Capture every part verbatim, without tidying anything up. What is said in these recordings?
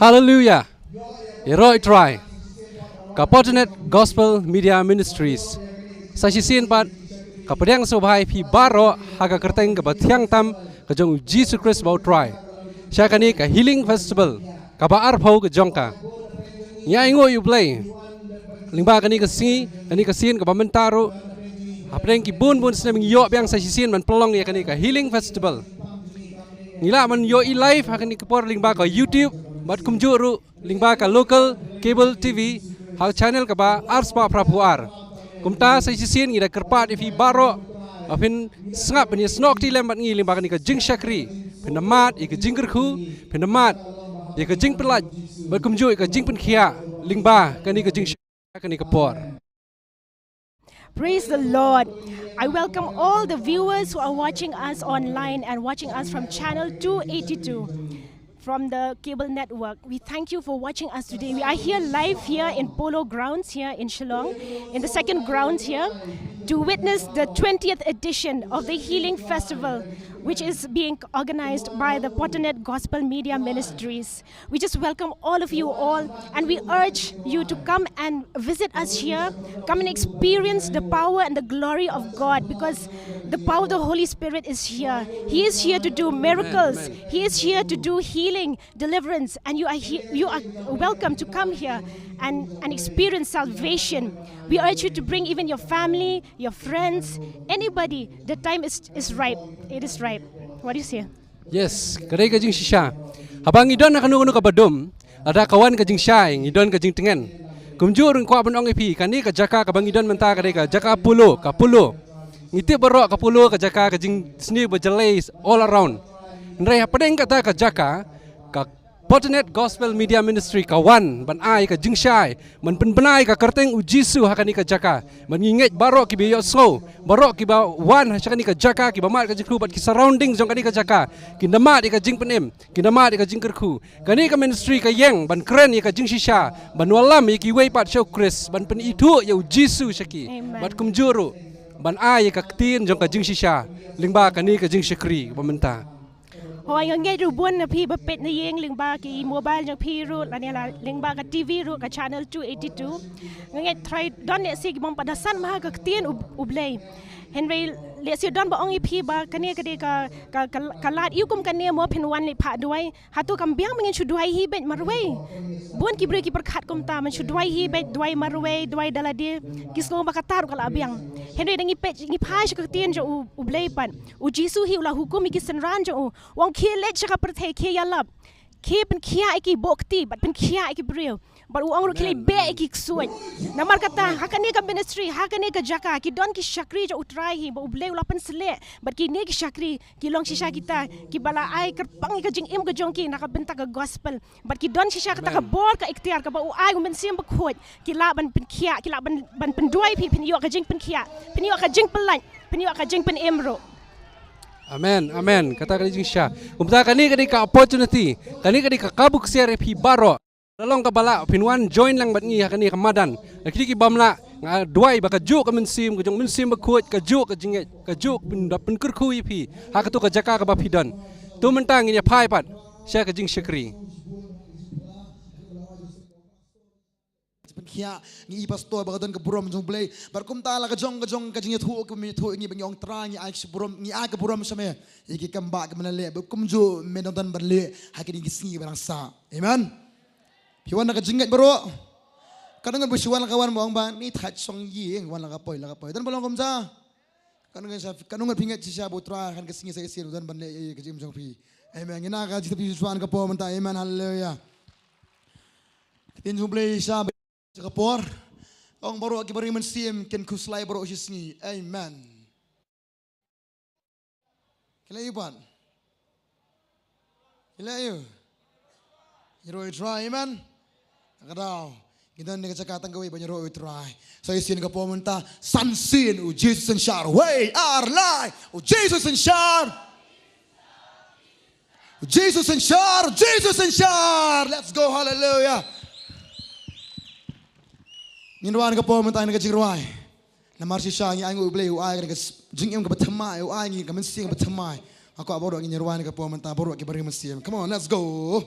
Hallelujah. Ïaroh ïa u Trai. Ka Potternet Gospel Media Ministries. Sa shisien pat ka pdiang sngewbha ïa phi baroh ha ka kyrteng kaba thiang tam ka jong u Jisu Khrist ba u Trai. Sha kane ka Healing Festival kaba arphew ka jong ka. Ngi ainguh ïa u Blei lyngba kane ka sngi, kane ka sien kaba mynta ruh. Hapdeng ki bun bun snem ngi ïoh biang sa shisien ban pynlong ïa kane ka Healing Festival. Ngi lah ban ïohi live ha kane ka por lyngba ka YouTube bad kumjuh ruh lyngba ka local cable T V ha ka channel kaba arspah phraphew ar. Kumta sa shisien ngi da kyrpad ïa phi baroh ba phin sngap ban ïasnoh kti lem bad ngi lyngba kane ka jingshakri. Phin da mad ïa ka jingkyrkhu, phin da mad ïa ka jingpyllait bad kumjuh ïa ka jingpynkhiah lyngba kane ka jingshakri kane ka por. Praise the Lord. I welcome all the viewers who are watching us online and watching us from channel two eighty-two from the cable network. We thank you for watching us today. We are here live here in Polo Grounds here in Shillong, in the second grounds here, to witness the twentieth edition of the Healing Festival, which is being organized by the Potternet Gospel Media Ministries. We just welcome all of you all, and we urge you to come and visit us here. Come and experience the power and the glory of God, because the power of the Holy Spirit is here. He is here to do miracles. Amen. He is here to do healing, deliverance, and you are he- you are welcome to come here and, and experience salvation. We urge you to bring even your family, your friends, anybody. The time is, is ripe. It is ripe. What do you say? Yes, ka dei ka jingshisha. Haba ngi don ha kano kano kaba dum, lada ka wan ka jingshai, ngi don ka jingtngen. Kumjuh ruh nga kwah ban ong ïa phi, kane ka jaka kaba ngi don mynta ka dei ka jaka Polo, ka Polo. Ngi tip baroh ka Polo ka jaka ka jingsniew ba jyllei all around. Hynrei hapdeng kata ka jaka, ka Potternet Gospel Media Ministry ka wan ban ai ka jingshai, ban pynbna ïa ka kyrteng u Jisu ha kane ka jaka. Ban ngi ngeit baroh kiba ïohsngew, baroh kiba wan ha kane ka jaka, kiba mad ka jingkyrkhu bad ki surrounding jong kane ka jaka, kin da mad ïa ka jingpynim, kin da mad ïa ka jingkyrkhu. Kane ka ministry ka ïeng ban kren ïa ka jingshisha, ban wallam ïa kiwei pat sha u Khrist, ban pynithuh ïa u Jisu sha ki. Amen. Bad kumjuh ruh ban ai ïa ka ktien jong ka jingshisha lyngba kane ka jingshakri ba mynta. Hooid, nga ngeit ruh bun na phi ba peit na ïing lyngba ki mobile jong phi ruh lane la lyngba ka T V ruh, ka channel two eighty-two. Nga ngeit trai don lehse ki bym pat da san ma ha ka ktien U Blei. Hynrei lehse don ba ong ïa phi ba kane ka dei ka, ka, ka, ka lad ïa u kum kane mo phin wan leit phah duwai. Hato kam biang ba ngin shu duwai hi beit marwei? Bun ki briew ki pyrkhat kumta, men shu duwai hi beit, duwai marwei, duwai da lade. Ki sngew ba kata ruh ka la biang. Hynrei da ngi peit, ngi phai sha ka ktien jong U Blei pat. U Jisu hi u la hukum ïa ki synran jong u, u ong, khie leit sha ka pyrthei, khie ïalap, khie pynkhiah ïa ki, buh kti bad pynkhiah ïa ki briew. Bad u ong ruh, khie leit beh ïa ki ksuid. Namar kata ha kane ka ministry, ha kane ka jaka, ki don ki shakri jong U Trai hi ba U Blei u la pynsleh. Bad kine ki shakri ki long shisha kita kiba la ai kyrpang ïa ka jingim ka jong ki na ka bynta ka gospel. Bad ki don shisha kata ka bor, ka iktiar kaba u ai U Mynsiem Bakhuid, ki lah ban pynkhiah, ki lah ban, ban pynduwai ïa phi, phin ïoh ka jingpynkhiah, phin ïoh ka jingpyllait, phin ïoh ka jingpynim ruh. Amen, amen. Kata ka dei jingshisha. Kumta kane ka dei ka opportunity, kane ka dei ka kabu ksiar ïa phi baroh. La long kaba lah phin wan join lang bad ngi ha kane ka madan. La kine ki bym lah, nga duwai ba kajuh ka mynsiem, kajuh ka Mynsiem Bakhuid, kajuh ka jingngeit, kajuh phin da pynkyrkhu ïa phi ha kato ka jaka kaba phi don. To mynta ngin ïa phai pat sha ka jingshakri. Pynkhiah, ngi i pastor ba ka don ka burom jong U Blei. Bad kumta la ka jong ka jong ka jingïathuh, ka jingïathuh ngi ba ngi ong Trai, ngi ai ka burom, ngi ai ka burom sha me ïa ki kam ba ka me la leh, ba kumjuh me dang don ban leh ha kine ki sngi ba dang sah. Amen. Phi wan na ka jingngeit baroh. Katno ngut ba shu wan la ka wan ba ong ba ni thait shong ïing, wan la ka poi, la ka poi. Don ba long kumta. Katno ngut sha, katno ngut phi ngeit shisha ba U Trai ha ka sngi sa shisien u don ban leh ïa ka jingim jong phi. Amen. Ngi na ka jingtip shisha ka por mynta. Amen. Haleluya. Ka ktien jong U Blei shisha ka por. Ong baroh kiba ring mynsiem kin khuslai baroh shi sngi. Amen. Ki la ïoh pat. Ki la ïoh. Ïaroh ïa U Trai, amen. Ka daw ngi don ne ka jaka tang kawei ban ïaroh ïa U Trai. Sa shisien ka por mynta, san sien U Jisu synshar. Wei ar lai U Jisu synshar. U Jisu synshar, U Jisu synshar. Let's go, hallelujah. Ngin wan ka por mynta na ka jingrwai. Namar shisha ngi ainguh U Blei u ai ka jingim kaba thymmai, u ai ngi ka mynsiem kaba thymmai. Nga kwah baroh ngin ïa rwai na ka por mynta, baroh kiba ring mynsiem. Come on, let's go.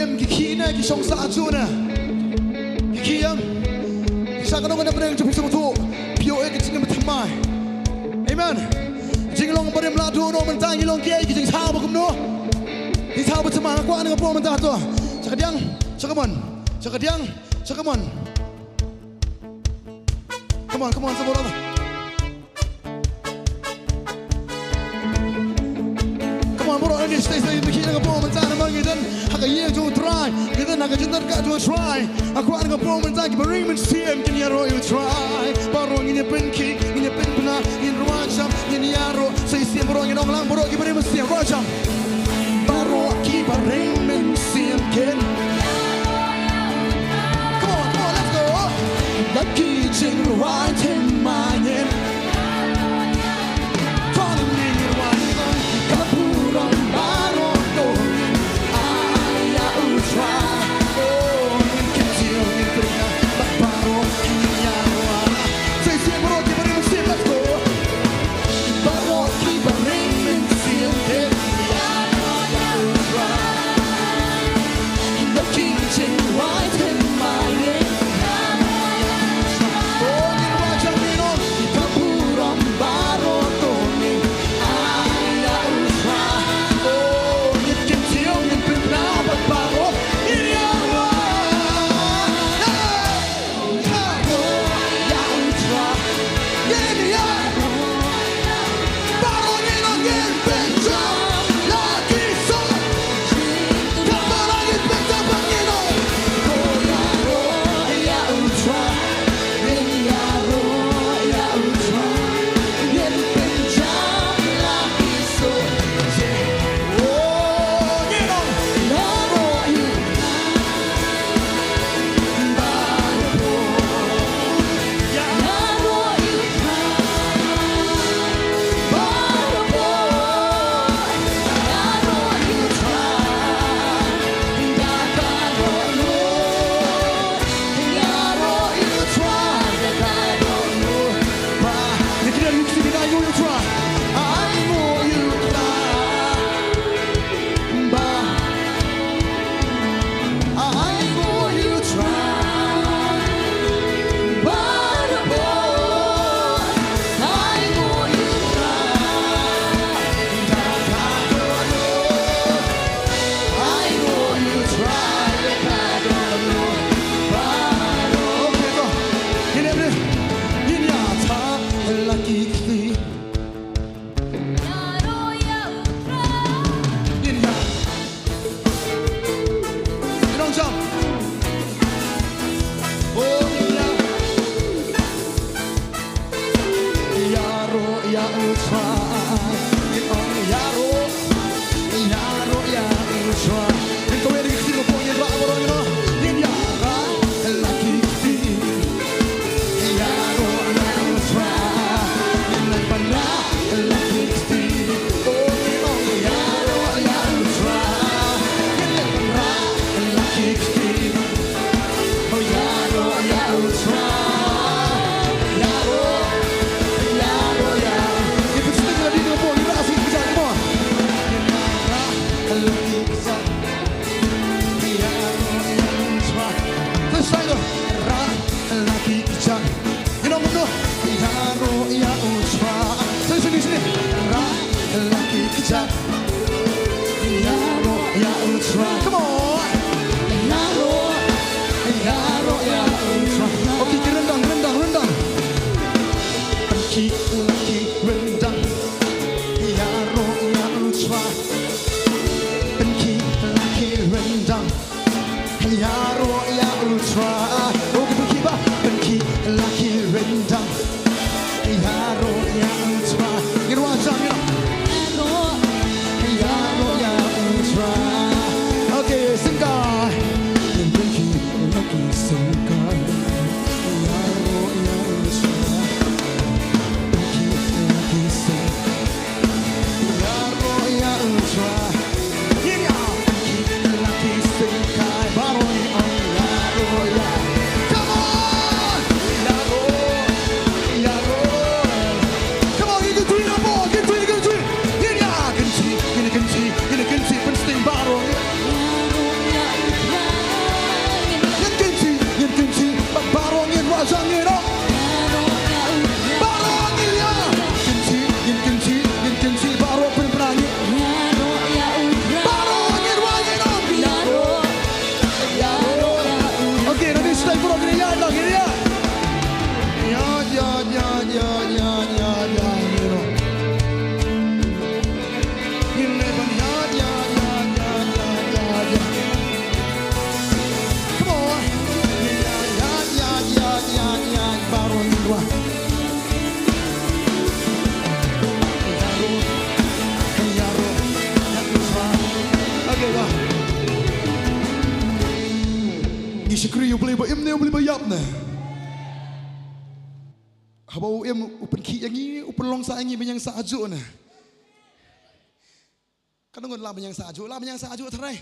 Ki khih ne ki shong sah jong ne. Ki khih em. Ki shah ka nong ka na pdeng jong phi sngewthuh. Phi ïoh ïa ka jingim bathymmai. Amen. Jinglong barim la duh noh mynta ngi long kiei ki jingthaw ba kumno. Jingthaw bathymmai nga kwah na nga pdeng mynta to. Sha ka diang, sha ka mon. Sha ka diang, sha ka mon. Come on, come on, sa baroh. Come on, baroh, ani stay, stay, ngi na ka pdeng mynta namar ngi don ha ka ïing jong u Trai, ngi don ha ka jingdonkam jong u Trai. Nga kwah na ka pdeng mynta kiba ring mynsiem kin ïaroh ïa u Trai. Baroh ngin ïa pynkhih, ngin ïa pynbna, ngin rwai jam, ngin ïaroh. Sa shisien baroh ngin ong lang baroh kiba ring mynsiem, rwai jam. Baroh kiba ring mynsiem kin. Come on, come on, let's go. Da ki jingrwai thymmai ngin. Tang ngin rwai ka burom baroh to ngin ai ïa u Trai. Oh, ngin kyntiew, ngin pynbna bad baroh ngin ïaroh. Sa shisien baroh kiba ring mynsiem, let's go. Baroh kiba ring mynsiem kin ïaroh ïa u Trai. Da ki jingrwai thymmai ngin ïaroh ïa u Trai. Oh, ngin rwai jam, ngin ong ka burom baroh to ngin ai ïa u Trai. Oh, ngin kyntiew, ngin pynbna bad baroh ngin ïaroh. Hey! Ïaroh ïa u Trai. Ngin ong ïaroh, ïaroh ïa u Trai. Ngin kawei da ki ktien kaba poi, ngin rah baroh, ngin ong, ngin ïarah la ki ktien. Ïaroh ïa u Trai. Ngin leit ban rah la ki ktien. Oh, ngin ong ïaroh ïa u Trai. Ngin leit ban rah la ki ktien. Come on. Ïaroh, ïaroh ïa u Trai. Okay, ki ryndang, ryndang, ryndang. Pynkhih la ki ryndang. Ïaroh ïa u Trai. Pynkhih la ki ryndang. Ïaroh ïa u Trai. Okay, pynkhih ba. Pynkhih la ki ryndang. Ïaroh ïa u Trai. Ngin wad jam, ngin wad. Ïaroh ïa u Trai. Okay, syngkai. Pynkhih la ki syngkai. Ïaroh ïa u Trai. Pynkhih la ki syngkai. Ïaroh ïa u Trai. Ngin ïa pynkhih la ki syngkai. Baroh ngin ong ïaroh ïa. Ngi shakri ïa U Blei ba im ne U Blei ba ïap ne. Haba u im u pynkhih ïa ngi, u pynlong sah ïa ngi ban ïeng sah hajuh ne. Ka dang ngut lah ban ïeng sah hajuh, lah ban ïeng sah hajuh tharai.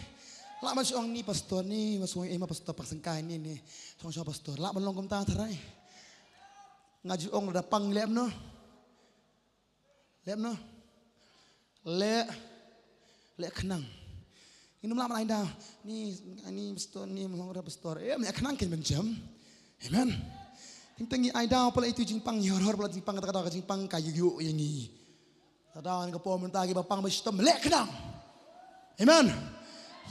Lah ban shu ong ni pastor ni, ma shu ong eh ma pastor pak sengkai ni ni. Shu ong sha pastor, lah ban long kumta tharai. Nga ju ong lada pang leh kumno. Leh kumno? Leh, leh khnang. Ngin ym lah ban ai daw. Ni, ni pastor, ni mlong re pastor. Eh, leh khnang kin mynjam. Amen. Teng teng ngi ai daw pala itu jingpang, ïa hor hor pala jingpang, kata ka daw ka jingpang ka ïuh ïuh ïa ngi. Kata daw ka por mynta kiba pang ba shitom leh khnang. Amen.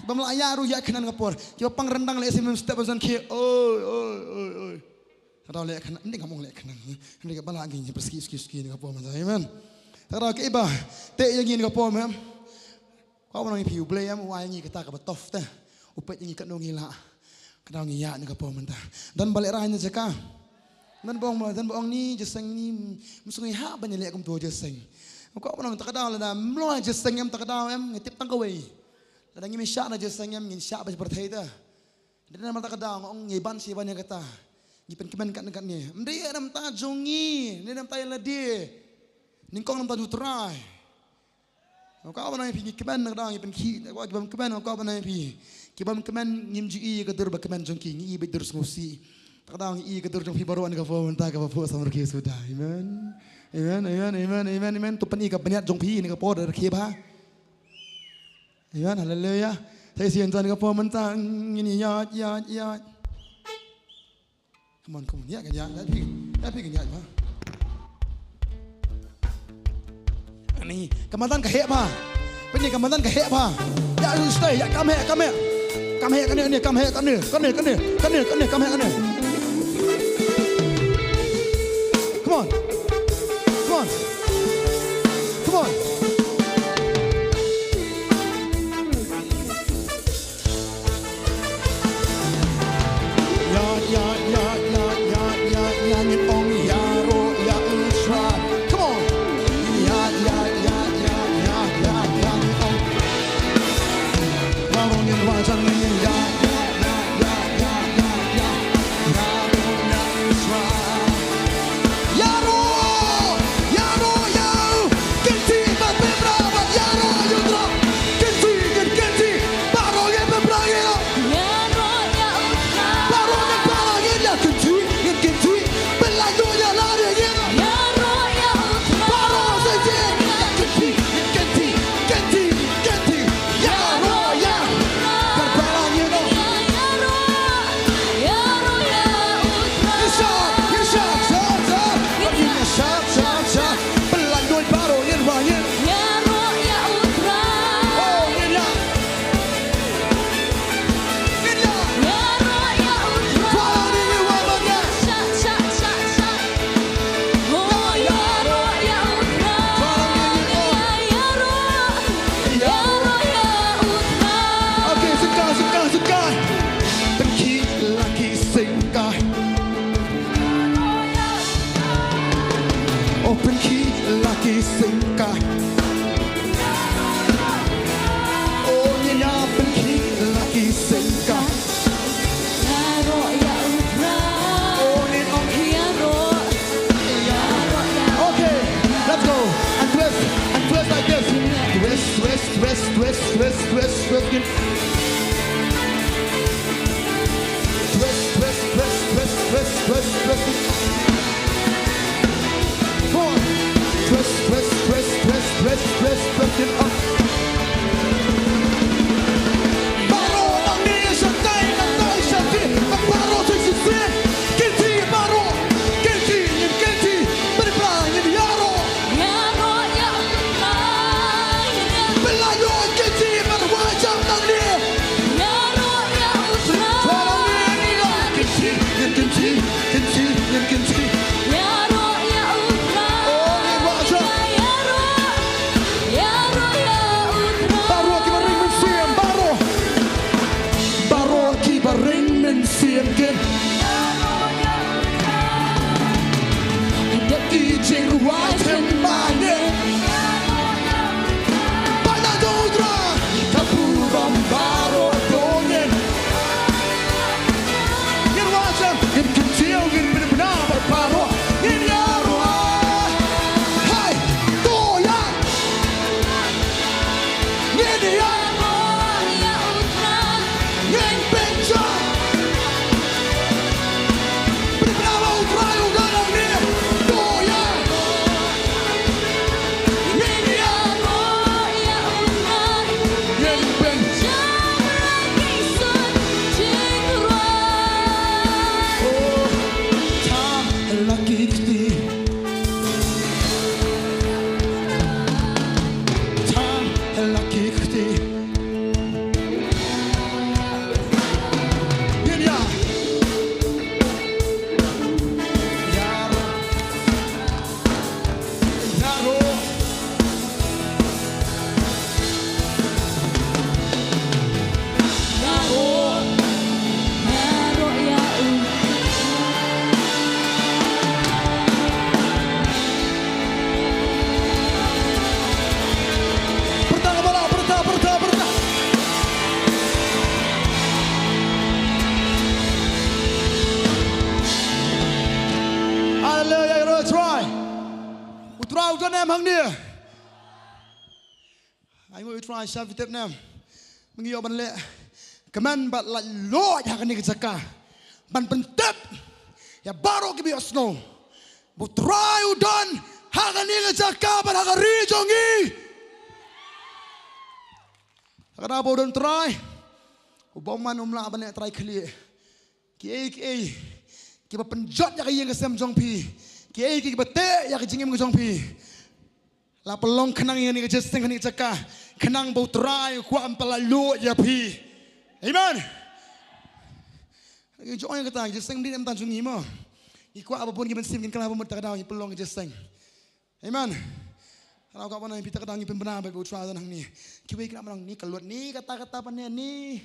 Kiba mlak ïa ruh ïa khnang ka por. Kiba pang rendang leh sim step ban san khie. Oi, oi, oi, oi. Kata leh khnang, mending ka mong leh khnang. Mending ka bala ngi perski ski ski ni ka pom. Amen. Kata ka iba te ïa ngi ni ka pom em. Ka ba nang phi U Blei em u ai ngi kata ka ba tof te. U peit ngi katno ngi lah. Kata ngi ïa ni ka pom mynta. Dan ba leh rai ni jaka. Dan ba ong, dan ba ong ni jeseng ni msung ngi ha ban leh kum tu jeseng. Ka ba nang ta ka daw lada mloi jeseng em ta ka daw em ngi tip tang kawei. Lada ngi me shah na jeseng em ngin shah ba pyrthei ta. Dei namar ta ka daw nga ong ngi ban shi ban ïa kata. Ngi pynkmen katne katne. Ym dei namar ta jong ngi, dei namar ta ïa lade. Nyngkong namar ta ju trai. Nga kwah ban ong ïa phi ngi kmen na ka daw ngi pynkhih, nga kwah ki bym kmen, nga kwah ban ong ïa phi. Ki bym kmen ngim ju i ïa ka dur ba kmen jong ki, ngi i beit dur sngewsih. Ta ka daw ngi i ïa ka dur jong phi baroh na ka por mynta kaba phuh samrkhie suda. Amen. Amen, amen, amen, amen, amen. To pyni ka bniat jong phi na ka por da rkhie bha. Amen, haleluya. Sa shisien jan ka por mynta ngin ïaid, ïaid, ïaid. Come on, come on. Ïaid kan ïaid, ïaid phi, ïaid phi kan ïaid ma. Ani, ka madan ka heh ma. Pynïaid ka madan ka heh ma. Ïaid, stay, ïaid, come here, come here. Come here, kane, kane, come here, kane, kane, kane, kane, kane, come here, kane. Come on. Come on. Come on. Ïa, ïa, ïa, ïa, ïa, ïa, ïa, ngin ong ïaroh ïa U Trai. Come on. Ïa, ïa, ïa, ïa, ïa, ïa, ïa, ngin ong. Baroh ngin wad jan ngin ïa, ïa, ïa, ïa, ïa, ïa, ïa, ïaroh ïa U Trai. Ïaroh, ïaroh ïa U. Kynti bad pynbra bad ïaroh ïa U Trai. Kynti, kynti, kynti. Baroh ngin pynbra ïa U. Ïaroh ïa U Trai. Baroh ngin pynbra ïa U. Kynti, ngin kynti. Pynlait ïa U ïa lade ïa U. Ïaroh ïa U Trai. Baroh sa ïa kynti, ngin kynti, kynti, kynti. Ïaroh ïa U Trai. Kynti baroh ngin ong. Ïaroh, ïaroh ïa U Trai. Ïa shah, ïa shah, shah, shah. Ïa shah, shah, shah. Pynlait ïa U baroh ngin ong. Ïaroh ïa U Trai. Oh, ngin ïa. Okay, suka, suka, suka. Pynkhih la ki sengkai. Oh, pynkhih la ki sengkai. Oh, ngin ïa pynkhih la ki sengkai. Ïaroh ïa U Trai. Oh, ngin ong. Ïaroh. Ïaroh ïa. Okay, let's go. And twist, and twist like this. Twist, twist, twist, twist, twist, twist, twist. Twist, twist, twist, twist, twist, twist, twist. Come on. Twist, twist, twist, twist, twist, twist, twist it up. Baroh nangne sha tai, nangne sha tai, baroh sha shisien. Kynti baroh, kynti, ngin kynti, pynbra ngin ïaroh. Ïaroh ïa U Trai. Pynlait ïa U kynti, pynwai jam nangne. Ïaroh ïa U Trai. Kynti, kynti, kynti, Kane hangne. Ai ngi u Trai sha phi tip ne em. Ngi ïoh ban leh kmen bad laitluid ha kane ka jaka ban pyntip ïa baroh kiba ïohsngew ba u Trai u don ha kane ka jaka bad ha ka ri jong ngi. Ha ka daw ba u don Trai, u bymman um lah ban leh trai khlieh. Kiei kiei kiba pynjot ïa ka ïing ka sem jong phi, kiei kiei kiba teh ïa ka jingim ka jong phi, la pynlong khnang ïa kane ka jingïaseng, kane ka jaka, khnang ba u Trai u kwah ban pyllait lut ïa phi. Amen. Ngi ju ong ïa kata, ka jingïaseng ym dei namar jong ngi mo. Ngi kwah ba bun ki mynsiem kin kylla ba mut, ta ka daw ngi pynlong ka jingïaseng. Amen. Ka daw ka ban ong ïa phi, ta ka daw ngi pynbna ba u Trai u don hangne. Kiwei ki la ban ong ni ka lut ni, kata kata, pynheh ni.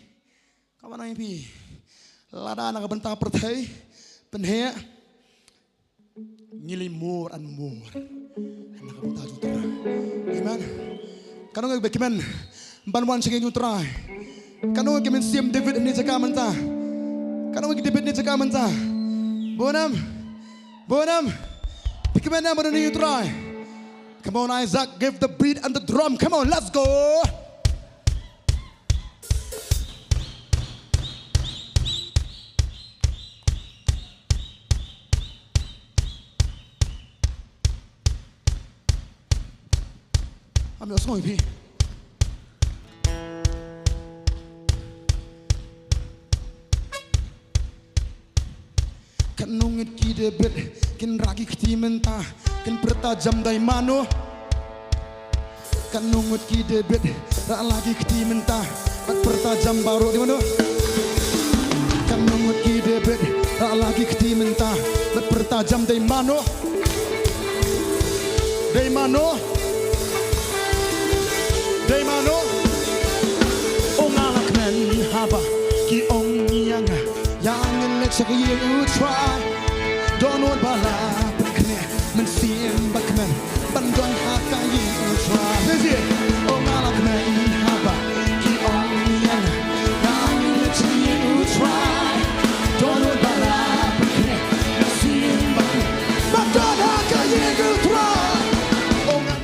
Ka ban ong ïa phi, lada na ka bynta pyrthei pynheh, ngi leh more and more na ka bynta jong u Trai. Amen. Katno ngi ba kmen ban wan sha ngi jong u Trai? Katno ngi ki mynsiem David ha kane ka jaka mynta? Katno ngi ki David ha kane ka jaka mynta? Bun em? Bun em? Phi kmen em ban wan sha ngi jong u Trai? Come on, Isaac, give the beat and the drum. Come on, let's go. Am ïohsngew ïa phi. Katno ngut ki David kin rah ki kti mynta, kin pyrta jam dei mano? Katno ngut ki David rah la ki kti mynta, bad pyrta jam baroh dei mano? Katno ngut ki David rah la ki kti mynta, bad pyrta jam dei mano? Dei mano? Dei mano? O nga la kmen haba ki ong ïa nga, ïa ngin leit sha ka ïing u Trai. Dohnud ba la pynkynmaw mynsiem ba kmen ban don ha ka ïing u Trai. This is it. O nga la kmen haba ki ong ïa nga, ïa ngin leit sha ka ïing u Trai. Dohnud ba la pynkynmaw mynsiem ba kmen ban don ha ka ïing u Trai. O nga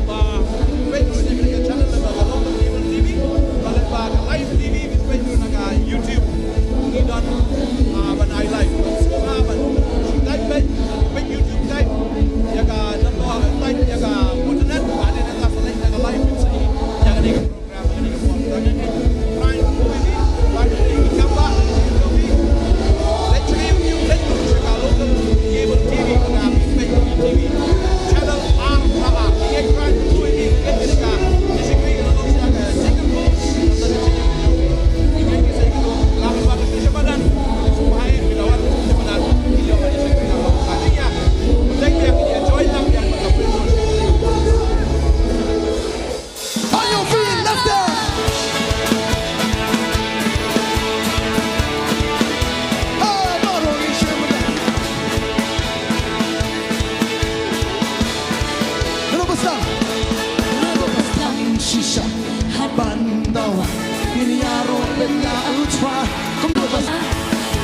Ba peit ruh na ka channel ba ka Local Cable T V, ba leit ba ka live T V, peit ruh na ka YouTube. Ngi don, ah, ban ai live. Sngewbha ban type, peit, peit YouTube, type ïa ka number, type ïa ka internet, ba dei na ka, sa leit na ka live, peit sa ïa kane ka On your feet, let's dance. Hey, Lord, Holy Spirit. Hello, Pastor. Hello, Pastor. Shisha, haban dawa. Ngin ïaroh lem ïa u Trai. Kumba,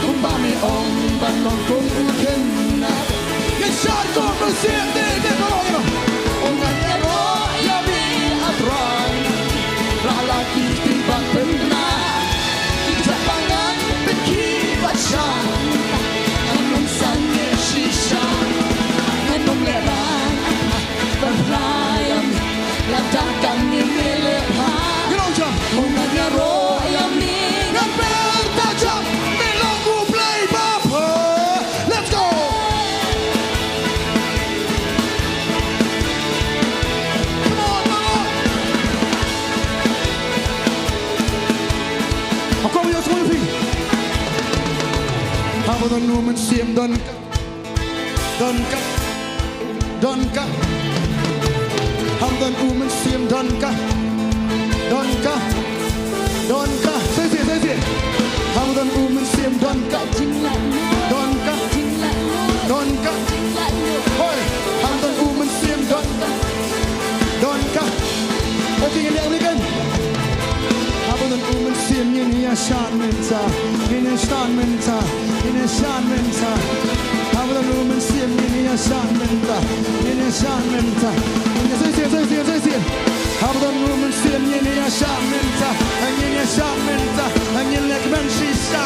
kumba me ong ban long kum u khynnah. Ngin shad kum u siat de de ko ong. Ong ngan ïaroh ïa me, a Trai. Rah la ki kti ban pynbna. Ki kjat ba ngan pynkhih bad shah. Ngan ym sangeh shisha. Ngan ym leh bad ban phla ïa me. Lada kane me leh bha. Ngan ym ïaroh ïa me. Ngan pyrta jam me long u Blei ba pher. Let's go. Mynsiem don ka, don ka, don ka. Haba don u mynsiem don ka, don ka, don ka. Sa shisien, sa shisien. Haba don u mynsiem don ka, don ka, don ka. Hoi, haba don u mynsiem don ka, don ka. Okay, ngin ïa leh kan. Haba don u mynsiem ngin ïa shad mynta, ngin ïa shad mynta, ngin ïa shad mynta. Haba don u mynsiem ngin ïa shad mynta, ngin ïa shad mynta. Ngin ïa, sa shisien, sa shisien, sa shisien. Haba don u mynsiem ngin ïa shad mynta, ngin ïa shad mynta, ngin leh kmen shisha.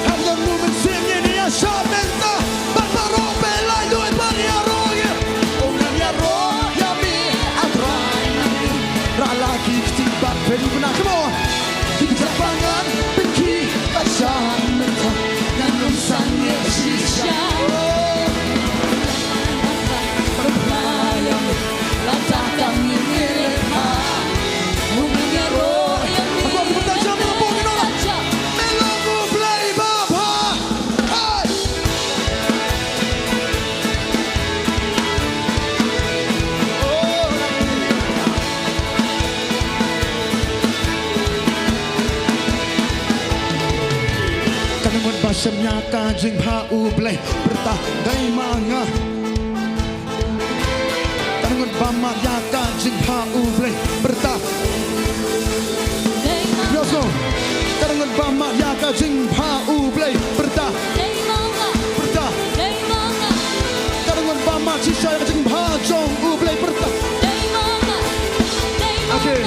Haba don u mynsiem ngin ïa shad mynta. Bad baroh phi la ïohi ban ïaroh ïa. Ym nang ïaroh ïa me, A Trai, na me. Ra la ki kti bad pynbna, come on. Ki kjat ba ngan pynkhih ba shan mynta. Ngan ym sangeh shisha. Oh. Pynbna ïa me. Lada kam ïa me leh ha. Ym nang ïaroh ïa me. Hapoh ki bynta jam, hapoh ki nongrwai. Me long U Blei babha. Hey! Ka nongot ba shem ïa ka jingbha U Blei, pyrta dei ma nga. Ka nongot ba mad ïa ka jingbha U Blei, pyrta. Dei ma nga. Yes, no. Ka nongot ba mad ïa ka jingbha U Blei, pyrta. Dei ma nga. Pyrta. Dei ma nga. Ka nongot ba mad shisha ïa ka jingbha jong U Blei, pyrta. Dei ma nga. Dei ma nga. Okay.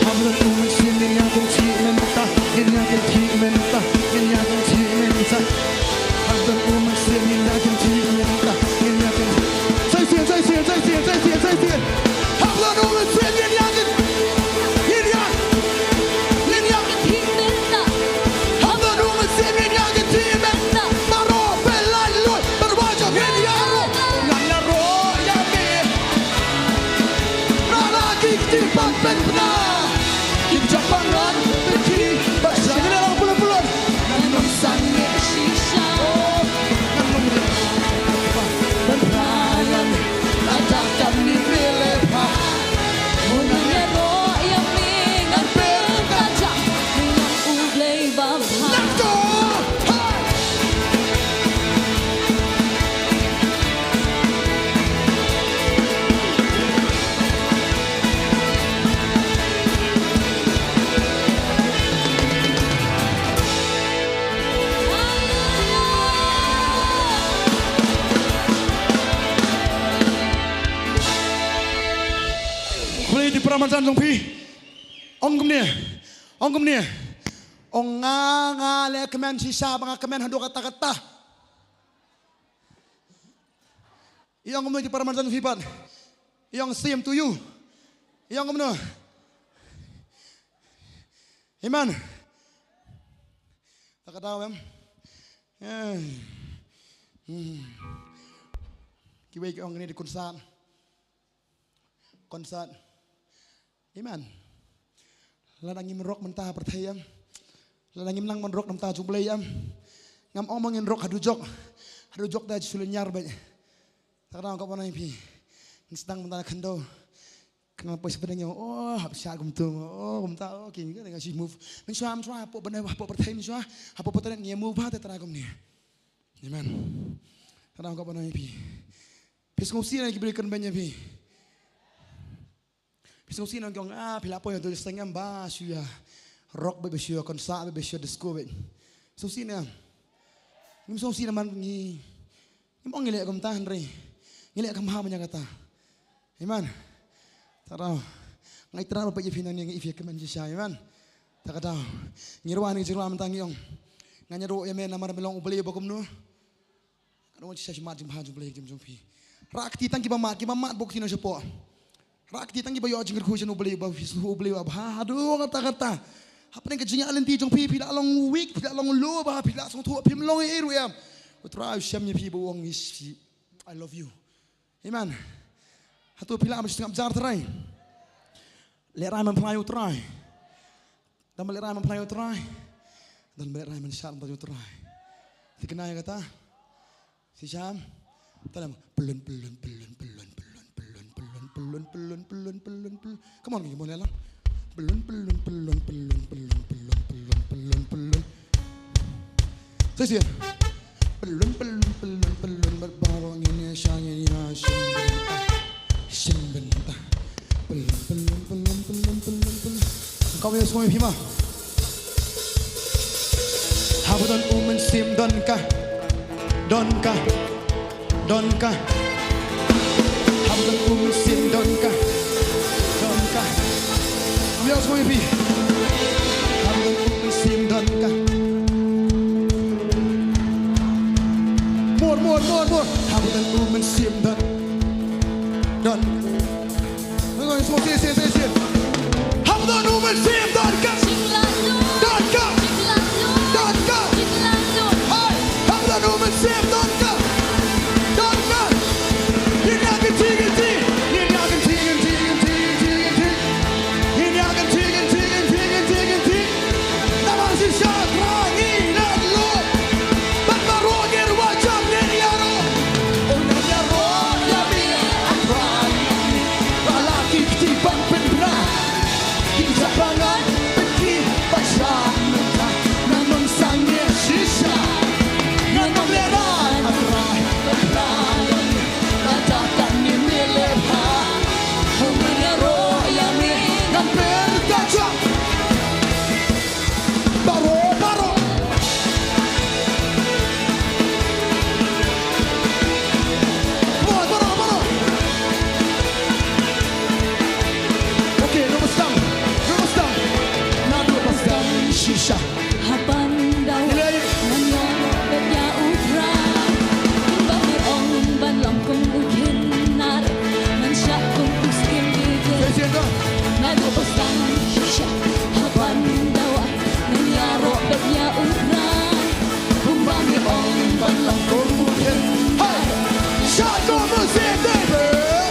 Haba don u mynsiem ngin ïa kynthih mynta, ngin ïa kynthih mynta, ngin ïa kynthih mynta. Haba don u mynsiem ngin ïa kynthih mynta, ngin ïa kynthih. Sa shisien, sa shisien, sa shisien, sa shisien, sa shisien. Haba don u mynsiem ngin ïa kynthih, ngin ïa, ngin ïa kynthih mynta. Haba don u mynsiem ngin ïa kynthih mynta. Baroh phi la lut, baroh ba jong ngin ïaroh. Ngan ïaroh ïa me. Ra la ki kti ban pynbna. Ki kjat ba ngan pynkhih ba shan. Ngin ïa long pulun pulun. Ngan ym sangeh shisha. Oh, ngan ym pynbna ïa me. Lada kam ïa me leh ha. Ym nang ïaroh ïa me ngan pynbna. Me long U Blei babha. Let's go! Hey! Khublei ïa ki para marjan jong phi. Ong kumne. Ong kumne. Ong nga, nga leh kmen shisha ba nga kmen haduh katta katta. I ong kumno ïa ki para marjan jong phi pat? I ong same to you. I ong kumno? Amen. Kata ka daw em. Eh. Hmm. Kiwei ki ong kane dei concert. Concert. Amen. Lada ngim rock mynta ha pyrthei em. Lada ngim nang ban rock na bynta jong U Blei em. Ngam ong ba ngin rock ha dujok. Ha dujok da shu lynñiar beit. Te ka daw ka ban ong ïa phi. Ngin sdang mynta na khyndew. Kynmaw poi sha pdeng ïa, oh, hap shad kumto, oh, kumta, oh, ki, ki, ki, ki move. Mynshuwa, mynshuwa, hapoh ban, hapoh pyrthei mynshuwa. Hapoh pyrthei ngi move ha te trai kumne. Amen. Te ka daw ka ban ong ïa phi. Phi sngewsih na ki briew kynbeiñ ïa phi. Phi sngewsih na ki ong, ah, phi la poi ha tu seng em ba shu ïa rock beit, ba shu ïa concert beit, ba shu ïa disco beit. Sngewsih na. Ngim sngewsih na man ngi. Ngim ong ngi leh kumta hynrei ngi leh kham bha ban ïa kata. Amen. Te ka daw. Nga ïthuh ba peit ïa phi nangne, nga ïohi phi kmen shisha, amen. Te ka daw. Ngi rwai na ki jingrwai mynta ngi ong. Ngan ïaroh ïa me namar me long U Blei uba kumno. Ka don shisha shi mat jingbha jong U Blei ha ka jingim jong phi. Rah kti tang kiba mad, kiba mad buh kti noh shapoh. Rah kti tang kiba ïoh jingkyrkhu sha U Blei, ba phi sngewthuh U Blei uba bha haduh katta katta. Hapdeng ka jingïaid lynti jong phi, phi la long weak, phi la long low, ba phi la sngewthuh phim long ei ei ruh em. U Trai u shem ïa phi ba u ong ïa phi, I love you. Amen. Hato phi lah ban sngap jar Trai? Lehrai man phla ïa U Trai. Dang ban lehrai man phla ïa U Trai. Dang ban lehrai man shad ïa U Trai. Thikna ïa kata. Shisha. Talam. Pelun, pelun, pelun, pelun, pelun, pelun, pelun, pelun, pelun, pelun, pelun, pelun. Come on, come on, Lelang. Pelun, pelun, pelun, pelun, pelun, pelun, pelun, pelun, pelun. Sa shisien. Pelun, pelun, pelun, pelun, bar baroh ngin ïa shah, ngin ïa shin bynta. Shin bynta. Pelun, pelun, pelun, pelun, pelun, pelun. Kong ïa sngewbha phi ma. Haba don u mynsiem don ka. Don ka. Don ka. Haba don u mynsiem don ka. Don ka. Kong ïa sngewbha phi. Haba don u mynsiem don ka. More, more, more, more. Haba don u mynsiem don. Don. Hang on, it's okay, it's okay, it's okay. Haba don u mynsiem don ka. Don ka. Don ka. Hey, haba don u mynsiem don ka. Don ka. Ngin ïa kynti, kynti. Ngin ïa kynti, kynti, kynti, kynti, kynti. Ngin ïa kynti, kynti, kynti, kynti, kynti. Namar shisha Trai ngi nang lut. Bad baroh ngin ïaroh, ngin ïaroh. Oh, ngin ïaroh ïa me, ah Trai. Ba la ki kti ban pynbna. Ki jabang ban pynki ba sha mynta. Ngan ym sangeh shisha. Ngan ym lehrain, ah Trai, ah Trai. Lada kane me leh bha, oh, ngin ïaroh ïa me, ngan pyrta jam. Baroh, baroh. Come on, baroh, baroh. Okay, naduh ba sdang, naduh ba sdang. Naduh ba sdang shisha. Haban dawa, ngan ïaroh bad ïa U Trai. Kumba me ong ban long kum u khynnah, ngan shah kum u syiem dei dei. Naduh ba sdang shisha, haban dawa, ngan ïaroh bad ïa U Trai. Kumba me ong ban long kum u khynnah. Hey! Shah kum u syiem dei dei.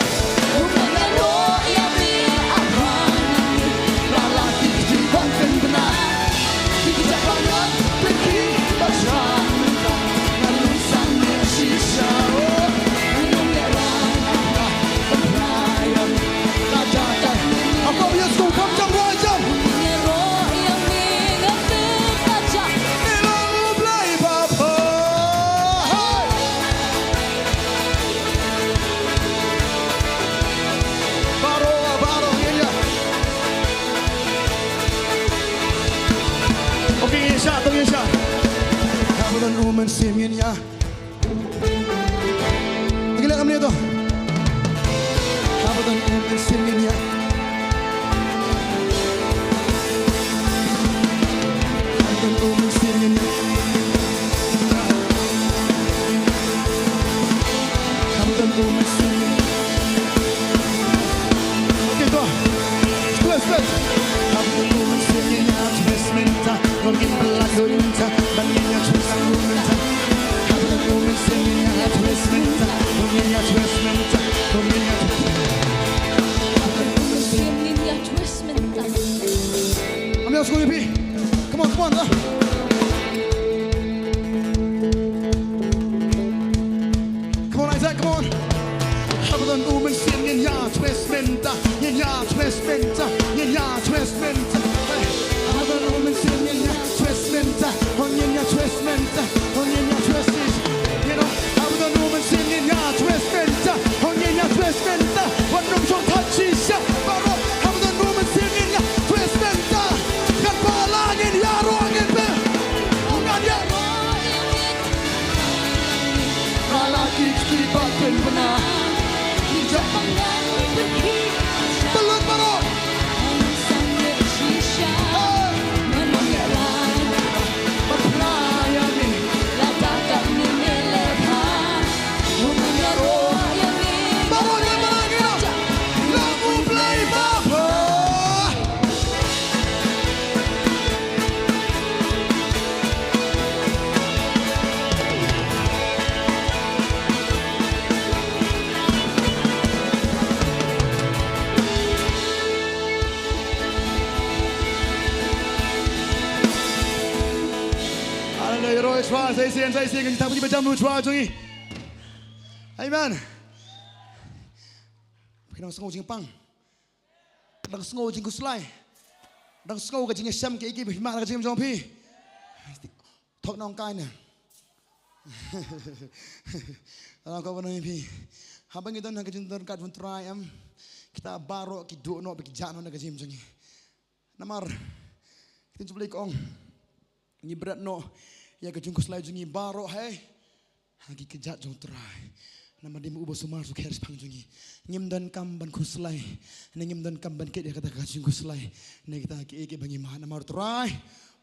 Kumba me ong ïa me, ah Trai. Baroh, baroh, ngin ïa. Okay, ngin ïa shah, to ngin ïa shah. Haba don u mynsiem ngin ïa. Ngin ïa kam ne to. Haba don u mynsiem ngin ïa. Haba don u mynsiem ngin ïa. Haba don u mynsiem ngin ïa. Okay, go. Twist, twist. Haba don u mynsiem ngin ïa twist mynta. Ngin ïa twist mynta. Ban ngin ïa twist mynta. Haba don u mynsiem ngin ïa twist mynta. Ngin ïa twist mynta. Ngin ïa twist mynta. Haba don u mynsiem ngin ïa twist mynta. Ngam ïa sngewbha ïa phi. Come on, come on, ah. Come on, Isaac, come on. Haba don u mynsiem ngin ïa twist mynta, ngin ïa twist mynta, ngin ïa twist mynta. Hey, haba don u mynsiem ngin ïa twist mynta, oh, ngin ïa twist mynta, oh, ngin ïa twist is. You know, haba don u mynsiem ngin ïa twist mynta, oh, ngin ïa twist mynta. Wat nym shong thait shisha baroh, haba don u mynsiem ngin ïa twist mynta. Kan ba la ngin ïaroh ngin pyn. Oh, ngin ïaroh. Ba la ki kti ban pynbna. Ki jabang ban pynki. Balut baroh. Hey. Baroh, baroh, baroh. Lam U Blei bapher. Haleluia, ïaroh ïa U Trai, sa shisien, sa shisien, ngin ïa thap ki ba jam ïa U Trai jong ngi. Amen. Phi dang sngew jingpang, dang sngew jingkhuslai, dang sngew ka jingïashem kiei kiei ba phi mad ha ka jingim jong phi. Thok nongkai ne. Ala ko bano phi. Haba ngi don ha ka jingdon ka jong U Trai em, kita baroh ki duh noh ba ki jah noh na ka jingim jong ngi. Namar ka ktien jong U Blei ka ong, ngi bret noh ïa ka jingkhuslai jong ngi baroh ha, ha ki kjat jong U Trai. Namar dei ma u ba sumar sukher shaphang jong ngi. Ngim donkam ban khuslai, ne ngim donkam ban kit ïa kata ka jingkhuslai, ne kita kiei kiei ba ngi mad. Namar U Trai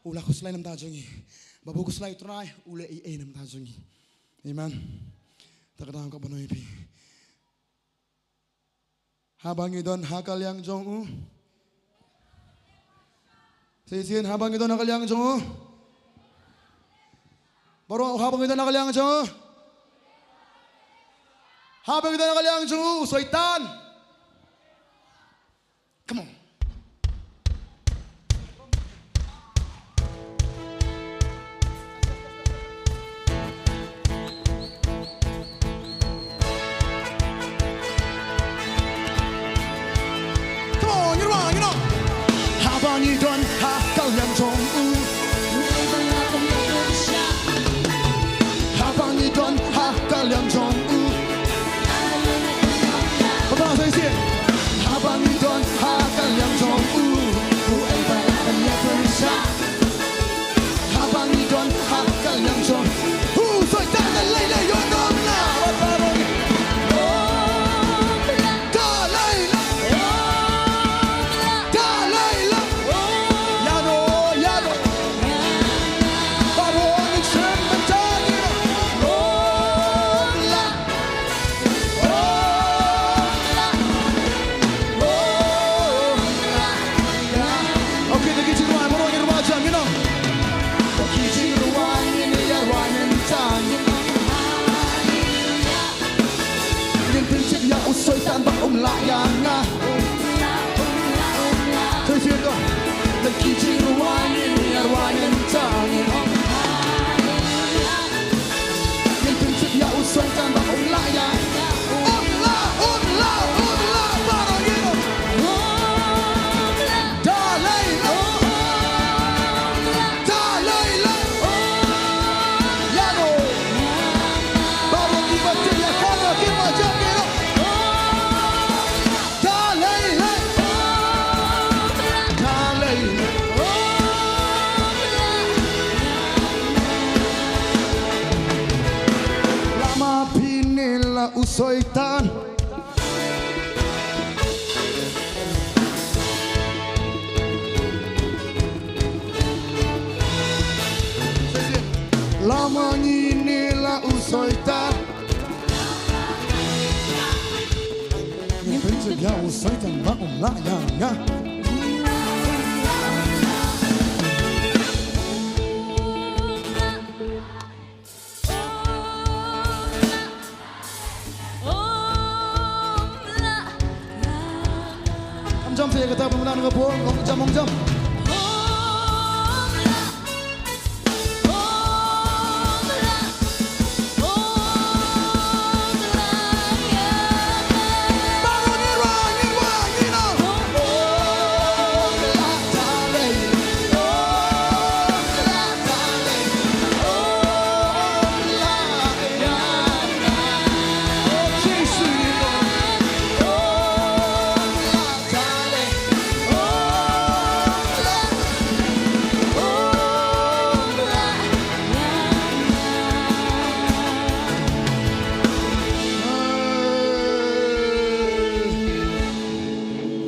u la khuslai na ka bynta jong ngi. Ba u khuslai U Trai u leh ei ei na ka bynta jong ngi. Amen. Ta ka dang ka bano phi. Haba ngi don ha ka liang jong u. Shisien, haba ngi don ha ka liang jong u. Baroh, haba ngi don ha ka liang jong u. Haba ngi don ha ka liang jong u, Soitan. Come on. Come on, you know, you know. Haba ngi don ha ka liang jong u. Haba ngi don ha ka liang jong u. Haba ngi don ha ka liang jong u. Uei ba lah ban ïapyrshah. Haba ngi don ha ka liang jong u. Soitan, lei lei ïa u nong na. Da lei lei. Da lei lei. Ïano, ïano. Baroh ngi shem bynta ngi. Okay, da ki jingrwai, baroh ngi rwai jam, you know. Da ki jingrwai ngin ïa rwai mynta ngi. Ngin pyntip ïa u Soitan ba um lah ïa nga. Shisien to. Da ki jingrwai ngin ïa rwai mynta ngi. Ngin pyntip ïa u Soitan ba um lah ïa. Um lah, um lah, um lah, baroh ngi. Da lei lei. Da lei lei. Ïano. Baroh ngi ba tip ïa kane ki ba jam ngi. Da lei lei. Da lei lei. Lama phi ne la u Soitan. Lama ngi ne la u Soitan. Ngi pyntip ïa u Soitan ba um lah ïa nga. Ym jam sa ïa kata, pynbna na ka por, ym jam, ym jam.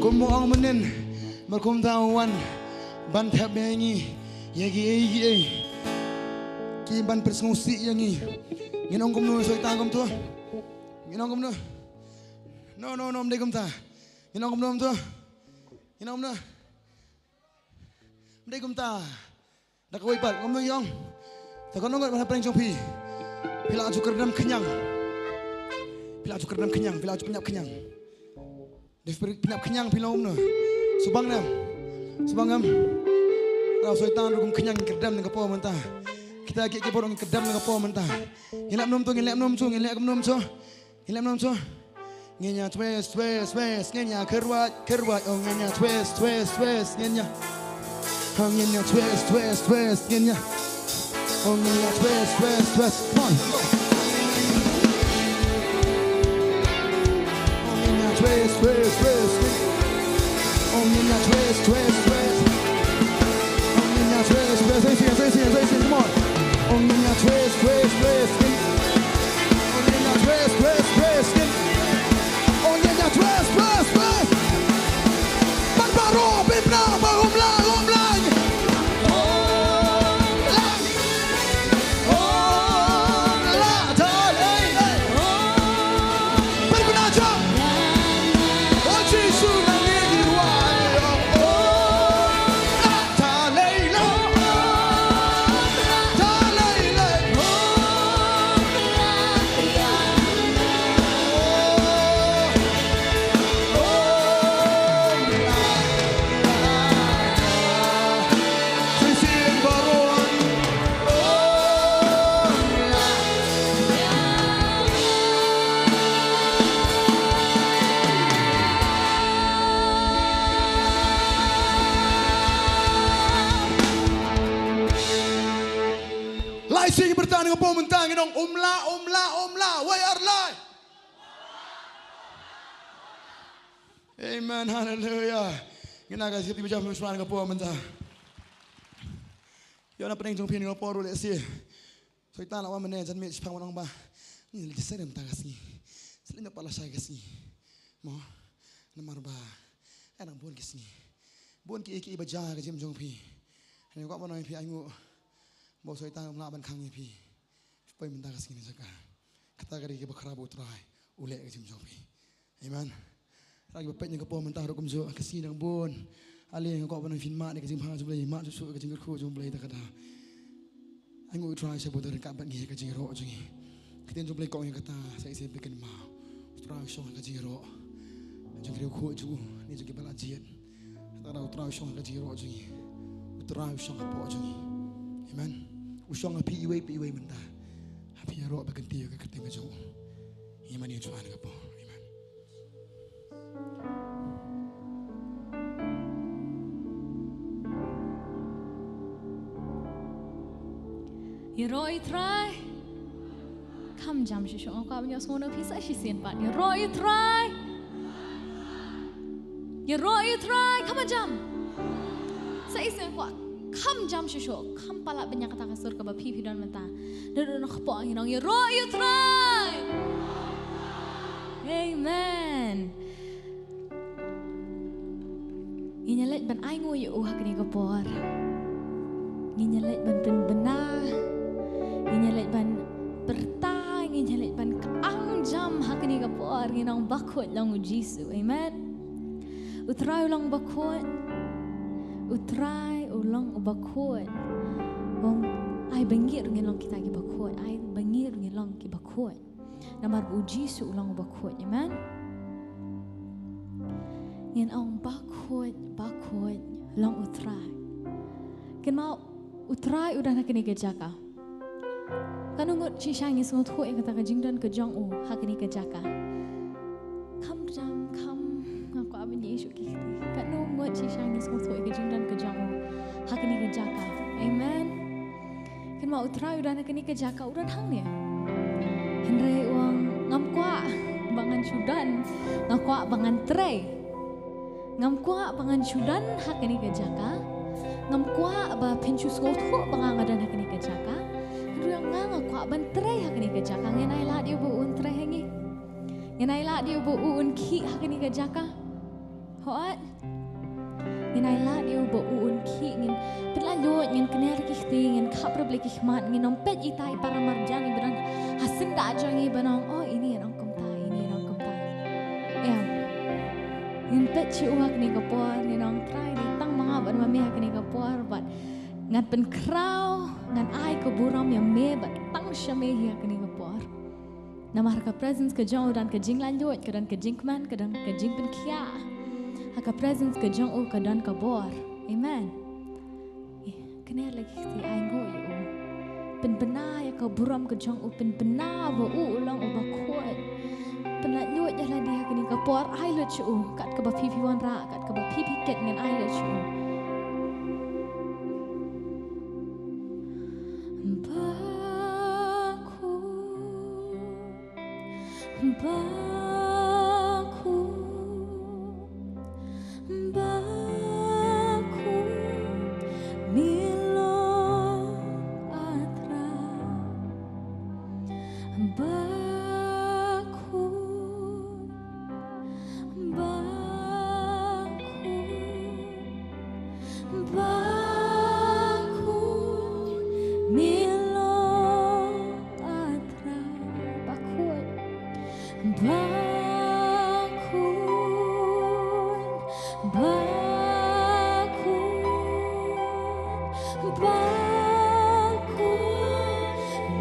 Kum u ong mynnin, mar kumta u wan ban thep ïa ngi ïa kiei kiei ki ban pynsngewsih ïa ngi. Ngin ong kumno, Soitan, kumto? Ngin ong kumno? No, no, no, ym dei kumta. Ngin ong kumno kumto? Ngin ong kumno? Ym dei kumta. Da kawei pat, kumno ïong? Te kumno ngut ban hapdeng jong phi? Phi la ju kyrdem khñiang. Phi la ju kyrdem khñiang, phi la ju pynïap khñiang. Dei phi pynïap khñiang phi long kumno? Subang ne em? Subang em? Ra Soitan ruh kum khñiang kyrdem na ka por mynta. Kita ki ki bor ong kyrdem na ka por mynta. Ngin leh kumno to, ngin leh kumno to, ngin leh kumno to. Ngin lem nang tu. Ngin ïa twist, twist, twist. Ngin ïa kyrwat, kyrwat. Oh, ngin ïa twist, twist, twist. Ngin ïa. Oh, ngin ïa twist, twist, twist. Ngin ïa. Oh, ngin ïa twist, twist, twist. Come on. Oh, ngin ïa twist, twist, twist. Oh, ngin ïa twist, twist, twist. Oh, ngin ïa twist, twist. Say, say, say, say, say, say, come on. Oh, ngin ïa twist, twist, twist. Oh, ngin ïa twist, twist, twist. Oh, ngin ïa twist, twist, twist. Bad baroh phi pynang ba um lah, um lah. Um lah. Um lah, ta lei lei. Pynbna jam. O Jisu, nang ïa ki ruan. Um lah, ta lei lei. Ta lei lei. Lai shi ki pyrta na ka por mynta ngi ong um lah, um lah, um lah, wei ar lai. Amen, haleluya. Ngin ïa ka sngewthuh ba jam shuwa na ka por mynta. Ïoh na pdeng jong phi na ka por u lehse. Soitan la wan mynne jan miet shipang wan ong ba. Ngi leit sha mynta ka sngi. Sha leit na pala shai ka sngi. Mo. Namar ba. Ai nang bun ki sngi. Bun ki ei ki ei ba jia ka jingim jong phi. Hynrei kwah ban ong ïa phi ai nguh. Ba u Soitan um lah ban khang ïa phi. Phi poi mynta ka sngi na jaka. Kata ka dei kaba khraw ba U Trai u leh ka jingim jong phi. Amen. Hynrei kiba peit na ka por mynta ruh kumjuh, ka sngi dang bun. Ale nga kwah ban ong phin mad ïa ka jingphla jong U Blei, mad shuh shuh ïa ka jingkyrkhu jong U Blei ta ka daw. Ai nguh U Trai sha ba u dang ryngkat bad ngi ha ka jingïaroh jong ngi. Ka ktien jong U Blei ka ong ïa kata, sa shisien phi kynmaw. U Trai u shong ha ka jingïaroh jong ki riewkhuid jong u, ne jong kiba la jied. Kata ka daw U Trai u shong ha ka jingïaroh jong ngi. U Trai u shong hapoh jong ngi. Amen. U shong ha phi iwei pa iwei mynta. Ha phi ïaroh ba kyntiew ïa ka kyrteng ka jong u. Ïa mane u Trai na ka por. Amen. Ïaroh ïa U Trai. Kham jam shuh shuh, nga kwah ban ïohsngew na phi sa shisien pat. Ïaroh ïa U Trai. Ïaroh ïa U Trai, kham jam. Sa shisien kwah, kham jam shuh shuh. Kham palat ban ïa kata ka sur kaba phi phi don mynta. Naduh na kpoh ngin ong ïaroh ïa U Trai. Amen. Ngin ïa leit ban ai nguh ïa u ha kane ka por. Ngin ïa leit ban pynbna. Ngin ïa leit ban pyrta, ngin ïa leit ban kyang jam ha kane ka por. Ngin ong bakhuid long U Jisu. Amen. U Trai u long bakhuid. U Trai u long u bakhuid. Ong ai ba ngi ruh ngin long kita ki bakhuid. Ai ba ngi ruh ngin long ki bakhuid. Namar ba U Jisu u long u bakhuid, amen. Ngin ong bakhuid, bakhuid long U Trai. Kynmaw U Trai u don ha kane ka jaka. Katno ngut shisha ngi sngewthuh ïa kata ka jingdon ka jong u ha kane ka jaka. Kham jam, kham, nga kwah ban ïa shu ki. Katno ngut shisha ngi sngewthuh ïa ka jingdon ka jong u ha kane ka jaka. Amen. Kynmaw U Trai u don ha kane ka jaka u don hangne. Hynrei u ong ngam kwah ba ngan shu don, nga kwah ba ngan trei. Ngam kwah ba ngan shu don ha kane ka jaka. Ngam kwah ba phin shu sngewthuh ba nga nga don ha kane ka jaka. Hynrei nga nga kwah ban trei ha kane ka jaka. Ngin ai lad ïa u ba un trei ha ngi. Ngin ai lad ïa u ba un khih ha kane ka jaka. Hooid. Ngin ai lad ïa u ba un khih, ngin pynlait luid, ngin kner ki kti, ngin khap rep ki khmat, ngin ym peit ïa ita i para marjan iba don ha syndah jong ngi ban ong, oh, ine i ong kumta, ine i ong kumta. Em. Ngin peit sha u ha kane ka por, ngin ong Trai, dei tang ma nga bad ma me ha kane ka por, bad ngan pynkhraw, ngan ai ka burom ïa me bad tang sha me hi ha kane ka por. Namar ha ka presence ka jong u don ka jinglait luid, ka don ka jingkmen, ka don ka jingpynkhiah. Ha ka presence ka jong u ka don ka bor. Amen. Eh, kane la ki kti ai nguh ïa u. Pynbna ïa ka burom ka jong u, pynbna ba u u long u bakhuid. Ïa lade ha kane ka por, ai lut sha u, kat kaba phi phi wanrah, kat kaba phi phi kit, ngan ai lut sha u. Bakhuid, bakhuid, bakhuid, me long A Trai. Bakhuid, bakhuid, bakhuid, me long A Trai. Bakhuid, bakhuid, bakhuid, bakhuid,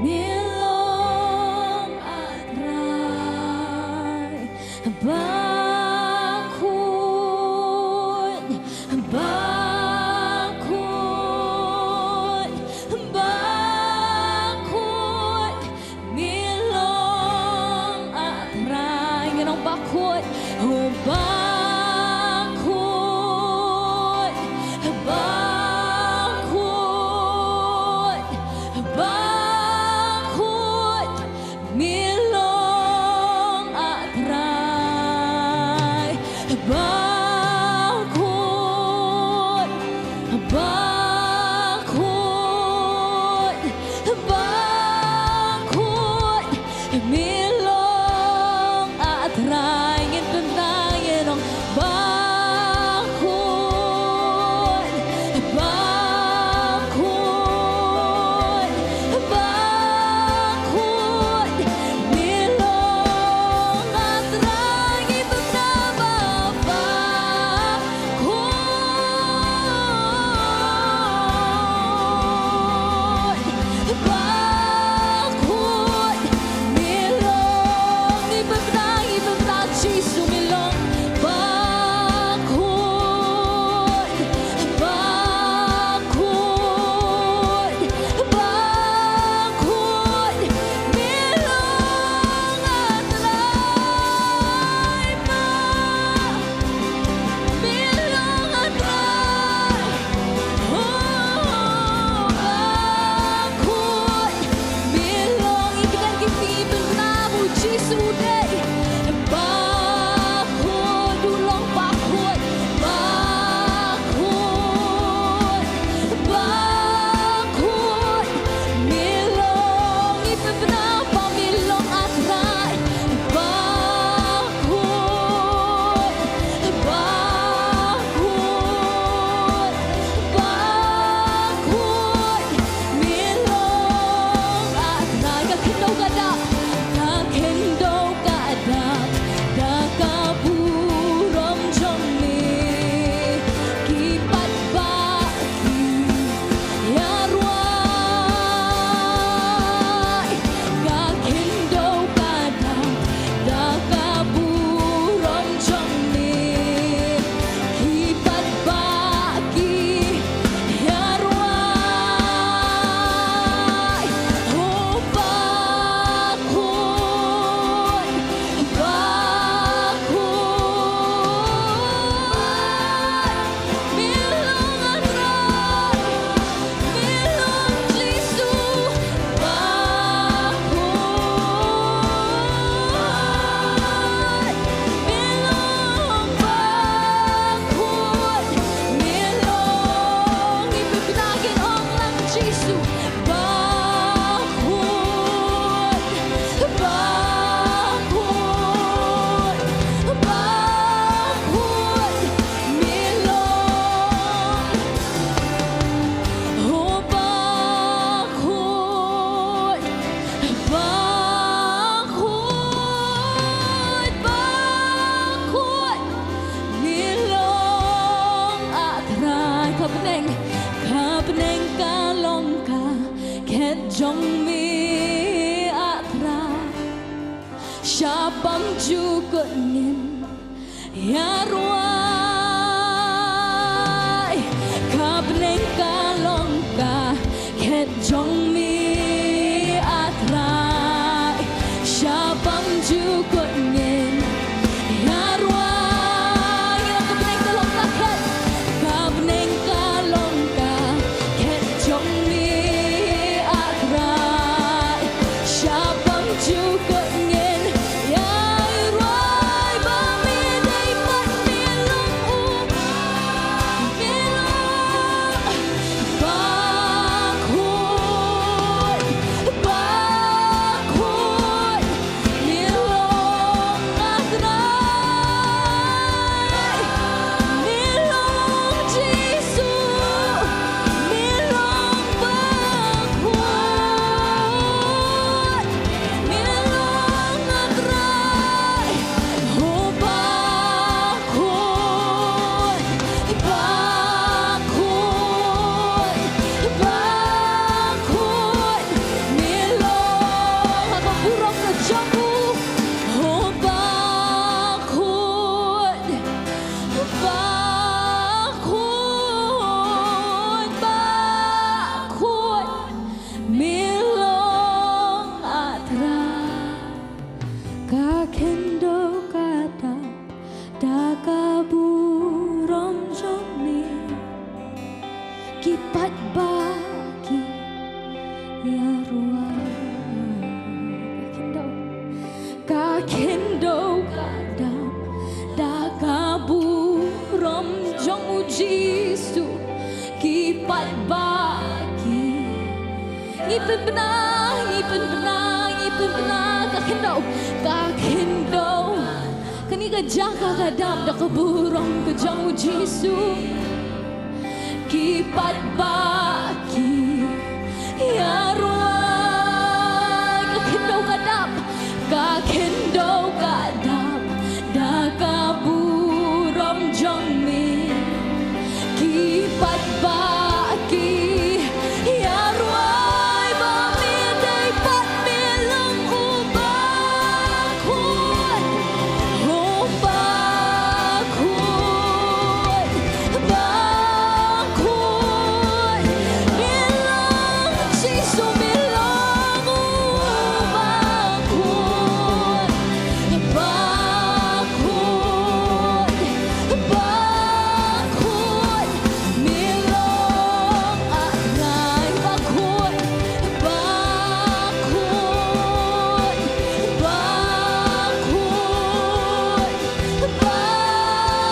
me long A Trai. Bakhuid, bakhuid, bakhuid, me long A Trai. Ngan ong bakhuid, oh, bakhuid, bakhuid, bakhuid, me long A Trai. Bakhuid, bakhuid, bakhuid, me long A Trai. Ngin pynbna, ngin ong bakhuid, bakhuid, bakhuid, me long A Trai. Ngin pynbna ba bakhuid, bakhuid, me long. Ngin pynbna, ngin pynbna, Jisu, me long bakhuid, bakhuid, bakhuid, me long A Trai, ba, me long A Trai. Oh, bakhuid, me long. Ïa kine ki, pynbna ba u Jisu u dei bakhuid, u long bakhuid, bakhuid, bakhuid, me long. Ngi pynbna ba me long A Trai. Bakhuid, bakhuid, bakhuid, me long A Trai. Ka khyndew ka dap, ka khyndew ka dap da ka burom jong me. Ki paidbah ki ïa rwai, ka khyndew ka dap da ka burom jong me. Ki paidbah ki ïa rwai, oh, bakhuid, bakhuid, me long A Trai, me long Jisu. Bakhuid, me long, bakhuid, me long. Ngi pynbna, ngin ong lang Jisu. Bakhuid, bakhuid, bakhuid, me long. Oh, bakhuid, bakhuid, bakhuid, me long A Trai. Ka bneng, ka bneng ka long ka khet jong me A Trai. Shaphang jukut ngin ïa rwai, ka bneng ka long ka khet jong me A Trai. Shaphang jukut ngin Ngi pynbna, ngi pynbna, ngi pynbna, ka khyndew, ka khyndew. Kane ka jaka ka dap da ka burom ka jong u Jisu. Ki paidbah ki ïa rwai, ka khyndew ka dap, ka khyndew ka dap da ka burom jong me. Ki paidbah ki ïa rwai ba me dei pat, me long u bakhuid, u bakhuid, bakhuid. Me long Jisu, me long u bakhuid, bakhuid, bakhuid. Me long a ngai bakhuid, bakhuid, bakhuid,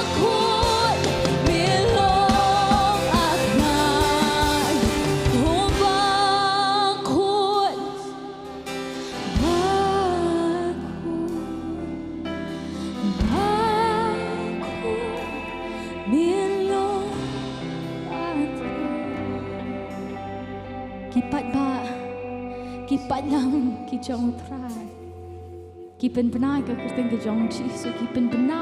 bakhuid. Me long a ngai, oh, bakhuid, bakhuid, bakhuid. Me long a ngai. Ki paidbah, ki paidlang ki jong u Trai, ki pynbna ïa ka kyrteng ka jong u Jisu, ki pynbna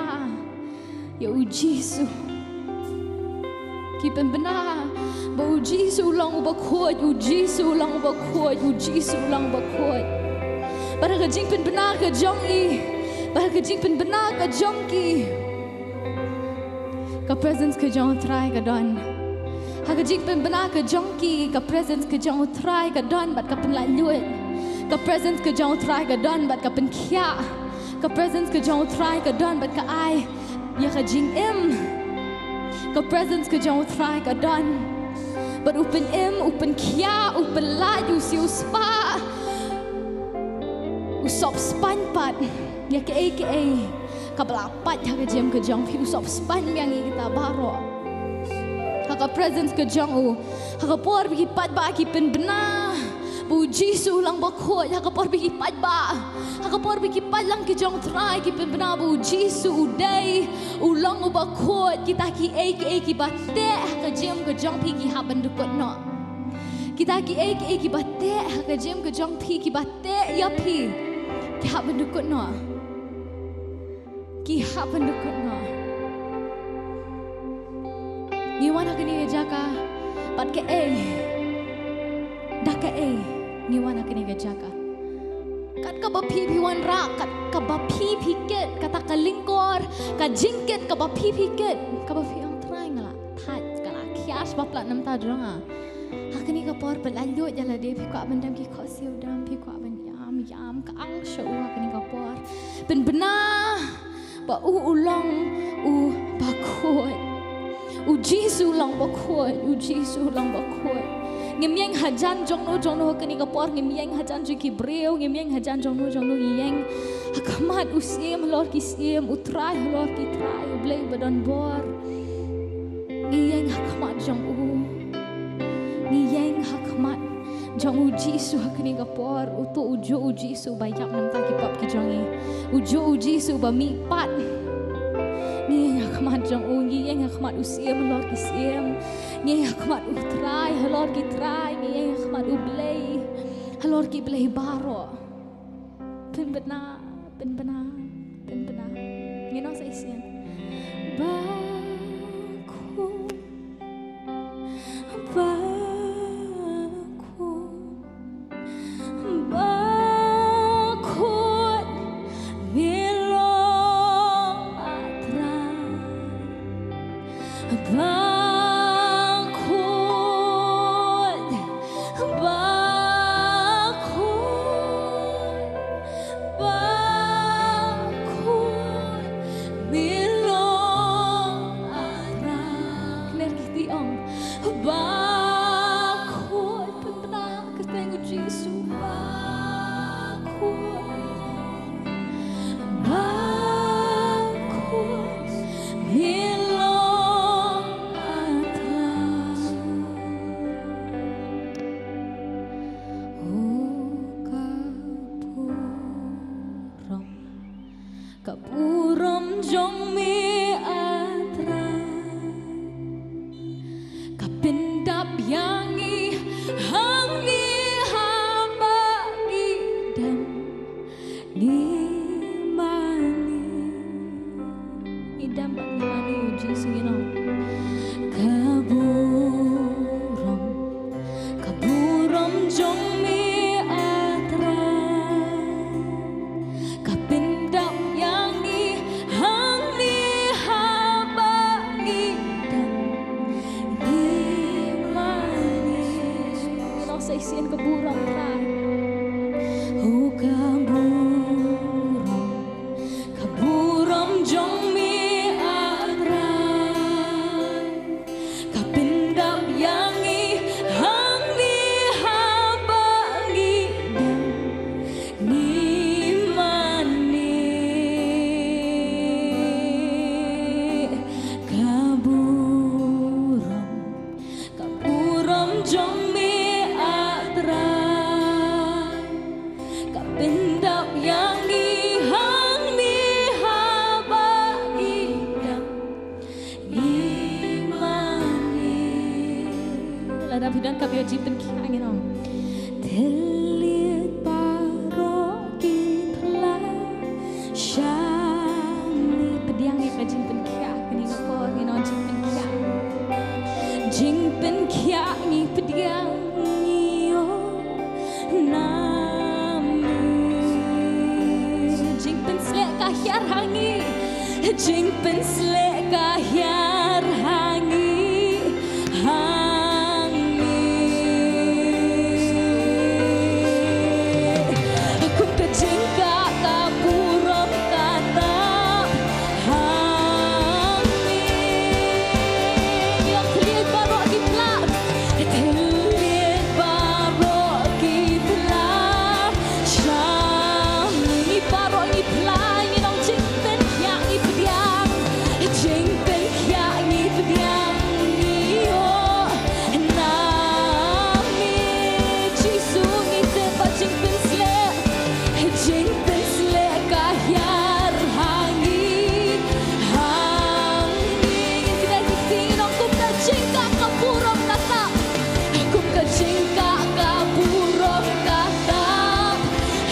ïa u Jisu. Ki pynbna ba u Jisu u long u bakhuid, u Jisu u long u bakhuid, u Jisu u long u bakhuid. Bad ha ka jingpynbna ka jong i, bad ha ka jingpynbna ka jong ki, ka presence ka jong u Trai ka don. Ha ka jingpynbna ka jong ki, ka presence ka jong u Trai ka don bad ka pynlaitluid. Ka presence ka jong u Trai ka don bad ka pynkhiah. Ka presence ka jong u Trai ka don bad ka ai ïa ka jingim. Ka presence ka jong u Trai ka don bad u pynim, u pynkhiah, u pynlait, u siewspah, u sop spaiñ pat ïa kaei kaei kaba la pait ha ka jingim ka jong phi, u sop spaiñ biang ïa kita baroh. Ha ka presence ka jong u, ha ka por ba ki paidbah ki pynbna ba u Jisu u long bakhuid, ha ka por ba ki paidbah, ha ka por ba ki paidlang ki jong u Trai ki pynbna ba u Jisu u dei, u long u bakhuid, kita kiei kiei kiba teh ha ka jingim ka jong phi ki hap ban dukut noh. Kita kiei kiei kiba teh ha ka jingim ka jong phi, kiba teh ïa phi, ki hap ban dukut noh. Ki hap ban dukut noh. Ngi wan ha kane ka jaka bad kaei? Da kaei ngi wan ha kane ka jaka? Kat kaba phi phi wanrah, kat kaba phi phi kit, kata ka lyngkor ka jingkit kaba phi phi kit, kaba phi ong, Trai, nga la thait, nga la khiah shibak, la namta jong nga. Ha kane ka por pynlaitluid ïa lade, phi kwah ban dem ki khohsiew, dem, phi kwah ban ïam, ïam, ka ang sha u ha kane ka por. Pynbna ba u u long u bakhuid. U Jisu u long bakhuid, u Jisu u long bakhuid. Ngim ïeng hajan jongno jongno ha kane ka por, ngim ïeng hajan jong ki briew, ngim ïeng hajan jongno jongno, ngi ïeng ha khmat u Syiem halor ki syiem, u Trai halor ki trai, u Blei uba don bor. Ngi ïeng ha khmat jong u. Ngi ïeng ha khmat jong u Jisu ha kane ka por, uto u juh u Jisu ba ïap namta ki pop ki jong ngi. U juh u Jisu ba mihpat. Ngi ïeng ha khmat jong u, ngi ïeng ha khmat u Syiem halor ki syiem. Ngi ïeng ha khmat u Trai halor ki trai, ngi ïeng ha khmat u Blei halor ki blei baroh. Pynbna, pynbna, pynbna. Ngin ong sa shisien. Bakhuid, bakhuid, bakhuid, me long a Trai. Bakhuid, bakhuid, bakhuid, me Burom jong me, A Trai, ka pyndap ïa ngi hangne haba ngi dem ngi mane. Ngi dem bad ngi mane, U Jisu, ngi ong. Ka burom, ka burom jong me, A Trai, ka pyndap ïa ngi hangne haba ngi dem ngi mane. Ngi ong sa shisien: ka burom, Trai. O ka burom, ka burom jong me, A Trai, ka pyndap ïa ngi hangne haba ngi dem ngi mane. Ka burom, ka burom jong me, A Trai, ka pyndap ïa ngi hangne haba ngi dem ngi mane. Lada phi donkam ïa ka jingpynkhiah, ngin ong: Thylliej baroh ki phla sha me. Pdiang ïa ka jingpynkhiah kane ka por, ngin ong: Jingpynkhiah, jingpynkhiah ngi pdiang, ngi ïoh na me. Jingpynsleh ka hiar ha ngi, jingpynsleh ka hiar ha ngi, ha ngi. Kum ka jingkah ka burom ka tap ha me. Ngi ong: Thylliej baroh ki phla, thylliej baroh ki phla sha me. Ngi baroh ngi phla, ngin ong: Jingpynkhiah ngi pdiang, jingpynkhiah ngi pdiang, ngi ïoh na me. Jisu, ngi tip ba jingpynsleh, jingpynsleh ka hiar ha ngi, ha ngi. Ngin kyndiah ki kti, ngin ong: Kum ka jingkah ka burom ka tap, kum ka jingkah ka burom ka tap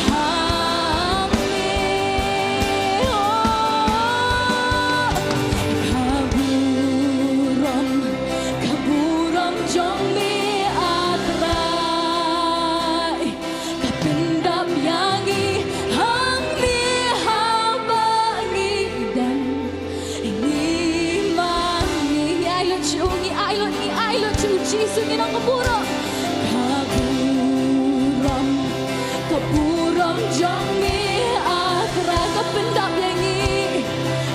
ha me. Oh, ka burom, ka burom jong me, A Trai, ka pyndap ïa ngi hangne haba ngi dem ngi mane. Ngi ai lut sha u, ngi ai lut, ngi ai lut sha u Jisu, ngin ong: Ka burom, ka burom, ka burom jong me, A Trai, ka pyndap ïa ngi,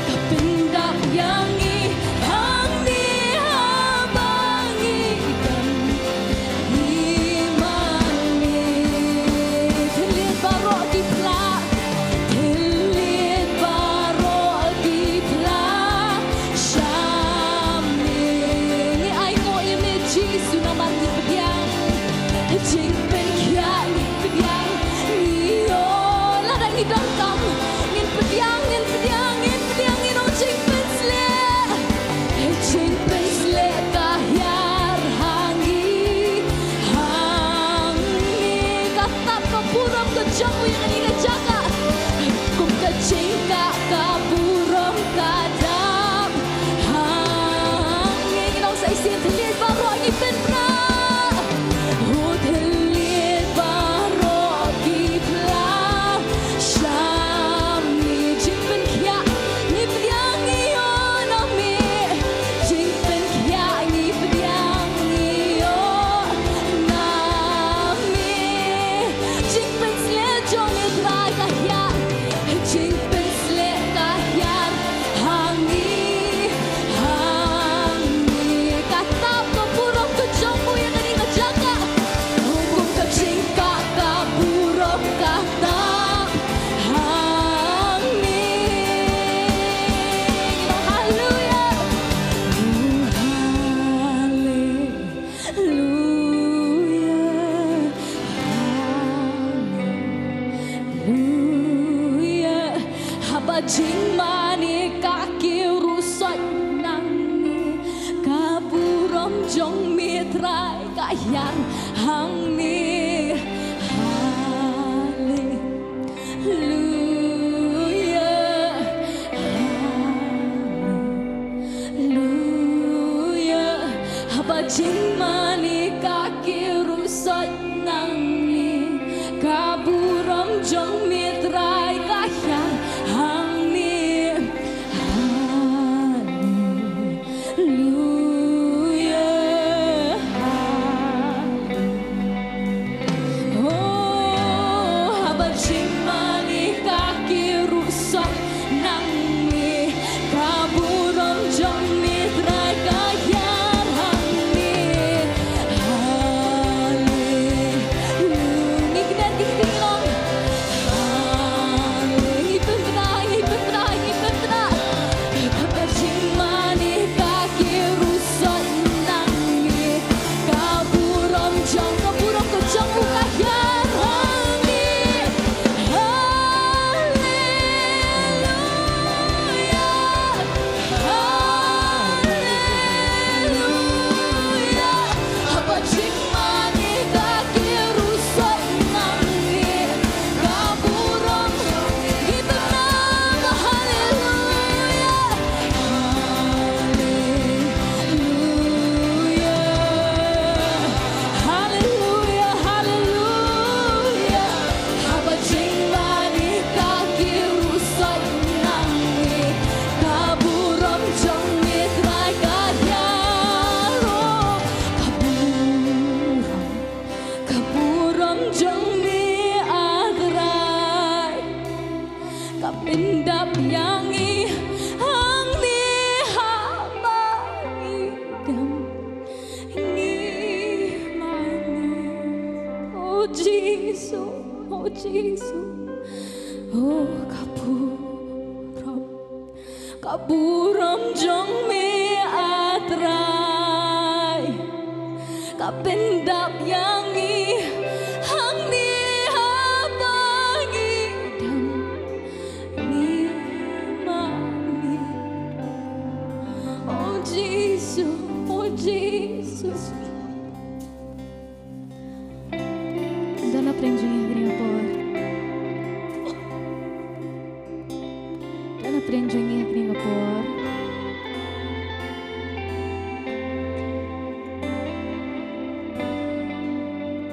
ka pyndap ïa ngi hangne haba ngi dem ngi mane. Thylliej baroh ki phla, thylliej baroh ki phla sha me. Ngi ai nguh ïa me Jisu namar ngi pdiang. Mane ka kyrusot nangne, ka burom jong me Trai ka hiar hangne. Haleluya, haleluya. Haba jingmane ka kyrusot nangne, ka burom jong me Trai ka hiar hangne. Haleluya. Oh, haba jingmane ka kyrusot nangne, ka burom jong me Trai ka hiar hangne. Haleluya. Ngi kyndiat ki kti long. Haleluya. Ngi pynbna, ngi pynbna, ngi pynbna. Haba jingmane ka kyrusot nangne, ka burom jong, ka burom ka jong u ka hiar hangne. Haleluya. Haleluya. Haba jingmane ka kyrusot nangne, ka burom jong me Trai ka hiar. Haleluya. Haleluya. Haleluya, haleluya. Haba jingmane ka kyrusot nangne, ka burom jong me Trai ka hiar. Oh, ka burom, ka burom jong me, ah Trai, ka pyndap ïa ngi hangne haba ngi dem. Ngi mane. Oh Jisu, oh Jisu. Oh, ka burom, ka burom jong me, ah Trai, ka pyndap ïa ngi hangne haba ngi dem. Ngi mane. Oh Jisu, oh Jisu. Don ha pdeng jong ngi ha kane ka por. Don ha pdeng jong ngi ha kane ka por.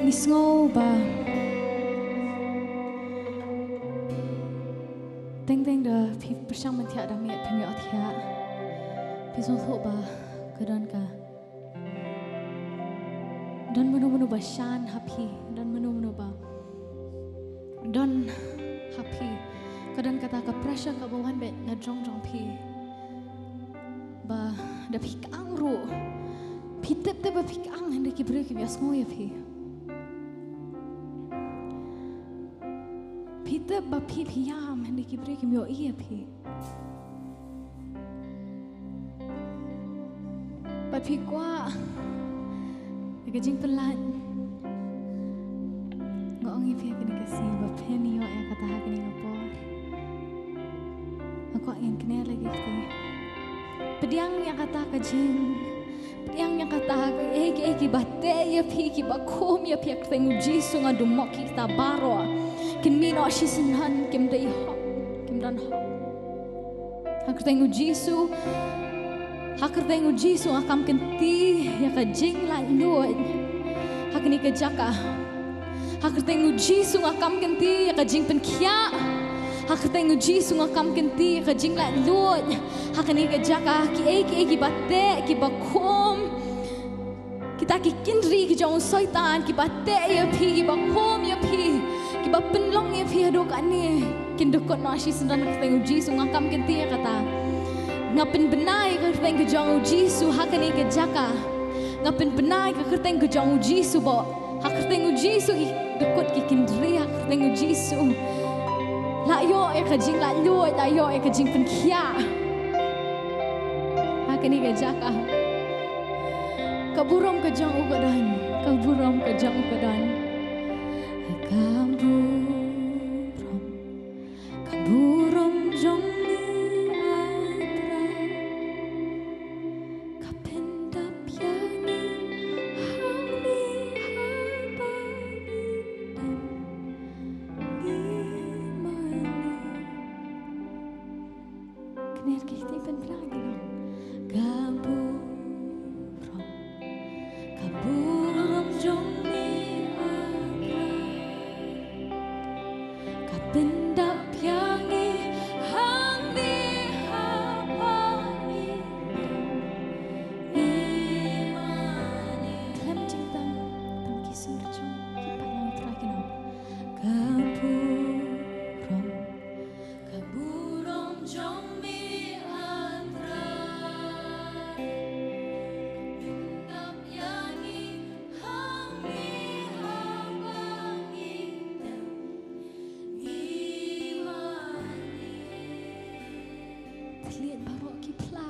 Ngi sngew ba teng teng da phi pyrshang ban thiah da miet phim ïoh thiah. Phi sngewthuh ba ka don ka, don mano mano ba shan ha phi, don mano mano ba don ha phi. Ka don kata ka pressure kaba wan beit na jrong jong phi. Ba da phi kang ruh, phi tip tip ba phi kang, hynrei ki briew kim ïohsngew ïa phi. Phi tip ba phi phi ïam, hynrei ki briew kim ïohi ïa phi. Ba phi kwah ïa ka jingpynlait. Nga ong ïa phi ha kane ka sngi ba phin ïoh ïa kata ha kane ka por. Nga kwah ngin kner la ki kti. Pdiang ïa kata ka jing Pdiang ïa kata, kiei kiei kiba teh ïa phi, kiba khum ïa phi, ha ka kyrteng u Jisu nga dum mok kita baroh. Kin mih noh shisyndon, kim dei hok, kim don hok. Ha ka kyrteng u Jisu, ha ka kyrteng u Jisu nga kam kynti ïa ka jinglaitluid ha kane ka jaka. Ha ka kyrteng u Jisu nga kam kynti ïa ka jingpynkhiah. Ha ka kyrteng u Jisu nga kam kynti ïa ka jinglaitluid ha kane ka jaka. Kiei kiei kiba teh, kiba khum, kita ki kynri ki jong u Soitan kiba teh ïa phi, kiba khum ïa phi, kiba pynlong ïa phi haduh kane, kin dkut noh shisyndon ha ka kyrteng u Jisu. Nga kam kynti ïa kata. Nga pynbna ïa ka kyrteng ka jong u Jisu ha kane ka jaka. Nga pynbna ïa ka kyrteng ka jong u Jisu ba ha ka kyrteng u Jisu ki dkut ki kynri, ha ka kyrteng u Jisu. La ïoh ïa ka jinglaitluid, la ïoh ïa ka jingpynkhiah ha kane ka jaka. Ka burom ka jong u ka don, ka burom ka jong u ka don. Ka burom, ka burom jong me. Kner ki kti pynpra ki nong. Ka burom, ka burom jong me, ah Trai, ka pyndap ïa ngi hangne ha pdeng. Khlem jingtang tang ki sur jong ki paidlang Trai ki nong. Ka burom, ka burom jong me, ah Trai, pyndap ïa ngi hangne ha pdeng. Thylliej baroh ki phla.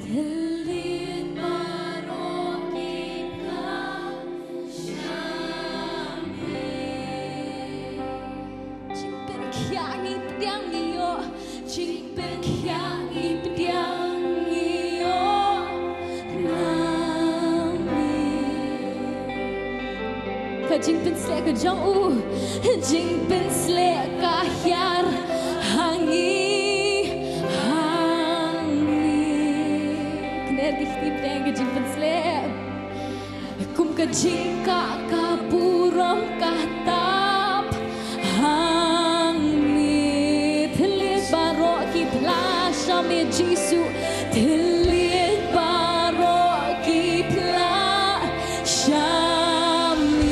Thylliej baroh ki phla sha me. Jingpynkhiah ngi pdiang ngi ïoh. Jingpynkhiah ngi pdiang ngi ïoh na me. Ka jingpynsleh ka jong u, jingpynsleh ka hiar ha ngi, ha ngi. Kner ki kti pdiang ka jingpynsleh. Kum ka jingkah ka burom ka tap ha ngi. Thylliej baroh ki phla sha me Jisu. Thylliej baroh ki phla sha me.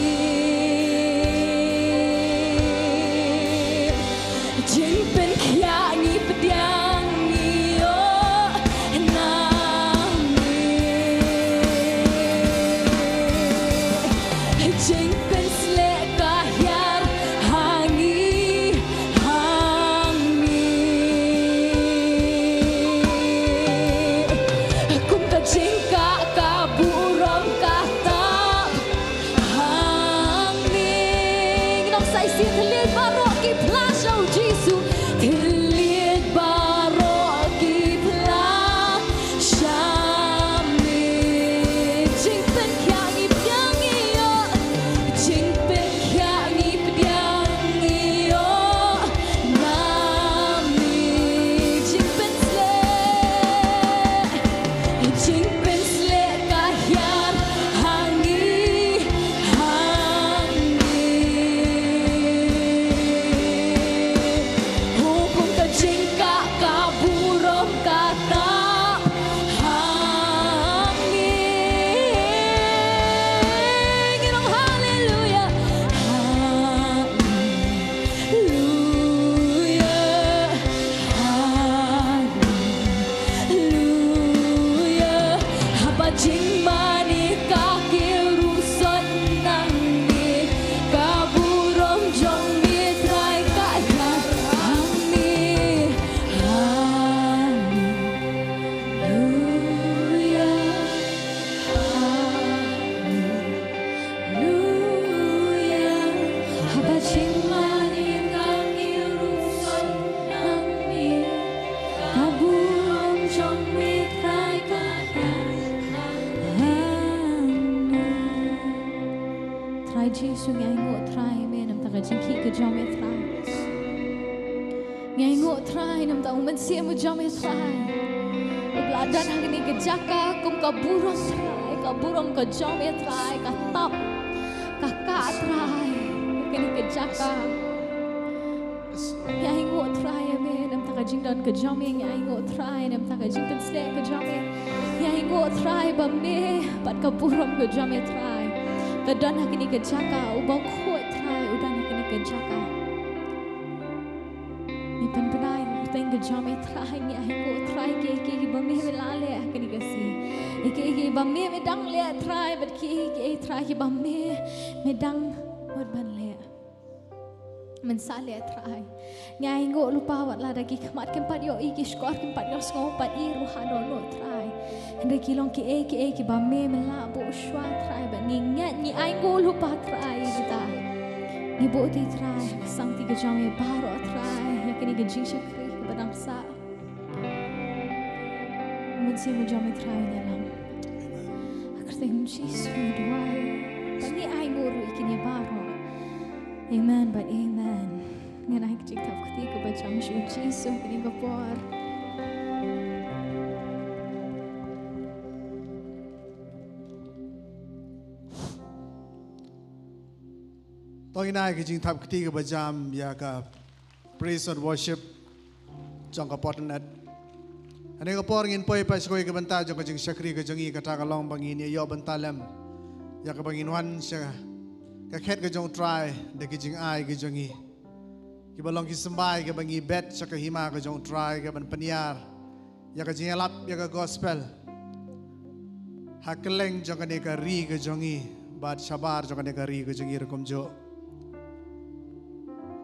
Jingpynkhiah ngi pdiang ngi ïoh na me. Jingpynsleh ka hiar ha ngi, ha ngi. Kum ka jingkah ka burom ka tap ha ngi. Ngi nong sa shisien. Thylliej baroh ki phla sha u Jisu. Thylliej baroh ki phla sha me. Jingpynkhiah ngi pdiang ngi ïoh. Jingpynkhiah ngi pdiang ngi ïoh na me. Jingpynsleh, jingpynsleh ka hiar ha ngi, ha ngi. Hukum ka jingkah ka burom ka tap ha ngi. Ngi nong haleluya. Haleluya. Haleluya. Haba jingmane ka kiew ruh sot nangne, ka burom jong me Trai ka hiar hangne. Haleluya. Haleluya. Haba jingmane ka kiew ruh sot nangne, ka burom jong me Trai ka hiar hangne. Trai Jisu, ngi ainguh Trai me namar ka jingkhih ka jong me Trai. Ngi ainguh Trai namar u Mynsiem u jong me Trai. U la don ha kane ka jaka kum ka burom Trai, ka burom ka jong me Trai, ka tap, ka kah Trai ha kane ka jaka. Ngi ainguh Trai ïa me namar ka jingdon ka jong me, ngi ainguh Trai namar ka jingpynsleh ka jong me. Ngi ainguh Trai ba me bad ka burom ka jong me Trai ka don ha kane ka jaka, u Bakhuid Trai u don ha kane ka jaka. Ngi pynbna ïa ka kyrteng ka jong me Trai, ngi ainguh Trai kiei kiei kiba me me la leh ha kane ka sngi. Ïa kiei kiei kiba me me dang leh Trai, bad kiei kiei Trai kiba me me dang mut ban leh. Men sa leh Trai. Ngi ainguh lypa wat la da ki khmat kim pat ïohi, ki shkor kim pat ïohsngew pat i ruh haduh noh Trai. Hynrei ki long kiei kiei kiba me me la buh shuwa Trai, bad ngi ngeit, ngi ainguh lypa Trai ïa kita. Ngi buh ïa ki Trai ha ka sangti ka jong me baroh Trai, ïa kane ka jingshakri kaba dang sah. Mynsiem u jong me Trai un ïalam. Ha ka kyrteng u Jisu ngi duwai. Bad ngi ainguh ruh ïa kine baroh. Amen bad amen. Ngan ai ka jingthap kti kaba jam sha u Jisu ha kane ka por. Ngin ai ka jingthap kti kaba jam ïa ka praise and worship jong ka Pop Net. Hangne ka por ngin poi pat sha kawei ka bynta jong ka jingshakri ka jong ngi, kata ka long ba ngin ïa ïoh bynta lem ïa kaba ngin wan sha ka khet ka jong U Trai da ki jingai ka jong ngi, kiba long ki symbai kiba ngi bet sha ka hima ka jong U Trai, kaban pynïar ïa ka jingïalap ïa ka gospel ha kylleng jong kane ka ri ka jong ngi bad shabar jong kane ka ri ka jong ngi ruh kumjuh.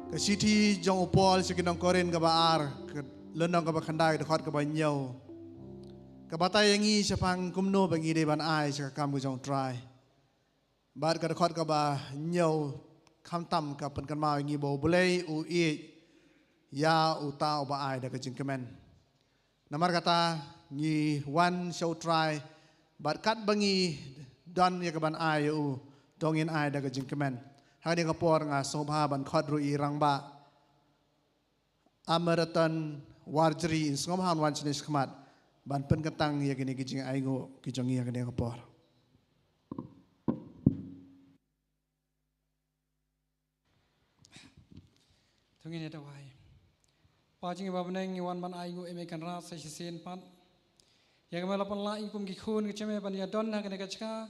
Ka shithi jong u Paul sha ki nong Korinth kaba ar, ka lynnong kaba khyndai, ka dkhot kaba hynñiew, ka batai ïa ngi shaphang kumno ba ngi dei ban ai sha ka kam ka jong U Trai. Bad ka dkhot kaba hynñiew khamtam ka pynkynmaw ïa ngi ba U Blei u ïeit ïa uta uba ai da ka jingkmen. Namar kata ngi wan sha U Trai bad katba ngi don ïa kaban ai ïa u, to ngin ai da ka jingkmen. Ha kane ka por nga sngewbha ban khot ruh ïa i Rangbah Amerton Warjri, in sngewbha un wan shane shakhmat ban pynkyntang ïa kine ki jingainguh ki jong ngi ha kane ka por. To ngin ïa duwai. Pa jong ngi ba ha bneng, ngi wan ban ainguh ïa me Kynrad sa shisien pat. Ïa ka me la pynlah ïa ngi kum ki khun ka jong me ban ïa don ha kane ka jaka.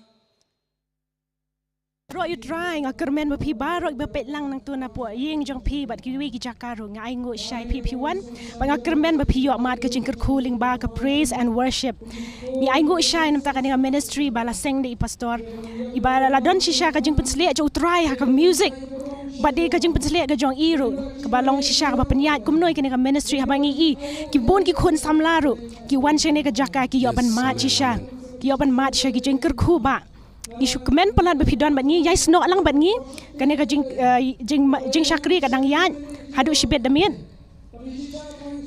Baroh ïa U Trai, nga kyrmen ba phi baroh ba peit lang nangta na poh ïing jong phi bad kiwei ki jaka ruh, nga ainguh shai phi, phi wan. Bad nga kyrmen ba phi ïoh mad ka jingkyrkhu lyngba ka praise and worship. Ngi ainguh shai namar kane ka ministry ba la seng da i pastor, iba la don shisha ka jingpynsleh jong U Trai ha ka music. Bad dei ka jingpynsleh ka jong i ruh kaba long shisha kaba pynïaid kumno ïa kane ka ministry, haba ngi i ki bun ki khun samla ruh ki wan sha kane ka jaka, ki ïoh ban mad shisha, ki ïoh ban mad shisha ki jingkyrkhu ba. Ngi shu kmen palat ba phi don bad ngi, ïai snoh lang bad ngi. Kane ka jing, eh, jing, jingshakri ka dang ïaid haduh shibit da miet.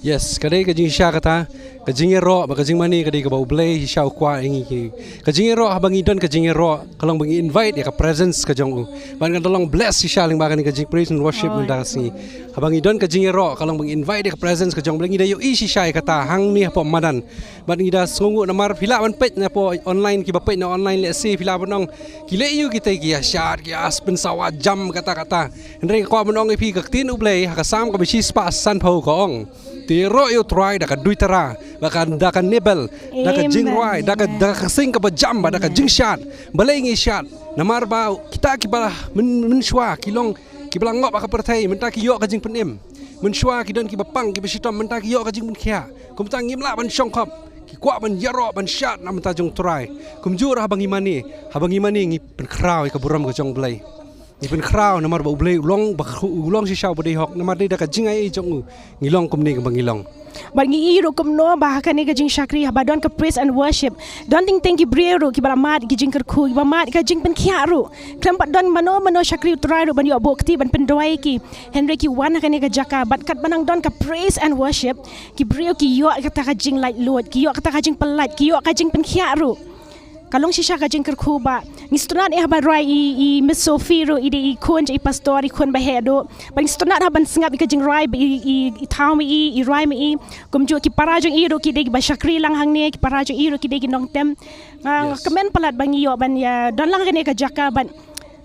Yes, ka dei ka jingshisha kata, ka jingïaroh bad ka jingmane ka dei kaba U Blei shisha u kwah ïa ngi ki. Ka jingïaroh, haba ngi don ka jingïaroh, ka long ba ngi invite ïa ka presence ka jong u. Bad ngi da long bless shisha lyngba kane ka jing praise and worship mynta ka sngi. Haba ngi don ka jingïaroh, ka long ba ngi invite ïa ka presence ka jong U Blei, ngi da ïohi shisha ïa kata hangne hapoh madan. Bad ngi da sngewnguh namar phi lah ban peit na poh online, kiba peit na online lehse phi lah ban ong ki leh aïu kita, ki ïa shad, ki ïa spin sawa jam kata kata. Hynrei nga kwah ban ong ïa phi, ka ktien U Blei ha ka Salm kaba shispah sanphew ka ong, to ïaroh ïa U Trai da ka duitara, da ka, da ka nebel, da ka jingrwai, da ka, da ka sing kaba jam bad da ka jingshad. Balei ngi shad? Namar ba kita kiba myn, mynshuwa ki long kiba la ngop ha ka pyrthei, mynta ki ïoh ka jingpynim. Mynshuwa ki don kiba pang, kiba shitom, mynta ki ïoh ka jingpynkhiah. Kumta ngim lah ban shongkhop, ki kwah ban ïaroh ban shad na bynta jong U Trai. Kumjuh ruh haba ngi mane, haba ngi mane ngi pynkhraw ïa ka burom ka jong U Blei. Ngi pynkhraw namar ba U Blei u long, ba u long shisha uba dei hok, namar dei da ka jingai jong u ngi long kumne kumba ngi long. Bad ngi i ruh kumno ba ha kane ka jingshakri haba don ka praise and worship, don teng teng ki briew ruh kiba la mad ki jingkyrkhu, kiba mad ka jingpynkhiah ruh. Khlem pat don mano mano shakri U Trai ruh ban ïoh buh kti ban pynduwai ïa ki. Hynrei ki wan ha kane ka jaka bad katba nang don ka praise and worship, ki briew ki ïoh kata ka jinglaitluid, ki ïoh kata ka jingpyllait, ki ïoh ka jingpynkhiah ruh. Ka long shisha ka jingkyrkhu ba ngi sngewtynnat eh haba rwai i, i Miss Sophie ruh, i dei i khun jong i pastor, i khun ba heh duh. Bad ngi sngewtynnat haba sngap ïa ka jingrwai ba i, i, i thaw ma i, i rwai ma i. Kumjuh ki para jong i ruh ki dei kiba shakri lang hangne, ki para jong i ruh ki dei ki nongtem. Nga, nga kmen palat ba ngi ïoh ban ïa don lang kane ka jaka bad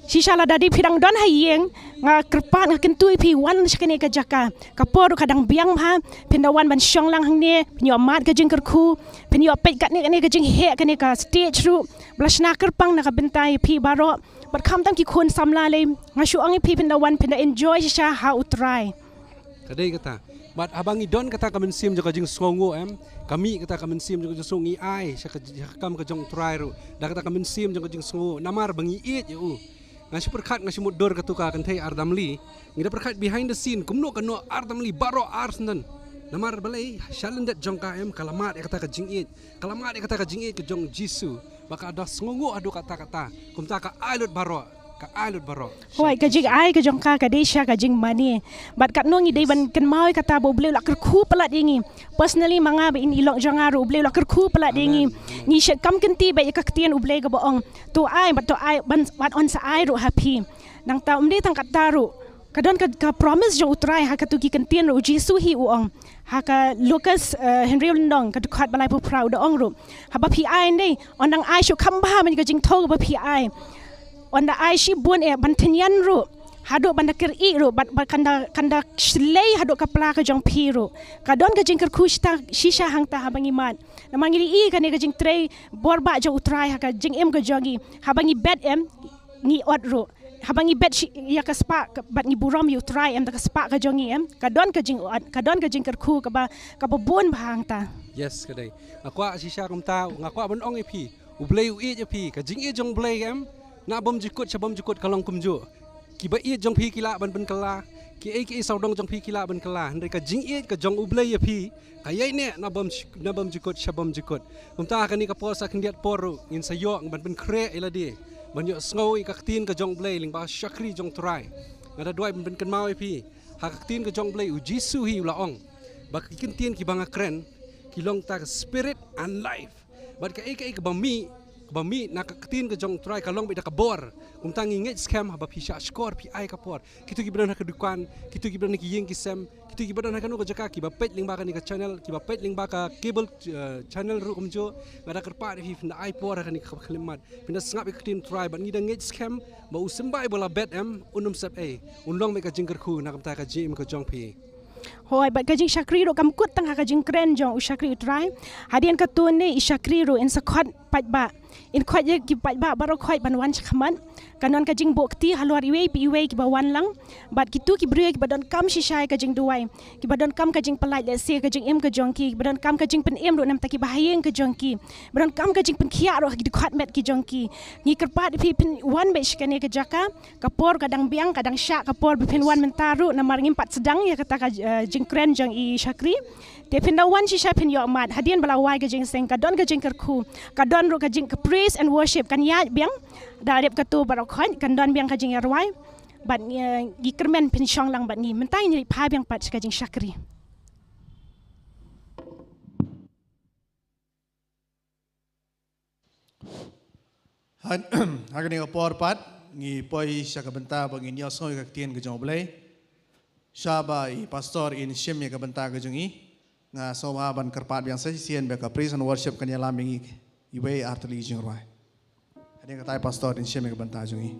shisha lada dei phi dang don ha ïing, nga kyrpad, nga kyntu ïa phi wan sha kane ka jaka. Ka por ruh ka dang biang bha, phin da wan ban shong lang hangne, phin ïoh mad ka jingkyrkhu, phin ïoh peit katne katne ka jingheh kane ka stage ruh ba la shna kyrpang na ka bynta ïa phi baroh. Bad khamtam ki khun samla lei, nga shu ong ïa phi phin da wan, phin da enjoy shisha ha U Trai. Ka dei kata. Bad haba ngi don kata ka mynsiem jong ka jingsngewnguh, em, ka mih kata ka mynsiem jong ka jingsngewnguh, ngi ai sha ka, sha ka kam ka jong U Trai ruh da kata ka mynsiem jong ka jingsngewnguh, namar ba ngi ïeit ïa u. Nga shu pyrkhat, nga shu mutdur katto ka kynthei Ardamli. Ngi da pyrkhat behind the scene kumno ka noh Ardamli baroh ar snem. Namar balei? Sha lyndet jong ka, em, ka la mad ïa kata ka jingïeit, ka la mad ïa kata ka jingïeit ka jong U Jisu. Ba ka da sngewnguh haduh katta katta. Kumta ka ai lut baroh, ka ai lut baroh. Hooid, ka jingai ka jong ka ka dei sha ka jingmane. Bad katno ngi dei ban kynmaw ïa kata ba U Blei u la kyrkhu palat ïa ngi. Personally ma nga bad i lok jong nga ruh, U Blei u la kyrkhu palat ïa ngi. Ngi shait kam kynti bad ïa ka ktien U Blei kaba ong, to ai, bad to ai, ban, bad yn sa ai ruh ha phi. Nangta ym dei tang katta ruh, ka don ka, ka promise jong U Trai ha kato ki kyntien ruh, U Jisu hi u ong. Ha ka Lukas, eh, hynriew lynnong, ka dkhot ba laiphew phra, u da ong ruh, haba phi ai, hynrei yn dang ai shuh kham bha ban ïa ka jingthoh kaba phi ai. Yn da ai shibun eh ban tynñian ruh. Haduh ban da kyrkieh ruh, bad, bad kan da, kan da shlei haduh ka pla ka jong phi ruh. Ka don ka jingkyrkhu shita, shisha hangta haba ngi mad. Namar ngi ïohi kane ka jingtrei bor ba jong U Trai ha ka jingim ka jong ngi. Haba ngi bet em, ngi ot ruh. Haba ngi bet shi-, ïa ka spah, ka, bad ngi burom ïa U Trai em, da ka spah ka jong ngi em. Ka don ka jingot, ka don ka jingkyrkhu kaba, kaba bun bha hangta. Yes, ka dei. Nga kwah shisha kumta, nga kwah ban ong ïa phi. U Blei u ïeit ïa phi, ka jingïeit jong U Blei em. Na bym jukut, sha bym jukut ka long kumjuh. Kiba ïeit jong phi ki lah ban pynkylla, kiei kiei sawdong jong phi ki lah ban kylla. Hynrei ka jingïeit ka jong U Blei ïa phi, ka ïaineh na bym, na bym jukut, sha bym jukut. Kumta ha kane ka por sa khyndiat por ruh, ngin sa ïoh ban pynkhreh ïa lade. Ban ïohsngew ïa ka ktien ka jong U Blei lyngba shakri jong U Trai. Nga da duwai ban pynkynmaw ïa phi. Ha ka ktien ka jong U Blei U Jisu hi u la ong. Ba ki ktien kiba nga kren, ki long ta ka spirit and life. Bad kaei kaei kaba mih, kaba mih na ka ktien ka jong U Trai ka long beit da ka bor. Kumta ngi ngeit skhem haba phi shah shkor phi ai ka por. Kito kiba don ha ka dukan, kito kiba don ha ki ïing ki sem, kito kiba don ha kano ka jaka kiba peit lyngba kane ka channel, kiba peit lyngba ka cable, eh, channel ruh kumjuh, nga da kyrpad ïa phi phin da ai por ha kane ka khyllipmat. Phin da sngap ïa ka ktien U Trai bad ngi da ngeit skhem ba u symbai ba la bet em, un ym sep ei, un long beit ka jingkyrkhu na ka bynta ka jingim ka jong phi. Hooid, bad ka jingshakri ruh kam kut tang ha ka jingkren jong u shakri U Trai. Hadien katto ne i shakri ruh in sa khot paidbah. In khot ïa ki paidbah baroh khoit ban wan shakhmat. Kan don ka jingbuh kti halor iwei pa iwei kiba wan lang. Bad kito ki briew kiba donkam shisha ïa ka jingduwai. Kiba donkam ka jingpyllait lehse ka jingim ka jong ki. Kiba donkam ka jingpynim ruh namar kiba ha ïing ka jong ki. Kiba donkam ka jingpynkhiah ruh ha ki dkhot met ki jong ki. Ngi kyrpad ïa phi phin wan beit sha kane ka jaka. Ka por ka dang biang, ka dang shah ka por ba phin wan mynta ruh, namar ngim pat sdang ïa kata ka, eh, jingkren jong i shakri. Te phin da wan shisha phin ïoh mad, hadien ba la wai ka jingïaseng, ka don ka jingkyrkhu, ka don ruh ka jing, ka praise and worship, kan ïaid biang, da dep katto baroh khoit, kan don biang ka jingïarwai, bad, eh, ngi kyrmen phin shong lang bad ngi, mynta ngin ïa phai biang pat sha ka jingshakri. Ha, ha kane ka por pat, ngi poi sha ka bynta ba ngin ïohsngew ïa ka ktien ka jong U Blei. Sha ba i pastor in shim ïa ka bynta ka jong i. Nga sngewbha ban kyrpad biang sa shisien ba ka praise and worship kan ïalam ïa ngi iwei ar tylli ki jingrwai. Hadien kata i pastor in shim ïa ka bynta jong i.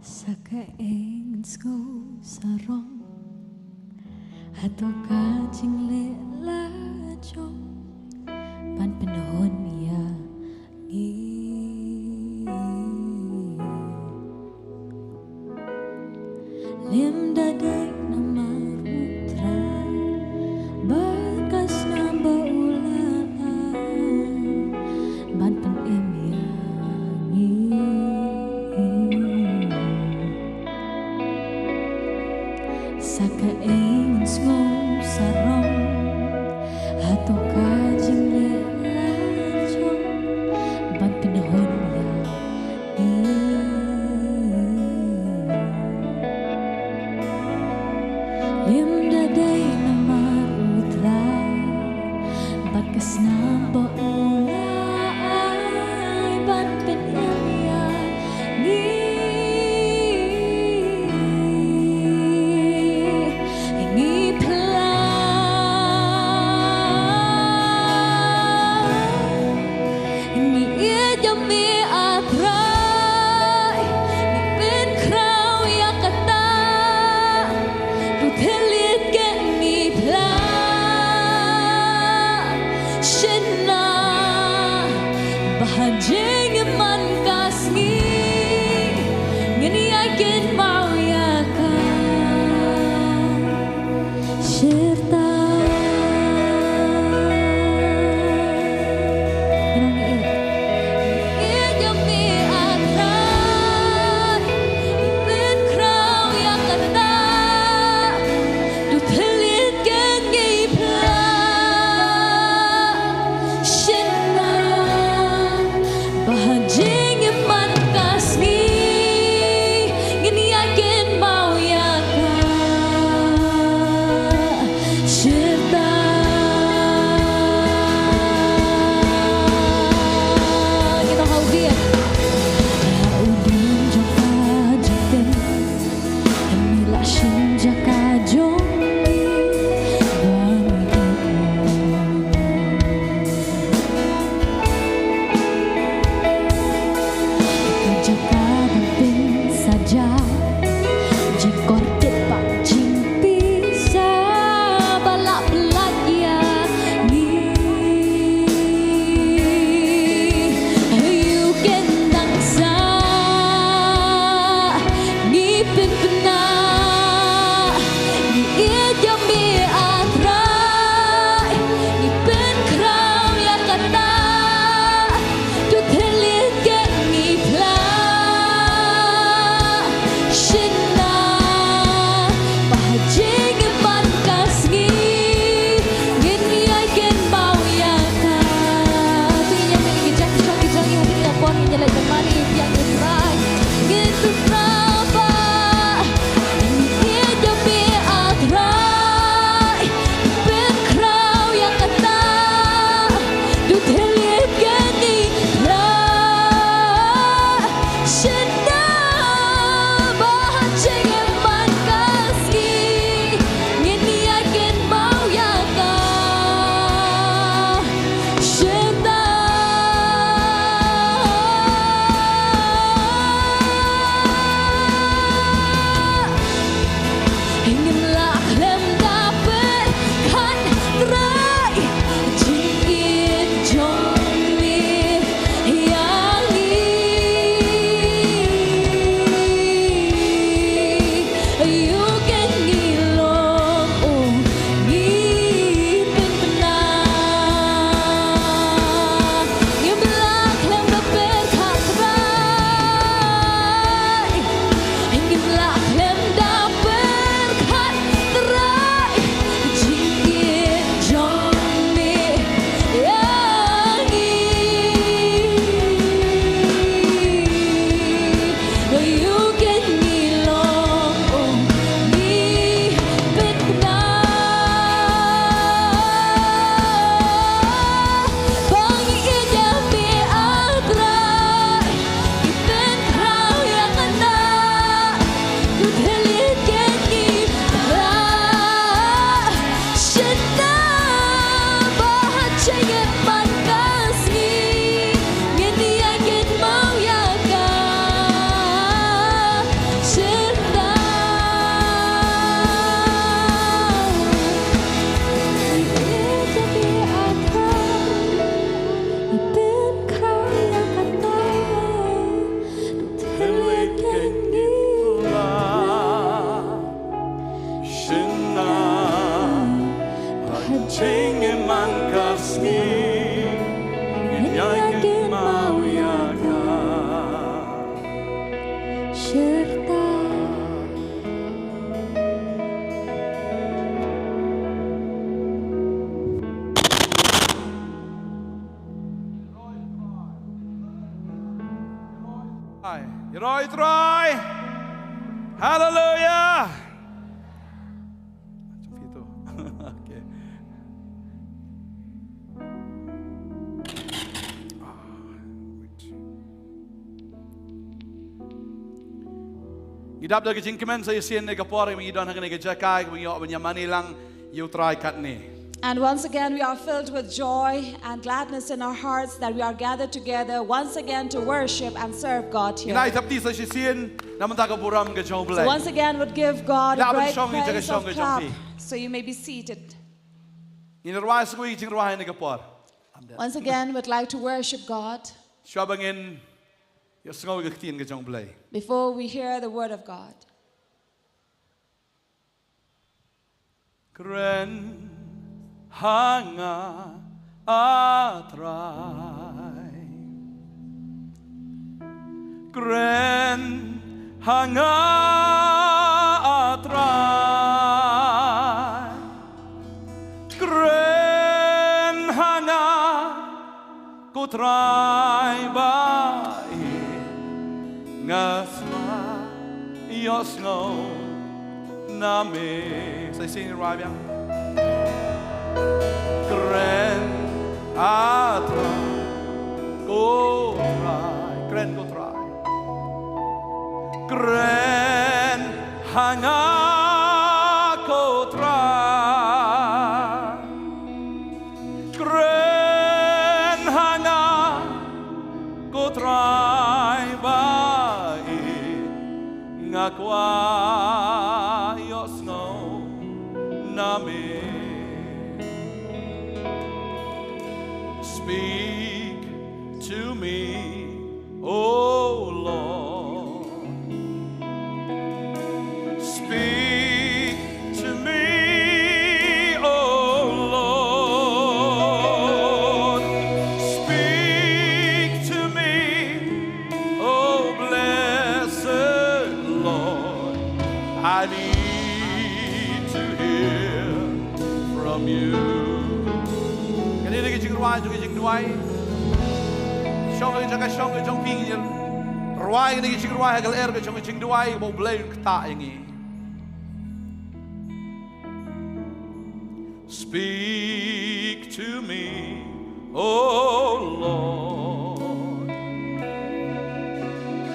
Sa kaei ngan sngew sarong, hato ka jingleh la jong ban pynhun ïa ngi. Lymda dei namar U Trai, ba ka snam ba u la ai ban pynim ïa ngi. Sa kaei ngan sngew sarong, hato ka jingleh la jong ban pynhun ïa ngi. Lymda dei namar U Trai, bad ka snam ba u la ai ban pynim ïa ngi. Ngi phla, ngi ïeit ïa me A Trai, ngi pynkhraw ïa kata. To thylliej ïa ngi phla, shynna ba ha jingim man ka sngi. Cherta. Ïaroh ïa U Trai. Haleluia. Jong phi to. Okay. Ah, wait. Ngi dap da ka jingkmen sa shisien ïa ka por ba ngi don ha kane ka jaka, ba ngi ïoh ban ïamane lang ïa U Trai katne. And once again, we are filled with joy and gladness in our hearts that we are gathered together once again to worship and serve God here. Ngin ai thapti sa shisien na ka bynta ka burom ka jong U Blei. So once again, would give God a great praise of clap, so you may be seated. Ngin rwai sa kawei ka jingrwai ha kane ka por. Once again, would like to worship God. Shuwa ba ngin ïohsngew ïa ka ktien ka jong U Blei. Before we hear the word of God. Kren ha nga, A Trai. Kren ha nga, A Trai. Kren ha nga, ko Trai ba ïeit, nga sngewbha ïohsngew na me. Sa shisien ngi rwai biang. Kren, A Trai, ko Trai, kren ko Trai. Kren ha nga, ko Trai. Kren ha nga, ko Trai ba ïeit, nga kwah ïohsngew na me. Speak to me, O Lord. Speak to me, O Lord. Speak to me, O blessed Lord. I need to hear from you. Kane ka dei ka jingrwai jong ka jingduwai. Shong ha ka jaka shong ka jong phi, ngin rwai kane ka jingrwai ha ka lyer ka jong ka jingduwai, ba U Blei un ktah ïa ngi. Speak to me, O Lord.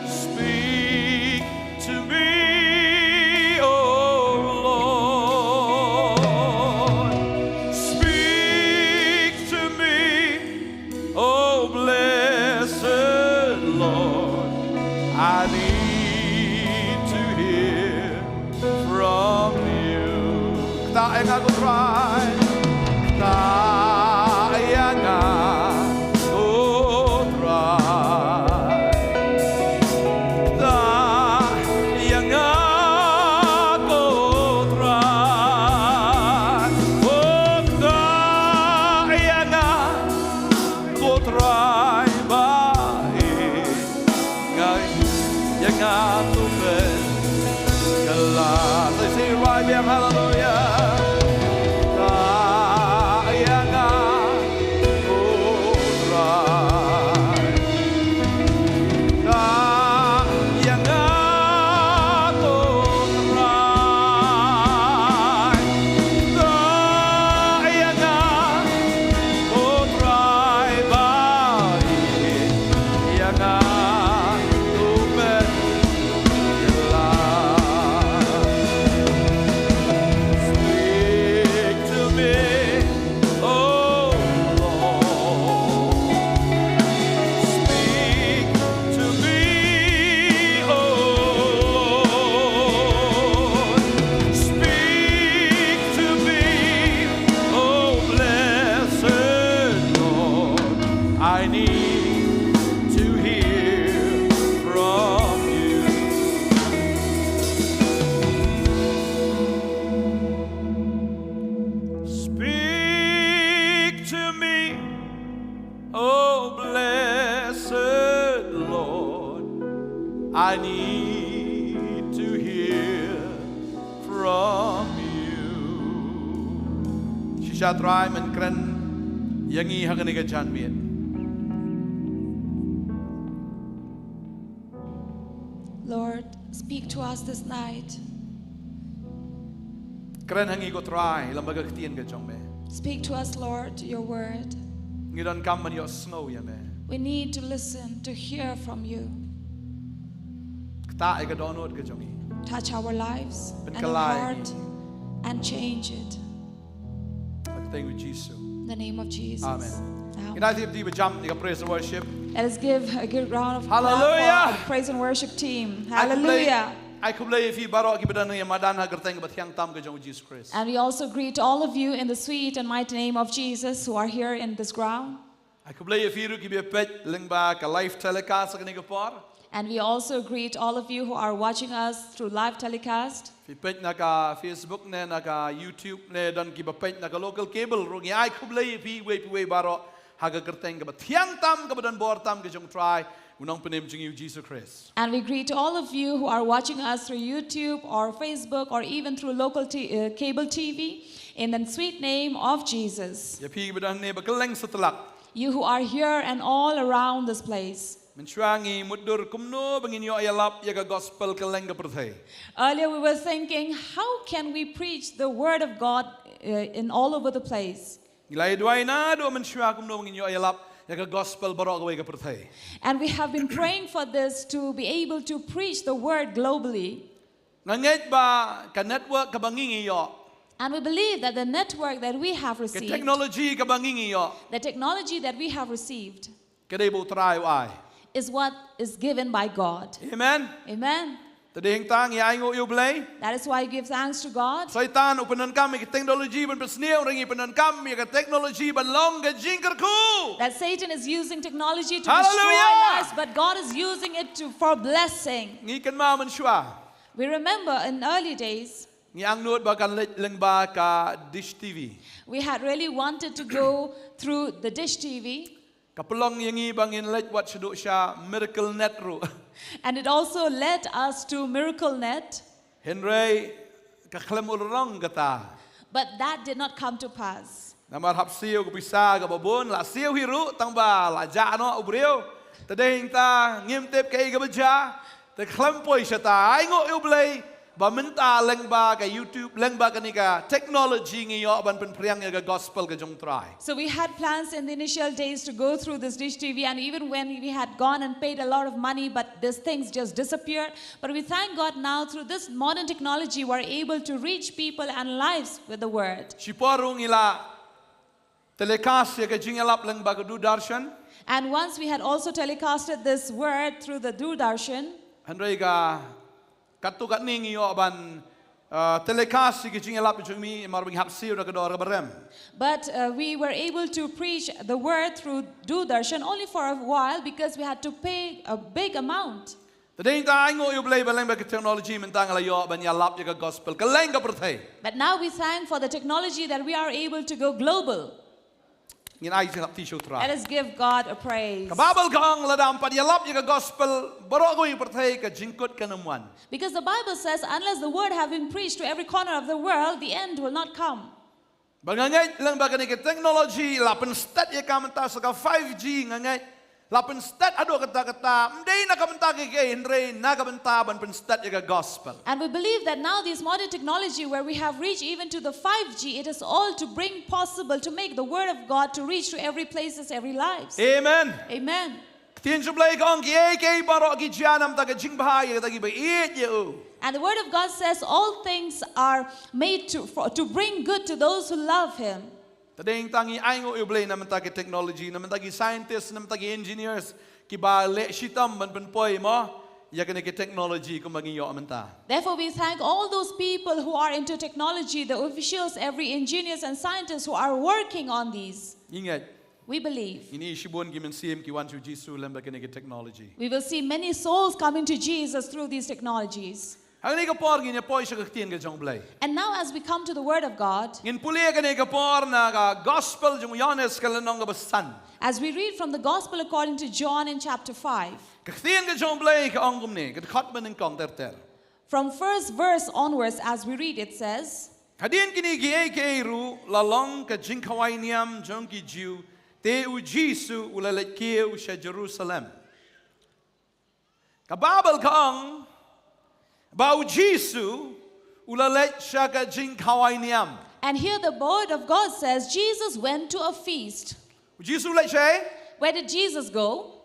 Speak to me, O Lord. Speak to me, O blessed Lord. I need to hear from you. Ktah ïa nga ko Trai. Ktah ïa nga ko Trai. Ktah ïa nga ko Trai. Oh, ktah ïa nga ko Trai ba ïeit. Nga, ïa nga to pynkylla. Sa shisien rwai biang, haleluia. Ktah ïa nga ko Trai. Ktah ïa nga ko Trai. Ktah ïa nga ko Trai ba ïeit. Ïa nga to pynkylla. to hear from you. Shisha Trai, men kren ïa ngi ha kane ka janmiet. Lord, speak to us this night. Kren ha ngi ko Trai, lem bad ka ktien ka jong me. Speak to us, Lord, your word. Ngi donkam ban ïohsngew ïa me. We need to listen, to hear from you. Ktah ïa ka dohnud ka jong ngi. Touch our lives and our Pynkylla ïa heart ngi. And change it. Ha ka kyrteng u Jisu. In the name of Jesus. Amen. Amen. Ngin ai thied ba jam ïa ka praise and worship. Let us give a good round of Hallelujah. Applause for our praise and worship team. Ai khublei, Hallelujah. ai khublei ïa phi baroh kiba don ha madan ha ka kyrteng kaba thiang tam ka jong u Jisu Khrist. And we also greet all of you in the sweet and mighty name of Jesus who are here in this ground. Ai khublei ïa phi ruh kiba peit lyngba ka live telecast ha kane ka por. And we also greet all of you who are watching us through live telecast. Phi peit na ka Facebook ne na ka YouTube ne don kiba peit na ka local cable ruh, ngi ai khublei ïa phi iwei pa iwei baroh ha ka kyrteng kaba thiang tam kaba don bor tam ka jong u Trai, u Nongpynim jong ngi u Jisu Khrist. And we greet all of you who are watching us through YouTube or Facebook or even through local t- uh, cable T V in the sweet name of Jesus. Ïa phi kiba don hangne ba kylleng satlak. You who are here and all around this place. Mynshuwa ngi mutdur kumno ba ngin ïoh ïalap ïa ka gospel kylleng ka pyrthei. Earlier we were thinking, how can we preach the word of God uh, in all over the place? Ngi la ïa duwai naduh mynshuwa kumno ba ngin ïoh ïalap ïa ka gospel baroh kawei ka pyrthei. And we have been praying for this to be able to preach the word globally. Nga ngeit ba ka network kaba ngi ngi ïoh. And we believe that the network that we have Ka received, technology kaba ngi ngi ïoh. The technology that we have received, Ka dei ba u Trai u ai. Is what is given by God. Amen. Amen. Te dei hangta ngi ai nguh ïa u Blei. That is why I give thanks to God. Soitan u pyndonkam ïa ka technology ban pynsniew, ngi pyndonkam ïa ka technology ban long ka jingkyrkhu. That Satan is using technology to destroy Hallelujah. Lives, but God is using it to, for blessing. Ngi kynmaw mynshuwa. We remember in early days, Ngi angnud ba kan leit lyngba ka Dish T V. We had really wanted to go through the Dish T V. Ka pynlong ïa ngi ba ngin leit wat shaduh sha Miracle Net ruh. And it also led us to Miracle Net. Hynrei ka khlem urlong kata. But that did not come to pass. Namar hap siew ka pisa kaba bun, la siew hi ruh tang ba la jah noh u briew. Te dei hangta ngim tip kaei kaba jah. Te khlem poi shata, ai nguh ïa u Blei ba mynta lyngba ka YouTube, lyngba kane ka technology ngi ïoh ban pynphriang ïa ka gospel ka jong u Trai. So we had plans in the initial days to go through this Dish T V, and even when we had gone and paid a lot of money, but these things just disappeared. But we thank God now through this modern technology, we're able to reach people and lives with the word. Shipor ruh ngi la telecast ïa ka jingïalap lyngba ka Doordarshan. And once we had also telecasted this word through the Doordarshan. Hynrei ka katto katne ngi ïoh ban uh, telecast ïa ka jingïalap jong mi namar ba ngi hap siew da ka dor kaba rem. But uh, we were able to preach the word through Doordarshan only for a while because we had to pay a big amount. Te dei hangta ai nguh ïa u Blei ba lyngba ka technology mynta ngi la ïoh ban ïalap ïa ka gospel kylleng ka pyrthei. But now we thank for the technology that we are able to go global. Ngin ai jingïalap ti sha u Trai. Let us give God a praise. Ka Baibl ka ong lada ym pat ïalap ïa ka gospel baroh kawei ka pyrthei, ka jingkut kan ym wan. Because the Bible says, unless the word have been preached to every corner of the world, the end will not come. Ba nga ngeit lyngba kane ka technology la pynstet ïa ka mynta sa ka five G, nga ngeit la pynstet haduh katta katta, ym dei na ka bynta ka kaei hynrei na ka bynta ban pynstet ïa ka gospel. And we believe that now this modern technology where we have reached even to the five G, it is all to bring possible to make the word of God to reach to every places, every lives. Amen. Amen. Ka ktien jong u Blei ka ong kiei kiei baroh ki jia na bynta ka jingbha ïa kita kiba ïeit ïa u. And the word of God says all things are made to, for, to bring good to those who love him. Te dei hangta ngi ai nguh ïa u Blei na bynta ki technology, na bynta ki scientist, na bynta ki engineers kiba leh shitom ban pynpoi mo ïa kane ki technology kumba ngi ïoh mynta. Therefore we thank all those people who are into technology, the officials, every engineers and scientists who are working on these. Ngi ngeit. We believe. Ngin ïohi shibun ki mynsiem ki wan sha u Jisu lyngba kine ki technology. We will see many souls coming to Jesus through these technologies. Hangne ka por ngin ïa poi sha ka ktien ka jong u Blei. And now as we come to the word of God, ngin pule ïa kane ka por na ka gospel jong u Ïohannes ka lynnong kaba san. As we read from the gospel according to John in chapter five. Ka ktien ka jong u Blei ka ong kumne, ka dkhot ba nyngkong ter ter. From first verse onwards, as we read, it says, Hadien kine kiei kiei ruh la long ka jingkhawai niam jong ki Jiw, te u Jisu u la leit kiew sha Jerusalem. Ka Baibl ka ong ba u Jisu u la leit sha ka jingkhawai niam. And here the word of God says Jesus went to a feast. U Jisu u leit shaei? Where did Jesus go?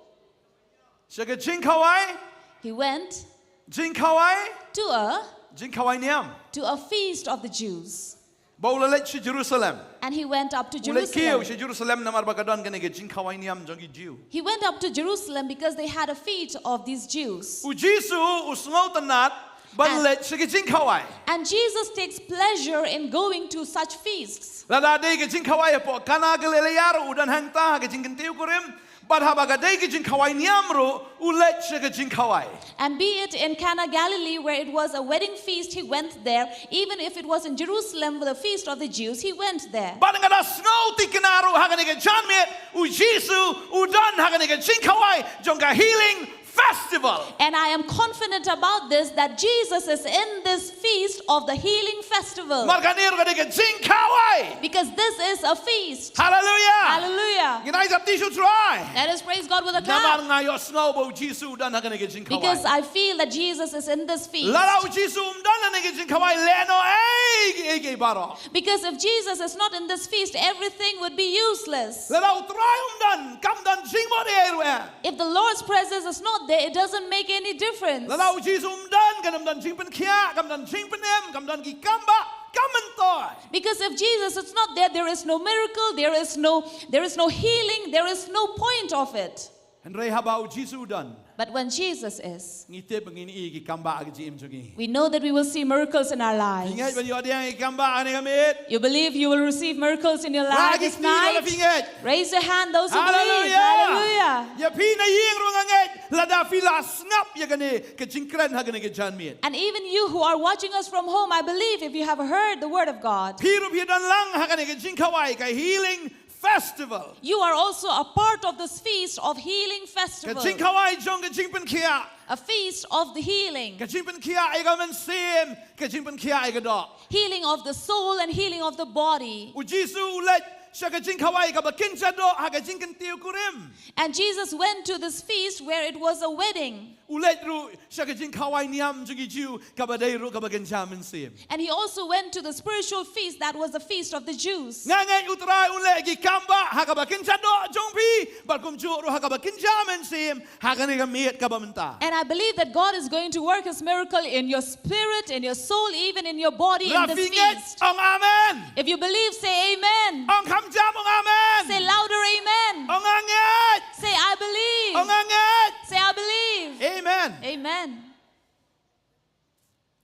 Sha ka jingkhawai. He went Jingkhawai. To a Jingkhawai niam. To a feast of the Jews. Ba u la leit sha Jerusalem. And he went up to Jerusalem. U leit kiew sha Jerusalem namar ba ka don kane ka jingkhawai niam jong ki Jiw. He went up to Jerusalem because they had a feast of these Jews. U Jisu u sngewtynnat ban leit sha ka jingkhawai. And Jesus takes pleasure in going to such feasts. Lada dei ka jingkhawai hapoh Kana Galilea ruh u don hangta ha ka jingkyntiew kurim. Bad haba ka dei ka jingkhawai niam ruh u leit sha ka jingkhawai. And be it in Cana Galilee, where it was a wedding feast, he went there. Even if it was in Jerusalem, the feast of the Jews, he went there. Bad nga da sngewtynnat ruh ha kane ka janmiet u Jisu u don ha kane ka jingkhawai jong ka healing festival. And I am confident about this, that Jesus is in this feast of the healing festival. Namar kane ruh ka dei ka jingkhawai. Because this is a feast. Hallelujah. Hallelujah. Ngin ai jingthoh shuh. Let us praise God with a clap. Namar nga ïohsngew ba u Jisu u don ha kane ka jingkhawai. Because I feel that Jesus is in this feast. Lada u Jisu um don ha kane ka jingkhawai lehnoh ei ei ei baroh. Because if Jesus is not in this feast, everything would be useless. Lada u Trai um don, kam don jingmut ei ruh. If the Lord's presence is not there, it doesn't make any difference. Lada u Jisu um don, kam don jingpynkhiah, kam don jingpynim, kam don ki kambah, kam myntoi. Because if Jesus is not there, there is no miracle, there is no, there is no healing, there is no point of it. Hynrei haba u Jisu u don. But when Jesus is, ngi tip ngin i ki kambah ha ka jingim jong ngi. We know that we will see miracles in our lives. Phi ngeit ban ïoh diang ki kambah ha kane ka miet? You believe you will receive miracles in your life this night? Raise your hand, those who believe. Hallelujah. Hallelujah. Ïa phi na ïing ruh nga ngeit lada phi la sngap ïa kane ka jingkren ha kane ka janmiet. And even you who are watching us from home, I believe if you have heard the word of God, phi ruh phi don lang ha kane ka jingkhawai ka healing festival. You are also a part of this feast of healing festival. Ka jingkhawai jong ka jingpynkhiah. A feast of the healing. Ka jingpynkhiah ïa ka mynsiem, ka jingpynkhiah ïa ka doh. Healing of the soul and healing of the body. U Jisu u leit sha ka jingkhawai kaba kynja doh ha ka jingkyntiew kurim. And Jesus went to this feast where it was a wedding. U leit ruh sha ka jingkhawai niam jong ki Jiw kaba dei ruh kaba kynja mynsiem. And he also went to the spiritual feast that was the feast of the Jews. Nga ngeit u Trai un leh ki kambah ha kaba kynja doh jong phi, bad kumjuh ruh ha kaba kynja mynsiem, ha kane ka miet kaba mynta. And I believe that God is going to work his miracle in your spirit, in your soul, even in your body in this feast. Lada phi ngeit, ong amen. If you believe, say amen. Ong kham jam, ong amen. Say louder, amen. Ong nga ngeit. Say, I believe. Ong nga ngeit. Say, I believe. Amen. Amen.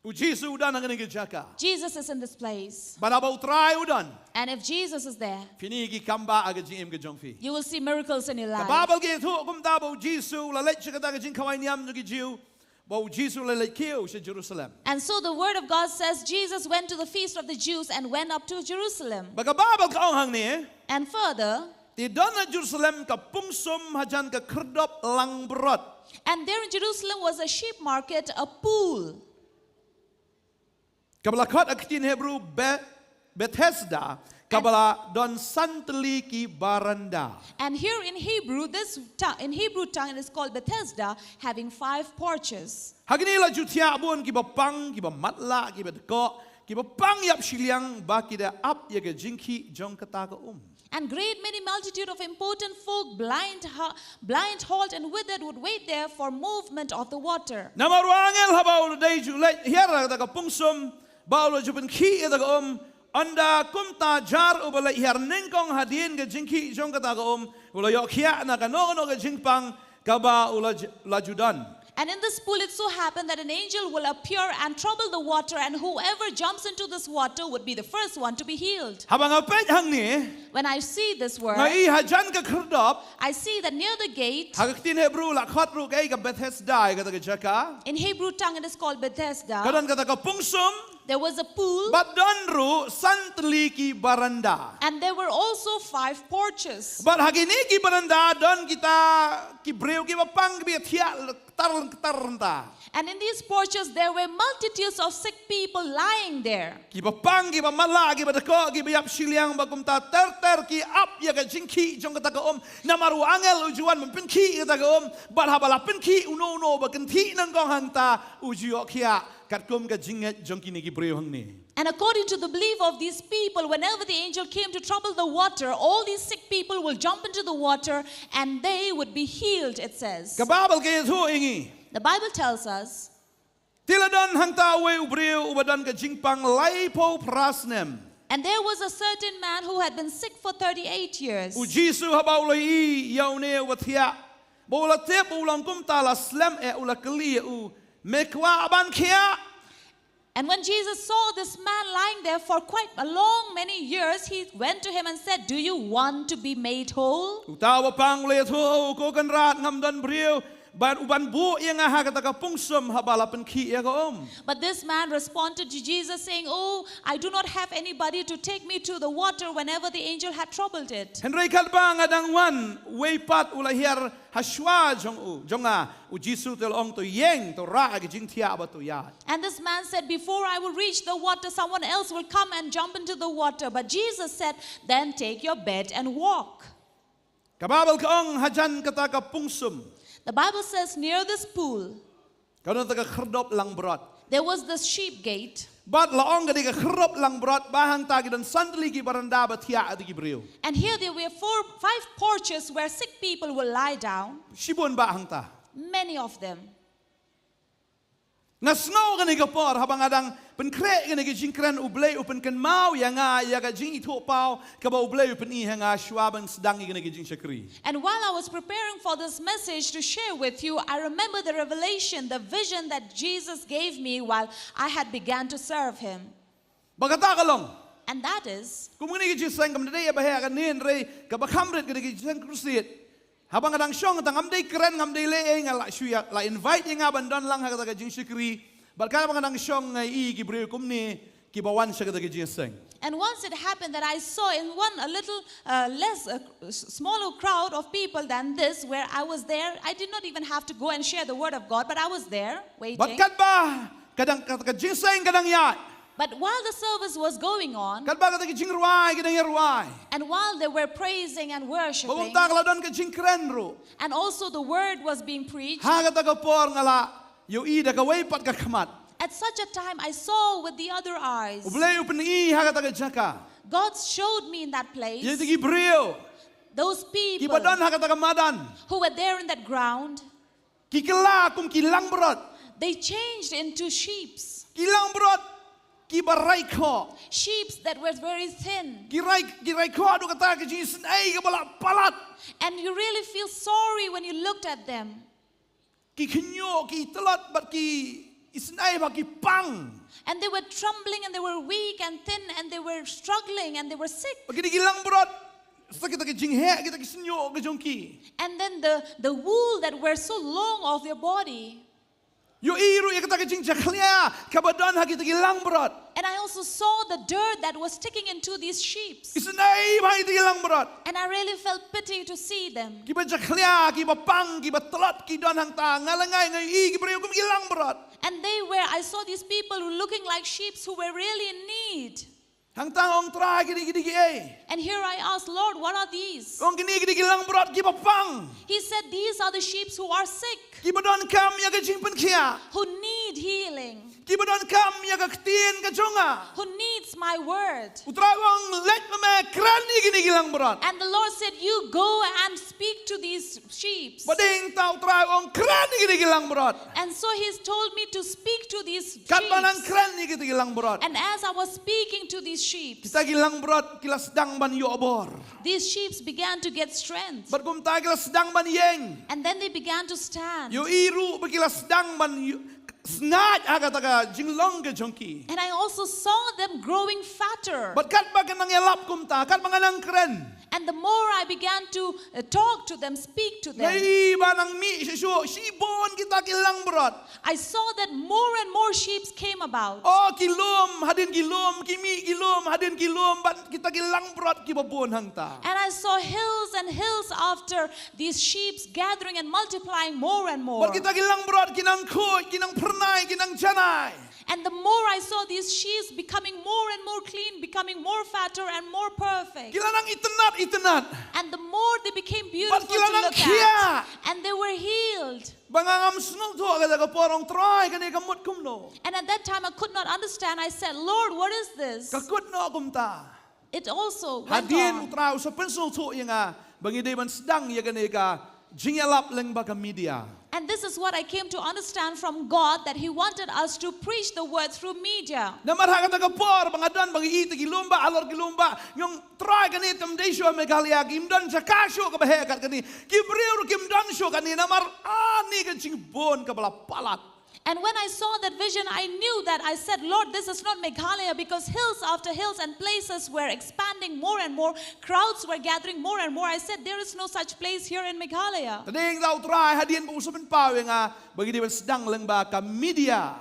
U Jisu u don ha kane ka jaka. Jesus is in this place. Bad haba u Trai u don. And if Jesus is there, phin i ki kambah ha ka jingim ka jong phi. You will see miracles in your life. Ka Baibl ka ïathuh kumta ba u Jisu u la leit sha kata ka jingkhawai niam jong ki Jiw. Ba u Jisu u la leit kiew sha Jerusalem. And so the word of God says Jesus went to the feast of the Jews and went up to Jerusalem. Bad ka Baibl ka ong hangne. And further, te don ha Jerusalem ka pungsum hajan ka khyrdop langbrot. And there in Jerusalem was a sheep market, a pool. Kaba la khot ha ka ktien Hebru Be-, Bethesda, kaba la don san tylli ki baranda. And here in Hebrew, this tongue, in Hebrew tongue, it is called Bethesda, having five porches. Ha kine la ju thiah bun kiba pang, kiba matlah, kiba dkoh, kiba pang ïap shiliang, ba ki da ap ïa ka jingkhih jong kata ka um. And great many multitude of impotent folk, blind, ha-, blind, halt, and withered, would wait there for movement of the water. Namar u angel haba u la dei ju leit hiar ha kata ka pungsum, ba u la ju pynkhih ïa kata ka um, ynda kumta jar uba leit hiar nyngkong hadien ka jingkhih jong kata ka um, u la ïoh khiah na kano kano ka jingpang kaba u la ju-, la ju don. And in this pool it so happened that an angel will appear and trouble the water, and whoever jumps into this water would be the first one to be healed. Haba nga peit hangne, when I see this word, nga i hajan ka khyrdop, I see that near the gate, ha ka ktien Hebru la khot ruh ka ei ka Bethesda ïa kata ka jaka. In Hebrew tongue it is called Bethesda. Ka don kata ka pungsum. There was a pool. Bad don ruh san tylli ki baranda. And there were also five porches. Bad ha kine ki baranda don kita ki briew kiba pang kiba ïathiah ktar ktar hangta. And in these porches, there were multitudes of sick people lying there. Kiba pang, kiba matlah, kiba dkoh, kiba ïap shiliang, bad kumta ter ter ki ap ïa ka jingkhih jong kata ka um. Namar u angel u ju wan ban pynkhih ïa kata ka um. Bad haba la pynkhih uno uno ba kynthih nyngkong hangta u ju ïoh khiah katkum ka jingngeit jong kine ki briew hangne. And according to the belief of these people, whenever the angel came to trouble the water, all these sick people will jump into the water and they would be healed, it says. Ka Baibl ka ïathuh ïa ngi. The Bible tells us, Te la don hangta uwei u briew uba don ka jingpang laiphew phra snem. And there was a certain man who had been sick for thirty-eight years. U Jisu haba u la ïohi ïa une uba thiah, ba u la tip ba u long kumta, la slem eh, u la kylli ïa u, me kwah ban khiah? And when Jesus saw this man lying there for quite a long many years, he went to him and said, "Do you want to be made whole?" Uta uba pang u la ïathuh, o ko Kynrad, ngam don briew ban, uban buh ïa nga ha kata ka pungsum haba la pynkhih ïa ka um. But this man responded to Jesus, saying, "Oh, I do not have anybody to take me to the water whenever the angel had troubled it." Hynrei katba nga dang wan, uwei pat u la hiar ha shuwa jong u, jong nga. U Jisu te u la ong, to ïeng, to rah ïa ka jingthiah bad to ïaid. And this man said, "Before I will reach the water, someone else will come and jump into the water." But Jesus said, "Then take your bed and walk." Ka Baibl ka ong, hajan kata ka pungsum, The Bible says, "Near this pool, ka don kata ka khyrdop langbrot. there was this sheep gate." Bad la ong, ka dei ka khyrdop langbrot, ba hangta ki don san tylli ki baranda ba thiah ïa ki briew. And here there were four, five porches where sick people will lie down, Shibun ba hangta. many of them. Nga sngew kane ka por haba nga dang pynkhreh kane ka jingkren, U Blei u pynkynmaw ïa nga ïa ka jingithuhpaw kaba U Blei u pyni ha nga shuwa ban sdang ïa kane ka jingshakri. And while I was preparing for this message to share with you, I remember the revelation, the vision that Jesus gave me while I had began to serve him. Ba kata ka long, And that is, kum kane ka jingseng kam dei ba heh kane, hynrei kaba kham rit kane ka jingseng crusade. Haba nga dang shong, tang ngam dei kren, ngam dei leh ei, nga la shu ïa, la invite ïa nga ban don lang ha kata ka jingshakri. Bad katba nga dang shong nga ïohi ki briew kumne kiba wan sha kata ka jingseng. And once it happened that I saw in one a little uh, less, uh, s- smaller crowd of people than this, where I was there, I did not even have to go and share the word of God, but I was there Bad waiting. Katba ka dang, kata ka jingseng ka dang ïaid, But while the service was going on, katba kata ka jingrwai ka dang ïarwai, and while they were praising and ba worshiping, kumta ka la don ka jingkren ruh. and also the word was being preached, Ha kata ka por nga la ïohi da kawei pat ka khmat. At such a time, I saw with the other eyes. U Blei u pyni ha kata ka jaka. God showed me in that place Ïa kita ki briew those people kiba don ha kata ka madan, who were there in that ground. ki kylla kum ki langbrot. They changed into sheeps, Ki langbrot kiba raikhoh. Sheeps that were very thin. Ki rai, ki raikhoh, haduh kata ka jingisynei kaba la palat. And you really feel sorry when you looked at them. Ki khynñiuh, ki tlot, bad ki isynei, bad ki pang. And they were trembling and they were weak and thin and they were struggling and they were sick. Bad kine ki langbrot, sa kita ki jingheh, kita ki shñiuh ka jong ki. And then the, the wool that were so long of their body. Ïohi ruh ïa kata ka jingjakhlia kaba don ha kita ki langbrot. And I also saw the dirt that was sticking into these sheep. Isynei bha ïa kita ki langbrot. And I really felt pity to see them. Kiba jakhlia, kiba pang, kiba tlot ki don hangta. Nga la ngai, nga ïohi ki briew kum ki langbrot. And they were, I saw these people who looking like sheep who were really in need. Hangta ong Trai, kine ki dei kiei? And here I asked, "Lord, what are these?" Ong kine ki dei ki langbrot kiba pang. He said, "These are the sheep who are sick, Kiba donkam ïa ka jingpynkhiah. who need healing, Kiba donkam ïa ka ktien ka jong nga. who needs my word." U Trai u ong leit ma me kren ïa kine ki langbrot. And the Lord said, "You go and speak to these sheep." Ba dei hangta u Trai u ong kren ïa kine ki langbrot. And so he's told me to speak to these sheep. Katba nang kren ïa kine ki langbrot, And as I was speaking to these sheep, kita ki langbrot ki la sdang ban ïoh bor. These sheep began to get strength. Bad kumta ki la sdang ban ïeng. And then they began to stand. Ïohi ruh ba ki la sdang ban ïoh, sngaid ha kata ka jinglong ka jong ki. And I also saw them growing fatter. Bad katba ka nang ïalap kumta, katba nga nang kren. And the more I began to uh, talk to them, speak to them, nga i ba nang mih shisha, shibun kita ki langbrot. I saw that more and more sheep came about. Oh, ki lum, hadien ki lum, ki mih ki lum, hadien ki lum, bad kita ki langbrot kiba bun hangta. And I saw hills and hills after these sheep gathering and multiplying more and more. Bad kita ki langbrot ki nang khuid, ki nang phyrnai, ki nang janai. And the more I saw these sheep becoming more and more clean, becoming more fatter and more perfect. Ki la nang itynnad, itynnad. And the more they became beautiful to look at. Bad ki la nang khia. And they were healed. Ba nga ngam sngewthuh ha kata ka por, ong Trai, kane ka mut kumno. And at that time I could not understand. I said, Lord, what is this? Ka kut noh kumta. It also went Hadien on. U Trai u sa pynsngewthuh ïa nga ba ngi dei ban sdang ïa kane ka jingïalap lyngba ka media. And this is what I came to understand from God, that He wanted us to preach the word through media. Namar ha kata ka por ba nga don ba ngi ïeit ïa ki lum ba halor ki lum ba, ngi ong Trai, kane kam dei shuh ha Meghalaya, kim don jaka shuh kaba heh kat kane. Ki briew ruh kim don shuh kane namar ani ka jingbun kaba la palat. And when I saw that vision, I knew that I said, Lord, this is not Meghalaya, because hills after hills and places were expanding more and more, crowds were gathering more and more. I said, there is no such place here in Meghalaya. Te dei da U Trai hadien ba u sa pynpaw ïa nga ba ngi dei ban sdang lyngba ka media.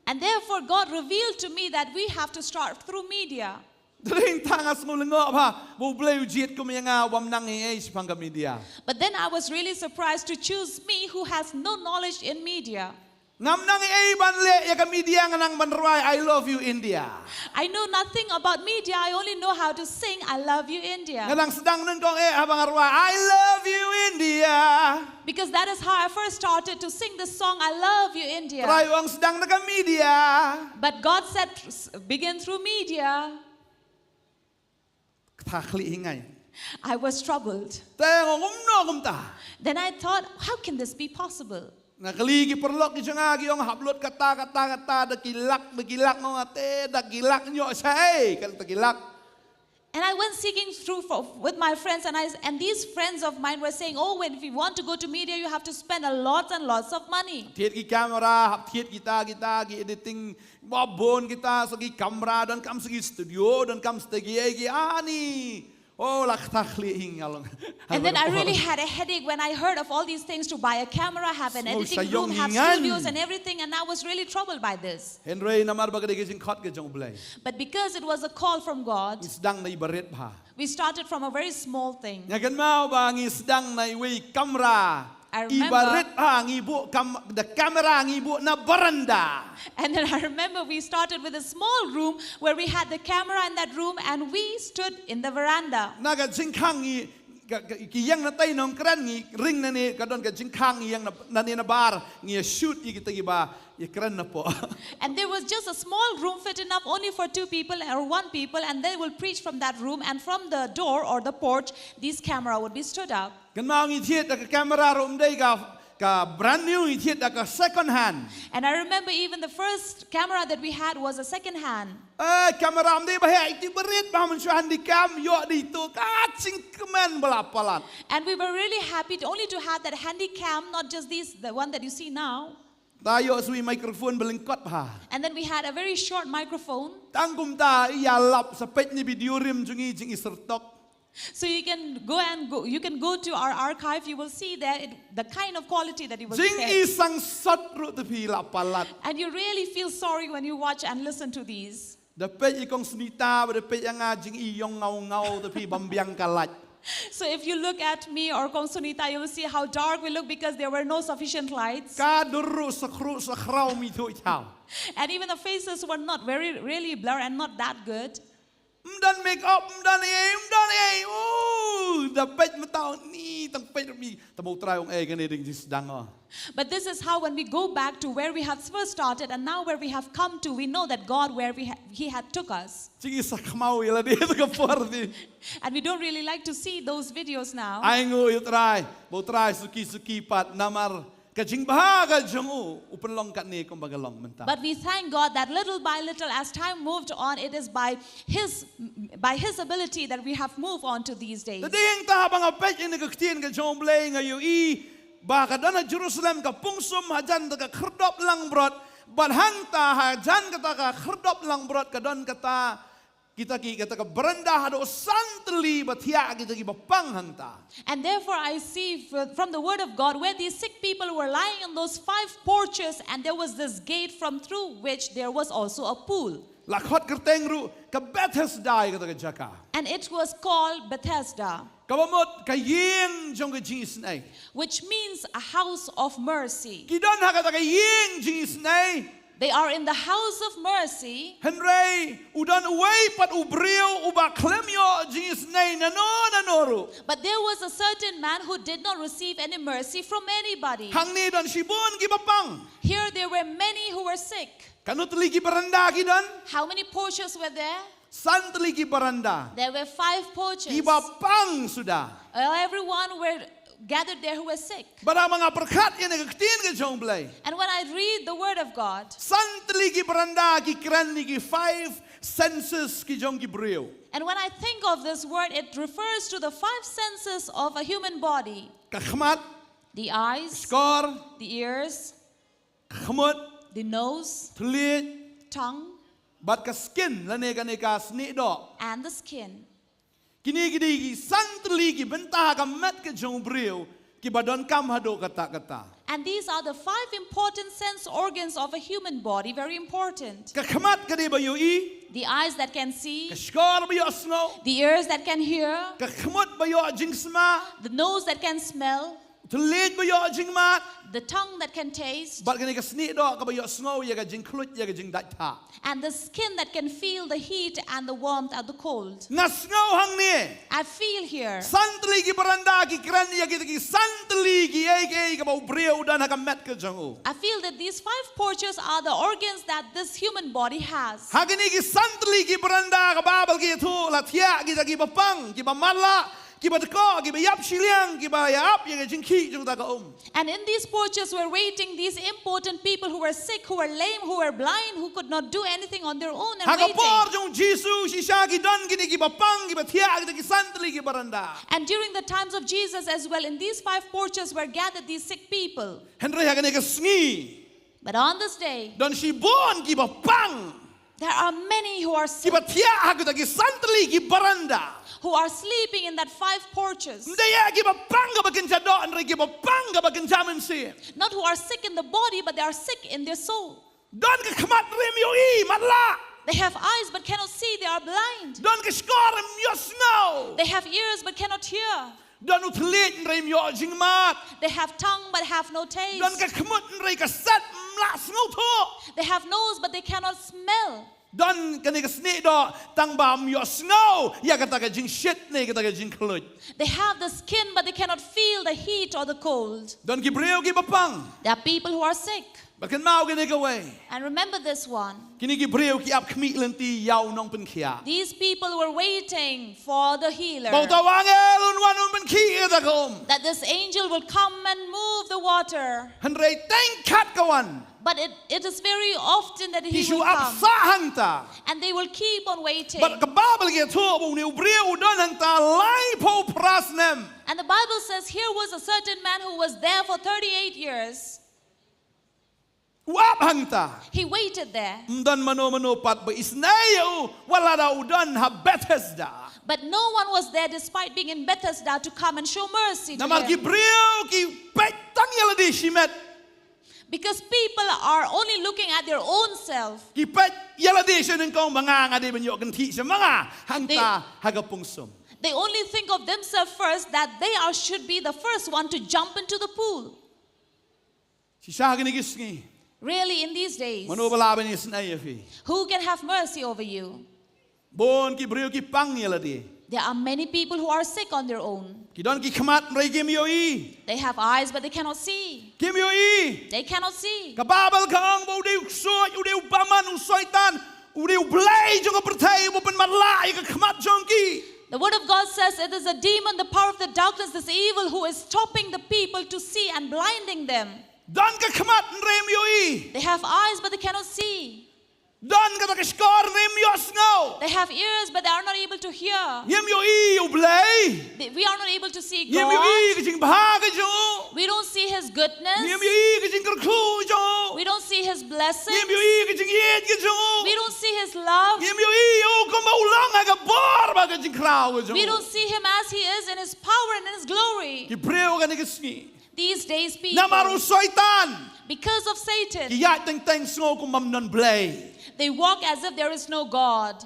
And therefore, God revealed to me that we have to start through media. Te dei tang nga sngew lyngngoh bha ba U Blei u jied kum ïa nga, u bym nang ei ei shaphang ka media. But then I was really surprised to choose me, who has no knowledge in media. Ngam nang ei ei ban leh ïa ka media, nga nang ban rwai I love you India. I know nothing about media, I only know how to sing I love you India. Nga nang sdang nyngkong eh haba nga rwai I love you India. Because that is how I first started to sing the song I love you India. Trai u ong sdang da ka media. But God said, begin through media. Kata khlieh hi nga. I was troubled. Te nga ong kumno kumta. Then I thought, how can this be possible? Nga kylli ki paralok ki jong nga, ki ong hap lut kata kata kata da ki lak da ki lak, nga ong te da ki lak ñiuh shai, kata ki lak. And I went seeking through for, with my friends, and I and these friends of mine were saying, oh, when if you want to go to media, you have to spend a lot and lots of money. Thied ki camera, hap thied kita kita ki editing, ba bun kita sa ki camera, donkam sa ki studio, donkam sa ki ei ki ani. Oh, la kata khlieh hi nga long. And then I really had a headache when I heard of all these things, to buy a camera, have an editing room, have studios and everything, and I was really troubled by this. Hynrei namar ba ka dei ka jingkhot ka jong U Blei. But because it was a call from God, ngi sdang na i barit bha. We started from a very small thing. Nga kynmaw ba ngi sdang na iwei i kamra. I remember. Iba rit ha ngi buh kam, the camera ngi buh na veranda. And then I remember we started with a small room where we had the camera in that room and we stood in the veranda. Na ka jingkhang ngi, ka, ka, ki ïeng na tei nongkren, ngi ring na ne, ka don ka jingkhang ngi ïeng na, na ne na bar, ngi ïa shoot ïa kita kiba ïa kren na poh. And there was just a small room fit enough only for two people or one people, and they will preach from that room, and from the door or the porch, this camera would be stood up. Kynmaw ngi thied da ka camera ruh ym dei ka, ka brand new, ngi thied da ka second hand. And I remember even the first camera that we had was a second hand. Eh, camera ym dei ba heh, iti barit ba mynshuwa handy cam, ïoh dei tu ka jingkmen ba la palat. And we were really happy to, only to have that handy cam, not just these, the one that you see now. Ta ïoh sa i microphone ba lyngkot bha. And then we had a very short microphone. Tang kumta ïalap sa peit na video rim jong ngi, jingisyrtok. So you can go and go, you can go to our archive, you will see there it, the kind of quality that you will get. Jingisangsot ruh te phi la palat. And you really feel sorry when you watch and listen to these. Da peit ïa i Kong Sunita bad da peit ïa nga, jingïong ngaw ngaw te phi bym biang ka light. So if you look at me or Kong Sunita, you will see how dark we look because there were no sufficient lights. Ka dur ruh sa khruh sa khraw, ym ithuh i thaw. And even the faces were not very, really blur and not that good. Ym don make up, ym don ei, ym don ei. Oh, da peit mynta, ni tang peit ruh mi. Te ba U Trai u ong, eh, kane dang jingsdang, oh. But this is how, when we go back to where we have first started and now where we have come to, we know that God, where we ha- He had took us. Jingisa khmaw ïa lade ha ka por te. And we don't really like to see those videos now. Ai nguh ïa U Trai, ba U Trai suki suki pat namar ka jingbha ka jong u, u pynlong katne kumba ka long mynta. But we thank God that little by little, as time moved on, it is by His by His ability that we have moved on to these days. Te dei hangta haba nga peit ïa kane ka ktien ka jong U Blei, nga ïohi ba ka don ha Jerusalem ka pungsum hajan da ka khyrdop langbrot, Bad hangta hajan kata ka khyrdop langbrot ka don kata, kita ki, kata ka baranda haduh san tylli ba thiah kita kiba pang hangta. And therefore I see fr- from the word of God where these sick people were lying in those five porches, and there was this gate from through which there was also a pool. La khot kyrteng ruh ka Bethesda ïa kata ka jaka. And it was called Bethesda, Kaba mut ka ïing jong ka jingisynei. Which means a house of mercy. Ki don ha kata ka ïing jingisynei. They are in the house of mercy. Hynrei u don uwei pat u briew uba khlem ïoh jingisynei nano nano ruh. But there was a certain man who did not receive any mercy from anybody. Hangne don shibun kiba pang. Here there were many who were sick. Katno tylli ki baranda ki don? How many porches were there? San tylli ki baranda. There were five porches. Kiba pang suda. Everyone were gathered there who were sick. Bad haba nga pyrkhat ïa kane ka ktien ka jong U Blei. And when I read the word of God, san tylli ki baranda ki kren ïa ki five senses ki jong ki briew. And when I think of this word, it refers to the five senses of a human body. Ka khmat, the eyes, shkor, the ears, khmut, the nose, thylliej, tongue, bad ka skin, lane kane ka snieh doh, and the skin. Kine ki dei ki san tylli ki bynta ha ka met ka jong u briew kiba donkam haduh katta katta. And these are the five important sense organs of a human body, very important. Ka khmat ka dei ba ïohi. The eyes that can see, ka shkor ba ïohsngew, the ears that can hear, ka khmut ba ïoh jingsma, the nose that can smell, thylliej ba ïoh jingmad, the tongue that can taste, bad kane ka snieh doh kaba ïohsngew ïa ka jingkhluit ïa ka jingdait thah. And the skin that can feel the heat and the warmth and the cold. Nga sngew hangne, I feel here, san tylli ki baranda ki kren ïa kita ki san tylli kiei kiei kaba u briew u don ha ka met ka jong u. I feel that these five porches are the organs that this human body has. Ha kine ki san tylli ki baranda ka Baibl ka ïathuh la thiah kita kiba pang, kiba matlah, kiba dkoh, kiba ïap shiliang, kiba ïap ïa ka jingkhih jong kata ka um. And in these porches were waiting these important people who were sick, who were lame, who were blind, who could not do anything on their own, and waiting. Ha ka por jong u Jisu shisha ki don kine kiba pang, kiba thiah kita ki san tylli ki baranda. And during the times of Jesus as well, in these five porches were gathered these sick people. Hynrei ha kane ka sngi, but on this day, don shibun kiba pang, there are many who are sick, kiba thiah ha kita ki san tylli ki baranda, who are sleeping in that five porches. Ym dei ïa kiba pang kaba kynja doh, hynrei kiba pang kaba kynja mynsiem. Not who are sick in the body, but they are sick in their soul. Don ka khmat hynrei ym ïohi, matlah. They have eyes but cannot see, they are blind. Don ka shkor ym ïohsngew. They have ears but cannot hear. Don u thylliej hynrei ym ïoh jingmad. They have tongue but have no taste. Don ka khmut hynrei ka set ym lah sngewthuh. They have nose but they cannot smell. Don kane ka snieh doh tang ba ym ïohsngew ïa kata ka jingshit ne kata ka jingkhluit. They have the skin but they cannot feel the heat or the cold. Don ki briew kiba pang. There are people who are sick. Bad kynmaw kane kawei. And remember this one. Kine ki briew ki ap khmih lynti ïa u nongpynkhiah. These people were waiting for the healer. Ba uta u angel un wan un pynkhih ïa kata ka um. That this angel will come and move the water. Hynrei teng khat ka wan. But it, it is very often that he will come. Ki shu ap sah hangta. And they will keep on waiting. Bad ka Baibl ka ïathuh ba une u briew u don hangta laiphew phra snem. And the Bible says here was a certain man who was there for thirty-eight years. U ap hangta. He waited there. Ym don mano mano pat ba isynei ïa u wat lada u don ha Bethesda. But no one was there despite being in Bethesda to come and show mercy to him. Namar ki briew ki peit tang ïa lade shimet. Because people are only looking at their own self. Ki peit ïa lade sha nyngkong ba nga nga dei ban ïoh kynthih sha ma nga hangta ha ka pungsum. They only think of themselves first, that they are, should be the first one to jump into the pool. Shisha ha kine ki sngi. Really, in these days, mano ba lah ban isynei ïa phi? Who can have mercy over you? Bun ki briew ki pang ïa lade. There are many people who are sick on their own. Ki don ki khmat hynrei kim ïohi. They have eyes, but they cannot see. Kim ïohi. They cannot see. Ka Baibl ka ong ba u dei u ksuid, u dei u bymman, u Soitan, u dei u blei jong ka pyrthei uba pynmatlah ïa ka khmat jong ki. The word of God says it is a demon, the power of the darkness, this evil who is stopping the people to see and blinding them. Don ka khmat hynrei ym ïohi. They have eyes, but they cannot see. Don kata ka shkor, ngim ïohsngew. They have ears, but they are not able to hear. Ngim ïohi ïa U Blei. They, we are not able to see God. Ngim ïohi ka jingbha ka jong u. We don't see his goodness. Ngim ïohi ka jingkyrkhu jong u. We don't see his blessings. Ngim ïohi ka jingïeit ka jong u. We don't see his love. Ngim ïohi ïa u kumba u long ha ka bor bad ka jingkhraw ka jong u. We don't see him as he is in his power and in his glory. Ki briew kane ka sngi, these days, people, namar u Soitan, because of Satan, ki ïaid teng teng sngew kum bym don Blei. They walk as if there is no God.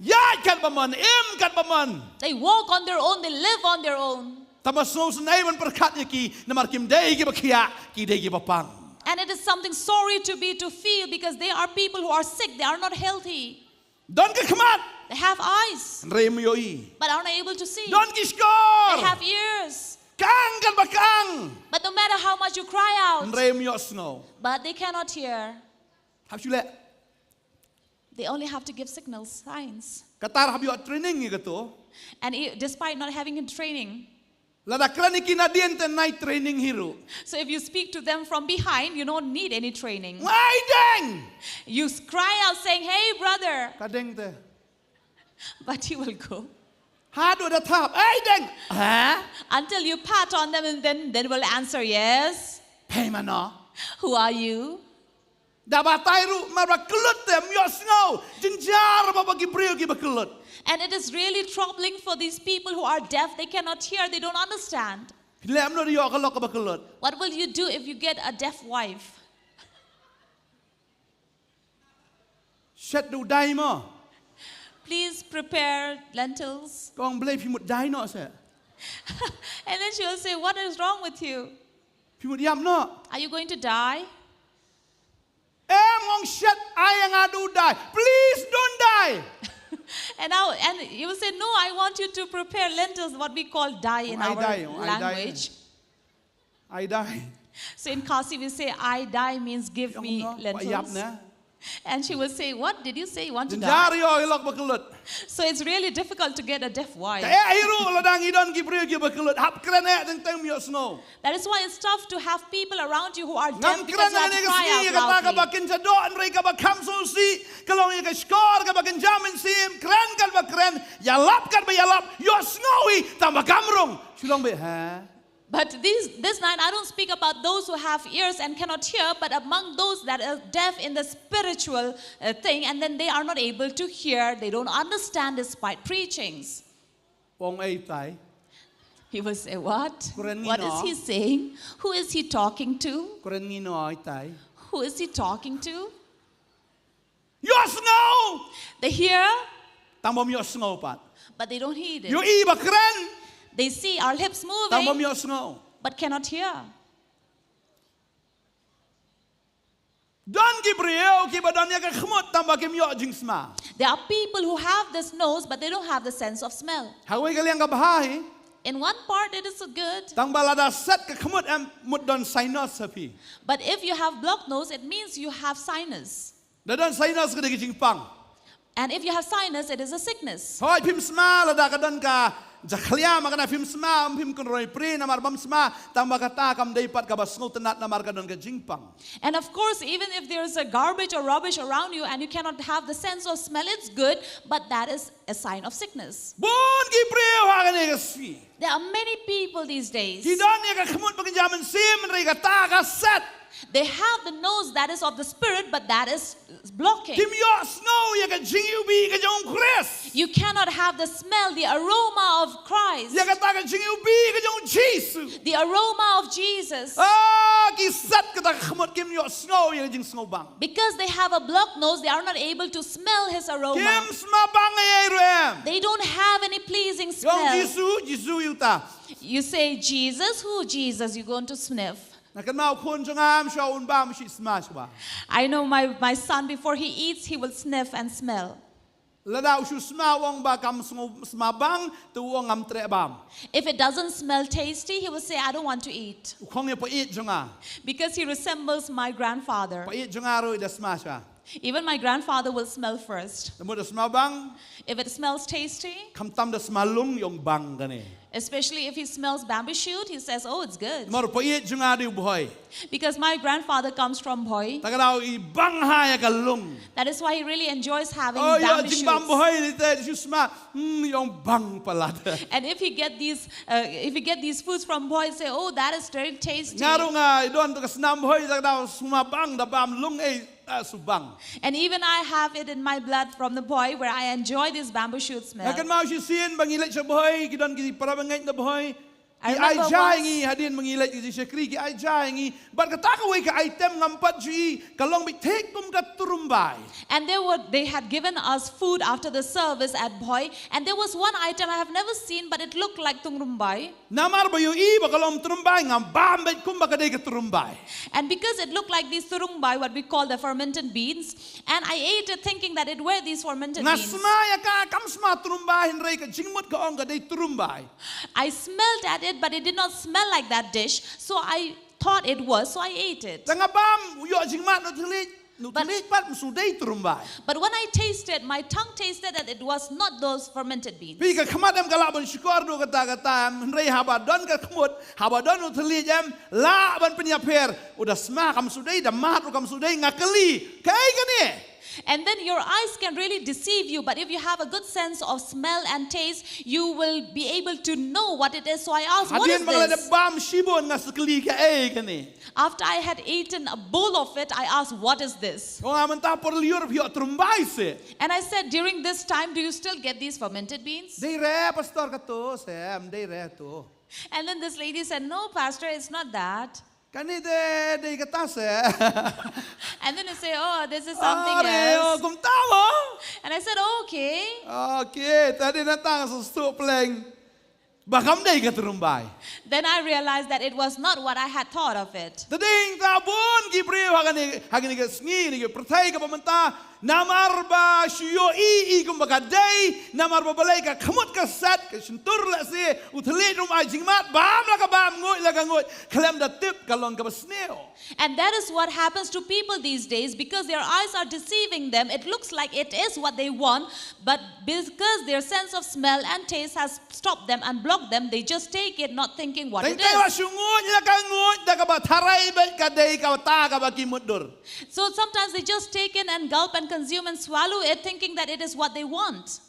Ïaid katba mon, im katba mon. They walk on their own, they live on their own. Tangba sngewsynei ban pyrkhat ïa ki, namar kim dei kiba khiah, ki dei kiba pang. And it is something sorry to be, to feel, because they are people who are sick, they are not healthy. Don ki khmat, they have eyes, hynrei ym ïohi. But are not able to see. Don ki shkor, they have ears, kang katba kang, but no matter how much you cry out, hynrei ym ïohsngew. But they cannot hear. Hap shu leh. They only have to give signals, signs. Kata hap ïoh training ïa kato. And i-, despite not having a training, lada kren ïa ki nadien te nai training hi ruh. So if you speak to them from behind, you don't need any training. Nga ai deng. You s-, cry out saying, "Hey, brother." Ka deng te. But he will go. Haduh da thap, "Ai deng." Ha? Until you pat on them and then, then will answer, "Yes." Phi mano? Who are you? Da batai ruh, mar ba kyllut te, ym ïohsngew. Jynjar ba, ba ki briew kiba kyllut. And it is really troubling for these people who are deaf. They cannot hear, they don't understand. Phi leh kumno da ïoh ka lok kaba kyllut? What will you do if you get a deaf wife? Shet da u dai mo. Please prepare lentils. Ka ong, "Blei, phi mut die noh se." And then she will say, "What is wrong with you? Phi mut ïap noh? Are you going to die?" Em, ong, "Shet, ai ïa nga da u dai. Please don't die." And now, and you will say, "No, I want you to prepare lentils," what we call die in our language. Ai dai, ong, ai dai. Ai dai. So in Khasi we say, "Ai dai" means, "Give me lentils." Ïap ne? And she will say, "What did you say? You want to die?" Jynjar ïoh ïa lok ba kyllut. So it's really difficult to get a deaf wife. Ka eh hi ruh lada ngi don ki briew kiba kyllut. Hap kren eh teng teng, ym ïohsngew. That is why it's tough to have people around you who are deaf, because you have to cry out loudly. Ngam kren ïa kane ka sngi ïa kata kaba kynja doh, hynrei kaba kham sngewsih ka long ïa ka shkor kaba kynja mynsiem, kren katba kren, ïalap katba ïalap, ïohsngew hi tangba kam rung. Shu long beit, ha? But this, this night, I don't speak about those who have ears and cannot hear, but among those that are deaf in the spiritual, uh, thing, and then they are not able to hear, they don't understand despite preachings. Ong ei tai. He will say, "What? Kren ngi no. What is he saying? Who is he talking to?" Kren ngi no ei tai. Who is he talking to? Ïohsngew. They hear, tang bym ïohsngew pat. But they don't heed it. Ïohi ba kren. They see our lips moving, tang bym ïohsngew, but cannot hear. Don ki briew kiba don ïa ka khmut tangba kim ïoh jingsma. There are people who have this nose, but they don't have the sense of smell. Ha kawei ka liang ka bha hi. In one part, it is good. Tangba lada set ka khmut em, mut don sinus ha phi. But if you have blocked nose, it means you have sinus. Da don sinus ka dei ka jingpang. And if you have sinus, it is a sickness. Hooid, phim sma lada ka don ka jakhlia, ma kane phim sma, phim kynroi pri namar bym sma, tangba kata kam dei pat kaba sngewtynnat namar ka don ka jingpang. And of course, even if there is a garbage or rubbish around you and you cannot have the sense of smell, it's good, but that is a sign of sickness. Bun ki briew ha kane ka sngi. There are many people these days. Ki don ïa ka khmut ba kynja mynsiem, hynrei kata ka set. They have the nose that is of the spirit, but that is blocking. Kim ïohsngew ïa ka jingiwbih ka jong u Khrist. You cannot have the smell, the aroma of Christ. Ïa kata ka jingiwbih ka jong u Jisu. The aroma of Jesus. Ah, ki set kata ka khmut, kim ïohsngew ïa ka jingsngewbang. Because they have a blocked nose, they are not able to smell his aroma. Kim sma bang ei ei ruh em. They don't have any pleasing smell. Ong Jisu, Jisu ïa uta. You say, "Jesus, who Jesus?" You're going to sniff. Nga kynmaw u khun jong nga, ym shwa un bam, u shu sma shuwa. I know my, my son, before he eats, he will sniff and smell. Lada u shu sma u ong ba kam sngew sma bang, te u ong ngam treh bam. If it doesn't smell tasty, he will say, "I don't want to eat." U khong ïa u paid jong nga. Because he resembles my grandfather. Paid jong nga ruh i da sma shuwa. Even my grandfather will smell first. Te mut da sma bang, If it smells tasty, khamtam da sma lung ïong bang kane. Especially if he smells bamboo shoot, he says, "Oh, it's good." Namar u paid jong nga u dei Bhoi. Because my grandfather comes from Bhoi. Te ka daw i bang ha ïa ka lung. That is why he really enjoys having, oh, ïa bamboo shoots. Jingbam Bhoi ni te shu sma, hmm, ïong bang palat. And if he get these, uh, if he get these foods from Bhoi, say, "Oh, that is very tasty." Nga ruh nga i don tu ka snam Bhoi, te ka daw sma bang da bam lung ei. Ah, shu bang. And even I have it in my blood from the Bhoi where I enjoy this bamboo shoot smell. Nga kynmaw shisien ba ngi leit sha Bhoi, ki don ki para bangeit na Bhoi. I remember once. Ki ai ja ïa ngi hadien ba ngi leit ki shakri, ki ai ja ïa ngi. Bad kata kawei ka item ngam pat ju i, ka long beit thik kum ka turumbai. And they were, they had given us food after the service at Bhoi, and there was one item I have never seen, but it looked like turumbai. Namar ba ïohi ba ka long turumbai, nga bam beit kumba ka dei ka turumbai. And because it looked like these turumbai, what we call the fermented beans, and I ate it thinking that it were these fermented beans. Nga sma ïa ka, kam sma turumbai, hynrei ka jingmut ka ong ka dei turumbai. I smelled at it, but it did not smell like that dish, so I thought it was, so I ate it. Te nga bam, u ïoh jingmad na u thylliej. Na u thylliej pat, ym shu dei turumbai. But when I tasted, my tongue tasted that it was not those fermented beans. Phi, ka khmat em ka lah ban shukor duh katta katta em, hynrei haba don ka khmut, haba don u thylliej em, lah ban pynïapher. U da sma kam shu dei, da mad ruh kam shu dei, nga kylli. Kaei kane? And then your eyes can really deceive you, but if you have a good sense of smell and taste, you will be able to know what it is. So I asked, "What is this?" Hadien ba nga la dep bam shibun nga sa kylli kaei kane. After I had eaten a bowl of it, I asked, "What is this?" Ong, mynta por lyiur phi ïoh turumbai se? And I said, "During this time, do you still get these fermented beans?" Dei re, Pastor, kato se, em dei re to. And then this lady said, "No, Pastor, it's not that." Kane te dei kata se. And then you say, "Oh, this is something else." Are, oh, kumta mo? And I said, "Okay." Okay, te dei na tang sa suk pleng. Ba kam dei ka turumbai. Then I realized that it was not what I had thought of it. Te dei nangta bun ki briew ha kane, ha kane ka sngi, ne ka pyrthei kaba mynta, namar ba shu ïohi i kumba ka dei, namar ba balei ka khmut ka set, ka shyntur lehse, u thylliej ruh um ai jingmad, bam la ka bam, nguid la ka nguid, khlem da tip ka long kaba sniew. And that is what happens to people these days, because their eyes are deceiving them. It looks like it is what they want, but because their sense of smell and taste has stopped them and blocked them, they just take it, not thinking what it is. Teng teng la shu nguid la ka nguid da kaba tharai beit ka dei kata kaba ki mutdur. So sometimes they just take in and gulp and consume and swallow it, thinking that it is what they want.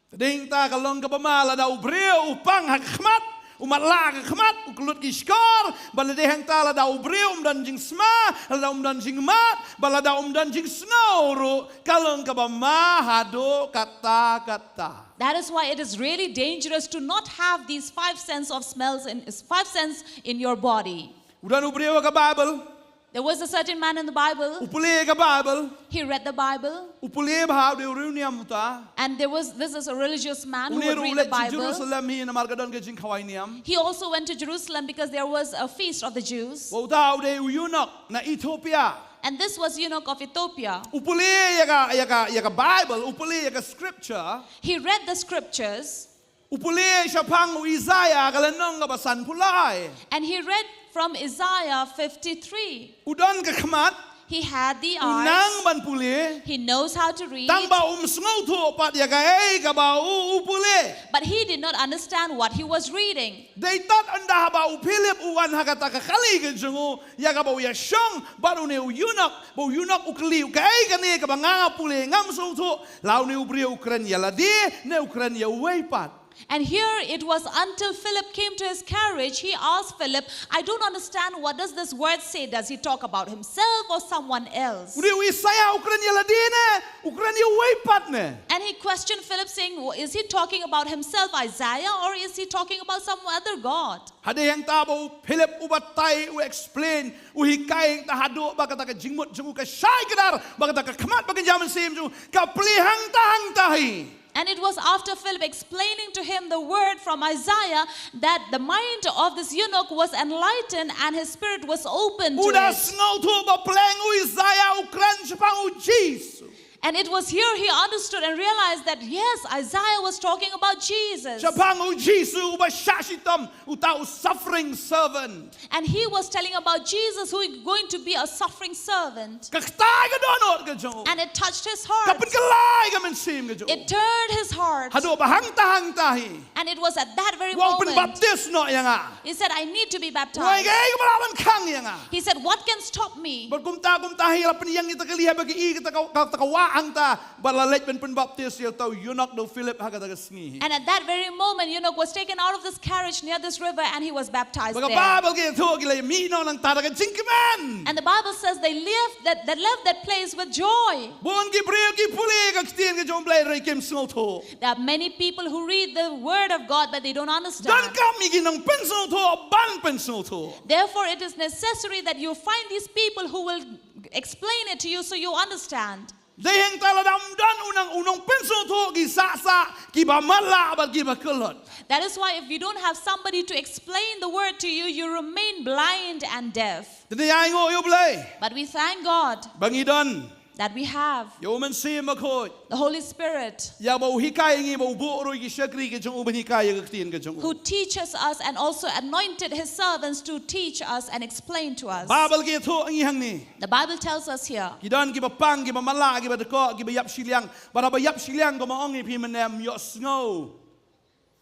Te dei nangta ka long kaba ma lada u briew u pang ha ka khmat, u matlah ha ka khmat, u kyllut ki shkor, bad lada hangta lada u briew um don jingsma, lada um don jingmad, bad lada um don jingsngew ruh, ka long kaba ma haduh katta katta. That is why it is really dangerous to not have these five sense of smells in, five sense in your body. U don u briew ha ka Bible. There was a certain man in the Bible. U pule ka Bible. He read the Bible. U pule bha, u dei u riewniam uta. And there was, this is a religious man who would read the Bible. Une ruh u leit Jerusalem hi namar ka don ka jingkhawai niam. He also went to Jerusalem because there was a feast of the Jews. Bad uta u dei u eunuch na Ethiopia. And this was eunuch of Ethiopia. U pule ïa ka, ïa ka, ïa ka Bible, u pule ïa ka scripture. He read the scriptures. U pule shaphang u Isaiah ka lynnong kaba sanphew lai. And he read from Isaiah fifty-three. U don ka khmat. He had the eyes. U nang ban pule. He knows how to read. Tang ba um sngewthuh pat ïa kaei kaba u, u pule. But he did not understand what he was reading. Dei tad ynda haba u Philip u wan ha kata ka kali ka jong u, ïa kaba u ïashong bad une u eunuch, ba u eunuch u kylli u kaei kane kaba nga pule ngam sngewthuh, la une u briew u kren ïa lade, ne u kren ïa uwei pat. And here it was until Philip came to his carriage, he asked Philip, "I don't understand, what does this word say? Does he talk about himself or someone else?" U dei u Isaiah u kren ïa lade ne, u kren ïa uwei pat ne? And he questioned Philip, saying, "Is he talking about himself, Isaiah, or is he talking about some other God?" Hadien hangta ba u Philip u batai, u explain, u hikai hangta haduh ba kata ka jingmut jong u ka shai kdar, ba kata ka khmat ba kynja mynsiem jong u ka plie hangta hangta hi. And it was after Philip explaining to him the word from Isaiah that the mind of this eunuch was enlightened and his spirit was opened to it. U da sngewthuh ba pleng u Isaiah u kren shaphang u Jisu. And it was here he understood and realized that yes, Isaiah was talking about Jesus. Shaphang u Jisu uba shah shitom, uta u suffering servant. And he was telling about Jesus who is going to be a suffering servant. Ka ktai ka dohnud ka jong u. And it touched his heart. Ka pynkylla ïa ka mynsiem ka jong u. It turned his heart. Haduh ba hangta hangta hi. And it was at that very moment. U ong pynbaptis noh ïa nga. He said, "I need to be baptized." Wei ka ei kaba lah ban khang ïa nga. He said, "What can stop me?" Bad kumta kumta hi la pynïeng ïa kata ka lieh ba ki i kata ka, kata ka wah hangta. Bad la leit ban pynbaptis ïa uta u eunuch da u Philip ha kata ka sngi. And at that very moment, eunuch was taken out of this carriage near this river and he was baptized there. Ba ka Baibl ka ïathuh ki la mih noh nangta da ka jingkmen. And the Bible says they left that, that left that place with joy. Bun ki briew ki pule ka ktien ka jong U Blei hynrei kim sngewthuh. There are many people who read the word of God, but they don't understand. Donkam ïa ki nongpynsngewthuh ban pynsngewthuh. Therefore, it is necessary that you find these people who will explain it to you so you understand. Dei hangta lada ym don u nang, u nongpynsngewthuh ki sah sah, kiba matlah bad kiba kyllut. That is why if you don't have somebody to explain the word to you, you remain blind and deaf. Te ngi ainguh ïa U Blei. But we thank God Ba ngi don that we have ïa U Mynsiem Bakhuid. The Holy Spirit Ïa ba u hikai ïa ngi, ba u buh ruh ïa ki shakri ki jong u ban hikai ïa ka ktien ka jong u. Who teaches us and also anointed his servants to teach us and explain to us. Baibl ka ïathuh ïa ngi hangne. The Bible tells us here. Ki don kiba pang, kiba matlah, kiba dkoh, kiba ïap shiliang. Bad haba ïap shiliang, kumba ong ïa phi mynne, ym ïohsngew.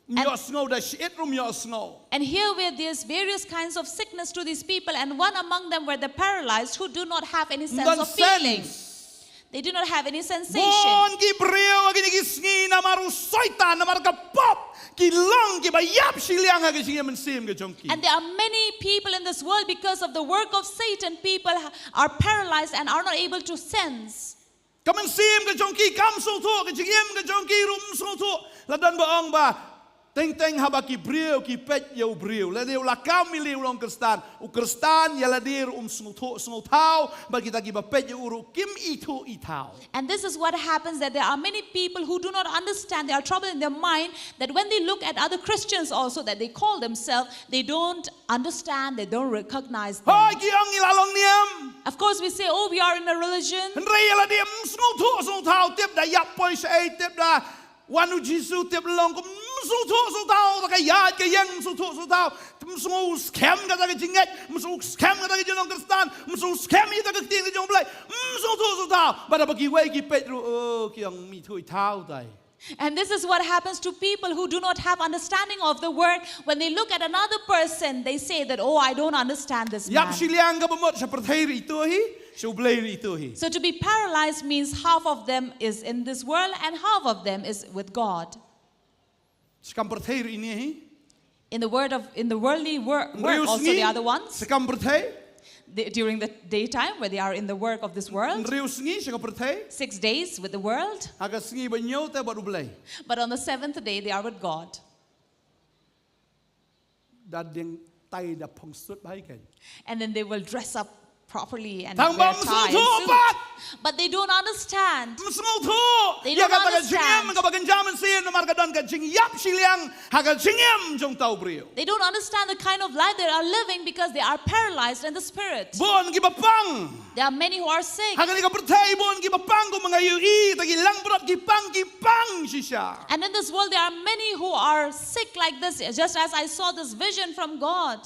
Ym ïohsngew da shyiap ruh ym ïohsngew. And here were these various kinds of sickness to these people, and one among them were the paralyzed who do not have any sense of feeling. Ym don sense. They do not have any sensation. Bun ki briew ha kine ki sngi namar u Soitan, namar ka pop, ki long kiba ïap shiliang ha ka jingim mynsiem ka jong ki. And there are many people in this world, because of the work of Satan, people ha-, are paralyzed and are not able to sense. Ka mynsiem ka jong ki kam sngewthuh, ka jingim ka jong ki ruh ym sngewthuh. La don ba ong ba teng teng haba ki briew ki peit ïa u briew, lane u lakam ïa lade u long Khristan, u Khristan ïa lade ruh um sngewthuh sngewthaw, bad kita kiba peit ïa u ruh kim ithuh ithaw. And this is what happens, that there are many people who do not understand, they are troubled in their mind, that when they look at other Christians also, that they call themselves, they don't understand, they don't recognize them. Hooid, ki ong ngi la long niam. Of course, we say, "Oh, we are in a religion." Hynrei ïa lade ym sngewthuh sngewthaw, tip da ïap poi shaei, tip da wan u Jisu, tip da long kum, ym sngewthuh sngewthaw, da ka ïaid ka ïeng ym sngewthuh sngewthaw, ym sngew skhem kata ka jingngeit, ym sngew skhem kata ka jinglong Khristan, ym sngew skhem ïa kata ka ktien ka jong U Blei, ym sngewthuh sngewthaw. Bad haba kiwei ki peit ruh, oh, ki ong ym ithuh ithaw tai. And this is what happens to people who do not have understanding of the word. When they look at another person, they say that, "Oh, I don't understand this man." Ïap shiliang kaba mut sha pyrthei ruh ito hi, sha U Blei ruh ito hi. So to be paralyzed means half of them is in this world and half of them is with God. Sha kam pyrthei ruh ine hi. In the word of, in the worldly wor-, world also the other ones. Hynriew sngi, sha kam pyrthei. The, during the daytime, where they are in the work of this world. Hynriew sngi, sha ka pyrthei. Six days with the world. Ha ka sngi ba hynñiew te bad U Blei. But on the seventh day, they are with God. Da deng tai da phong suit bha hi kein. And then they will dress up properly and wear tie and suit. Tang ba ym sngewthuh pat. But they don't understand. Ym sngewthuh. They don't understand. Ïa kata ka jingim kaba kynja mynsiem namar ka don ka jingïap shiliang ha ka jingim jong uta u briew. They don't understand the kind of life they are living because they are paralyzed in the spirit. Bun kiba pang. There are many who are sick. Ha kane ka pyrthei bun kiba pang, kumba nga ïohi, ta ki langbrot ki pang, ki pang shisha. And in this world there are many who are sick like this, just as I saw this vision from God.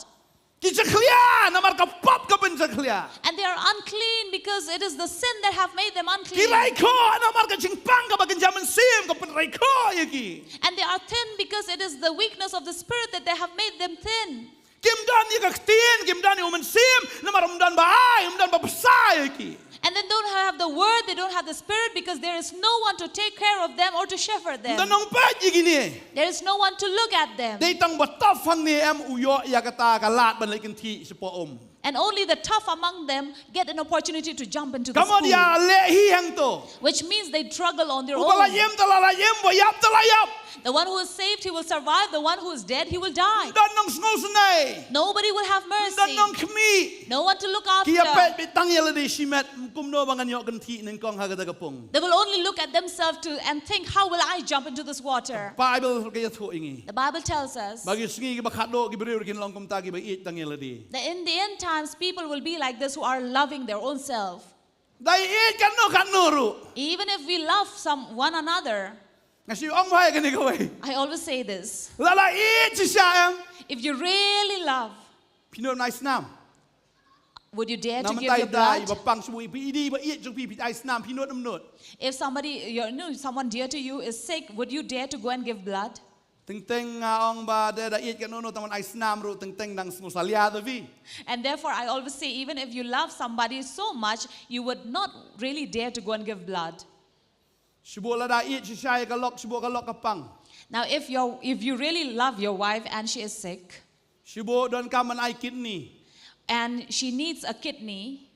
Ki jakhlia namar ka pop ka pynjakhlia. And they are unclean because it is the sin that have made them unclean. Ki raikhoh namar ka jingpang kaba kynja mynsiem ka pynraikhoh ïa ki. And they are thin because it is the weakness of the spirit that they have made them thin. Kim don ïa ka ktien, kim don ïa u mynsiem, namar ym don ba ai, ym don ba bsa ïa ki. And then don't have the word, they don't have the spirit because there is no one to take care of them or to shepherd them. Ym don nongpeit ïa kine. There is no one to look at them. Dei tang ba tough hangne em u ïoh ïa kata ka lad ban leit kynthih shapoh um. And only the tough among them get an opportunity to jump into the pool. Ka mut ïa leh hi hangto. Which means they struggle on their own. Uba la im te la la im, uba ïap te la ïap. The one who is saved, he will survive. The one who is dead, he will die. Ym don nongsngewsynei. Nobody will have mercy. Ym don nongkhmih. No one to look after. Ki ïapeit beit tang ïa lade shimet, kumno ba ngan ïoh kynthih nyngkong ha kata ka pung. They will only look at themselves to, and think, "How will I jump into this water?" Baibl ka ïathuh ïa ngi. The Bible tells us Ba ki sngi kiba khatduh ki briew ruh kin long kumta, kiba ïeit tang ïa lade. that in the end times, people will be like this who are loving their own self. Da ïeit katno katno ruh. Even if we love some one another, nga shu ong bha ïa kane kawei. I always say this. Lada ïeit shisha em. If you really love, phi nud ban ai snam. Would you dare to give your blood? Ba pang shu phi di ba ïeit jong phi phi ai snam phi nud em nud. If somebody, you know, someone dear to you is sick, would you dare to go and give blood? Teng teng nga ong ba da da ïeit katno no tang ban ai snam ruh teng teng dang sngewsalia da phi. And therefore I always say, even if you love somebody so much, you would not really dare to go and give blood. Shu bok lada ïeit shisha ïa ka lok shu bok ka lok ka pang. Now if you if you really love your wife and she is sick, shu bok donkam ban ai kidney. And she needs a kidney.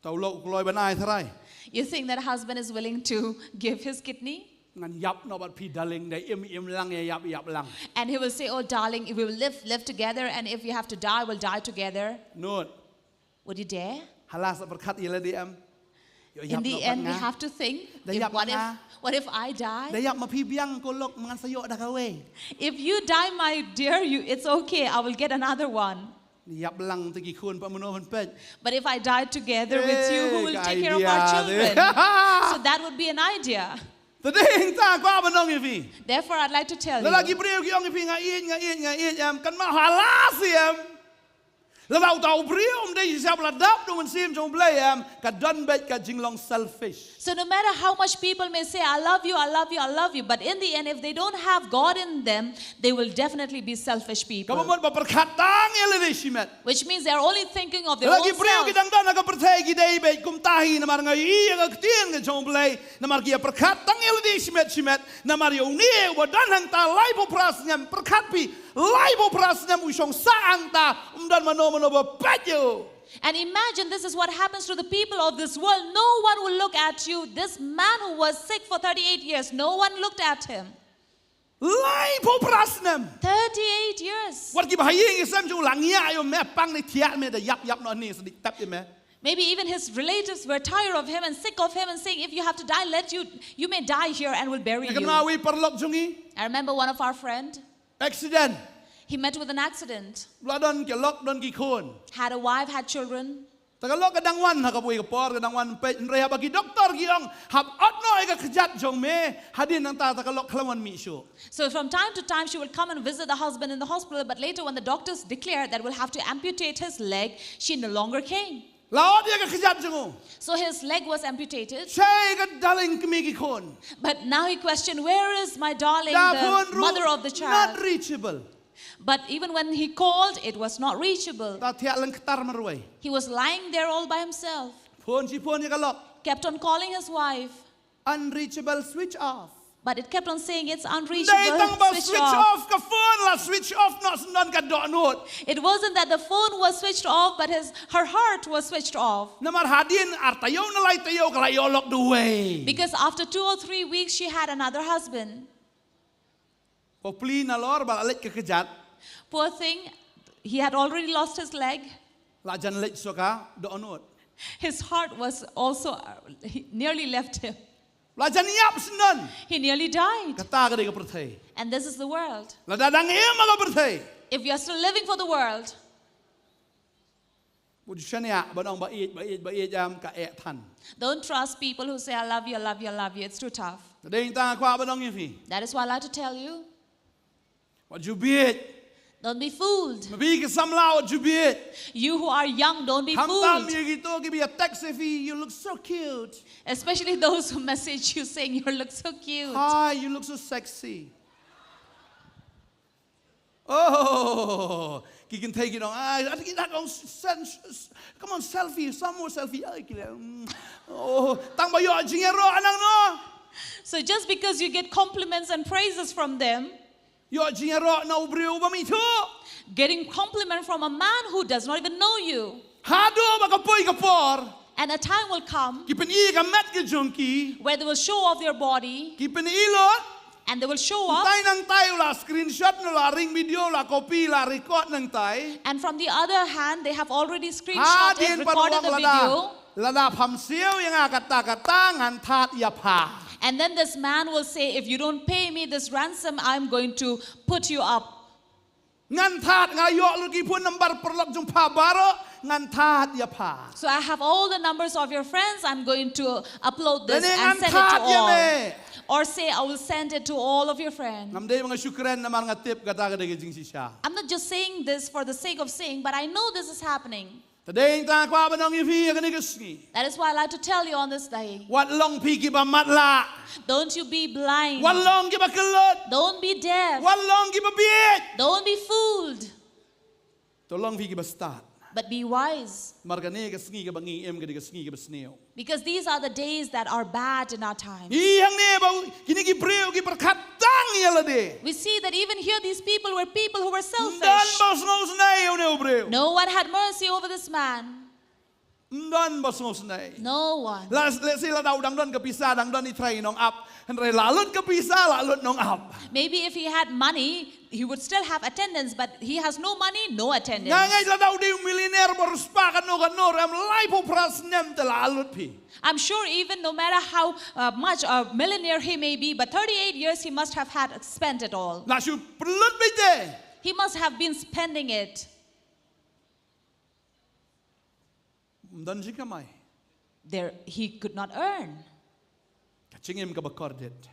Tau lok u kloi ban ai tharai. You think that husband is willing to give his kidney? Ngan ïap noh bad phi darling da im im lang ïa ïap ïap lang. And he will say, "Oh darling, we will live live together, and if we have to die, we'll die together." Nud. Would you dare? Hala sa pyrkhat ïa lade em. In the end, we have to think, if, what, if, what if I die? Da ïap ma phi biang ko lok ngan sa ïoh da kawei. If you die, my dear, you, it's okay. I will get another one. Ïap lang te ki khun pa mano ban peit. But if I died together with you, who will take care of our children? So that would be an idea. Te dei ta kwah ban ong ïa phi. Therefore, I'd like to tell you. Lada ki briew ki ong ïa phi nga ïeit nga ïeit nga ïeit em kan ma hala si em. Lada uta u briew um dei shisha ba la dap da u Mynsiem jong U Blei em ka don beit ka jinglong selfish. So no matter how much people may say, "I love you, I love you, I love you," but in the end, if they don't have God in them, they will definitely be selfish people. Kaba mut ba pyrkhat tang ïa lade shimet. Which means they are only thinking of their own self. Lada ki briew ki dang don ha ka pyrthei ki dei beit kumta hi namar nga ïohi ïa ka ktien ka jong U Blei namar ki ïa pyrkhat tang ïa lade shimet shimet namar ïa une uba don hangta laiphew phra snem pyrkhat phi laiphew phra snem u shong sah hangta um don mano mano ba peit ïa u. And imagine this is what happens to the people of this world. No one will look at you. This man who was sick for thirty-eight years, no one looked at him. Laiphew phra snem. Thirty-eight years. Wat ki ba ha ïing i sem jong u la ngiah ïa me pang ne thiah me da ïap ïap noh ne sa dik tap ïa me. Maybe even his relatives were tired of him and sick of him and saying, "If you have to die, let you, you may die here and we'll bury you." Ka kynmaw i paralok jong i. I remember one of our friend. Accident. He met with an accident. La don ki lok don ki khun. Had a wife, had children. Ta ka lok ka dang wan ha ka bui ka por ka dang wan peit hynrei haba ki doktor ki ong hap ot noh ïa ka kjat jong me hadien nangta ta ka lok ka la wan mih shuh. So from time to time she will come and visit the husband in the hospital, but later when the doctors declared that we'll have to amputate his leg, she no longer came. La ot ïa ka kjat jong u. So his leg was amputated. Shaei ka darling kmie ki khun. But now he questioned, "Where is my darling, the mother of the child?" Not reachable. But even when he called, it was not reachable. Ta thiah lyngktar marwei. He was lying there all by himself. Phone shi phone ïa ka lok. Kept on calling his wife. Unreachable, switch off. But it kept on saying, "It's unreachable, switch off." Dei tang ba switch off ka phone la switch off noh sngewdon ka dohnud. It wasn't that the phone was switched off, but his her heart was switched off. Namar hadien ar taïew ne lai taïew ka la ïoh lok duwei. Because after two or three weeks, she had another husband. Ko pli nalor ba la leit ka kjat. Poor thing, he had already lost his leg. La jan leit shuh ka dohnud. His heart was also uh, he nearly left him. La jan ïap sngewdon. He nearly died. Kata ka dei ka pyrthei. And this is the world. Lada dang im ha ka pyrthei. If you are still living for the world, Bad ju shaniah ban ong ba ïeit ba ïeit ba ïeit em ka eh than. Don't trust people who say, "I love you, I love you, I love you." It's too tough. Dei tang nga kwah ban ong ïa phi. That is why I like to tell you. Wat ju bieit. Don't be fooled. Ma phi ki samla wat ju bieit. You who are young, don't be fooled. Khamtam ïa kito ki ba ïa text ïa phi, "You look so cute." Especially those who message you saying, "You look so cute." Hi, you look so sexy. Oh, ki kynthei ki dong, ai, at ki dak ong sen, come on, selfie, some more selfie. Ai, ki le, mm. Oh, tang ba ïoh jingïaroh nangno. So just because you get compliments and praises from them, ïoh jingïaroh na u briew ba mih thuh. Getting compliment from a man who does not even know you. Haduh ba ka poi ka por. And a time will come. Ki pyni ka met ka jong ki. Where they will show off their body. Ki pyni lut. And they will show up. Nangtai nangtai u la screenshot u la ring video u la copy u la record nangtai. And from the other hand they have already screenshot it, recorded the video. Lada pham siew ïa nga kata kata ngan thad ïa pha. And then this man will say, "If you don't pay me this ransom, I'm going to put you up." Ngan thad nga ïoh lut ki phone number paralok jong pha baroh. ngan thad ïa pha. So I have all the numbers of your friends. I'm going to upload this and send it to all. Or say, I will send it to all of your friends. Ngam dei ba nga shu kren namar nga tip kata ka dei ka jingshisha. I'm not just saying this for the sake of saying, but I know this is happening. Te dei tang nga kwah ban ong ïa phi ïa kane ka sngi. That is why I like to tell you on this day. Wat long phi kiba matlah. Don't you be blind. Wat long kiba kyllut. Don't be deaf. Wat long kiba bieit. Don't be fooled. To long phi kiba stad. But be wise. Namar kane ka sngi kaba ngi im ka dei ka sngi kaba sniew. Because these are the days that are bad in our time. Ngi ïohi hangne ba kine ki briew ki pyrkhat tang ïa lade. We see that even here these people were people who were selfish. Ym don ba sngewsynei ïa une u briew. No one had mercy over this man. Ym don ba sngewsynei. No one. La, lehse lada u dang don ka pisa, dang don i trai nongap. Hynrei la lut ka pisa, la lut nongap. Maybe if he had money, he would still have attendance, but he has no money, no attendance. Nga ngeit lada u dei u millionaire ba riewspah kano kano, em laiphew phra snem te la lut phi. I'm sure even no matter how uh, much a millionaire he may be, but thirty-eight years he must have had spent it all. La shu pynlut beit te. He must have been spending it. Ym don jingkamai. There, he could not earn. Ka jingim kaba kordit.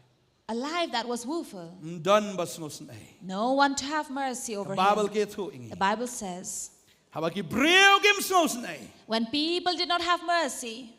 A life that was woeful. Ym don ba sngewsynei. No one to have mercy over him. Ka Baibl ka ïathuh ïa ngi. The Bible says, haba ki briew kim sngewsynei, when people did not have mercy,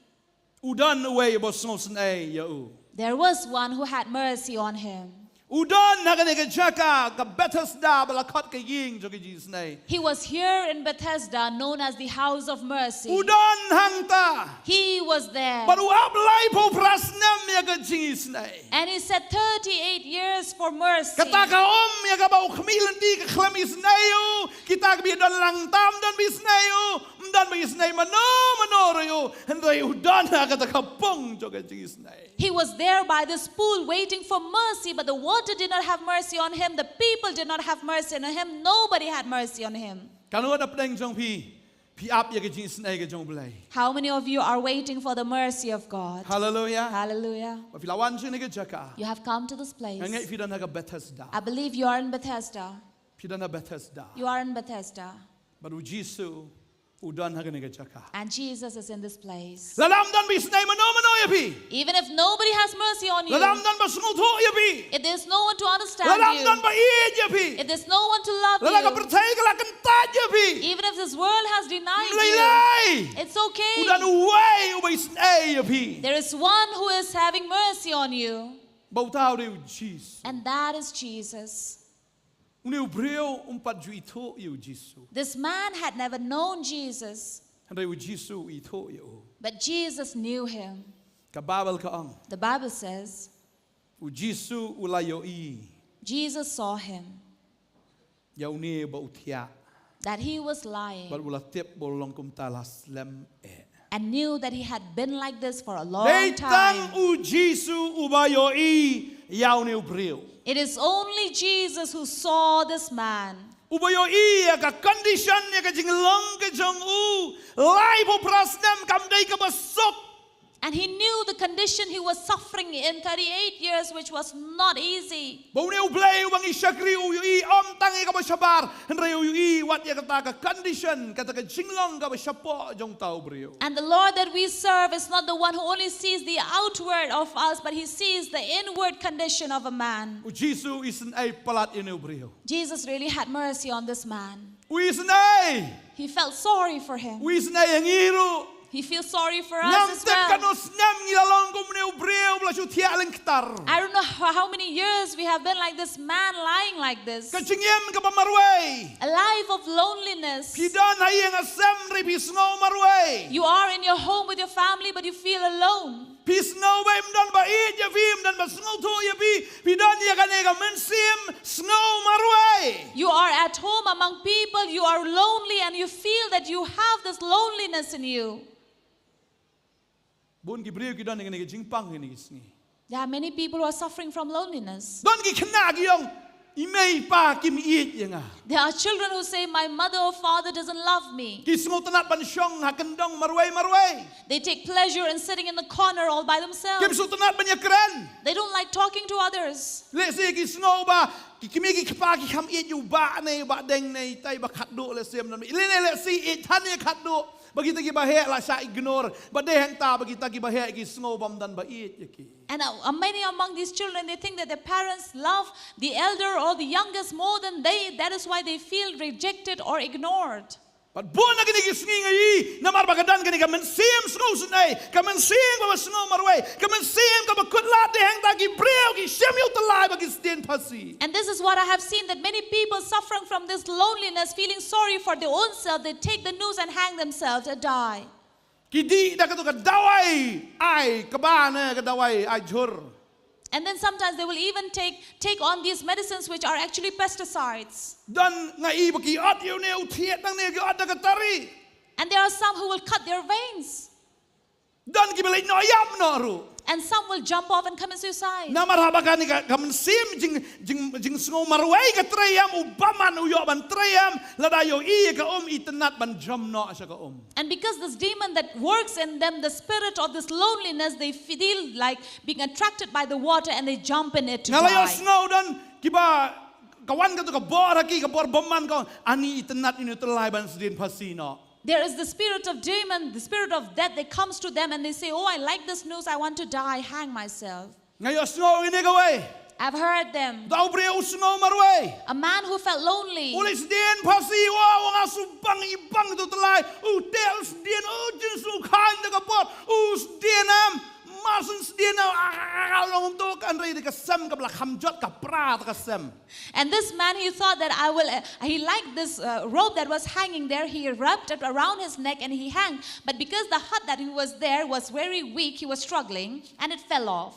u don uwei uba sngewsynei ïa u. There was one who had mercy on him. U don ha kane ka jaka ka Bethesda ba la khot ka ïing jong ka jingisynei. He was here in Bethesda, known as the house of mercy. U don hangta. He was there. Bad u ap laiphew phra snem ïa ka jingisynei. And he said thirty-eight years for mercy. Kata ka um ïa kaba u khmih lynti ka khlem isynei u, kita kiba don lang tam don ba isynei u, ym don ba isynei mano mano ruh ïa u, hynrei u don ha kata ka pung jong ka jingisynei. He was there by this pool waiting for mercy, but the water did not have mercy on him. The people did not have mercy on him. Nobody had mercy on him. Katno na pdeng jong phi, phi ap ïa ka jingisynei ka jong U Blei? How many of you are waiting for the mercy of God? Hallelujah. Hallelujah. Ba phi la wan sha kane ka jaka. You have come to this place. Nga ngeit phi don ha ka Bethesda. I believe you are in Bethesda. Phi don ha Bethesda. You are in Bethesda. Bad u Jisu u don ha kane ka jaka. And Jesus is in this place. Lada ym don ba isynei mano mano ïa phi. Even if nobody has mercy on you, lada ym don ba sngewthuh ïa phi, if there's no one to understand you, lada ym don ba ïeit ïa phi, if there's no one to love you, lada ka pyrthei ka la kyntait ïa phi, even if this world has denied you, ym lei lei, it's okay. U don uwei uba isynei ïa phi. There is one who is having mercy on you. Ba uta u dei u Jisu. And that is Jesus. Une u briew um pat ju ithuh ïa u Jisu. This man had never known Jesus. Hynrei u Jisu u ithuh ïa u. But Jesus knew him. Ka Baibl ka ong, the Bible says, u Jisu u la ïohi, Jesus saw him, ïa une ba u thiah, that he was lying, bad u la tip ba u long kumta la slem eh, and knew that he had been like this for a long time. Dei tang u Jisu uba ïohi ïa une u briew. It is only Jesus who saw this man. Uba ïohi ïa ka condition, ïa ka jinglong ka jong u, laiphew phra snem kam dei kaba suk. And he knew the condition he was suffering in thirty-eight years, which was not easy. Ba une u Blei uba ngi shakri u ïohi ym tang ïa kaba shabar, hynrei u ïohi wat ïa kata ka condition, kata ka jinglong kaba shapoh jong uta u briew. And the Lord that we serve is not the one who only sees the outward of us, but he sees the inward condition of a man. U Jisu u isynei palat ïa une u briew. Jesus really had mercy on this man. U isynei. He felt sorry for him. U isynei ïa ngi ruh. He feels sorry for us as well. Ngam tip katno snem ngi la long kum une u briew ba la shu thiah lyngktar. I don't know how, how many years we have been like this man lying like this. Ka jingim kaba marwei. A life of loneliness. Phi don ha ïing ha sem hynrei phi sngew marwei. You are in your home with your family, but you feel alone. Phi sngew ba ym don ba ïeit ïa phi, ym don ba sngewthuh ïa phi, phi don ïa kane ka mynsiem sngew marwei. You are at home among people, you are lonely, and you feel that you have this loneliness in you. Bun ki briew ki don ïa kane ka jingpang kine ki sngi. There are many people who are suffering from loneliness. Don ki khynnah ki ong, i mei i pa kim ïeit ïa nga. There are children who say, "My mother or father doesn't love me." Ki sngewtynnat ban shong ha kyndong marwei marwei. They take pleasure in sitting in the corner all by themselves. Kim sngewtynnat ban ïakren. They don't like talking to others. Lehse ki sngew ba Ki kmie ki kpa ki kham ïeit ïa u bah ne, u bah deng ne, ita i ba khatduh lehse ym don. Lei ne lehse i ïeit than ïa khatduh. Ba kita kiba heh la shah ignore. Ba dei hangta ba kita kiba heh ki sngew bym don ba ïeit ïa ki. And uh, many among these children, they think that their parents love the elder or the youngest more than they. That is why they feel rejected or ignored. Bad bun na kine ki sngi nga ïohi, namar ba ka don kane ka mynsiem sngewsynei, ka mynsiem kaba sngew marwei, ka mynsiem kaba kut lad, dei hangta ki briew ki shim ïa u tyllai bad ki sdien phasi. And this is what I have seen, that many people suffering from this loneliness, feeling sorry for their own self, they take the noose and hang themselves and die. Ki dih da kato ka dawai ai kaba ne ka dawai ai jhur. And then sometimes they will even take, take on these medicines which are actually pesticides. Don nga i ba ki ot ïa une u thied nangne, ki ot da ka tari. And there are some who will cut their veins. Don kiba leit noh ïap noh ruh. And some will jump off and commit suicide. Namar haba kane ka, ka mynsiem jing, jing, jingsngew marwei ka trei ïam, u bymman u ïoh ban trei ïam, lada ïohi ïa ka um, itynnad ban jam noh sha ka um. And because this demon that works in them, the spirit of this loneliness, they feel like being attracted by the water and they jump in it to die. Nga la ïohsngew don kiba ka wan kato ka bor ha ki, ka bor bymman, ka ong, ani itynnad ïa une u tyllai ban sdien phasi noh. There is the spirit of demon, the spirit of death that comes to them and they say, "Oh, I like this noose, I want to die, hang myself." Nga ïohsngew ïa kane kawei. I've heard them. Da u briew u sngew marwei. A man who felt lonely. U leit sdien phasi, u ong, nga shu bang i bang kato u tyllai. U teh u sdien, u jingsngewkhlaiñ da ka bor. U sdien em. Mar shu sdien em. Ah, u ong kumto, hynrei da ka sem kaba la kham jot, ka pra da ka sem. And this man, he thought that I will, uh, he liked this uh, rope that was hanging there. He wrapped it around his neck and he hung. But because the hut that he was there was very weak, he was struggling and it fell off.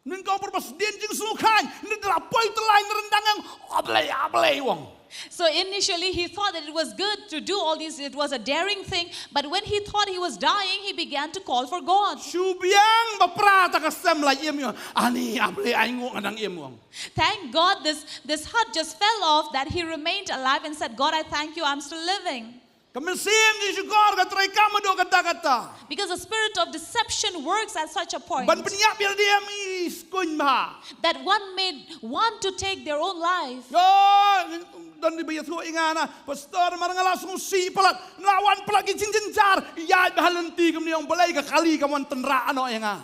Nyngkong por ba sdien jingsngewkhlaiñ, nda la poi tyllai, nda ryndang ïa u Blei, ah Blei, u ong. So initially he thought that it was good to do all these, it was a daring thing, but when he thought he was dying, he began to call for God. Shu biang ba pra ta ka sem, la im, u ong, ani, ah Blei, ai nguh, nga dang im, u ong. Thank God this, this hut just fell off, that he remained alive and said, "God, I thank you, I'm still living." Ka mynsiem jingshukor ka trei kam haduh katta katta. Because the spirit of deception works at such a point. Ban pynïap ïa lade em i skuiñ bha. That one may want to take their own life. Yo, don kiba ïathuh ïa nga, na, Pastor, mar nga la sngewsih palat, nga la wan palat ki jingjynjar, ïaid bha lynti kumne, ong, balei ka kali kam wan tynrah noh ïa nga.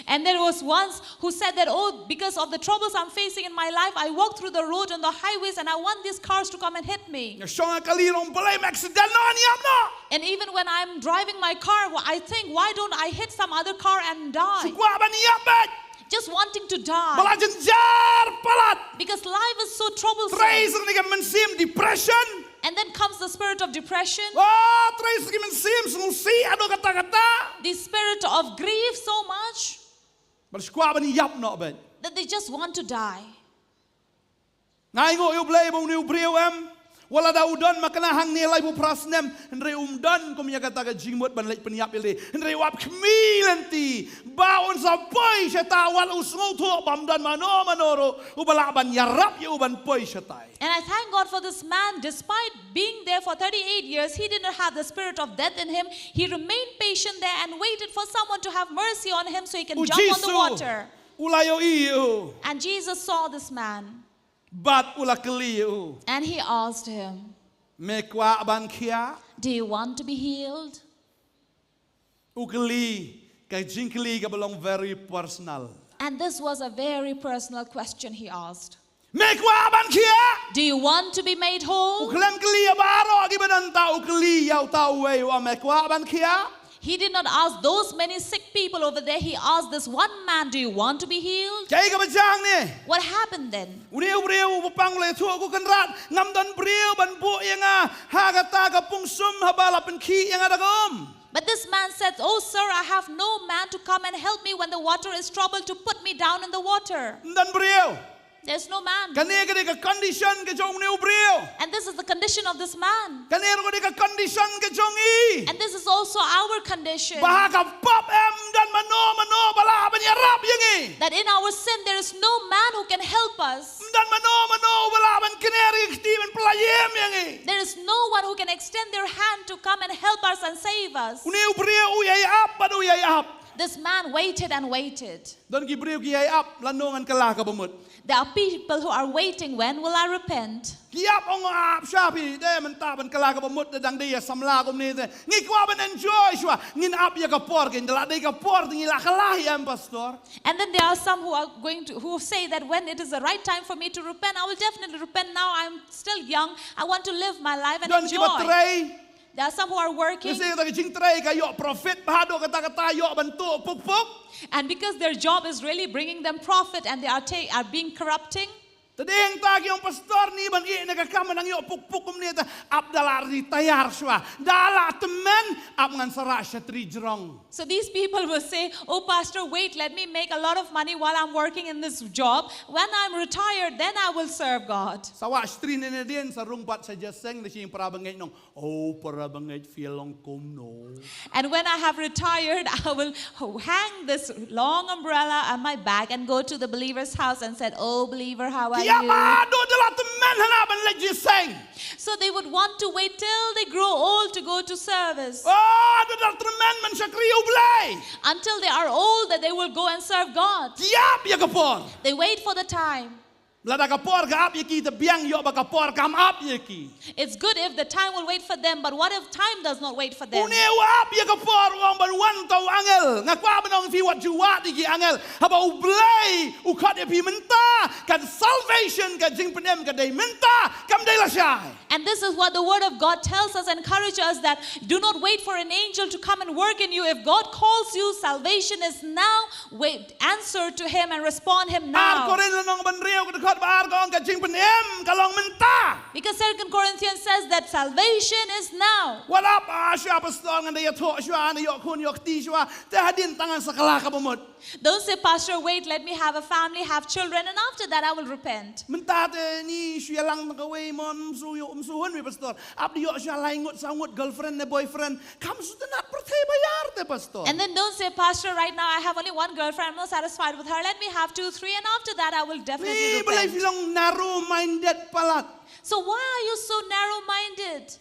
And there was once who said that, "Oh, because of the troubles I'm facing in my life, I walk through the road on the highways and I want these cars to come and hit me." Nga shong ha kali, ong, balei ym accident noh, ïap noh. And even when I'm driving my car, wh- I think, "Why don't I hit some other car and die?" Shu kwah ban ïap beit. Just wanting to die. Ba la jynjar palat. Because life is so troublesome. Trei sa kane ka mynsiem depression. And then comes the spirit of depression. Oh, trei sa ka mynsiem sngewsih haduh katta katta. The spirit of grief so much. Ba la shu kwah ban ïap noh beit. That they just want to die. Nga ainguh ïa u Blei ba une u briew em, wat lada u don makna hangne laiphew phra snem, hynrei um don kum ïa kata ka jingmut ban leit pynïap ïa lade. Hynrei u ap khmih lynti ba un sa poi shata, wat u sngewthuh ba ym don mano mano ruh uba lah ban ïarap ïa u ban poi shatai. And I thank God for this man. Despite being there for thirty-eight years, he did not have the spirit of death in him. He remained patient there and waited for someone to have mercy on him so he can jump on the water. U Jisu u la ïohi ïa u. And Jesus saw this man. Bad u la kylli ïa u. And he asked him, "Me kwah ban khiah?" "Do you want to be healed?" U kylli, ka jingkylli kaba long very personal. And this was a very personal question he asked. "Me kwah ban khiah?" "Do you want to be made whole?" U khlem kylli ïa baroh kiba don, ta u kylli ïa uta uwei, u ong, "Me kwah ban khiah?" He did not ask those many sick people over there. He asked this one man, "Do you want to be healed?" Kaei kaba jia hangne? What happened then? Une u briew u ba pang u la ïathuh, "Ko Kynrad, ngam don briew ban buh ïa nga ha kata ka pungsum haba la pynkhih ïa nga da ka um." But this man said, "Oh, sir, I have no man to come and help me when the water is troubled to put me down in the water." Ym don briew. There's no man. Kane ka dei ka condition ka jong une u briew. And this is the condition of this man. Kane ruh ka dei ka condition ka jong i. And this is also our condition. Ba ha ka pop em ym don mano mano ba lah ban ïarap ïa ngi. That in our sin there is no man who can help us. Ym don mano mano ba lah ban kner ïa ka kti ban pyllait im ïa ngi. There is no one who can extend their hand to come and help us and save us. Une u briew u ïai ap bad u ïai ap. This man waited and waited. Don ki briew ki ïai ap lano ngan kylla ka bamut. There are people who are waiting, "When will I repent?" Ki ap, ong, ap sha phi, de mynta ban kylla ka bamut, de dang dei ïa samla kumne te. Ngi kwah ban enjoy shuwa, ngin ap ïa ka por, kin da la dei ka por te ngi la kylla hi em, pastor. And then there are some who are going to, who say that when it is the right time for me to repent, I will definitely repent now. I'm still young. I want to live my life and Don kiba enjoy. trei. There are some who are working. Ngi sngewthuh ka jingtrei ka ïoh profit bha, don kata kata ïoh ban tuh puk puk. And because their job is really bringing them profit and they are ta- are being corrupting. Te dei hangta ki ong, pastor, ngi ban ïeh na ka kam nang ïoh puk puk kumne te, ap da la retire shuwa. Da la tymmen, ap ngan sa rah shatri jrong. So these people will say, "Oh, pastor, wait, let me make a lot of money while I'm working in this job. When I'm retired, then I will serve God." Sa wah shatri ne ne dien, sa rung pat sha jingïaseng, da shi para bangeit, ong, "Oh, para bangeit, phi long kumno?" And when I have retired, I will hang this long umbrella on my back and go to the believer's house and said, "Oh, believer, how are Ki ap you?" haduh da la tymmen hana ban leit jingïaseng. So they would want to wait till they grow old to go to service. Oh, haduh da la tymmen ban shakri U Blei. Until they are old that they will go and serve God. Ki ap ïa ka por. They wait for the time. Lada ka por ka ap ïa ki, te biang ïoh ba ka por kam ap ïa ki. It's good if the time will wait for them, but what if time does not wait for them? Une u ap ïa ka por u ong ban wan uta u angel. Nga kwah ban ong ïa phi, wat ju wad ïa ki angel. Haba U Blei u khot ïa phi mynta, ka salvation, ka jingpynim ka dei mynta, kam dei lashai. And this is what the word of God tells us, encourages us that do not wait for an angel to come and work in you. If God calls you, salvation is now. Wait, answer to him and respond him Ar now. Korinth lynnong ba hynriew, ka dkhot ba ar ka ong ka jingpynim ka long mynta. Because Second Corinthians says that salvation is now. Wat ap, ah, shuwa pastor, ngan da ïathoh shuwa, ngan da ïoh khun ïoh kti shuwa. Te hadien tang ngan sa kylla ka bamut. Don't say, "Pastor, wait, let me have a family, have children, and after that I will repent." Mynta te ngi shu ïalang tang kawei, mon, ym shu ïoh, ym shu hun wei, pastor. Ap da ïoh shuwa lai ngut, saw ngut, girlfriend ne boyfriend. Kam sngewtynnat, pyrthei ba ïar te, pastor. And then don't say, "Pastor, right now I have only one girlfriend, I'm not satisfied with her. Let me have two, three, and after that I will definitely Ni balei repent." phi long narrow minded palat? So why are you so narrow-minded?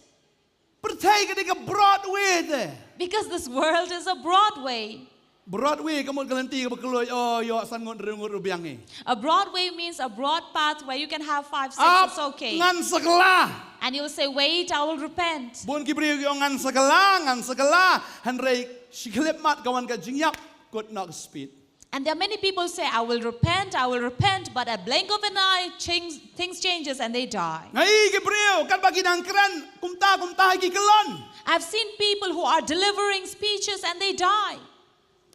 Pyrthei ka dei ka Broadway te. Because this world is a Broadway. Broadway ka mut ka lynti kaba kloi, oh, ïoh san ngut, hynriew ngut ruh biang hi. A Broadway means a broad path where you can have five, six, Ap, it's okay. Ngan sa kylla. And you will say, "Wait, I will repent." Bun ki briew ki ong, ngan sa kylla, ngan sa kylla. Hynrei shi khyllipmat ka wan ka jingïap, kut noh ka speed. And there are many people say, "I will repent, I will repent," but a blink of an eye, change, things changes and they die. Nga ïohi ki briew katba ki dang kren, kumta kumta ha ki kyllon. I've seen people who are delivering speeches and they die.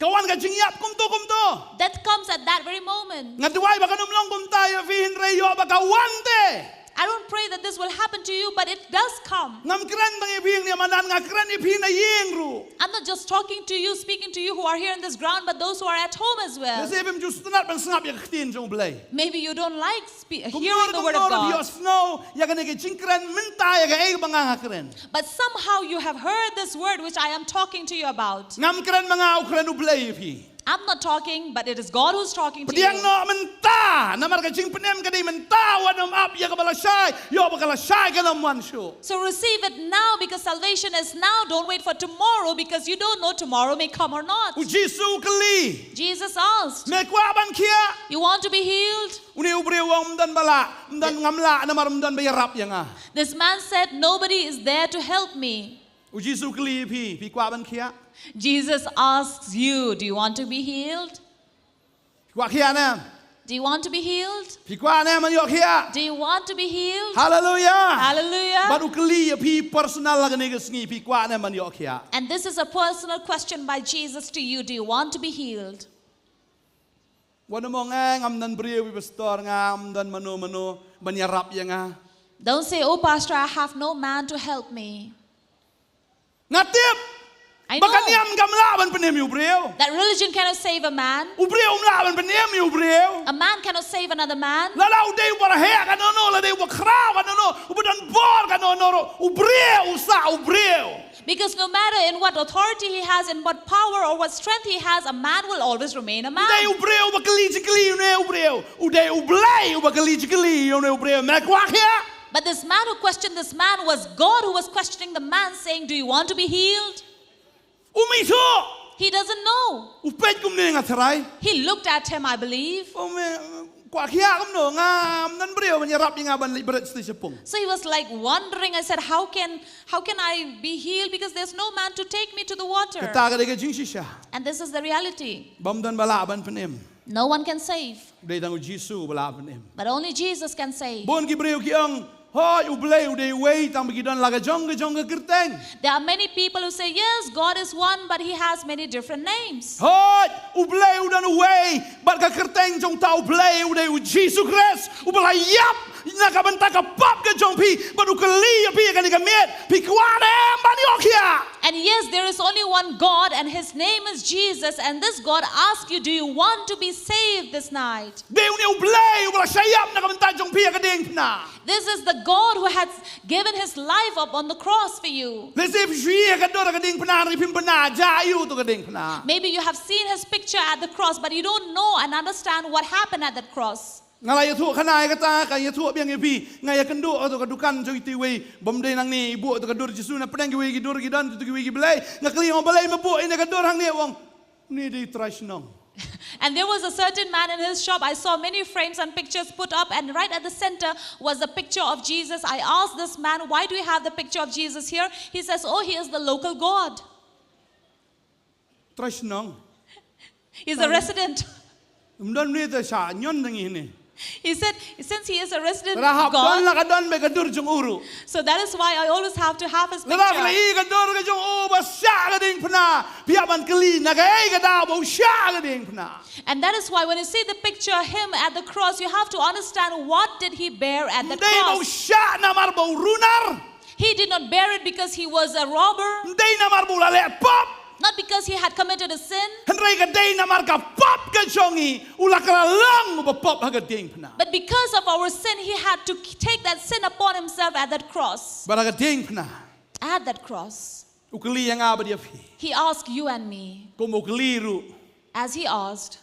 Ka wan ka jingïap kumto kumto. Death comes at that very moment. Nga duwai ba kan ym long kumta ïa phi, hynrei ïoh ba ka wan te. I don't pray that this will happen to you, but it does come. Ngam kren tang ïa phi hangne madan, nga kren ïa phi na ïing ruh. I'm not just talking to you, speaking to you who are here in this ground, but those who are at home as well. Lehse phim ju sngewtynnat ban sngap ïa ka ktien jong U Blei. Maybe you don't like spe- hearing the word of God. Kumno kumno ïohsngew ïa kane ka jingkren mynta, ïa kaei ba nga nga kren. But somehow you have heard this word which I am talking to you about. Ngam kren ma nga, u kren U Blei ïa phi. I'm not talking, but it is God who's talking to you. Pdiang noh mynta, namar ka jingpynim ka dei mynta, wat nym ap ïa kaba lashai, ïoh ba ka lashai kan ym wan shuh. So receive it now because salvation is now. Don't wait for tomorrow because you don't know tomorrow may come or not. U Jisu u kylli. Jesus asked, Me kwah ban khiah? You want to be healed? Une u briew u ong, ym don ba lah, ym don, ngam lah namar ym don ba ïarap ïa nga. This man said, "Nobody is there to help me." U Jisu u kylli ïa phi, phi kwah ban khiah? Jesus asks you, "Do you want to be healed?" Phi kwah khiah ne? Do you want to be healed? Phi kwah ne ban ïoh khiah? Do you want to be healed? Hallelujah. Hallelujah. Bad u kylli ïa phi personal ha kane ka sngi, phi kwah ne ban ïoh khiah? And this is a personal question by Jesus to you. Do you want to be healed? Wat nym ong, eh, ngam don briew, pastor, ngam don mano mano ban ïarap ïa nga. Don't say, "Oh, pastor, I have no man to help me." Nga tip. I know. Ba ka niam kam lah ban pynim ïa u briew. That religion cannot save a man. U briew um lah ban pynim ïa u briew. A man cannot save another man. Lada u dei uba rheh kano kano, lada u dei uba khraw kano kano, uba don bor kano kano ruh, u briew u sah u briew. Because no matter in what authority he has, in what power or what strength he has, a man will always remain a man. U dei u briew uba kylli jingkylli, une u briew. U dei U Blei uba kylli jingkylli, une u briew. Me kwah khiah? But this man who questioned this man was God who was questioning the man, saying, "Do you want to be healed?" Um ithuh. He doesn't know. U peit kumne, nga tharai. He looked at him, I believe. Oh, me, kwah khia kumno, ngam don briew ban ïarap ïa nga ban leit bret sha pung. So he was like wondering, I said, how can, how can I be healed? Because there's no man to take me to the water. Kata ka dei ka jingshisha. And this is the reality. Bym don ba lah ban pynim. No one can save. Dei tang u Jisu ba lah pynim. But only Jesus can save. Bun ki briew ki ong, hooid, U Blei u dei uwei, tang ba ki don la ka jong ka jong ka kyrteng. There are many people who say, yes, God is one, but he has many different names. Hooid, U Blei u don uwei, bad ka kyrteng jong uta U Blei u dei u Jisu Khrist, uba la ïap na ka bynta ka pop ka jong phi, bad u kylli ïa phi ha kane ka miet, phi kwah ne em ban ïoh khia? And yes, there is only one God, and his name is Jesus. And this God asks you, do you want to be saved this night? Dei une U Blei uba la shah ïap na ka bynta jong phi ha ka diengphna. This is the God who has given his life up on the cross for you. Lehse phi shu ïohi ïa ka dur ha ka diengphna, hynrei phim bna jia ïa uto ka diengphna. Maybe you have seen his picture at the cross, but you don't know and understand what happened at that cross. Nga la ïathuh khana ïa kata, ka ïathuh biang ïa phi. Nga ïakynduh ha uto ka dukan jong ito iwei bym dei nangne, i buh uto ka dur Jisu, na pdeng kiwei ki dur ki don, uto kiwei ki blei. Nga kylli, ong balei me buh ïa kane ka dur hangne? U ong, une dei u trai shnong. And there was a certain man in his shop. I saw many frames and pictures put up, and right at the center was the picture of Jesus. I asked this man, why do you have the picture of Jesus here? He says, oh, he is the local God. Trai shnong. He's a resident. Ym don une te shah ñion tang ine. He said, since he is a resident God, don la ka don bad ka dur jong u ruh. So that is why I always have to have his picture. Lada phi la ïohi ka dur ka jong u ba shah ka diengphna, phi hap ban kylli na kaei ka daw ba u shah ka diengphna. And that is why when you see the picture of him at the cross, you have to understand what did he bear at the cross. Ym dei ba u shah namar ba u runar. He did not bear it because he was a robber. Ym dei namar ba u la leh pop. Not because he had committed a sin. Hynrei ka dei namar ka pop ka jong ngi, u la kylla long uba pop ha ka diengphna. But because of our sin, he had to take that sin upon himself at that cross. Bad ha ka diengphna, at that cross, u kylli ïa nga bad ïa phi. He asked you and me. Kum u kylli ruh. As he asked.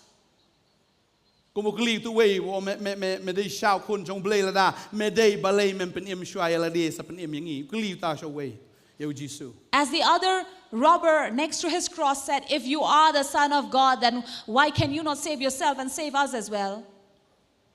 Kum u kylli uto uwei, me, me, me, me dei shisha u Khun jong U Blei, lada me dei, balei mem pynim shuwa ïa lade, sa pynim ïa ngi. U kylli uta sha uwei, ïa u Jisu. As the other robber next to his cross said, if you are the Son of God, then why can you not save yourself and save us as well?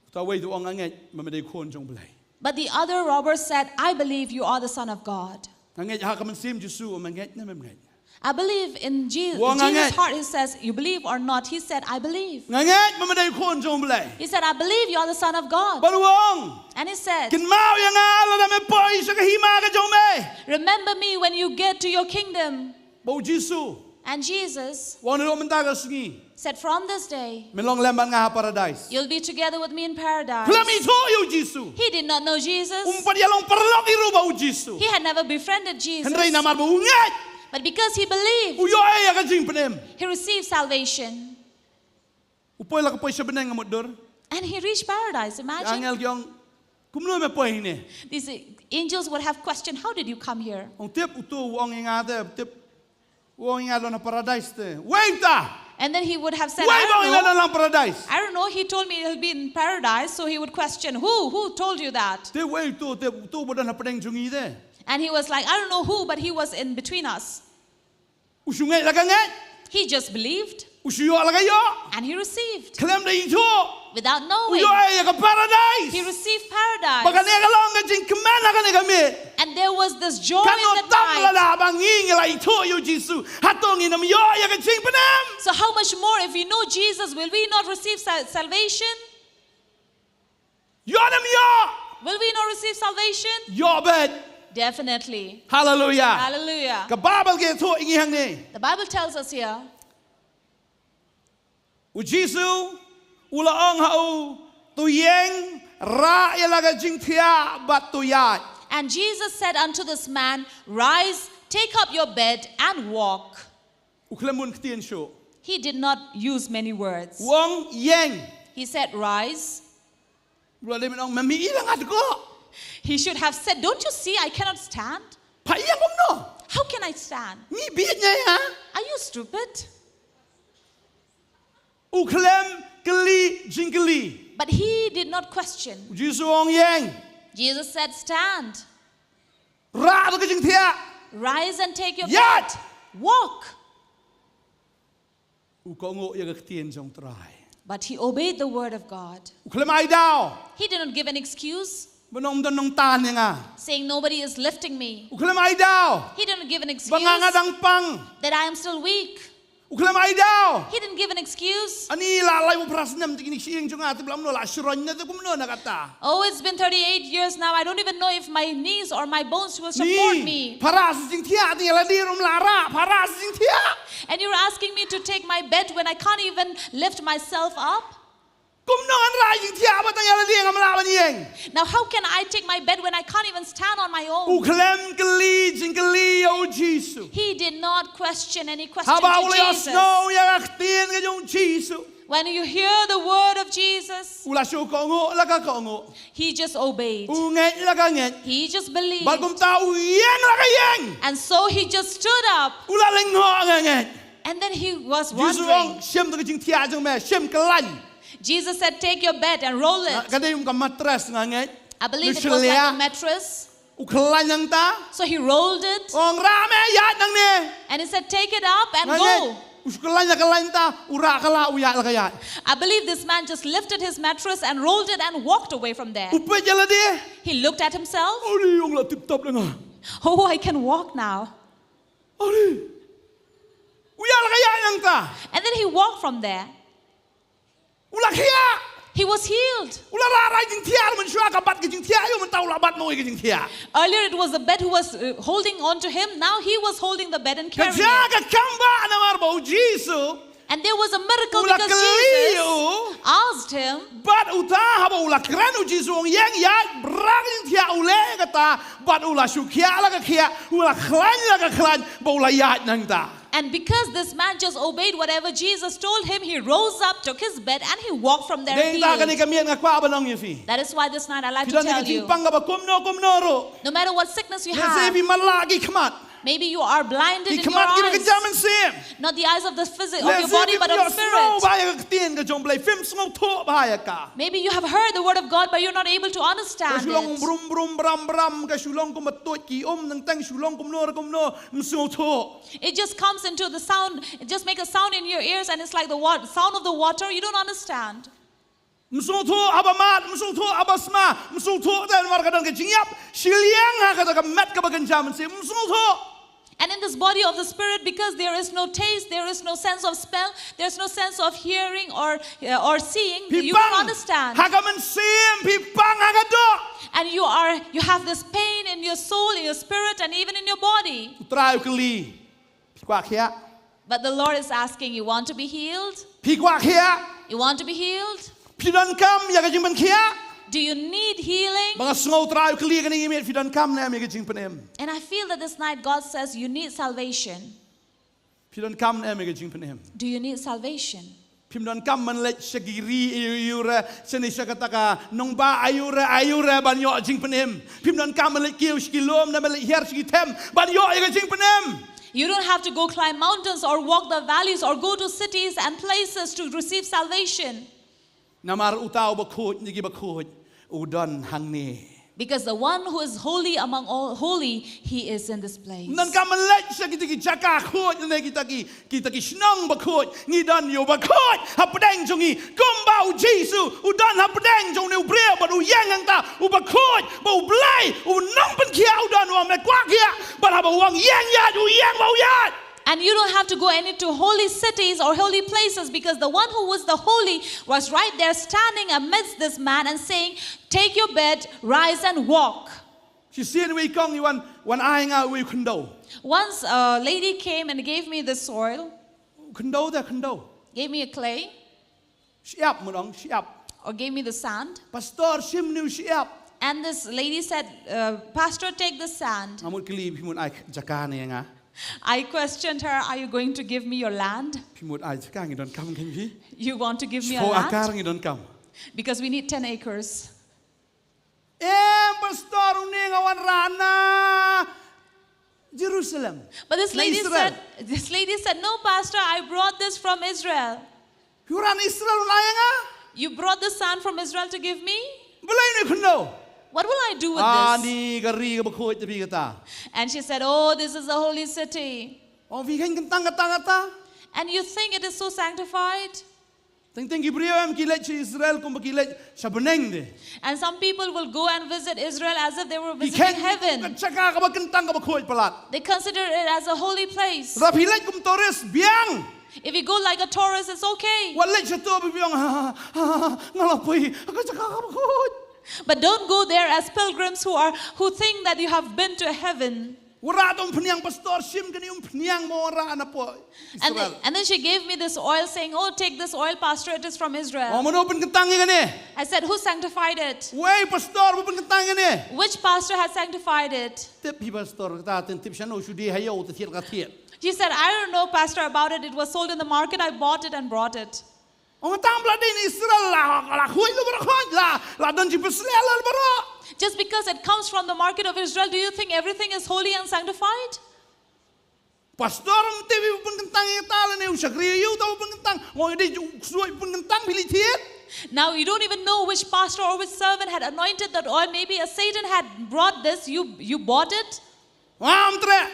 Uta uwei u ong, nga ngeit ba me dei u Khun jong U Blei. But the other robber said, I believe you are the Son of God. Nga ngeit ha ka mynsiem Jisu, me ngeit ne mem ngeit? I believe in Je-, u ong, nga ngeit. Jesus' heart, he says, you believe or not? He said, I believe. Nga ngeit ba me dei u Khun jong U Blei. He said, I believe you are the Son of God. Bad u ong, and he said, kynmaw ïa nga lada me poi sha ka hima ka jong me. Remember me when you get to your kingdom. Bad u Jisu, and Jesus, u ong, naduh mynta ka sngi, said, from this day, men long lem bad nga ha Paradise. You'll be together with me in paradise. Khlem ithuh ïa u Jisu. He did not know Jesus. Um pat ïalong paralok hi ruh bad u Jisu. He had never befriended Jesus. Hynrei namar ba u ngeit, but because he believed, u ïoh ïa ka jingpynim. He received salvation. U poi la ka poi sha bneng, ka mut dur. And he reached paradise. Imagine. Angel ki ong, kumno me poi hangne? These angels would have questioned, how did you come here? Ong, tip, uto u ong ïa nga te, tip. U ong ïa nga don ha Paradise te. Uei uta? And then he would have said, uei ba ong ïa nga don ha Paradise? I don't know. He told me he'll be in paradise, so he would question, who? Who told you that? Te uei uto, te uto ba don hapdeng jong ngi te? And he was like, I don't know who, but he was in between us. U shu ngeit la ka ngeit. He just believed. U shu ïoh la ka ïoh. And he received. Khlem da ithuh. Without knowing. U ïoh ïa ka Paradise. He received paradise. Bad kane ka long ka jingkmen ha kane ka miet. And there was this joy in the night. Katno tam lada ba ngi ngi la ithuh ïa u Jisu, hato ngin ym ïoh ïa ka jingpynim? So how much more if we know Jesus, will we not receive sa-, salvation? Ïoh ne ym ïoh? Will we not receive salvation? Ïoh beit. Definitely. Hallelujah. Hallelujah. Ka Baibl ka ïathuh ïa ngi hangne. The Bible tells us here. U Jisu u la ong ha u, to ïeng, rah ïa la ka jingthiah bad to ïaid. And Jesus said unto this man, rise, take up your bed and walk. U khlem bun ktien shuh. He did not use many words. U ong ïeng. He said, rise. U la dei ban ong, mem i la nga dkoh. He should have said, don't you see I cannot stand? Pha ïeng kumno? How can I stand? Ngi bieit ne ïa? Are you stupid? U khlem kylli jingkylli. But he did not question. U Jisu u ong ïeng. Jesus said, stand. Rah da ka jingthiah. Rise and take your bed. Ïaid. Walk. U kohnguh ïa ka ktien jong Trai. But he obeyed the word of God. U khlem ai daw. He did not give an excuse. Ba nong don nong tan ïa nga. Saying nobody is lifting me. U khlem ai daw. He did not give an excuse. Ba nga nga dang pang. That I am still weak. U khlem ai daw. He didn't give an excuse. Ani la lai u pras nem ti kini sieng jong nga ti blam no la shron na te kumno na kata. Oh, it's been thirty-eight years now. I don't even know if my knees or my bones will support me. Para sing tia ti la di rum la ra. Para sing tia. And you're asking me to take my bed when I can't even lift myself up. Kumno ngan rai jingthiah ba tang ïa lade ngam lah ban ïeng. Now how can I take my bed when I can't even stand on my own? U khlem kylli jingkylli ïa u Jisu. He did not question any question Haba u la ïohsngew ïa ka ktien ka jong u Jisu. When you hear the word of Jesus, u la shu kohnguh la ka kohnguh. He just obeyed. U ngeit la ka ngeit. He just believed. Bad kumta u ïeng la ka ïeng. And so he just stood up. U la lyngngoh nga ngeit. And then he was wondering. Jisu ong, shim da ka jingthiah jong me, shim khlaiñ. Jesus said, take your bed and roll it. Ka dei um ka mattress nga ngeit. I believe it was like a mattress. U khlaiñ nangta. So he rolled it. Ong rah me ïaid nangne. And he said, take it up and go. U khlaiñ la khlaiñ ta, u rah ka la u ïaid la ka ïaid. I believe this man just lifted his mattress and rolled it and walked away from there. U peit ïa lade. He looked at himself. Ori ong la tip top la nga. Oh, I can walk now. Ori. U ïaid la ka ïaid nangta. And then he walked from there. U la khiah. He was healed. U la rah rai jingthiah mynshuwa ka bat ka jingthiah ïa u mynta u la bat mawei ka jingthiah. Earlier it was the bed who was uh, holding on to him. Now he was holding the bed and carrying it. Ka jia ka kam ba namar ba u Jisu. And there was a miracle because Jesus asked him. Bad uta haba u la kren u Jisu ong ïeng ïaid, bra ka jingthiah u leh kata, bad u la shu khiah la ka khiah, u la khlaiñ la ka khlaiñ, ba u la ïaid nangta. And because this man just obeyed whatever Jesus told him, he rose up, took his bed, and he walked from there healed. Dei ta kane ka miet nga kwah ban ong ïa phi. That is why this night I like to tell you. Phi don ka jingpang kaba kumno kumno ruh. No matter what sickness you have. Lehse phi matlah ki khmat. Maybe you are blinded in your eyes. Ki khmat kiba kynja mynsiem. Not the eyes of the physical, of your body, but of the spirit. Lehse phim ïohsngew bha ïa ka ktien ka jong U Blei, phim sngewthuh bha ïa ka. Maybe you have heard the word of God, but you're not able to understand it. Ka shu long brum brum bram bram, ka shu long kumba tuid ki um, nangta shu long kumno re kumno, ym sngewthuh. It just comes into the sound, it just makes a sound in your ears and it's like the wa- sound of the water, you don't understand. Ym sngewthuh haba mad, ym sngewthuh haba sma, ym sngewthuh te namar ka don ka jingïap shiliang ha kata ka met kaba kynja mynsiem, ym sngewthuh. And in this body of the spirit, because there is no taste, there is no sense of smell, there's no sense of hearing or uh, or seeing, you don't understand. Phi pang ha ka mynsiem, phi pang ha ka doh. And you are you have this pain in your soul, in your spirit, and even in your body. U Trai u kylli. Phi kwah khiah? But the Lord is asking, you want to be healed? Phi kwah khiah? You want to be healed? Phi donkam ïa ka jingpynkhiah? Do you need healing? Ba nga sngew Trai u kylli kane ïa me, phi donkam ne em ïa ka jingpynim? And I feel that this night God says you need salvation. Phi donkam ne em ïa ka jingpynim? Do you need salvation? Phim donkam ban leit sha ki ri aïu aïu re, shane sha kata ka nongbah aïu re aïu re ban ïoh jingpynim. Phim donkam ban leit kiew sha ki lum ne ban leit hiar sha ki them ban ïoh ïa ka jingpynim. You don't have to go climb mountains or walk the valleys or go to cities and places to receive salvation. Namar uta uba khuid na ki bakhuid u don hangne. Because the one who is holy among all holy, he is in this place. Ym donkam ban leit sha kita ki jaka khuid ne kita ki, kita ki shnong bakhuid. Ngi don ïa u bakhuid hapdeng jong ngi. Kumba u Jisu u don hapdeng jong une u briew bad u ïeng hangta, u bakhuid ba U Blei u nongpynkhiah u don, u ong me kwah khiah, bad haba u ong ïeng ïaid u ïeng bad u ïaid. And you don't have to go any to holy cities or holy places, because the one who was the holy was right there standing amidst this man and saying, take your bed, rise and walk. Shisien uwei u kong u wan, u wan ai nga uwei u khyndew. Once a lady came and gave me the soil. U khyndew te khyndew. Gave me a clay. Shyiap, mut ong shyiap. Or gave me the sand. Pastor, shim une u shyiap. And this lady said, uh, Pastor, take the sand. Nga mut kylli, phi mut ai jaka ne ïa nga? I questioned her, are you going to give me your land? Phi mut ai jaka, ngi donkam kein phi? You want to give me a land? Shiphew akar ngi donkam. Because we need ten acres. Em, pastor, une nga wanrah na Jerusalem. But this lady said, this lady said, no, pastor, I brought this from Israel. Phi wanrah na Israel un ai ïa nga? You brought the sand from Israel to give me? Balei une u khyndew? What will I do with this? Ani ka ri kaba khuid te phi kata. And she said, oh, this is a holy city. Ong phi khein kyntang kata kata. And you think it is so sanctified? Teng teng ki briew em ki leit sha Israel kumba ki leit sha bneng de. And some people will go and visit Israel as if they were Ki visiting kheiñ heaven. Ka jaka kaba kyntang kaba khuid palat. They consider it as a holy place. Lada phi leit kum tourist biang. If you go like a tourist, it's okay. Wat leit sha to ba phi ong ha ha ha ha, nga la poi ha ka jaka kaba khuid. But don't go there as pilgrims who are who think that you have been to heaven. Wanrah to umphniang pastor, shim kane umphniang mo wanrah na poi. And then, Israel. And then she gave me this oil, saying, "Oh, take this oil, Pastor, it is from Israel." Oh, mano pynkyntang ïa kane? I said, "Who sanctified it? Wei pastor ba pynkyntang ïa kane? Which pastor has sanctified it?" Tip hi pastor, kata tip shano shu die ha ïew te thied ka thied. She said, "I don't know, Pastor, about it. It was sold in the market. I bought it and brought it." Oh, tang ba la dei na Israel la, la khuid la baroh khuid la, la don jingpynshlur la baroh. Just because it comes from the market of Israel, do you think everything is holy and sanctified? Pastor, ym tip hi ba pynkyntang ïa kata lane u shakri ïa u ta ba pynkyntang. Ngoi dei u ksuid pynkyntang phi leit thied. Now you don't even know which pastor or which servant had anointed that oil. Maybe a Satan had brought this. You you bought it. Ngam treh.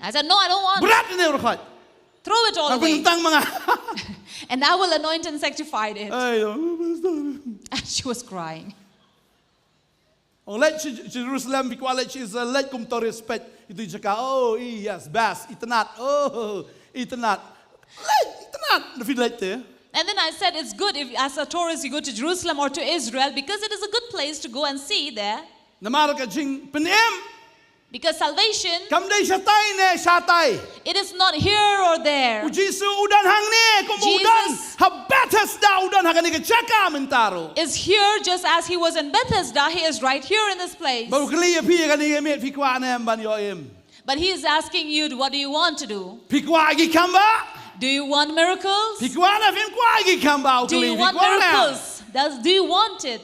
I said, "No, I don't want. Brat ne u rkhot. Throw it all Ka away. Pynkyntang ma nga. And I will anoint and sanctify it." Ai, oh, pastor. And she was crying. Oh, leit sha Jerusalem, phi kwah leit sha Israel, leit kum tourist peit. Itu jaka, oh, i, yes, best, itynnad, oh, itynnad. Leit, itynnad, da phi leit te. And then I said, "It's good if, as a tourist, you go to Jerusalem or to Israel, because it is a good place to go and see there." Namar ka jingpynim, Because salvation, kam dei shatai ne shatai. It is not here or there. U Jisu u don hangne, kum u don, Jesus ha Bethesda u don ha kane ka jaka mynta ruh. Is here just as he was in Bethesda, he is right here in this place. Ba u kylli ïa phi ïa kane ka miet, phi kwah ne em ban ïoh im. But he is asking you, "What do you want to do? Phi kwah ki kam ba? Do you want miracles? Phi kwah ne phim kwah ki kam ba?" U Do kylli, you phi want kwah ne em? Miracles? Does, do you want it?"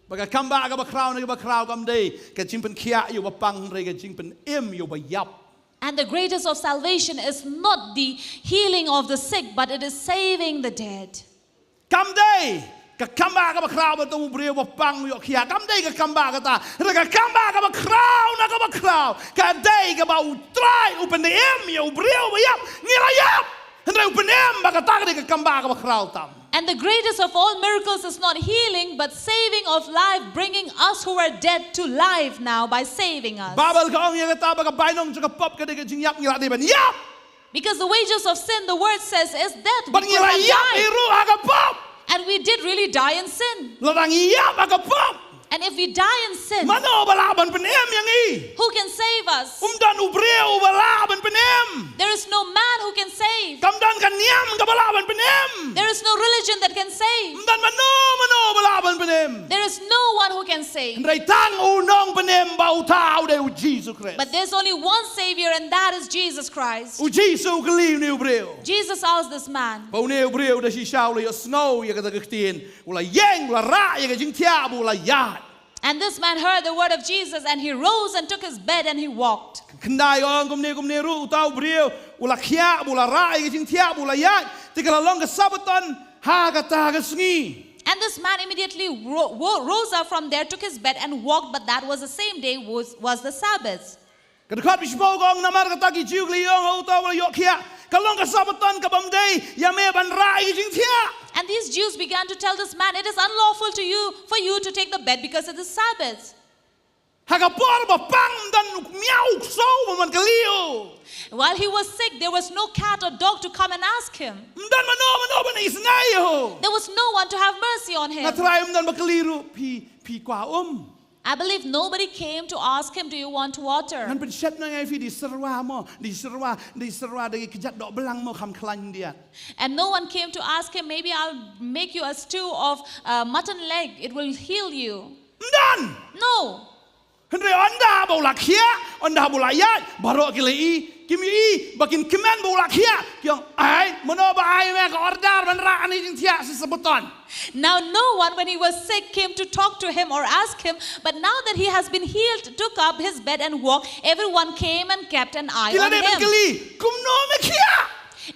Ba ka kam ba kaba khraw ne kaba khraw kam dei ka jingpynkhiah ïa u ba pang, hynrei ka jingpynim ïa u ba ïap. And the greatest of salvation is not the healing of the sick, but it is saving the dead. Kam dei ka kam ba kaba khraw ba to u briew ba pang u ïoh khiah. Kam dei ka kam ba kata. Hynrei ka kam ba kaba khraw na kaba khraw ka dei kaba u Trai u pynim ïa u briew ba ïap. Ngi la ïap, hynrei u pynim, ba kata ka dei ka kam ba kaba khraw tam. And the greatest of all miracles is not healing, but saving of life, bringing us who are dead to life now by saving us. Baibl ka ong ïa kata ba ka bainong jong ka pop ka dei ka jingïap, ngi la dei ban ïap. Because the wages of sin, the word says, is death. Bad ngi la ïap hi ruh ha ka pop. And we did really die in sin. Lada ngi ïap ha ka pop, And if we die in sin, mano ba lah ban pynim ïa ngi? Who can save us? Um don u briew ba lah ban pynim. There is no man who can save. Kam don ka niam kaba lah ban pynim. There is no religion that can save. Um don mano mano ba lah ban pynim. There is no one who can save. Hynrei tang u nongpynim ba uta u dei u Jisu Khrist. But there's only one Savior, and that is Jesus Christ. U Jisu u kylli une u briew. Jesus asked this man. Ba une u briew da shisha u la ïohsngew ïa kata ka ktien, u la ïeng, u la rah ïa ka jingthiah bad u la ïaid. And this man heard the word of Jesus, and he rose and took his bed and he walked. Khyndai ong kumne, kumne ruh uta u briew u la khiah bad u la rah ïa ka jingthiah bad u la ïaid. Te ka la long ka Sabbaton ha kata ka sngi. And this man immediately ro- wo- rose up from there, took his bed and walked, but that was the same day was, was the Sabbath. Ka dkhot ba shiphew ka ong, namar kata ki Jiw ki la ïong ha uta u ba la ïoh khiah, ka long ka Sabbaton, ka bym dei ïa me ban rah ïa ka jingthiah. And these Jews began to tell this man, "It is unlawful to you for you to take the bed because it is Sabbath." Ha ka por ba pang, ym don u kmiaw u ksew ban wan kylli ïa u. While he was sick, there was no cat or dog to come and ask him. Ym don mano mano ban isynei ïa u. There was no one to have mercy on him. Nga tharai ym don ba kylli ruh, phi, phi kwah um. I believe nobody came to ask him, "Do you want water?" Ngan pynshet noh ïa phi da i syrwa mo, da i syrwa, da i syrwa da ki kjat dohblang mo, kham khlaiñ diat. And no one came to ask him, "Maybe I'll make you a stew of uh, mutton leg. It will heal you." Ym don. No. Hynrei ynda ba u la khiah, ynda ba u la ïaid, baroh ki la i, kim ïohi ba kin kmen ba u la khiah. Ki ong, "Ai, mano ba ai me ka order ban rah ïa ka jingthiah sa Sabbaton?" Now, no one, when he was sick, came to talk to him or ask him, but now that he has been healed, took up his bed and walked, everyone came and kept an eye Ki la on dei ban him. kylli, "Kumno me khiah?"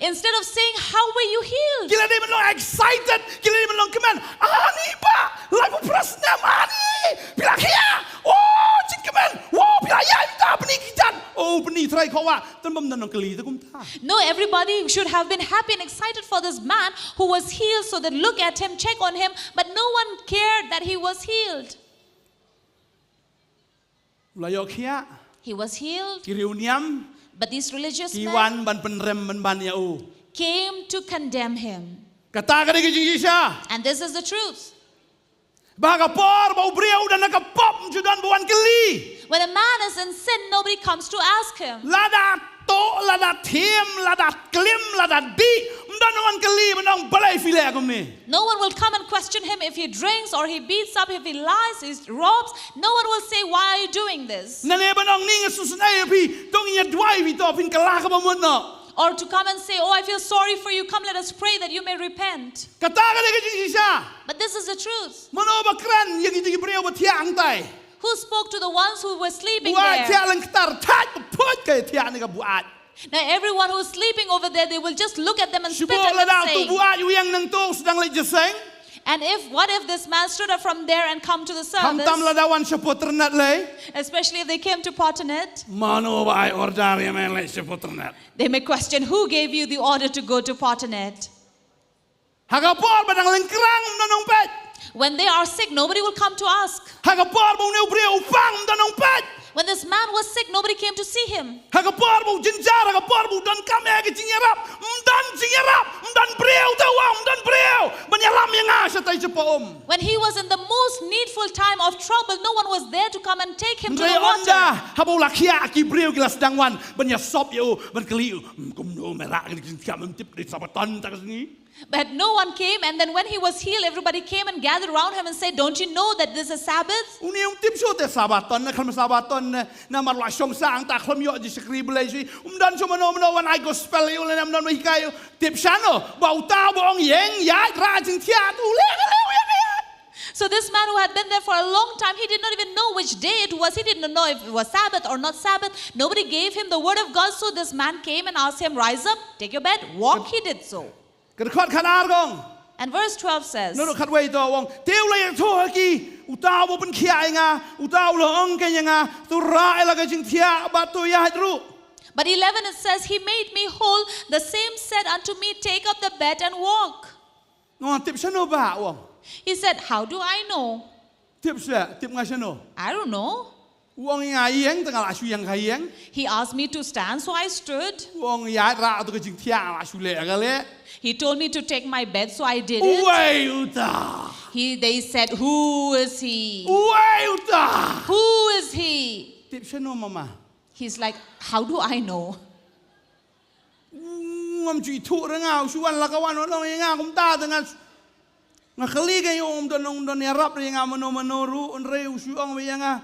Instead of saying, "How were you healed?" Ki la dei ban long excited, ki la dei ban long kmen. "Ani ba, laiphew phra snem, ani, phi la khiah. Oh, jingkmen. Wow, phi la ïaid mynta, pyni ki kjat." Oh, pyni Bai khawa, tang bym don nongkylli te kumta. No, everybody should have been happy and excited for this man who was healed, so they look at him, check on him, but no one cared that he was healed. U la ïoh khiah. He was healed, Ki riewniam. But these religious Ki men wan ban pynrem pynban ïa u. Came to condemn him. Kata ka dei ka jingshisha. And this is the truth. Ba ha ka por ba u briew u don ha ka pop, ym ju don ba wan kylli. When a man is in sin, nobody comes to ask him. Lada toh, lada thiem, lada klim, lada dih, ym don ba wan kylli, ba ong balei phi leh kumne. No one will come and question him if he drinks or he beats up, if he lies, he robs. No one will say, "Why are you doing this?" Nane ba ong, "Ngi sngewsynei ïa phi, to ngin ïa duwai ïa phi, to phin kylla kaba mut noh." Or to come and say, "Oh, I feel sorry for you. Come, let us pray that you may repent." Kata ka dei ka jingshisha. But this is the truth. Mano ba kren ïa kito ki briew ba thiah hangtai? Who spoke to the ones who were sleeping there? Buaid thiah lyngktar, thait ba phuid ka thiah ne ka buaid. Now everyone who's sleeping over there, they will just look at them and spit at them, saying, "Shu bok lada uto u buaid u ïeng nangto, u sdang leit jingïaseng." And if, what if this man stood up from there and come to the service? Khamtam lada wan sha Port Rnget lei. Especially if they came to Port Rnget. Mano ba ai order ïa me leit sha Port Rnget? They may question, "Who gave you the order to go to Port Rnget?" Ha ka por ba dang lyngkrang, ym don nongpeit. When they are sick, nobody will come to ask. Ha ka por ba une u briew u pang, ym don nongpeit. When this man was sick, nobody came to see him. Ha ka por ba u jynjar, ha ka por ba u donkam ïa ka jingïarap, ym don jingïarap, ym don briew, te u ong, ym don briew ban ïalam ïa nga shatai shapoh um. When he was in the most needful time of trouble, no one was there to come and take him to the water. Hynrei ynda haba u la khiah, ki briew ki la sdang wan ban ïasop ïa u, ban kylli u, "Kumno me rah kane ka jingthiah, mem tip dei Sabaton kata ka sngi?" But no one came, and then when he was healed, everybody came and gathered around him and said, "Don't you know that this is Sabbath?" Une um tip shuh te Sabaton ne, khlem Sabaton ne, namar la shong sah hangta, khlem ïoh jingshakri Blei shuh. Um don shuh mano mano wan ai gospel ïa u lane um don ba hikai ïa u. Tip shano ba uta ba ong ïeng ïaid rah jingthiah, te u leh ka leh, u ïeng ïaid. So this man who had been there for a long time, he did not even know which day it was. He did not know if it was Sabbath or not Sabbath. Nobody gave him the word of God. So this man came and asked him, "Rise up, take your bed, walk." He did so. Ka dkhot khatar ka ong. And verse twelve says, Nurok khatwei to ong, te u la ïathuh ha ki, uta uba pynkhiah ïa nga, uta u la ong kein ïa nga, to rah ïa la ka jingthiah bad to ïaid ruh. But eleven it says, "He made me whole. The same said unto me, 'Take up the bed and walk.'" Nga ong, tip shano ba u ong? He said, "How do I know?" Tip sha, tip nga shano? I don't know. U ong ïa nga ïeng, te nga la shu ïeng ka ïeng. He asked me to stand, so I stood. U ong ïaid rah ïa ka jingthiah, nga la shu leh ka leh. He told me to take my bed, so I did it. Uei uta? He, they said, "Who is he?" Uei uta? "Who is he?" Tip shano mama? He's like, "How do I know?" Ngam ju ithuh re nga, u shu wan la ka wan, u ong ïa nga kumta, te nga, nga kylli kein ïa u, um don, um don ïarap re ïa nga mano mano ruh, hynrei u shu ong ïa nga,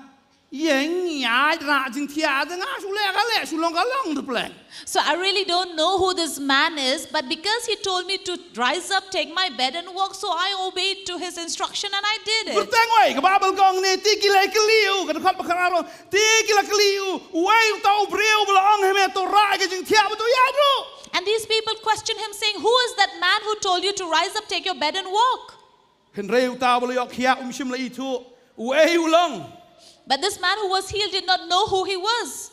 ïeng ïaid rah jingthiah, te nga shu leh ka leh, shu long ka long te pleng. So I really don't know who this man is, but because he told me to rise up, take my bed and walk, so I obeyed to his instruction and I did it. Kyrteng wei, ka Baibl ka ong ne, te ki la kylli u, ka dkhot ba khatar ong, te ki la kylli u, uei uta u briew ba la ong ha me to rah ïa ka jingthiah bad to ïaid ruh? And these people questioned him, saying, "Who is that man who told you to rise up, take your bed and walk?" Hynrei uta uba la ïoh khiah um shym la ithuh uei u long. But this man who was healed did not know who he was.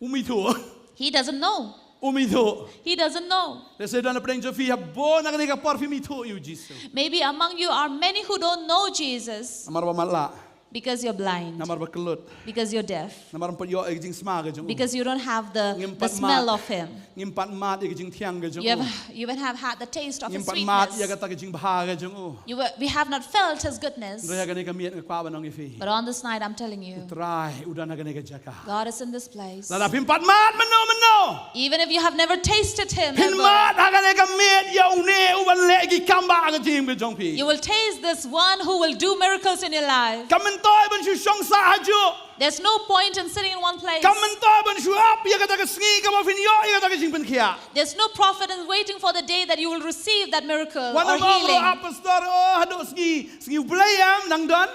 Um ithuh. He doesn't know. Um ithuh. He doesn't know. Lehse don na pdeng jong phi, ha bun na kane ka por phim ithuh ïa u Jisu. Maybe among you are many who don't know Jesus. Namar ba matlah. Because you're blind. Namar ba kyllut. Because you're deaf. Namar ym pat ïoh ïa ka jingsma ka jong u. Because you don't have the, the smell of him. Ngim pat mad ïa ka jingthiang ka jong u. You have, you even have had the taste of his sweetness. Ngim pat mad ïa kata ka jingbha ka jong u. You were, we have not felt his goodness. Hynrei ha kane ka miet nga kwah ban ong ïa phi. But on this night, I'm telling you, U Trai u don ha kane ka jaka. God is in this place. Lada phim pat mad mynno mynno, even if you have never tasted him ever, phin mad ha kane ka miet ïa une uban leh ki kam bah ha ka jingim ka jong phi. You will taste this one who will do miracles in your life. Kam myntoi ban shu shong sah hajuh. There's no point in sitting in one place. Kam myntoi ban shu ap ïa kata ka sngi kaba phin ïoh ïa kata ka jingpynkhiah. There's no profit in waiting for the day that you will receive that miracle or healing. Wat nym ong ruh, "Ah, Pastor, oh, haduh sngi, sngi U Blei em nang don."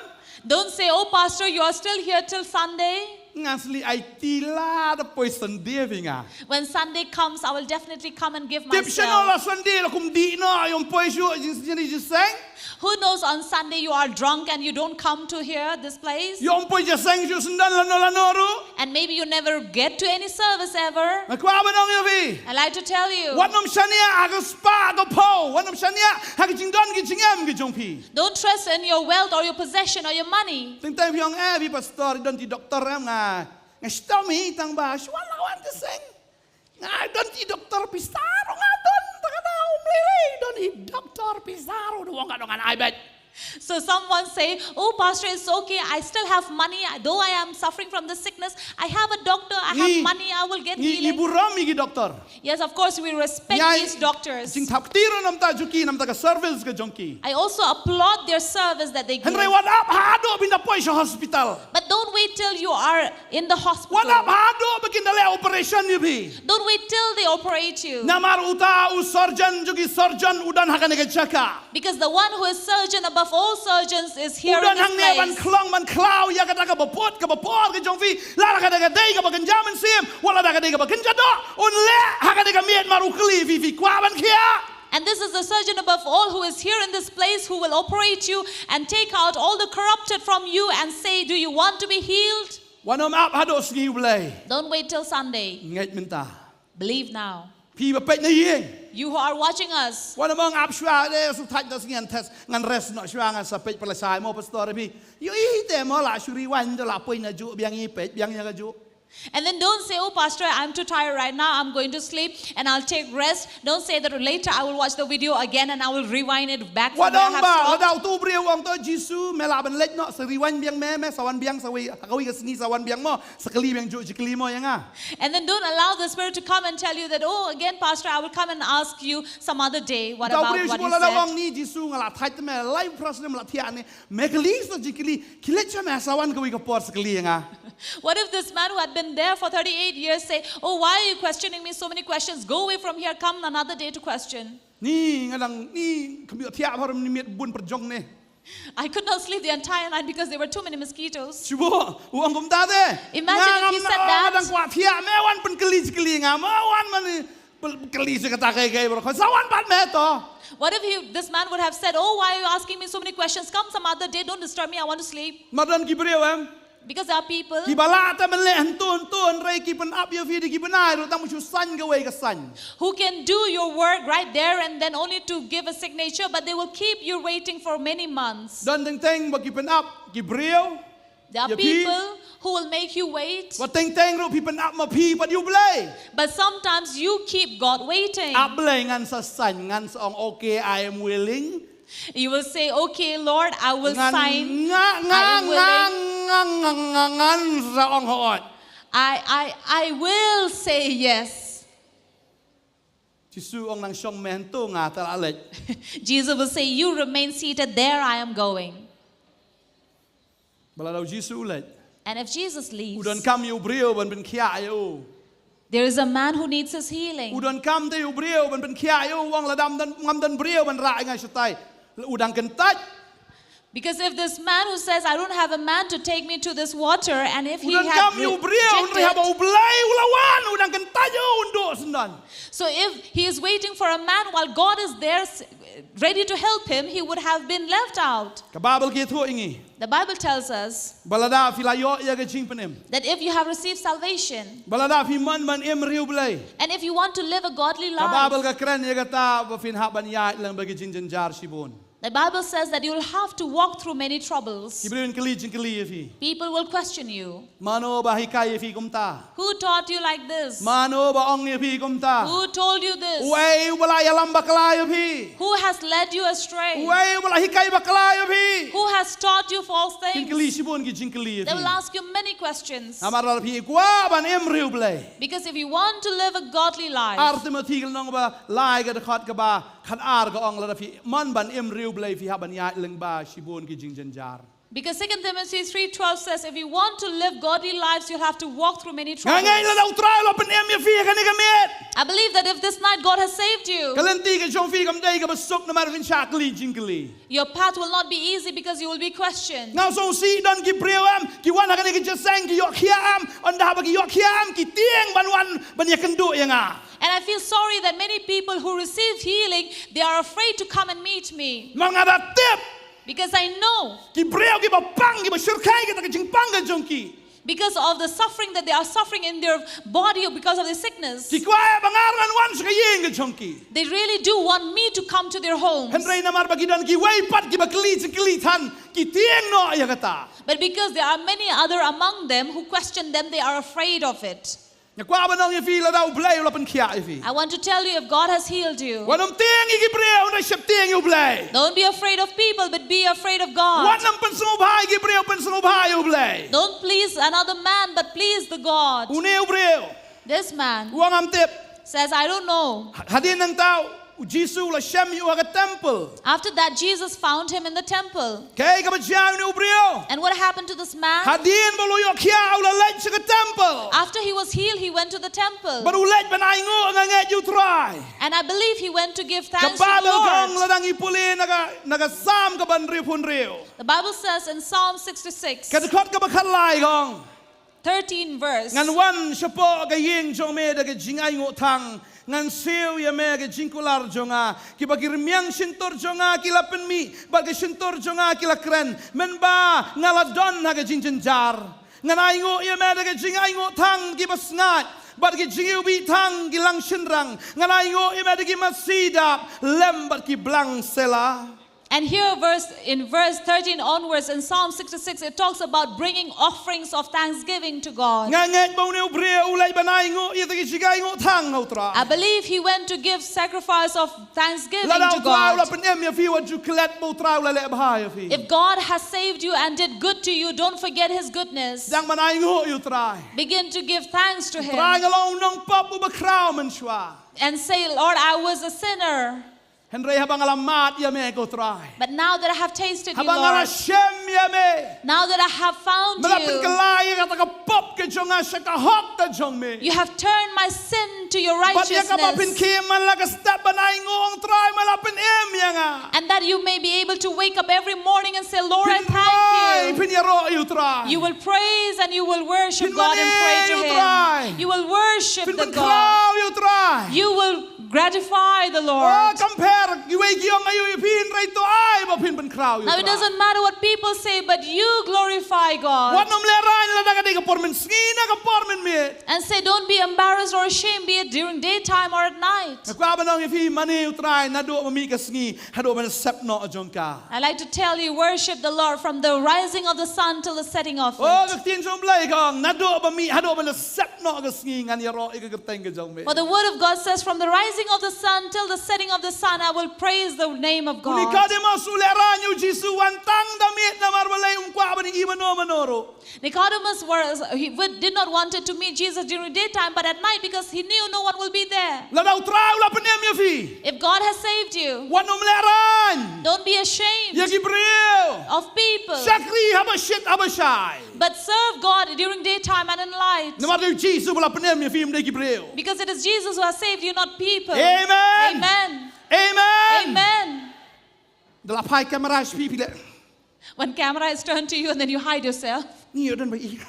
Don't say, "Oh, Pastor, you are still here till Sunday." Nga sli aiti lada poi Sunday phi nga. When Sunday comes, I will definitely come and give myself. Tip shano la Sunday la kum dih noh, ym poi shuh jing, jing, jingïaseng. Who knows, on Sunday you are drunk and you don't come to here, this place? Ym poi sha seng shuh syndon lano lano ruh. And maybe you never get to any service ever. Nga kwah ban ong ïa phi. I like to tell you. Wat nym shaniah ha ka spah ka phew. Wat nym shaniah ha ka jingdon ka jingem ka jong phi. Don't trust in your wealth or your possession or your money. Teng teng phi ong, eh, phi pastor, don ti doktor em? Nga, nga shitom hi tang ba shu wan la wan ka seng. Nga don ti doktor pisa ruh nga don, ta ka daw mlili don i doktor pisa ruh, da ong ka dong an ai bet. So someone say, "Oh, Pastor, it's okay. I still have money. Though I am suffering from this sickness, I have a doctor. I have money. I will get healing." Ngi burom ïa ki doktor. Yes, of course, we respect these doctors. Jingthap kti ruh namta jong ki, namta ka service ka jong ki. I also applaud their service that they give. Hynrei wat ap haduh ba phin da poi sha hospital. But don't wait till you are in the hospital. Wat ap haduh ba kin da leh operation ïa phi. Don't wait till they operate you. Namar uta u surgeon jong ki surgeon u don ha kane ka jaka. Because the one who is surgeon above all surgeons is here in this place. U don hangne ban khlong ban khlaw ïa kata kaba put kaba por ka jong phi. Lada ka dei kaba kynja mynsiem, wat lada ka dei kaba kynja doh, un leh ha kane ka miet namar u kylli phi, phi kwah ban khiah. And this is the surgeon above all who is here in this place, who will operate you and take out all the corrupted from you and say, "Do you want to be healed?" Wat nym ap haduh Sngi U Blei. Don't wait till Sunday. Ngeit mynta. Believe now. Phi ba peit na ïing. You who are watching us. Wat nym ap shuwa, eh, shu thait da sngi ngan test, ngan rest noh shuwa, ngan sa peit pyrshah mo pastor, phi. Ïohi te mo, la shu rewind, la poi na juh, biang ïa peit, biang ïa ka juh. And then don't say, "Oh, Pastor, I'm too tired right now. I'm going to sleep and I'll take rest." Don't say that, "Later I will watch the video again and I will rewind it back from where I have stopped." Wat ong ba, lada utu u briew u ong to, "Jisu, me lah ban leit noh, sa rewind biang me, me sa wan biang sa wei, ha kawei ka sngi sa wan biang mo, sa kylli biang juh jingkylli mo ïa nga." And then don't allow the Spirit to come and tell you that, "Oh, again, Pastor, I will come and ask you some other day what about what he said." Uta u briew u shym la ong, "Ni Jisu, nga la thait te me lai phra snem, la thiah ne, me kylli sa jingkylli, khie leit sha me, sa wan kawei ka por sa kylli ïa nga." What if this man who had been there for thirty-eight years say, "Oh, why are you questioning me so many questions? Go away from here, come another day to question." Ni nga dang, ni kham ïoh thiah bha ruh mynmiet bun pyrjong ne. "I could not sleep the entire night because there were too many mosquitoes." Shu buh, u ong kumta te. Imagine if he said that. Nga ngam, nga dang kwah thiah, me wan pynkylli jingkylli ïa nga, me wan mane pynkylli shi katta kaei kaei baroh, sa wan pat me to. What if he, this man would have said, "Oh, why are you asking me so many questions? Come some other day, don't disturb me, I want to sleep." Namar don ki briew em. Because there are people. Kiba lah te ban leh hangto hangto, hynrei ki pynap ïa phi da ki bnai ruh tang ba shu saiñ kawei ka saiñ. Who can do your work right there and then only to give a signature, but they will keep you waiting for many months. Don teng teng ba ki pynap ki briew. There are people who will make you wait. Wat teng teng ruh phi pynap ma phi bad ïa U Blei. But sometimes you keep God waiting. Ap Blei, ngan sa saiñ, ngan sa ong, "Okay, I am willing." You will say, "Okay, Lord, I will sign. Nga, nga, I am willing. Nga, nga, nga, nga, ngan sa ong hooid. I, I, I will say yes." Jisu ong, "Nang shong me hangto, nga te la leit." Jesus will say, "You remain seated there, I am going." Ba lada u Jisu u leit, and if Jesus leaves, u donkam ïa u briew ban pynkhiah ïa u. There is a man who needs his healing. U donkam te ïa u briew ban pynkhiah ïa u, u ong, "Lada ngam don, ngam don briew ban rah ïa nga shatai." U dang kyntait. Because if this man who says, "I don't have a man to take me to this water," and if he had re-, rejected, u donkam ïa u briew, hynrei haba U Blei u la wan, u dang kyntait ïa u, un duh syndon. So if he is waiting for a man while God is there, s-, ready to help him, he would have been left out. Ka Baibl ka ïathuh ïa ngi. The Bible tells us, ba lada phi la ïoh ïa ka jingpynim, that if you have received salvation, ba lada phi mon ban im riewblei, and if you want to live a godly life, ka Baibl ka kren ïa kata ba phin hap ban ïaid lyngba ki jingjynjar shibun. The Bible says that you'll have to walk through many troubles. Ki briew kin kylli jingkylli ïa phi. People will question you. Mano ba hikai ïa phi kumta? Who taught you like this? Mano ba ong ïa phi kumta? Who told you this? Uei uba la ïalam bakla ïa phi? Who has led you astray? Uei uba la hikai bakla ïa phi? Who has taught you false things? Kin kylli shibun ki jingkylli ïa phi. They will ask you many questions. Namar lada phi kwah ban im riewblei. Because if you want to live a godly life, Ar Timothi ka lynnong ba lai ka dkhot kaba khatar ka ong, lada phi mon ban im riewblei phi hap ban ïaid lyngba shibun ki jingjynjar. Because Second Timothy three twelve says, if you want to live godly lives, you'll have to walk through many troubles. Nga ngeit lada U Trai u la pynim ïa phi ha kane ka miet, I believe that if this night God has saved you, ka lynti ka jong phi kam dei kaba suk namar phin shah kylli jingkylli. Your path will not be easy because you will be questioned. Nga sngewsih don ki briew em ki wan ha kane ka jingïaseng ki ïoh khiah em, ynda haba ki ïoh khiah em ki tieng ban wan ban ïakynduh ïa nga. And I feel sorry that many people who receive healing, they are afraid to come and meet me. Namar nga da tip, because I know, ki briew kiba pang, kiba shyrkhei kata ka jingpang ka jong ki, because of the suffering that they are suffering in their body or because of the sickness, ki kwah ba nga ruh ngan wan sha ka ïing ka jong ki. They really do want me to come to their homes. Hynrei namar ba ki don kiwei pat kiba kylli jingkylli than, ki tieng noh ïa kata. But because there are many other among them who question them, they are afraid of it. Nga kwah ban ong ïa phi lada U Blei u la pynkhiah ïa phi, I want to tell you, if God has healed you, wat nym tieng ïa ki briew, hynrei sheptieng ïa U Blei. Don't be afraid of people, but be afraid of God. Wat nym pynsngewbha ïa ki briew, pynsngewbha ïa U Blei. Don't please another man, but please the God. Une u briew, this man, u ong ngam tip, says, I don't know. Hadien nangta U Jisu u la shem ïa u ha ka temple. After that, Jesus found him in the temple. Kaei kaba jia ïa une u briew? And what happened to this man? Hadien ba u la ïoh khiah u la leit sha ka temple. After he was healed, he went to the temple. Bad u leit ban ainguh, nga ngeit, ïa U Trai. And I believe he went to give thanks to the Lord. Ka Baibl ka ong, lada ngi pule na ka, na ka Salm kaba hynriewphew hynriew. The Bible says in Psalm sixty-six, ka dkhot kaba khatlai ka ong, thirteen verse. Ngan wan shapoh ka ïing jong me da ka jingainguh thang. Ngan siew ïa me ha ka jingkular jong nga. Kiba ki rmiang shyntur jong nga ki la pynmih, bad ki shyntur jong nga ki la kren, mynba nga la don ha ka jingjynjar. Ngan ainguh ïa me da ka jingainguh thang kiba sngaid, bad ki jingiwbih thang ki lang shynrang. Ngan ainguh ïa me da ki masi dap lem bad ki blang. Selah. And here verse, in verse thirteen onwards in Psalm sixty-six, it talks about bringing offerings of thanksgiving to God. Nga ngeit ba une u briew u leit ban ainguh ïa ki jingainguh thang ha U Trai. I believe he went to give sacrifice of thanksgiving to God. Lada U Trai u la pynim ïa phi, wat ju klet ba U Trai u la leh bha ïa phi. If God has saved you and did good to you, don't forget his goodness. Dang ban ainguh ïa U Trai. Begin to give thanks to him. U Trai, nga long u nongpop uba khraw mynshuwa. And say, Lord, I was a sinner. Hynrei haba nga la mad ïa me ko Trai. But now that I have tasted you, Lord, haba nga la shem ïa me, now that I have found you, me la pynkylla ïa kata ka pop ka jong nga sha ka hok ka jong me. You have turned my sin to your righteousness. Bad ïa kaba pynkhie man la ka step ban ainguh, ong Trai me la pynim ïa nga. And that you may be able to wake up every morning and say, Lord, I thank you. Phin rai, phin ïaroh ïa u Trai. You will praise and you will worship God and pray to him. Phin mane ïa u Trai. You will worship the God. Phin pynkhraw ïa u Trai. You will gratify the Lord. Oh, compare, kiwei ki ong aïu ïa phi, hynrei to ai ba phin pynkhraw ïa u Trai. Now it doesn't matter what people say, but you glorify God. Wat nym lehraiñ lada ka dei ka por mynsngi ne ka por mynmiet. And say, don't be embarrassed or ashamed, be it during daytime or at night. Nga kwah ban ong ïa phi, mane ïa u Trai naduh ba mih ka sngi haduh ban da sep noh jong ka. I like to tell you, worship the Lord from the rising of the sun till the setting of it. Oh, ka ktien jong U Blei ka ong, naduh ba mih haduh ban da sep noh ka sngi ngan ïaroh ïa ka kyrteng ka jong me. For the word of God says, from the rising of the sun till the setting of the sun, I will praise the name of God. U Nicodemus u lehraiñ ïa u Jisu, wan tang da miet namar balei? Um kwah ban ïohi mano mano ruh. Nicodemus was, he would, did not wanted to meet Jesus during daytime, but at night, because he knew no one will be there. Lada u Trai u la pynim ïa phi, if God has saved you, wat nym lehraiñ, don't be ashamed, ïa ki briew, of people, shakri haba shit haba shai. But serve God during daytime and in light. Namar dei u Jisu ba la pynim ïa phi, ym dei ki briew. Because it is Jesus who has saved you, not people. Amen. Amen. Amen. Amen. Da la phai camera sha phi, phi leh. When camera is turned to you and then you hide yourself. Ngi ïoh don ba i.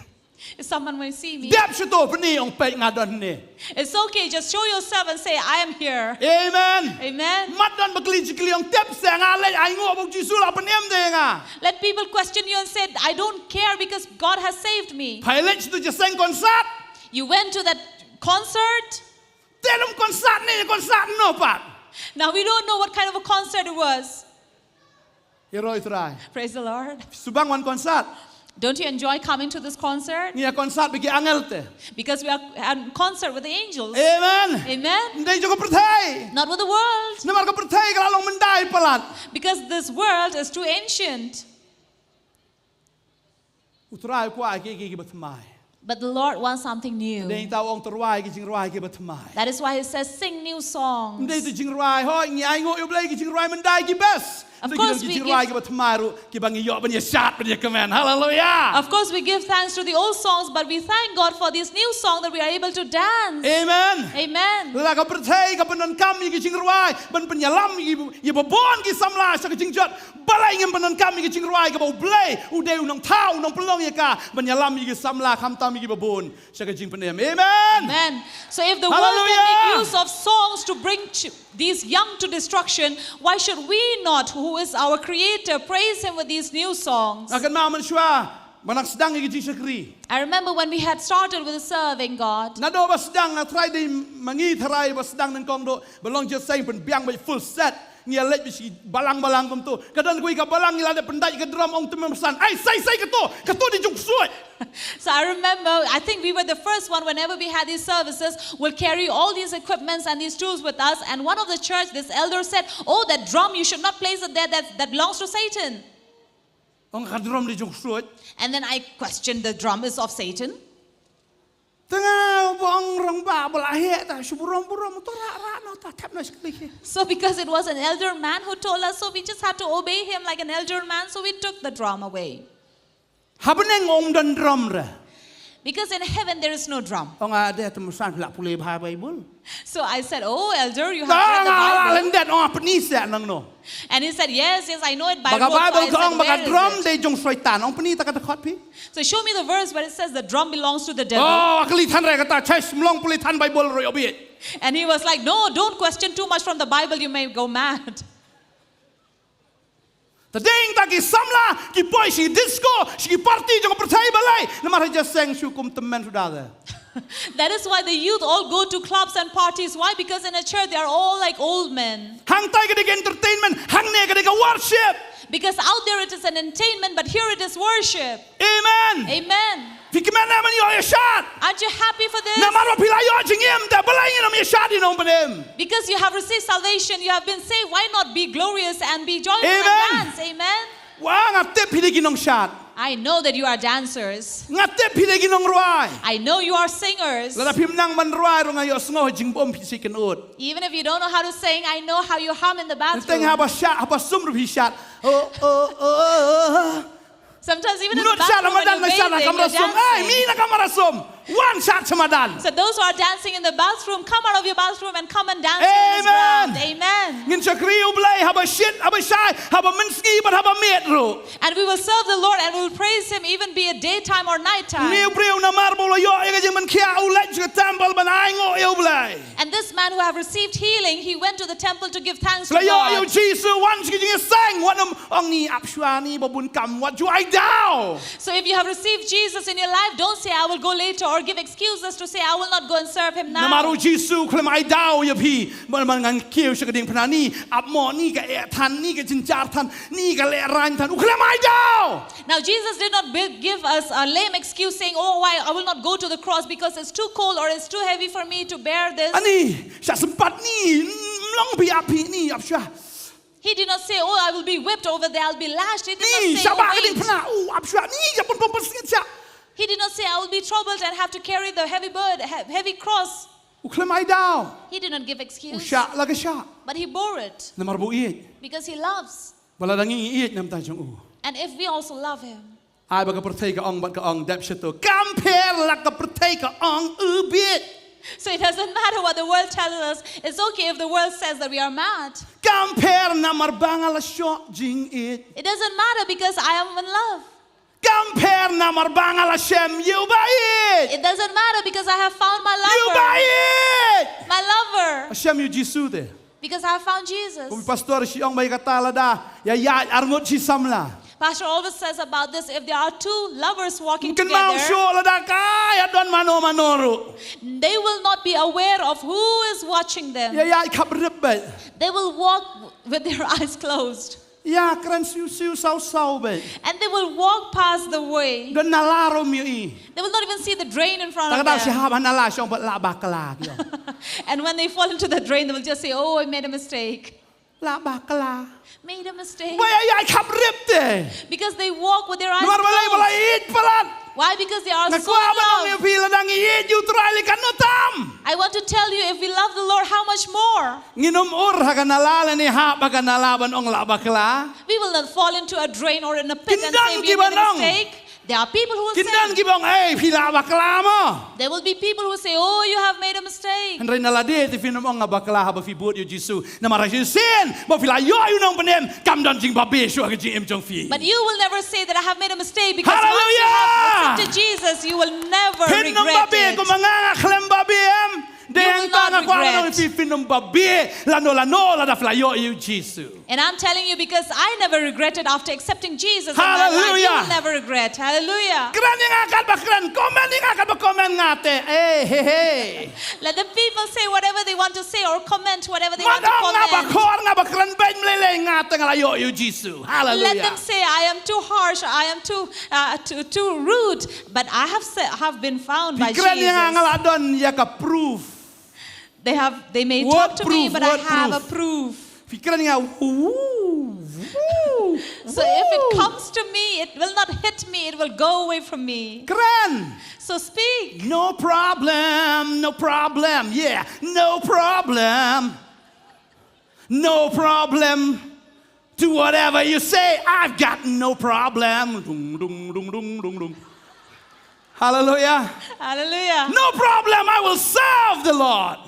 If someone may see me. Dep sha to, pyni, ong peit nga don ne. It's okay, just show yourself and say, I am here. Amen. Amen. Mat don ba kylli jingkylli, ong tip se nga leit, ainguh ba u Jisu la pynim ïa nga. Let people question you and say, I don't care because God has saved me. Phai leit sha to jingïaseng concert. You went to that concert. Te nym concert ne, concert no pat. Now we don't know what kind of a concert it was. Ïaroh ïa u Trai. Praise the Lord. Shu bang wan concert. Don't you enjoy coming to this concert? Ngi ïa concert bad ki angel te. Because we are at concert with the angels. Amen. Amen. Ym dei jong ka pyrthei. Not with the world. Namar ka pyrthei ka la long myndai palat. Because this world is too ancient. U Trai u kwah kiei kiei kiba thymmai. But the Lord wants something new. Dei tang u ong to rwai ki jingrwai kiba thymmai. That is why he says, sing new songs. Ym dei to jingrwai, hooid ngi ainguh ïa U Blei, ki jingrwai myndai ki best. Of course, ki jingrwai kiba thymmai ruh kiba ngi ïoh ban ïashad ban ïakmen. Haleluia. Of course, we give thanks to the old songs, but we thank God for this new song that we are able to dance. Amen. Amen. La ka pyrthei ka pyndonkam ïa ki jingrwai ban pynïalam ïa ki, ïa babun ki samla sha ka jingjot. Balei ngim pyndonkam ïa ki jingrwai kaba U Blei u dei u nongthaw, u nongpynlong ïa ka ban ïalam ïa ki samla khamtam ïa ki babun sha ka jingpynim. Amen. Amen. So if the world can make use of songs to bring ch- these young to destruction, why should we not, who is our creator, praise him with these new songs? Nga kynmaw mynshuwa ba nga sdang ïa ka jingshakri. I remember when we had started with serving God. Naduh ba sdang, nga trai dei ma ngi trai ba sdang nyngkong duh ba long jingïaseng pynbiang bad full set. Ngi ïa leit bad shi balang balang kumto. Ka don kawei ka balang ngi la dep pyndait ka drum, ong te mem san. Ai, sai sai kato, kato dei jingksuid. So I remember, I think we were the first one, whenever we had these services, we'll carry all these equipments and these tools with us. And one of the church, this elder said, "Oh, that drum, you should not place it there. That, that belongs to Satan." Ong ka drum dei jingksuid. And then I questioned, "The drum is of Satan?" Te nga ba ong rangbah ba la heh ta, shu burom burom, to rah rah noh, ta thep noh shi kali hi. So because it was an elder man who told us, so we just had to obey him like an elder man, so we took the drum away. Ha bneng ym don drum re. Because in heaven there is no drum. Ong nga, de te mem san, phi la pule bha Baibl. So I said, "Oh, elder, you have read the Bible." Nga la lyndet, ong nga, pyni seh nangno. And he said, "Yes, yes, I know it by rote." Ba ka Bible ka ong ba ka drum dei jong Soitan. Ong pyni ta ka dkhot phi. So show me the verse where it says the drum belongs to the devil. Oh, kali than re kata, chais mlong pule than Bible roi obi. And he was like, "No, don't question too much from the Bible, you may go mad." Te dei ta ki samla ki poi shi disco, shi ki party jong ka pyrthei, balei? Namar ha jingïaseng shu kum tymmen suda te. That is why the youth all go to clubs and parties. Why? Because in a church they are all like old men. Hangtai ka dei ka entertainment, hangne ka dei ka worship. Because out there it is an entertainment, but here it is worship. Amen. Amen. Phi kmen ne em ban ïoh ïashad? Aren't you happy for this? Namar ba phi la ïoh jingim, te balei ngin ym ïashad, ngin ym pynim? Because you have received salvation, you have been saved, why not be glorious and be joyful and dance? Amen. Wa, nga tip phi dei ki nongshad. I know that you are dancers. Nga tip phi dei ki nongrwai. I know you are singers. Lada phim nang ban rwai ruh nga ïohsngew ha jingbym phi sait kynud. Even if you don't know how to sing, I know how you hum in the bathroom. Teng haba shad, haba sum ruh phi shad. Oh, oh, oh, oh, oh. Sometimes even in the bathroom when you're bathing, you're dancing. Mut shad ha madan, na shad ha kamra sum. Ai, mih na kamra sum. Wan shad sha madan. So those who are dancing in the bathroom, come out of your bathroom and come and dance here on this ground. Amen. Amen. Ngin shakri U Blei haba shit, haba shai, haba mynsngi bad haba miet ruh. And we will serve the Lord and we will praise him even be it daytime or nighttime. Une u briew namar ba u la ïoh ïa ka jingpynkhiah u leit sha ka temple ban ainguh ïa U Blei. And this man who have received healing, he went to the temple to give thanks to God. La ïoh ïa U Jisu, wan sha ka jingïaseng, wat nym ong, ni ap shuwa, ni ba bun kam, wat ju ai daw. So if you have received Jesus in your life, don't say, "I will go later," or give excuses to say, "I will not go and serve him now." Namar U Jisu u khlem ai daw ïa phi ban, ban ngan kiew sha ka diengphna, ni ap mo, ni ka eh than, ni ka jynjar than, ni ka lehraiñ than. U khlem ai daw. Now, Jesus did not bi-, give us a lame excuse saying, "Oh, I, I will not go to the cross because it's too cold or it's too heavy for me to bear this." Ani, shah sympat, ni, mm, long phi ap, phi, ni ap shuwa. He did not say, "Oh, I will be whipped over there, I'll be lashed." He did not say, "Oh, wait." Ni, shah ba ka diengphna, u ap shuwa, ni, shah pun pun pun sngit shah. He did not say, "I will be troubled and have to carry the heavy burden, he-, heavy cross." U khlem ai daw. He did not give excuse. U shah la ka shah. But he bore it. Namar ba u ïeit. Because he loves. Ba lada ngi ngi ïeit na ka bynta jong u. And if we also love him. Ai ba ka pyrthei ka ong bad ka ong dep shato. Kam pher la ka pyrthei ka ong u bieit. So it doesn't matter what the world tells us. It's okay if the world says that we are mad. Kam pher namar ba nga la shoh jingïeit. It doesn't matter because I am in love. Kam pher namar ba nga la shem ïa u ba ïeit. It doesn't matter because I have found my lover. Ïa u ba ïeit. My lover. Nga shem ïa u Jisu te. Because I have found Jesus. Kum pastor shi ong ba ïa kata lada ïa ïaid arngut shi samla. Pastor always says about this, if there are two lovers walking together, kynmaw shuh lada ka ïa don mano mano ruh. They will not be aware of who is watching them. Ïa ïaid khap rip beit. They will walk with their eyes closed. Ïa kren siw siw saw saw beit. And they will walk past the way. Don nala ruh ym ïohi. They will not even see the drain in front of them. Ta ka daw shi hap ha nala shi ong ba la bakla ki ong. And when they fall into the drain, they will just say, "Oh, I made a mistake." La bakla. Made a mistake. Ba ïa ïa khap rip te. Because they walk with their eyes Namar balei ba la closed. Ïeit palat. Why? Because they are Nga so kwah ban ong loved. ïa phi lada ngi ïeit ïa u Trai lei katno tam. I want to tell you, if we love the Lord, how much more? Ngin ym ur ha ka nala lane hap ha ka nala ban ong la bakla. We will not fall into a drain or in a pit Kin and don say we kiba made a nong. Mistake. There are people who will Kin don say, kiba ong ei phi la bakla mo. There will be people who will say, "Oh, you have made a mistake." Hynrei na lade te phin ym ong nga bakla haba phi bud ïa u Jisu. Namar ha shisien ba phi la ïoh ïa u nongpynim kam don jingbabe shuh ha ka jingim jong phi. But you will never say that I have made a mistake because once you Hallelujah! have accepted Jesus, you will never Phin ym regret babe it. kumba nga nga khlem babe em. Dei You hangta will not nga kwah ban ong regret. ïa phi phin ym babe lano lano lada phi la ïoh ïa u Jisu. And I'm telling you because I never regretted after accepting Jesus in my life. You Hallelujah. will never regret. Hallelujah. Kren ïa nga katba kren, comment ïa nga katba comment nga te. Eh, hey, hey. Let the people say whatever they want to say or comment whatever they Mat want to ong nga ba comment. khor nga ba kren bad mlei lei nga te nga la ïoh ïa u Jisu. Let Hallelujah. Them say, "I am too harsh, I am too, uh, too, too rude, but I have, sa- have been found by Phi kren ïa nga nga Jesus." la don ïa ka proof. They have, they may Word talk to me, proof, but I word have proof. a proof. Phi kren ïa nga. Woo, woo. So if it comes to me, it will not hit me, it will go away from me. Kren. So speak. No problem, no problem. Yeah, no problem. No problem. Do whatever you say. I've got no problem. Dung, dung, dung, dung, dung, dung. Hallelujah. Hallelujah. No problem. I will serve the Lord.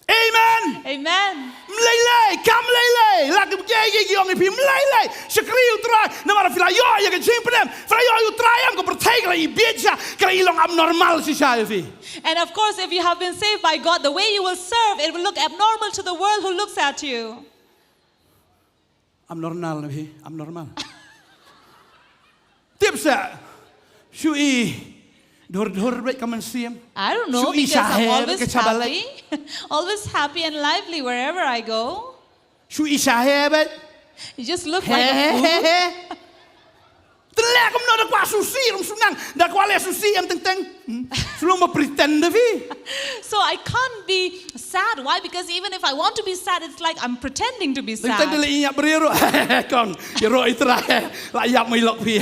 Amen. Amen. Mlei lei, kam lei lei. La ki bukei ki ong ïa phi mlei lei. Shakri u Trai. Namar phi la ïoh ïa ka jingpynim. Phi la ïoh ïa u Trai em ka pyrthei ka la i bieit sha. Ka la i long abnormal shisha ïa phi. And of course, if you have been saved by God, the way you will serve, it will look abnormal to the world who looks at you. Abnormal na phi, abnormal. Tip sa. Shu i dhur dhur bad ka mynsiem. I don't know, Shu i because I'm shahe always ka chabalai. Happy, always happy and lively wherever I go. Shu i shahe bad. You just look like a fool. Tynlek kumno da kwah susi, rum sunang da kwah leh susi em teng teng. Hmm. Shu long ba pretend da phi. So I can't be sad. Why? Because even if I want to be sad, it's like I'm pretending to be Teng teng da sad. leh ïap briew. Kong, ïa ro i Trai. La ïap mai lok phi.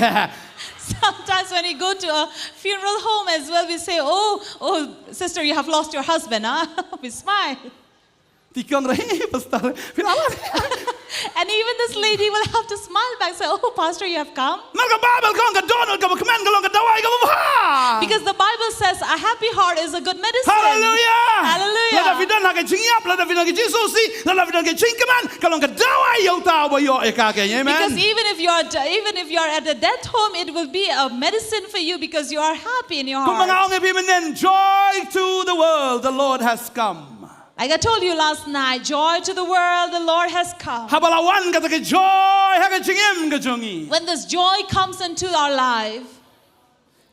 Sometimes when we go to a funeral home as well, we say, "Oh, oh, sister, you have lost your husband," huh?" We smile. Ti kong re pastor. Phi la. And even this lady will have to smile back, say, "Oh, pastor, you have come." Mar ka Bible kong ka don ka kmen ka long ka dawai ka ba. Because the Bible says a happy heart is a good medicine. Hallelujah. Hallelujah. Lada phi don ha ka jingïap, lada phi don ha ka jingsusi, lada phi don ha ka jingkmen, ka long ka dawai ïa uta uba ïoh ïa ka. Amen. Because even if you are d- even if you are at a death home, it will be a medicine for you because you are happy in your Kumba nga heart. ong ïa phi mynnin, joy to the world, the Lord has come. Like I told you last night, joy to the world, the Lord has come. Haba la wan kata ka joy ha ka jingim ka jong ngi. When this joy comes into our life,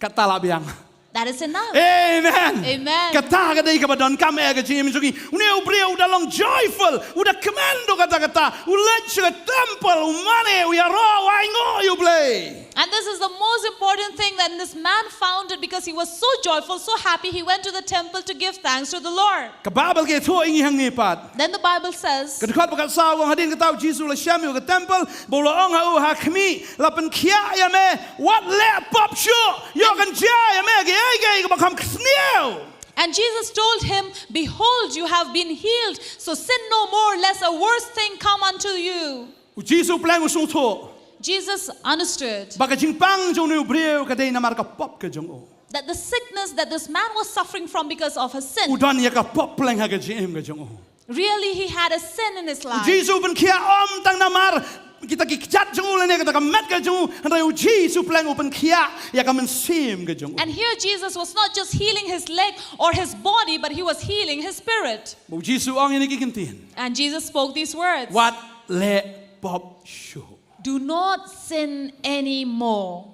Kata la biang. That is enough. Amen. Amen. Kata ka dei kaba donkam eh ka jingim jong ngi. Une u briew u da long joyful, u da kmen da kata kata, u leit sha ka temple, u mane, u ïaroh, u ainguh ïa u Blei. And this is the most important thing that this man found it because he was so joyful, so happy, he went to the temple to give thanks to the Lord. Ka Baibl ka ïathuh ïa ngi hangne pat. Then the Bible says, Ka dkhot ba khatsaw ka ong hadien kata u Jisu u la shem ïa u ha ka temple, bad u la ong ha u, ha khmih, la pynkhiah ïa me, wat leh pop shuh, ïoh kan jia ïa me kiei kiei kiba kham khniot. And Jesus told him, "Behold, you have been healed, so sin no more, lest a worse thing come unto you." U Jisu u pleng u sngewthuh. Jesus understood. Ba ka jingpang jong une u briew ka dei namar ka pop ka jong u. That the sickness that this man was suffering from because of his sin. U don ïa ka pop pleng ha ka jingim ka jong u. Really, he had a sin in his life. U Jisu u pynkhiah ym tang namar kita ki kjat jong u lane kata ka met ka jong u, hynrei u Jisu u pleng u pynkhiah ïa ka mynsiem ka jong u. And here Jesus was not just healing his leg or his body, but he was healing his spirit. U Jisu u ong ïa kine ki kyntien. And Jesus spoke these words. Wat leh pop shuh. Do not sin anymore.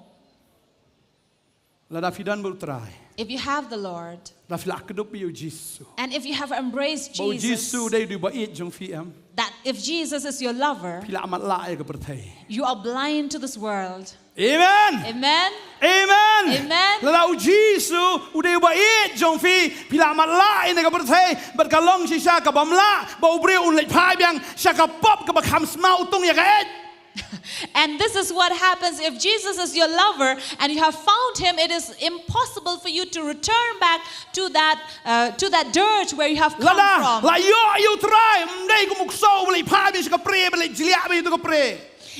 Lada phi don bad u Trai. If you have the Lord, lada phi la kdup ïa u Jisu, and if you have embraced Jesus, ba u Jisu u dei u ba ïeit jong phi em, that if Jesus is your lover, phi la matlah ïa ka pyrthei. You are blind to this world. Amen. Amen. Amen. Amen. Lada u Jisu u dei uba ïeit jong phi, phi la matlah ïa kane ka pyrthei bad ka long shisha kaba ym lah ba u briew un leit phai biang sha ka pop kaba kham smaw tung ïa ka eit. And this is what happens if Jesus is your lover and you have found him, it is impossible for you to return back to that uh, to that dirt where you have come Lada from. la ïoh ïa u Trai, ym dei kum u ksew uba leit phai biang sha ka pre, ba leit jliah biang ïa ka pre.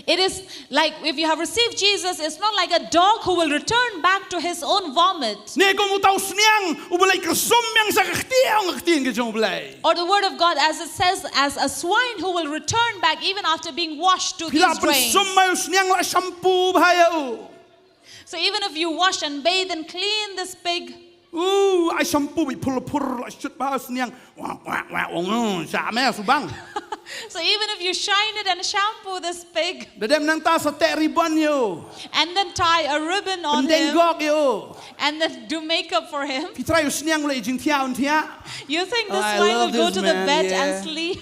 It is like if you have received Jesus, it's not like a dog who will return back to his own vomit. Ne kum uta u sniang uba leit kyrsum biang sha ka ktien, ka ktien ka jong U Blei. Or the word of God, as it says, as a swine who will return back even after being washed to Phi la these drains. pynsum mai u sniang, la shampoo bha ïa u. So even if you wash and bathe and clean this pig, Uh, ai shampoo beit phur phur, la shut bha u sniang. Wah wah wah, ong, uh, sha me subang. so even if you shine it and shampoo this pig, Da dep nangta sa teh ribbon ïa u. and then tie a ribbon on Pyndeng him, gok ïa u. and then do makeup for him, Phi trai u sniang u leh jingthiah un thiah. you think Oh, this I swine love will go this to the man, bed yeah. and sleep?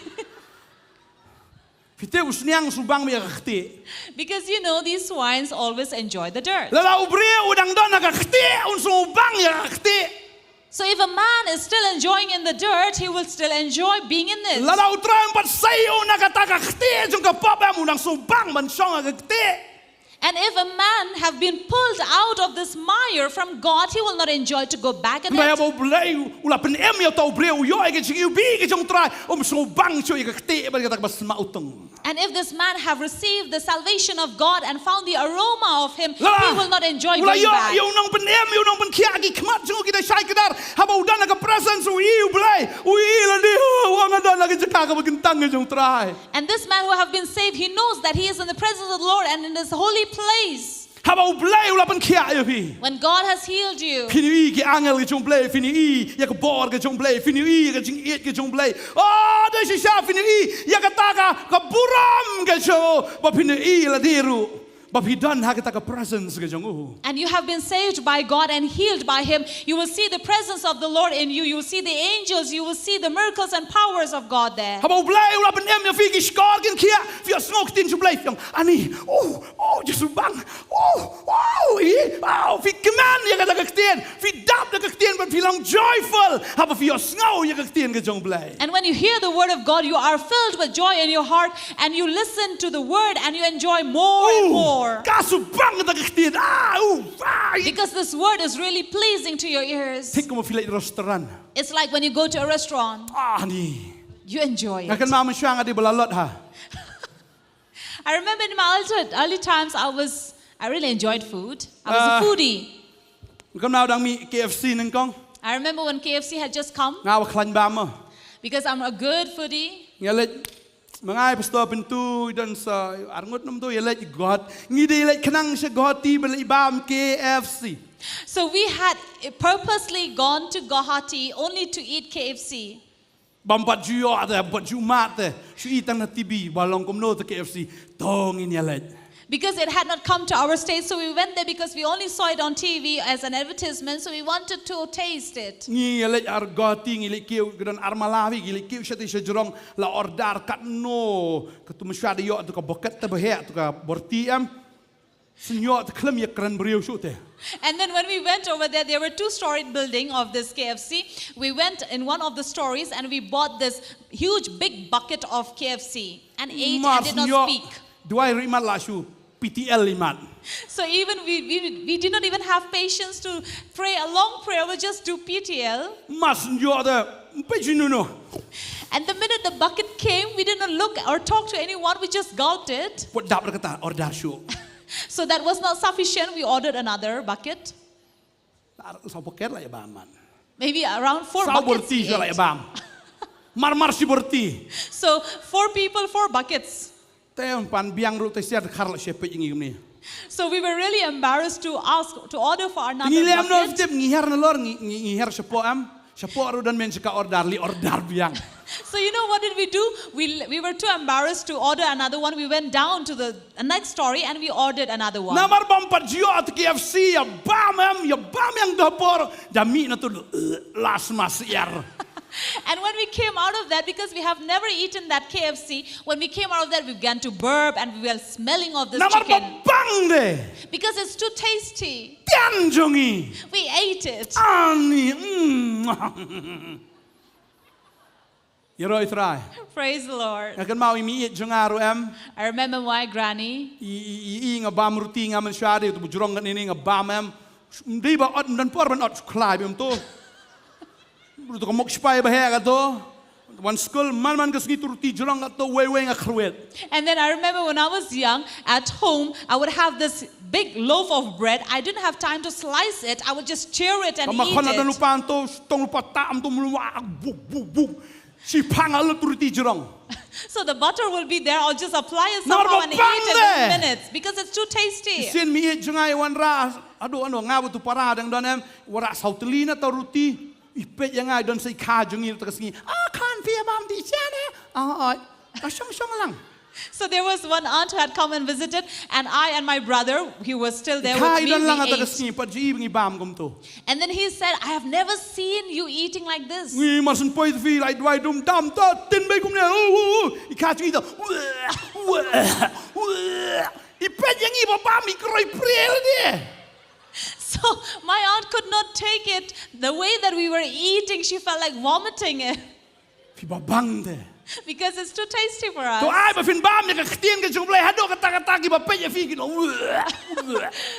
Phi tip u sniang subang ïa ka ktieh. Because you know, these swines always enjoy the dirt. Lada u briew u dang don ha ka ktieh, un subang ïa ka ktieh. So if a man is still enjoying in the dirt, he will still enjoy being in it. Lada u Trai um pat sei ïa u na kata ka ktieh jong ka pop, em, u dang subang ban shong ha ka ktieh. And if a man have been pulled out of this mire from God, he will not enjoy to go back in Hynrei it. haba U Blei u la pynim ïa uta u briew, u ïoh ïa ka jingiwbih ka jong U Trai, um subang shuh ïa ka ktieh bad kata kaba smaw tung. And if this man have received the salvation of God and found the aroma of him, he will not enjoy U la going ïoh back. ïa u nongpynim, ïa u nongpynkhiah, ki khmat jong u ki da shai kdar. Haba u don ha ka presence, u ïohi U Blei, u ïohi lade, oh, nga don ha ka jaka kaba kyntang ka jong U Trai. And this man who have been saved, he knows that he is in the presence of the Lord and in his holy place. Haba U Blei u la pynkhiah ïa phi. When God has healed you, Phin ïohi ki angel ka jong U Blei, phin ïohi ïa ka bor ka jong U Blei, phin ïohi ïa ka jingïeit ka jong U Blei. Oh, da shisha phin ïohi ïa kata ka, ka burom ka jong u, ba phin ïohi lade ruh ba phi don ha kata ka presence ka jong u. and you have been saved by God and healed by him, you will see the presence of the Lord in you. You will see the angels. You will see the miracles and powers of God there. Haba U Blei u la pynim ïa phi, ki shkor kin khiah, phi ïohsngew ka ktien jong U Blei, phi ong, ani, oh, oh, Jisu bang, oh, oh, i, oh, phi kmen ïa kata ka ktien, phi dap da ka ktien, bad phi long joyful haba phi ïohsngew ïa ka ktien ka jong U Blei. And when you hear the word of God, you are filled with joy in your heart, and you listen to the word, and you enjoy more and more. Ka subang kata ka ktien. Ah, uh, ah, i. Because this word is really pleasing to your ears. Thik kum phi leit restaurant. It's like when you go to a restaurant. Ah, ni. You enjoy it. Nga kynmaw mynshuwa nga dei ba lalot ha. I remember in my early, early times, I was, I really enjoyed food. I was Ah. A foodie. Nga kynmaw dang mih K F C nyngkong. I remember when K F C had just come. Nga wa khlaiñ bam mo. Because I'm a good foodie. Nga leit, ma nga i Pastor Pintu, i don sa arngut nam tu, i leit Guwahati. Ngi dei leit khnang sha Guwahati ba leit bam K F C. So we had purposely gone to Guwahati only to eat K F C. Bam pat ju ïoh te, bam pat ju mad te. Shu i tang na T V, ba long kumno te K F C. To ngin ïa leit. Because it had not come to our state, so we went there because we only saw it on T V as an advertisement, so we wanted to taste it. Ngi ïa leit ar Guwahati, ngi leit kiew, ka don ar mala hi, ngi leit kiew shatei sha jrong, la order katno. Katu mynshuwa da ïoh tu ka bucket te ba heh, tu ka borti em. Shu ïoh te khlem ïa kren briew shuh te. And then when we went over there, there were two-storied building of this K F C. We went in one of the stories and we bought this huge big bucket of K F C and ate Mar and did not shu ïoh, speak. duwai ruh i mat la shu P T L i mat. So even we, we, we did not even have patience to pray a long prayer. We just do P T L. Mar shu ïoh te, ym peit shuh no. And the minute the bucket came, we did not look or talk to anyone. We just gulped it. Put dap kata order shuh. So that was not sufficient. We ordered another bucket. Ar, saw bucket la ïa bam man. Maybe around four Saw buckets. Borti We shuh la ate. ïa bam. Mar mar shi borti. So four people, four buckets. Te ym pan biang ruh te siar khar la shepit ngi kumne. So we were really embarrassed to ask to order for another Ngi lem no bucket. tip ngi her nalor ngi ngi ngi her shapoh em. Shapoh ruh don men sha ka order, leit order biang. So you know what did we do? We, we were too embarrassed to order another one. We went down to the next story and we ordered another one. Namar bam pat ju ïoh te K F C ïa bam em, ïa bam ïa nga por. Da mih na tu las mas iar. And when we came out of that, because we have never eaten that K F C, when we came out of that, we began to burp and we were smelling of this Namar chicken. Ba bang de. Because it's too tasty. Tian jong ngi. We ate it. Ani. Mm. Ïaroh ïa Trai. Praise the Lord. Nga kynmaw ïa i meiieit jong nga ruh em. I remember my granny. I, i, i, i nga bam ruti nga mynshuwa de, uto u jrong katne ne nga bam em. Ym dei ba ot, ym don por ban ot, shu khlaiñ beit uto. Uto ka mok shipai ba heh kato. Wan skul man man ka sngi uto u ruti jrong kato, wei wei nga khrwit. And then I remember when I was young, at home, I would have this big loaf of bread. I didn't have time to slice it. I would just chew it and Ka makhon eat la don it. lypa, uto u tong lypa tam, uto u mluh, ah, buk buk buk. Shipang a lut u ruti jrong. So the butter will be there. I'll just apply it Namar somehow ba and eat bang it de. in minutes because it's too tasty. Shisien i meiieit jong nga i wanrah, haduh, haduh, nga bad uto u para dang don em, wanrah saw tylli na uto u ruti. I peit ïa nga, i don sa i kha jong ngi kata ka sngi. Ah, kha phi, bam dei shisha ne. Ah, ah. Ka shong shong lang. So there was one aunt who had come and visited, and I and my brother, he was still there Kha with i me, don lang we kata ka ate. sngi, pat ju i ba ngi bam kumto. And then he said, "I have never seen you eating like this." Ngi mar shen poi te phi, lai duwai dum dam ta, tin bei kumne. Oh, oh, oh. I kha jong i ta. I peit ïa ngi ba bam, i kroi priel de. So my aunt could not take it. The way that we were eating, she felt like vomiting it Phi ba bang de. because it's too tasty for To us. ai ba phin bam ïa ka ktien ka jong U Blei, haduh katta katta kiba peit ïa phi kin ong.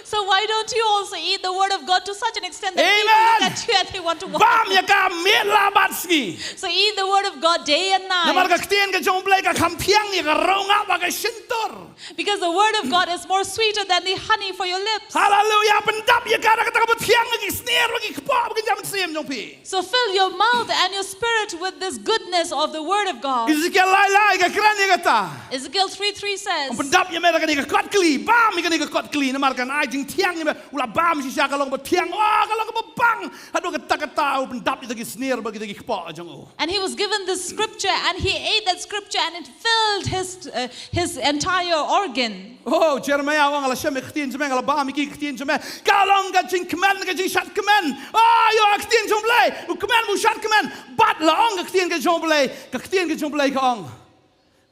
So why don't you also eat the word of God to such an extent that people Amen. look at you and they want to walk? Bam ïa ka miet la bad sngi. So eat the word of God day and Namar ka night. ktien ka jong U Blei ka kham thiang ïa ka rongah bad ka shyntur. Because the word of God is more sweeter than the honey for your lips. Hallelujah. Pyndap ïa ka da kata kaba thiang, ïa ki snier, ïa ki kpoh, ïa ki jam siem jong phi. So fill your mouth and your spirit with this goodness of the word of God. Ezekiel lai lai ka kren ïa kata. Ezekiel three three says, Pyndap ïa me da kane ka kot kli, bam ïa kane ka kot kli, namar kan ai jingthiang ïa me, u la bam shisha ka long ba thiang, oh, ka long kaba bang. Haduh katta katta u pyndap ïa kita ki snier bad kita ki kpoh jong u. And he was given this scripture, and he ate that scripture, and it filled his, uh, his entire organ. Oh, Jeremiah u ong, la shem ïa ka ktien jong me, la bam ïa ki ktien jong me. Ka long ka jingkmen, ka jingshad kmen. Oh, ïa ka ktien jong U Blei, u kmen, u shad kmen. Bad la ong ka ktien ka jong U Blei, ka ktien ka jong U Blei ka ong,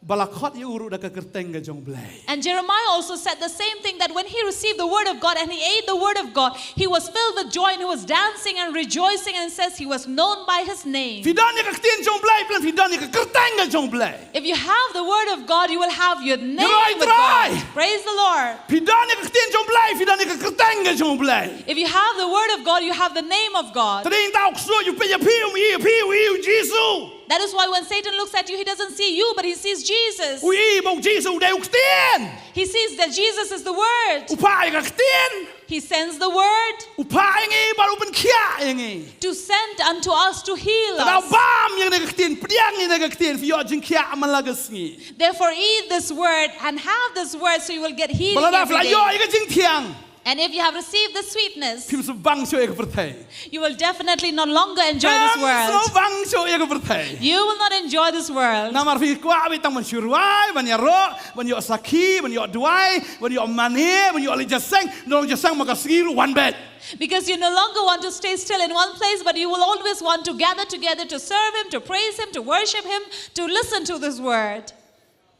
ba la khot ïa u ruh da ka kyrteng ka jong U Blei. And Jeremiah also said the same thing, that when he received the word of God and he ate the word of God, he was filled with joy and he was dancing and rejoicing and says he was known by his name. Phi don ïa ka ktien jong U Blei, phi don ïa ka kyrteng ka jong U Blei. If you have the word of God, you will have your name with God. Praise the Lord. Phi don ïa ka ktien jong U Blei, phi don ïa ka kyrteng ka jong U Blei. If you have the word of God, you have the name of God. Te dei tang u ksuid, u peit ïa phi, um i ïa phi, u i ïa u Jisu. That is why when Satan looks at you, he doesn't see you, but he sees Jesus. U i ba u Jisu u dei u ktien. He sees that Jesus is the word. U phah ïa ka ktien. He sends the word. U phah ïa ngi bad u pynkhiah ïa ngi. To send unto us to heal us. Te da bam ïa kane ka ktien, pdiang ïa kane ka ktien, phi ïoh jingkhiah man la ka sngi. Therefore eat this word and have this word so you will get healing every day. Ba lada phi la ïoh ïa ka jingthiang. And if you have received the sweetness, phim sngewbang shuh ïa ka pyrthei. You will definitely no longer enjoy this world. Phim sngewbang shuh ïa ka pyrthei. You will not enjoy this world. Namar phi kwah beit tang ban shu rwai, ban ïaroh, ban ïoh sakhi, ban ïoh duwai, ban ïoh mane, ban ïoh leit jingïaseng, nalor jingïaseng ma ka sngi ruh wan beit. Because you no longer want to stay still in one place, but you will always want to gather together to serve Him, to praise Him, to worship Him, to listen to this word.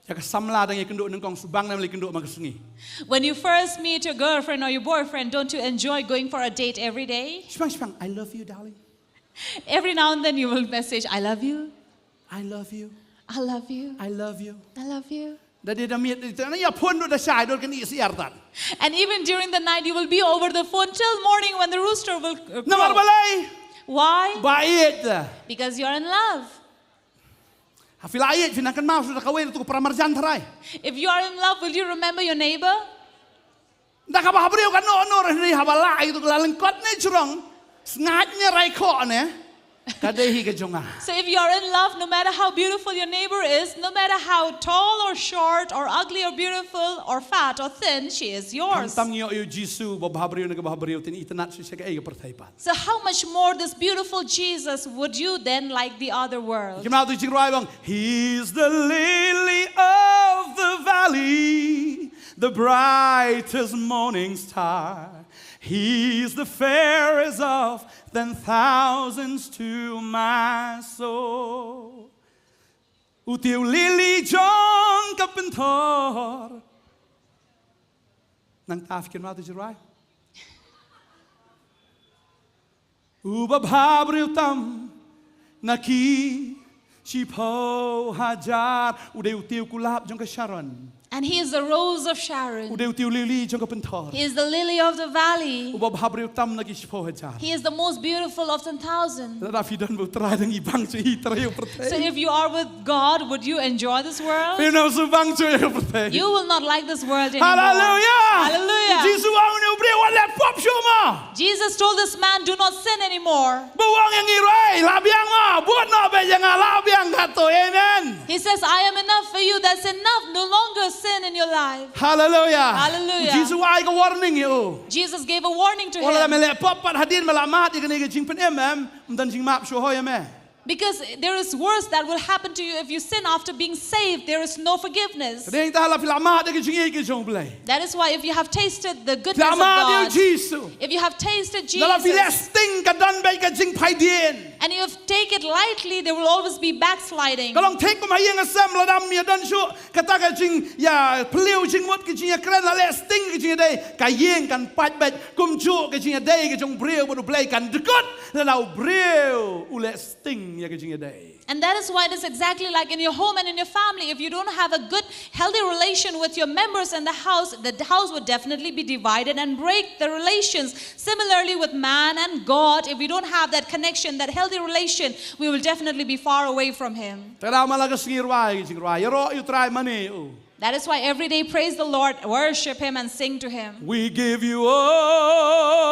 Ïa ka samla dang ïakynduh nyngkong, sngewbang ne em leit kynduh man ka sngi. When you first meet your girlfriend or your boyfriend, don't you enjoy going for a date every day? Sngewbang, sngewbang, "I love you, darling." Every now and then you will message, "I love you." I love you. I love you. I love you. I love you. Da dei da miet, da ïa phone ruh da shai, da kane syiar tan. And even during the night, you will be over the phone till morning when the rooster will, uh, crow. Namar balei? Why? Ba ïeit. Because you're in love. Ha phi la ïeit, phin nang kynmaw shuh da kawei, da uto u para marjan tharai. If you are in love, will you remember your neighbor? Da kaba ha briew ka noh noh, hynrei haba la ïa uto u la lyngkot ne jrong, sngaid ne raikhoh ne, ka dei hi ka jong nga. So if you are in love, no matter how beautiful your neighbor is, no matter how tall or short or ugly or beautiful or fat or thin, she is yours. Khamtam ngi ïoh ïa u Jisu ba ha briew ne kaba ha briew, te ngi itynnad shisha kaei ka pyrthei pat. So how much more this beautiful Jesus would you then like the other world? Kim nau tu jingrwai bang, "He's the lily of the valley, the brightest morning star. He is the fairest of ten thousands to my soul. U tiew lili jong ka pynthor. Nangta phi kynmaw te jingrwai. Uba bhabriew tam na ki shiphew hajar. U dei u tiew kulap jong ka Sharon. And he is the rose of Sharon. U dei u tiew lili jong ka pynthor. He is the lily of the valley. Uba bhabriew tam na ki shiphew hajar. He is the most beautiful of ten thousand. Lada phi don bad U Trai, dang i bang shuh hi trai ïa u pyrthei. So if you are with God, would you enjoy this world? Phin ym sngewbha shuh ïa u pyrthei. You will not like this world anymore. Hallelujah. Hallelujah. Jisu u ong ïa une u briew, wat leh pop shuh mo. Jesus told this man, "Do not sin anymore." Bad u ong ïa ngi ruh, lah biang mo, bud noh beit ïa nga, lah biang katto. Amen. He says, "I am enough for you. That's enough. No longer sin in your life." Hallelujah. Hallelujah. Jisu u ai ka warning ïa u. Jesus gave a warning to him. Wat lada me leh pop pat hadien ba me la mad ïa kane ka jingpynim, em, ym don jingmap shuh ïa me. Because there is worse that will happen to you if you sin after being saved. There is no forgiveness. Dei tang lada phi la mad ïa ka jingïeit ka jong U Blei. That is why if you have tasted the goodness of God, phi la mad ïa u Jisu, if you have tasted Jesus, lada phi leh sting, ka don beit ka jingphaidien. And if take it lightly, there will always be backsliding. Ka long thik kum ha ïing ha sem, lada ym ïa don shuh kata ka jingïaphylliew jingmut, ka jingïakren, la leh sting ka jingïadei, ka ïing kan pait beit. Kumjuh ka jingïadei ka jong u briew bad U Blei kan dkut lada u briew u leh sting ïa ka jingïadei. And that is why it is exactly like in your home and in your family. If you don't have a good, healthy relation with your members in the house, the house would definitely be divided and break the relations. Similarly, with man and God, if we don't have that connection, that healthy relation, we will definitely be far away from Him. Te da man la ka sngi rwai ka jingrwai, ïaroh ïa U Trai, mane ïa u. That is why every day praise the Lord, worship Him, and sing to Him. We give you all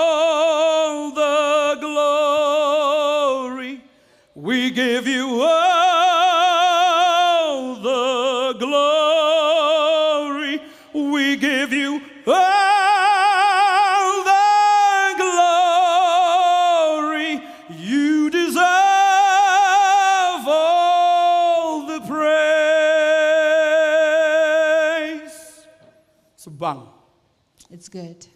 the glory. We give you all the glory. We give you all the glory. You deserve all the praise. Sbang. It's good.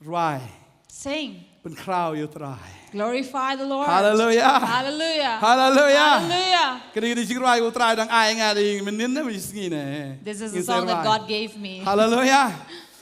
Rwai. Sing. Pynkhraw ïa U Trai. Glorify the Lord. Hallelujah. Hallelujah. Hallelujah. Hallelujah. Kane ka dei ka jingrwai U Trai dang ai ïa nga dei mynnin ne, mynne sngi ne. This is the song that God gave me. Hallelujah.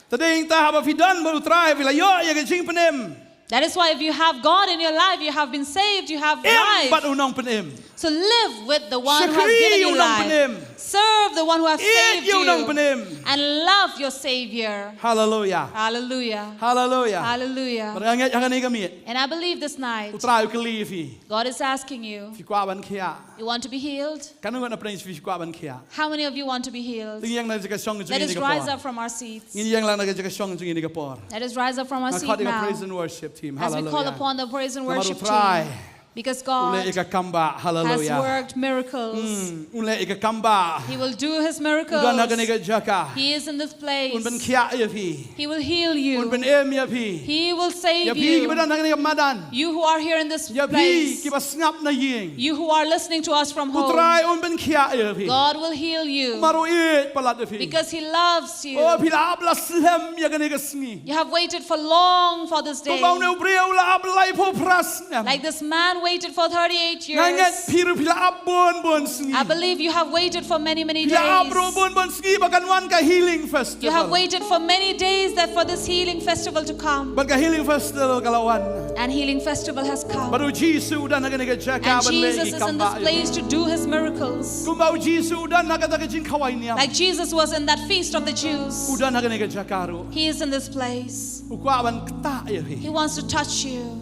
Te dei tang haba phi don bad U Trai, phi la ïoh ïa ka jingpynim. That is why if you have God in your life, you have been saved, you have life. Im bad u nongpynim. So live with the one who has given you life. Shakri ïa u nongpynim. Serve the one who has saved you. Ïeit ïa u nongpynim. And love your Savior. Hallelujah. Hallelujah. Hallelujah. Hallelujah. Bad nga ngeit ha kane ka miet, and I believe this night, U Trai u kylli ïa phi. God is asking you. Phi kwah ban khiah? You want to be healed? Katno ngut na pdeng jong phi kwah ban khiah? How many of you want to be healed? Ngin ïeng na ka jaka shong jong ngi kane ka por. Let us rise up from our seats. Ngin ïeng lang na ka jaka shong jong ngi kane ka por. Let us rise up from our seat now. Nga khot ïa ka praise and worship team. Hallelujah. As we call upon the praise and worship team. Namar U Trai Because God u leh ïa ka kam bah. Hallelujah. Has worked miracles. Mm, u leh ïa ka kam bah. He will do his miracles. U don ha kane ka jaka. He is in this place. Un pynkhiah ïa phi. He will heal you. Un pynim ïa phi. He will save you. Ïa phi kiba don ha kane ka madan. You who are here in this place. Ïa phi kiba sngap na ïing. You who are listening to us from home. U Trai un pynkhiah ïa phi. God will heal you. Namar u ïeit palat ïa phi. Because he loves you. Oh, phi la ap la slem ïa kane ka sngi. You have waited for long for this day. Kumba une u briew u la ap laiphew phra snem. Like this man waited for thirty-eight years. Nga ngeit phi ruh phi la ap bun bun sngi. I believe you have waited for many, many days. Phi la ap ruh bun bun sngi ba kan wan ka healing festival. You have waited for many days that for this healing festival to come. Bad ka healing festival ka la wan. And healing festival has come. Bad u Jisu u don ha kane ka jaka ban leh ïa ki kam bah ïa phi. And Jesus is in this place to do his miracles. Kumba u Jisu u don ha kata ka jingkhawai niam. Like Jesus was in that feast of the Jews. U don ha kane ka jaka ruh. He is in this place. U kwah ban ktah ïa phi. He wants to touch you.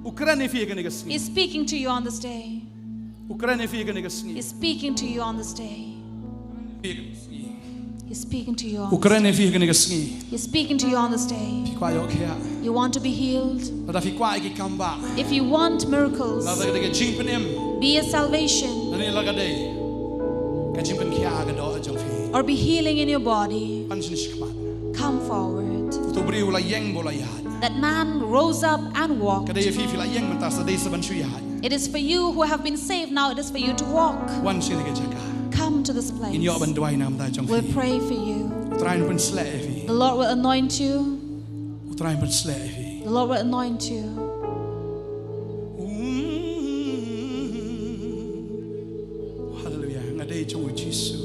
U kren ïa phi ha kane ka sngi. He's speaking to you on this day. U kren ïa phi ha kane ka sngi. He's speaking to you on this day. He's speaking to you on this day. U kren ïa phi ha kane ka sngi. He's speaking to you on this day. Phi kwah ïoh khiah? You want to be healed? Lada phi kwah ïa ki kam bah. If you want miracles, lada ka dei ka jingpynim, be it salvation, lane la ka dei ka jingpynkhiah ha ka doh jong phi, or be healing in your body, pan sha khmat. Come forward. Uto u briew u la ïeng bad u la ïaid. That man rose up and walked. Ka dei ïa phi, phi la ïeng mynta, sa dei sa ban shu ïaid. It is for you who have been saved now. It is for you to walk. Wan sha kane ka jaka. Come to this place. Ngin ïoh ban duwai namar jong phi. We'll pray for you. U Trai un pynshlur ïa phi. The Lord will anoint you. Trai ban sleh ïa phi. The Lord will anoint you. Haleluya. Nga dei jong u Jisu.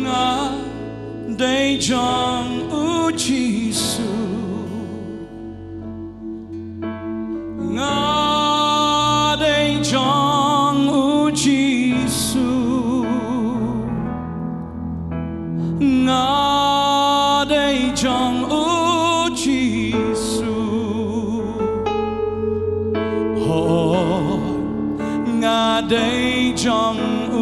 Nga dei jong u Jisu. Nga dei jong u Jisu. Nga dei jong u Jisu. Hooid, nga dei jong u.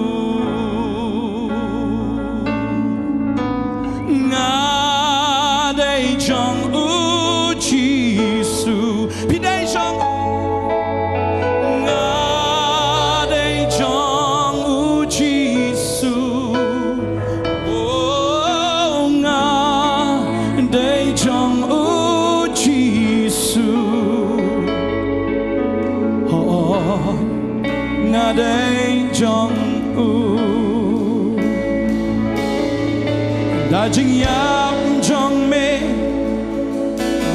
Nga dei jong u Jisu. Phi dei jong u. Nga dei jong u Jisu. Oh, nga dei jong u Jisu. Oh, nga dei jong u. Da jingïap jong me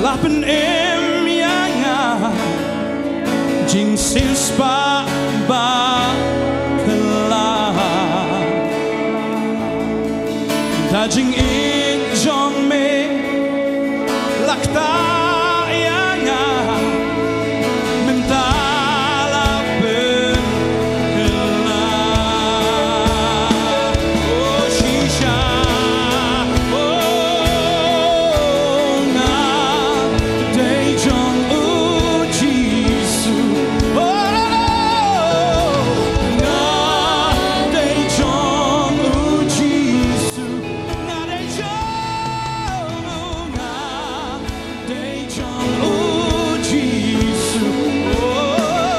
la pynim ïa nga jingsiewspah ba kylla. Da jingïeit jong me la ktah ïa nga mynta la pynkylla. Oh, shisha, oh, nga dei jong u Jisu. Oh, nga dei jong u Jisu. Nga dei jong u, nga dei jong u Jisu. Oh,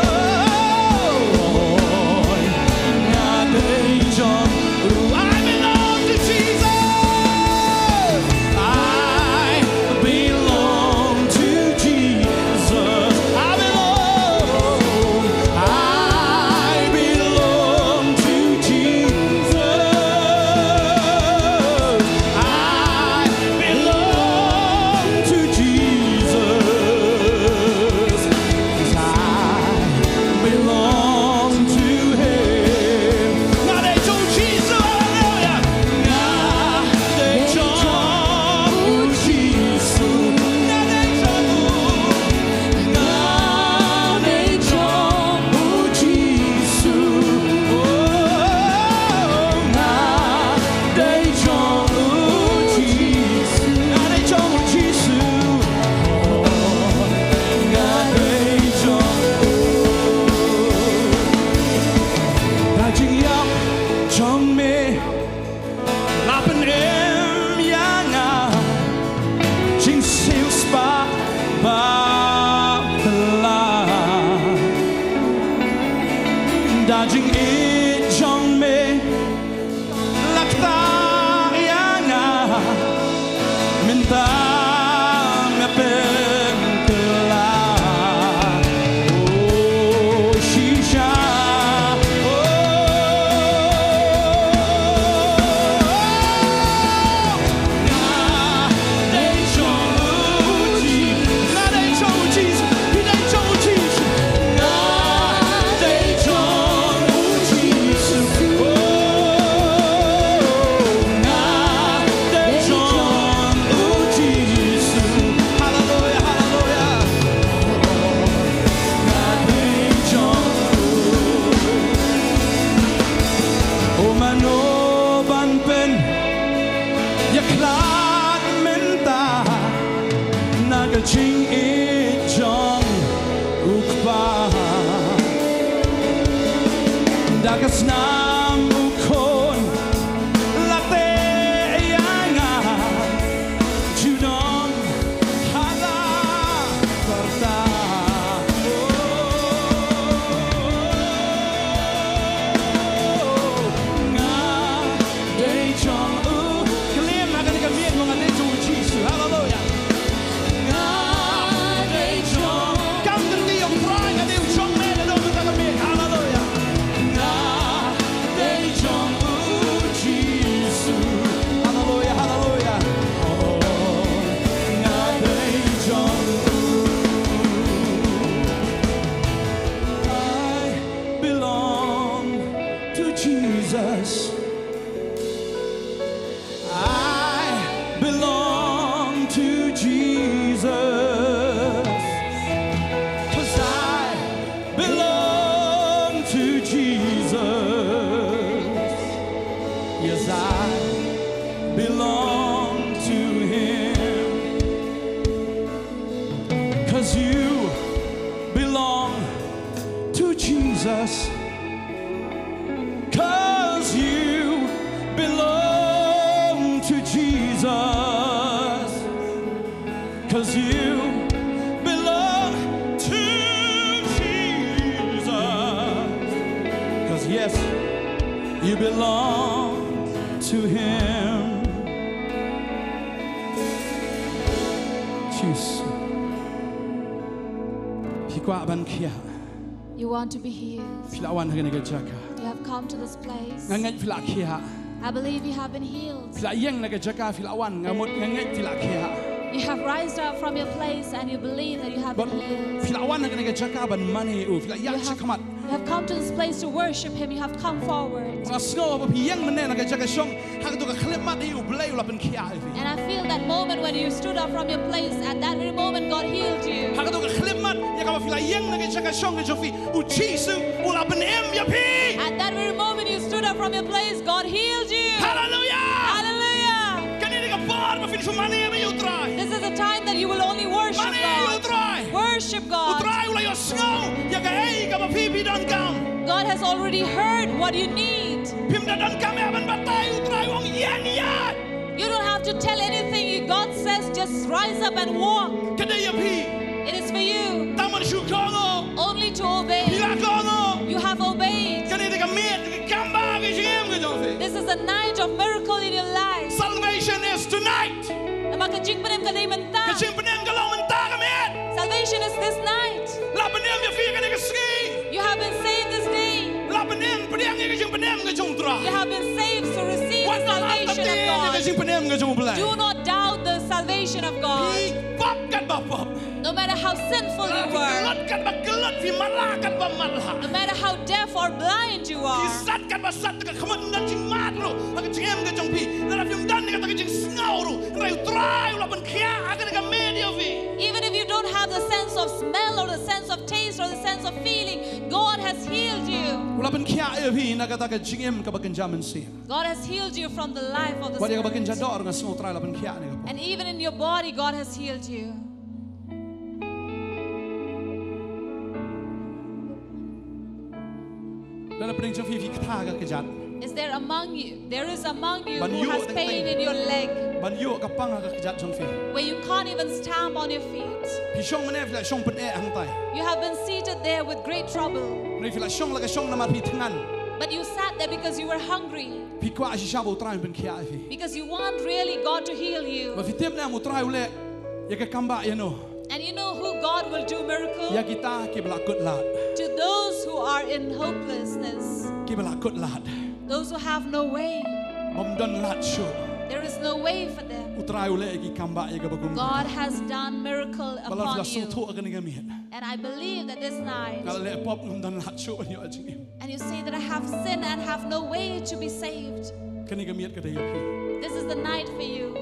nga dei jong u. I belong to Jesus. I belong to Jesus. I belong, I belong to Jesus. I belong to Jesus. 'Cause I belong to him. Nga dei jong u Jisu, haleluya. Nga dei jong u Jisu. Nga dei jong u, nga dei jong u Jisu. Oh, nga dei jong u Jisu. Nga dei jong u Jisu. Oh, nga dei jong u. Da jingïap jong me la pynim ïa nga jingsiewspah ba kylla. Da jingïeit jong me la ktah ïa nga mynta me pynkylla. Oh, shisha. Oh, nga dei jong u Jisu. Nga dei jong u Jisu. Phi dei jong u Jisu. Nga dei jong u Jisu. Oh, nga dei jong u Jisu. Haleluya, haleluya. Nga dei jong u. Oh, mano ban pynïakhlad mynta na ka jingïeit jong u Kpa. Da ka snam u Khun la teh ïa nga junom ha la ka rta. Oh, nga dei jong u. Klim ha kane ka miej. Yes, I belong to him. 'Cause you belong to Jesus. 'Cause you belong to Jesus. 'Cause you belong to Jesus. 'Cause yes, you belong to him. Jesus. Phi kwah ban khia. You want to be healed. Phi la wan ha kane ka jaka. You have come to this place. Nga ngeit phi la khia. I believe you have been healed. Phi la ïeng na ka jaka, phi la wan, nga mut nga ngeit phi la khia. You have raised up from your place and you believe that you have been healed. Phi la wan ha kane ka jaka ban mane ïa u, phi la ïaid shakhmat. You have come to this place to worship him. You have come forward. Nga sngew ba phi ïeng mynne na ka jaka shong, ha kato ka khyllipmat hi U Blei u la pynkhia ïa phi. And I feel that moment when you stood up from your place, at that very moment God healed you. Ha kato ka khyllipmat ïa kaba phi la ïeng na ka jaka shong ka jong phi, U Jisu u la pynim ïa phi. At that very moment you stood up from your place, God healed you. Hallelujah! Hallelujah! Kane ka por ba phin shu mane ïa U Trai. This is a time that you will only worship God. Mane ïa U Trai. Worship God. U Trai u la ïohsngew ïa kaei kaba phi phi donkam. God has already heard what you need. Phim da donkam eh ban batai, U Trai u ong ïeng ïaid. You don't have to tell anything. God says, "Just rise up and walk." Ka dei ïa phi. It is for you. Tang ban shu kohnguh. Only to obey. Phi la kohnguh. You have obeyed. Kane ka dei ka miet, ka kambah ka jingim ka jong phi. This is a night of miracle in your life. Salvation is tonight. Namar ka jingpynim ka dei mynta. Ka jingpynim ka long mynta ka miet. Salvation is this night. La pynim ïa phi kane ka sngi. You have been saved this day. La pynim, pdiang ïa ka jingpynim ka jong U Trai. You have been saved, so receive the salvation of God. Wat nym artatien ïa ka jingpynim ka jong U Blei. Do not doubt the salvation of God. Phi pop katba pop. No matter how sinful you were. Phi kyllut katba kyllut, phi matlah katba matlah. No matter how deaf or blind you are. Phi sat katba sat, ka khmat ym don jingmad ruh ha ka jingim ka jong phi. Lada phim don ïa kata ka jingsngew ruh, hynrei U Trai u la pynkhia ha kane ka miet ïa phi. Even if you don't have the sense of smell or the sense of taste or the sense of feeling, God has healed you. U la pynkhia ïa phi na kata ka jingim kaba kynja mynsiem. God has healed you from the life of the sin. Wat ïa kaba kynja doh ruh nga sngew U Trai u la pynkhia ha kane ka por. And even in your body, God has healed you. Lada pdeng jong phi phi kthah ha ka kjat. Is there among you, there is among you who has pain in your leg, ban ïuh ka pang ha ka kjat jong phi, where you can't even stamp on your feet. Phi shong mynne phi la shong pyneh hangtai. You have been seated there with great trouble. Mynne phi la shong la ka shong namar phi thngan. But you sat there because you were hungry. Phi kwah shisha ba U Trai un pynkhia ïa phi. Because you want really God to heal you. Ba phi tip ne em U Trai u leh ïa ka kambah ïa no? And you know who God will do miracle? Ïa kita kiba la kut lad. To those who are in hopelessness. Kiba la kut lad. Those who have no way. Bym don lad shuh. There is no way for them. U Trai u leh ïa ki kambah ïa kaba kum kata. God has done miracle upon you. Ba la phi la sngewthuh ha kane ka miet. And I believe that this night. Nga la leh pop, ngam don lad shuh ban ïoh jingim. And you say that I have sinned and have no way to be saved. Kane ka miet ka dei ïa phi. This is the night for you.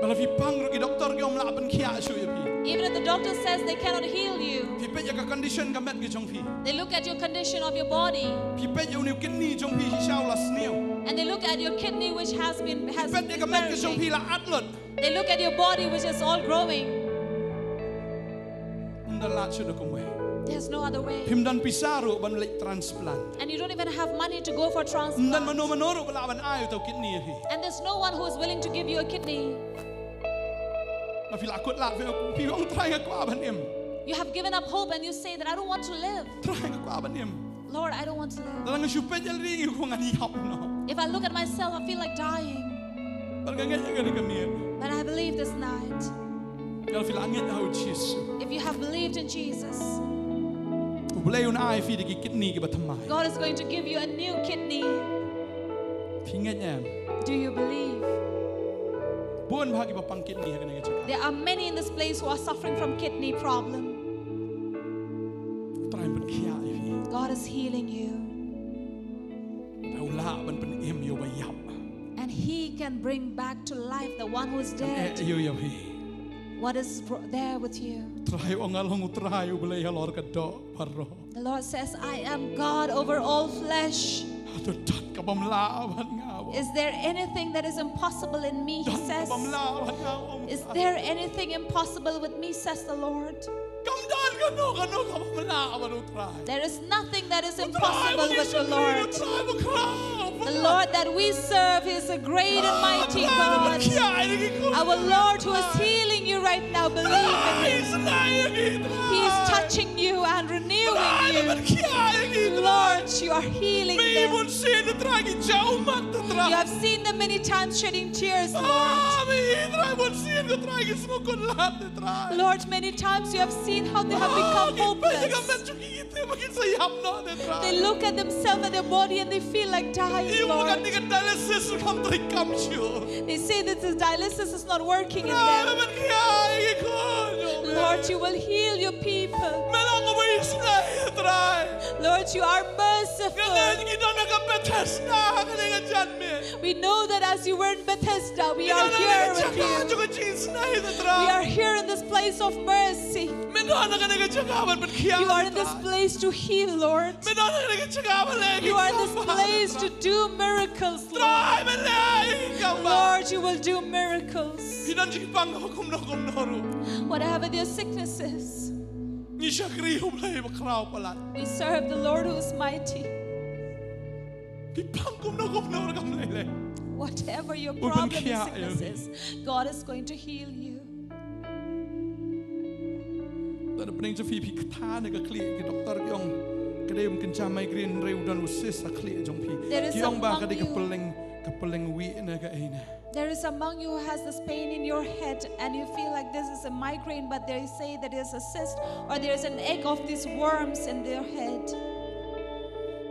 Ba la phi pang ruh ki doktor kim lah ban khia shuh ïa phi. Even if the doctor says they cannot heal you, phi peit ïa ka condition ka met ka jong phi. They look at your condition of your body. Phi peit ïa une u kidney jong phi shisha u la sniew. And they look at your kidney which has been, has been perishing. Phi peit ïa ka met ka jong phi la at lut. They look at your body which is all growing. Ym don lad shuh da kumwei. There's no other way. Phim don pisa ruh ban leit transplant. And you don't even have money to go for transplant. Ym don mano mano ruh ba lah ban ai uta u kidney ïa phi. And there's no one who is willing to give you a kidney. Nga, phi la kut lad, phi, phi ong Trai nga kwah ban im. You have given up hope and you say that, "I don't want to live." Trai nga kwah ban im. Lord, I don't want to live. Lada nga shu peit ïa lade nga kwah ngan ïap noh. If I look at myself, I feel like dying. Bad nga ngeit ïa kane ka miet. But I believe this night. Lada phi la ngeit ha U Jisu, if you have believed in Jesus, U Blei un ai phi da ki kidney kiba thymmai. God is going to give you a new kidney. Phi ngeit em? Do you believe? Bun bha kiba pang kidney ha kane ka jaka. There are many in this place who are suffering from kidney problem. U Trai un pynkhiah ïa phi. God is healing you. U Trai u lah ban pynim ïa uba ïap. And he can bring back to life the one who is dead. Kan eh ïa u ïa phi. What is bro-, there with you? U Trai u ong nga long U Trai U Blei halor ka doh baroh. The Lord says, "I am God over all flesh." Hato don kaba ym lah ban nga Is there anything that is impossible in me? He says. Is there anything impossible with me? Says the Lord. Kam don kano kano kaba mlah bad U Trai. There is nothing that is impossible with the Lord. The Lord that we serve is a great and mighty God. Our Lord who is healing you right now, believe in Him. He is touching you and renewing you. Lord, you are healing them. You have seen them many times shedding tears, Lord. Lord, many times you have seen how they have become hopeless. They look at themselves and their body and they feel like dying, Lord. They say that the dialysis is not working in them. Lord, you will heal your people. Lord, you are merciful. We know that as you were in Bethesda, we are here with you. We are here in this place of mercy. You are in this place to heal, Lord. You are in this place to do miracles, Lord. Lord, you will do miracles. Whatever their sickness is, we serve the Lord who is mighty. Whatever your problem and sickness is, God is going to heal you. Lada pyneng jong phi, phi kynthah ne ka khlieh, ki doktor ki ong ka dei um kynja migraine, hynrei u don u cyst ha khlieh jong phi. Ki ong ba ka dei ka pylleng, ka pylleng wieh ne ka ei ne. There is among you who has this pain in your head and you feel like this is a migraine, but they say that there's a cyst or there's an egg of these worms in their head.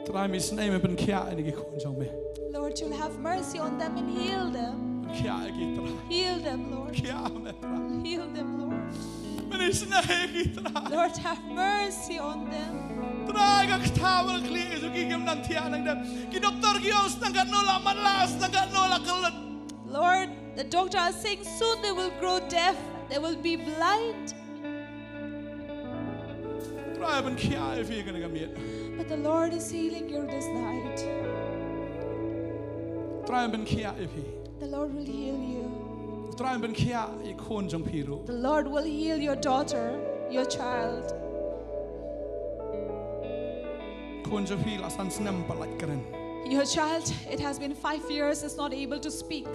Trai, me isynei me pynkhiah ïa ki khun jong me. Lord, you'll have mercy on them and heal them. Pynkhiah ïa ki, Trai. Heal them, Lord. Pynkhiah me, Trai. Heal them, Lord. Me isynei ïa ki, Trai. Lord, have mercy on them. Trai, ka kynthah bad ka khlieh jong ki kim nang thiah nang dem. Ki doktor ki ong sdang katno la matlah, sdang katno la kyllut. Lord, the doctor are saying soon they will grow deaf, they will be blind. Trai, pynkhiah ïa phi kane ka miet. But the Lord is healing you this night. Trai, pynkhiah ïa phi. The Lord will heal you. Trai, pynkhiah ïa ki khun jong phi ruh. The Lord will heal your daughter, your child. Khun jong phi la san snem pat lait kren. Your child, it has been five years, is not able to speak.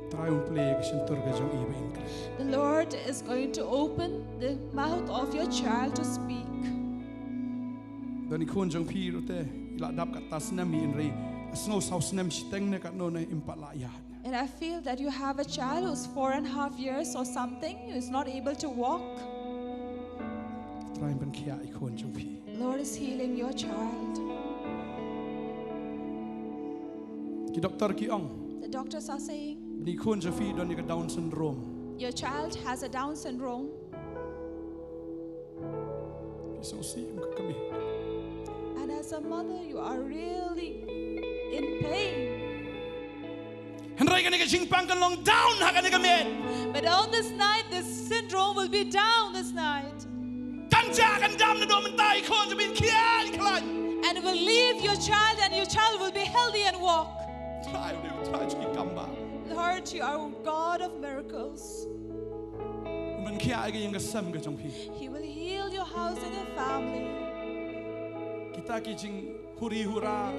Trai un plie ka shyntur ka jong i ba in kren. The Lord is going to open the mouth of your child to speak. Don i khun jong phi ruh te, i la dap katto snem hi, hynrei sngew saw snem shiteng ne katno ne im pat la ïaid. And I feel that you have a child who's four and a half years or something, who is not able to walk. Trai pynkhiah i khun jong phi. Lord is healing your child. Ki doktor ki ong, the doctors are saying, ba i khun jong phi don ïa ka Down syndrome. Your child has a Down syndrome. Phi sngewsih kum ka kmie. And as a mother, you are really in pain. Hynrei kane ka jingpang kan long down ha kane ka miet. But on this night, this syndrome will be down this night. Kan jah kan dam naduh mynta, i khun jong phi in khia in khlaiñ. And will leave your child, and your child will be healthy and walk. Trai, Trai, Trai jong ki kam ba. Lord, you are a God of miracles. Un pynkhiah ïa ka ïing ka sem ka jong phi. He will heal your house and your family. Kita ki jing huri hura,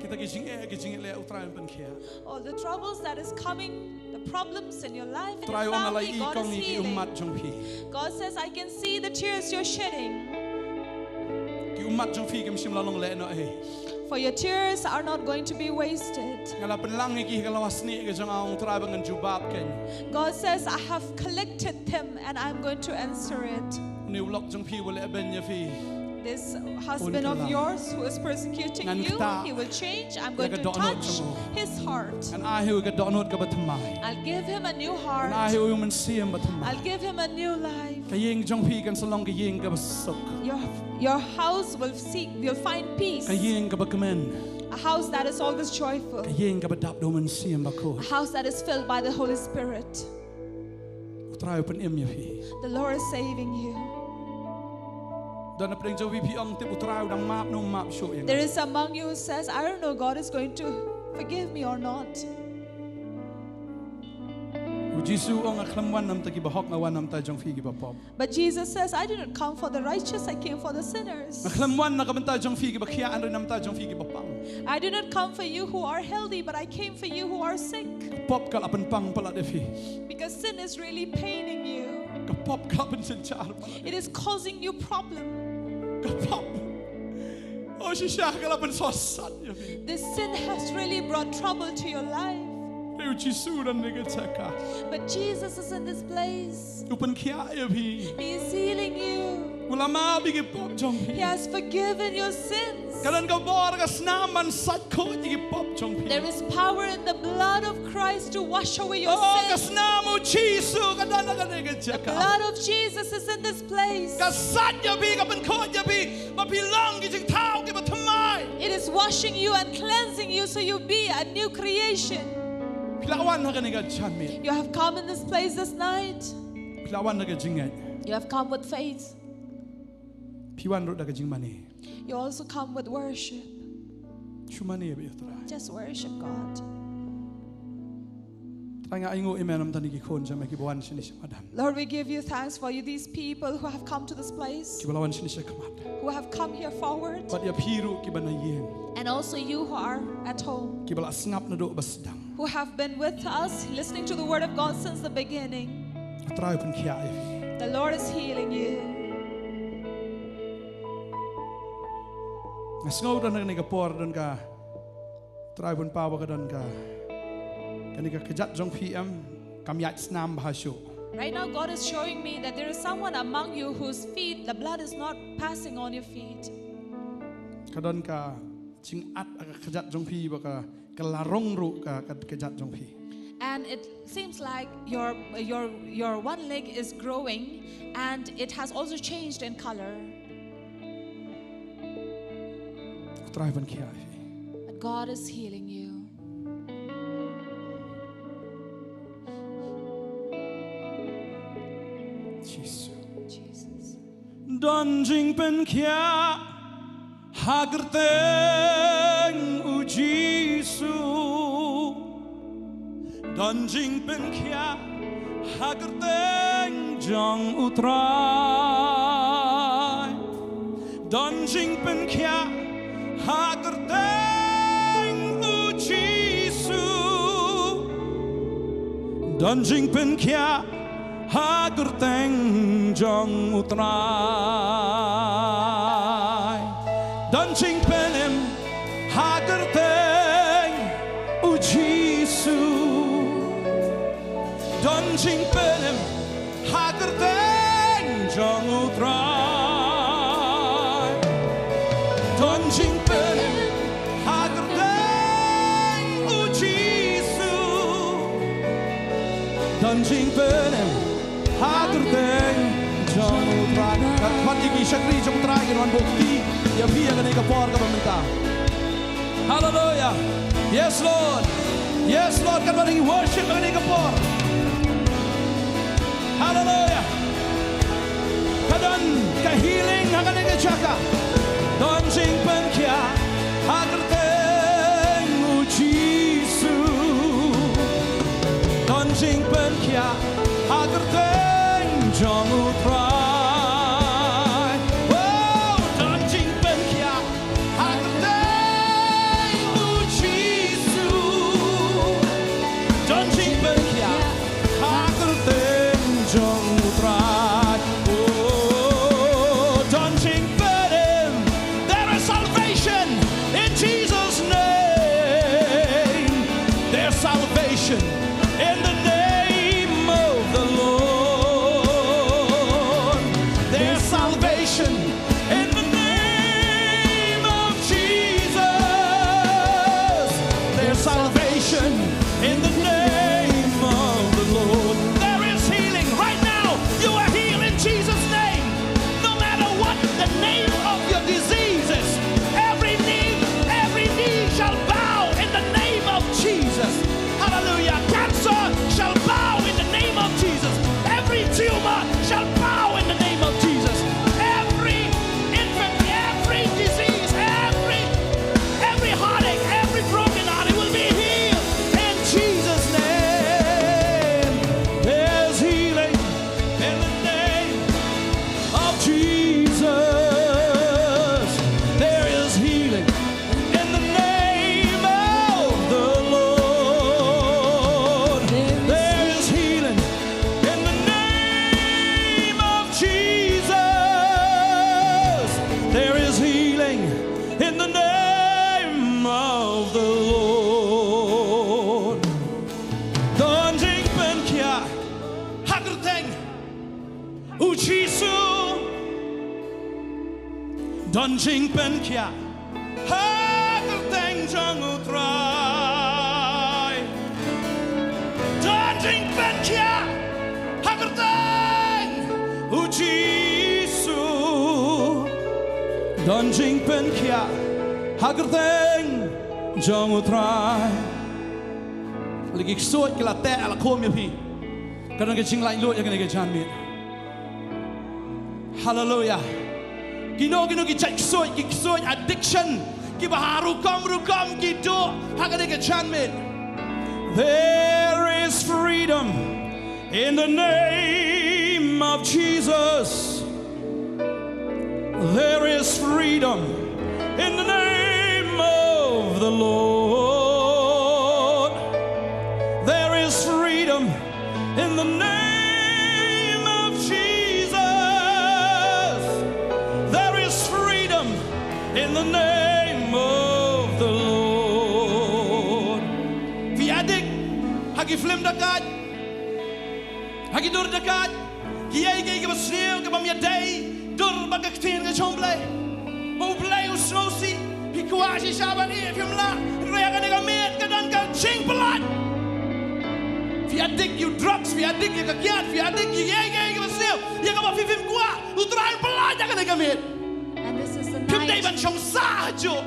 kita ki jingeh, ki jingeh leh, U Trai un pynkhiah. All the troubles that is coming, the problems in your life and your family, God is healing. U Trai u ong nga la ïohi ïa ki ummat jong phi. God says, "I can see the tears you're shedding." Ki ummat jong phi kim shym la long lehnohei. For your tears are not going to be wasted. Nga la pynlang ïa ki ha ka lawasnieh ka jong nga, U Trai, ba ngan jubab kein. God says, "I have collected them and I'm going to answer it." Une u lok jong phi uba lehbeiñ ïa phi. This husband of yours who is persecuting you, he will change. I'm going to touch his heart. Ngan ai ha u ïa ka dohnud kaba thymmai. I'll give him a new heart. Ngan ai ha u ïa u mynsiem ba thymmai. I'll give him a new life. Ka ïing jong phi kan sa long ka ïing kaba suk. Your, your house will seek, will find peace. Ka ïing kaba kmen. A house that is always joyful. Ka ïing kaba dap da u Mynsiem Bakhuid. A house that is filled by the Holy Spirit. U Trai u pynim ïa phi. The Lord is saving you. Don na pdeng jong phi phi ong, tip U Trai u dang map ne um map shuh ïa nga. There is among you who says, "I don't know God is going to forgive me or not." U Jisu u ong, nga khlem wan na bynta kiba hok, nga wan na bynta jong phi kiba pop. But Jesus says, "I did not come for the righteous, I came for the sinners." Nga khlem wan na ka bynta jong phi kiba khiah, hynrei na bynta jong phi kiba pang. I did not come for you who are healthy, but I came for you who are sick. Ka pop ka la pynpang palat ïa phi. Because sin is really paining you. Ka pop ka la pynjynjar palat. It is causing you problem. Ka pop, oh, shisha ka la pynsosat ïa phi. This sin has really brought trouble to your life. Hynrei U Jisu don ha kane ka jaka. But Jesus is in this place. U pynkhiah ïa phi. He is healing you. U la map ïa ki pop jong phi. He has forgiven your sins. Ka don ka bor ka snam ban sait khuid ïa ki pop jong phi. There is power in the blood of Christ to wash away your sins. Oh, ka snam U Jisu ka don ha kane ka jaka. The blood of Jesus is in this place. Ka sait ïa phi, ka pynkhuid ïa phi, ba phi long ki jingthaw kiba thymmai. It is washing you and cleansing you so you be a new creation. Phi la wan ha kane ka janmiet. You have come in this place this night. Phi la wan ha ka jingngeit. You have come with faith. Phi wan ruh da ka jingmane. You also come with worship. Shu mane bad ïa U Trai. Just worship God. Trai, nga ainguh ïa me namar kine ki khun jong me kiba wan shane sha madan. Lord, we give you thanks for you, these people who have come to this place, kiba la wan shane sha khmat, who have come here forward, bad ïa phi ruh kiba na ïing, and also you who are at home, kiba la sngap naduh ba sdang, who have been with us, listening to the word of God since the beginning. U Trai u pynkhiah ïa phi. The Lord is healing you. Nga sngew don ha kane ka por, don ka, U Trai u pynpaw ba ka don ka, kane ka kjat jong phi em, kam ïaid snam bha shuh. Right now, God is showing me that there is someone among you whose feet, the blood is not passing on your feet. Ka don ka jingat ha ka kjat jong phi, ba ka, ka la rong ruh ka, ka kjat jong phi. And it seems like your, your, your one leg is growing and it has also changed in color. U Trai u pynkhiah ïa phi. But God is healing you. Jisu. Jesus. Don jingpynkhiah ha kyrteng U Jisu. Don jingpynkhiah ha kyrteng jong U Trai. Don jingpynkhiah ha kyrteng U Jisu. Don jingpynkhiah ha kyrteng jong U Trai. Don jingpynim ha kyrteng U Jisu. Don jingpynim ha kyrteng jong U Trai. Don jingpynim ha kyrteng U Jisu. Don jingpynim ha kyrteng jong U Trai. Kat pat ïa ki shakri jong U Trai kin wan buh kti ïa phi ha kane ka por kaba mynta. Hallelujah. Yes, Lord. Yes, Lord. Kan wan ngi worship ha kane ka por. Hallelujah. Ka don ka healing ha kane ka jaka. Don jingpynkhiah ha kyrteng U Jisu. Don jingpynkhiah ha kyrteng jong U Trai. Oh, don jingpynkhiah ha kyrteng U Jisu. Don jingpynkhiah ha kyrteng jong U Trai. Oh, don jingpynim. There is salvation in Jesus' name. There's salvation in the name of the Lord. There's salvation in the name of Jesus. There's salvation in the name of the Lord. There is healing right now. You are healed in Jesus' name. No matter what the name of your disease is, every knee, every knee shall bow in the name of Jesus. Hallelujah. Cancer shall bow in the name of Jesus. Every tumor shall bow in the name of Jesus. Every Don jingpynkhiah ha kyrteng jong U Trai. Don jingpynkhiah ha kyrteng U Jisu. Don jingpynkhiah ha kyrteng jong U Trai. La ki ksuid ki la teh la khum ïa phi. Ka don ka jinglaitluid ïa kane ka janmiet. Haleluia. Kino kino ki jait ksuid, ki ksuid addiction, kiba ha rukom rukom ki duh ha kane ka janmiet. There is freedom in the name of Jesus. There is freedom in the name of the Lord. There is freedom in the name of Jesus. There is freedom in the name of the Lord. Phi addict ha ki film dakait, ha ki dur dakait, kiei kiei kiba sniew, kiba ym ïadei dur bad ka ktien ka jong U Blei. Ba U Blei u sngewsih, phi kwah shisha ban ïeh, phim lah. Hynrei ha kane ka miet ka don ka jingpyllait. Phi addict ïa u drugs, phi addict ïa ka kiad, phi addict ïa kiei kiei kiba sniew, ïa kaba phi phim kwah U Trai un pyllait ha kane ka miet. And this is the night. Phim dei ban shong sah hajuh.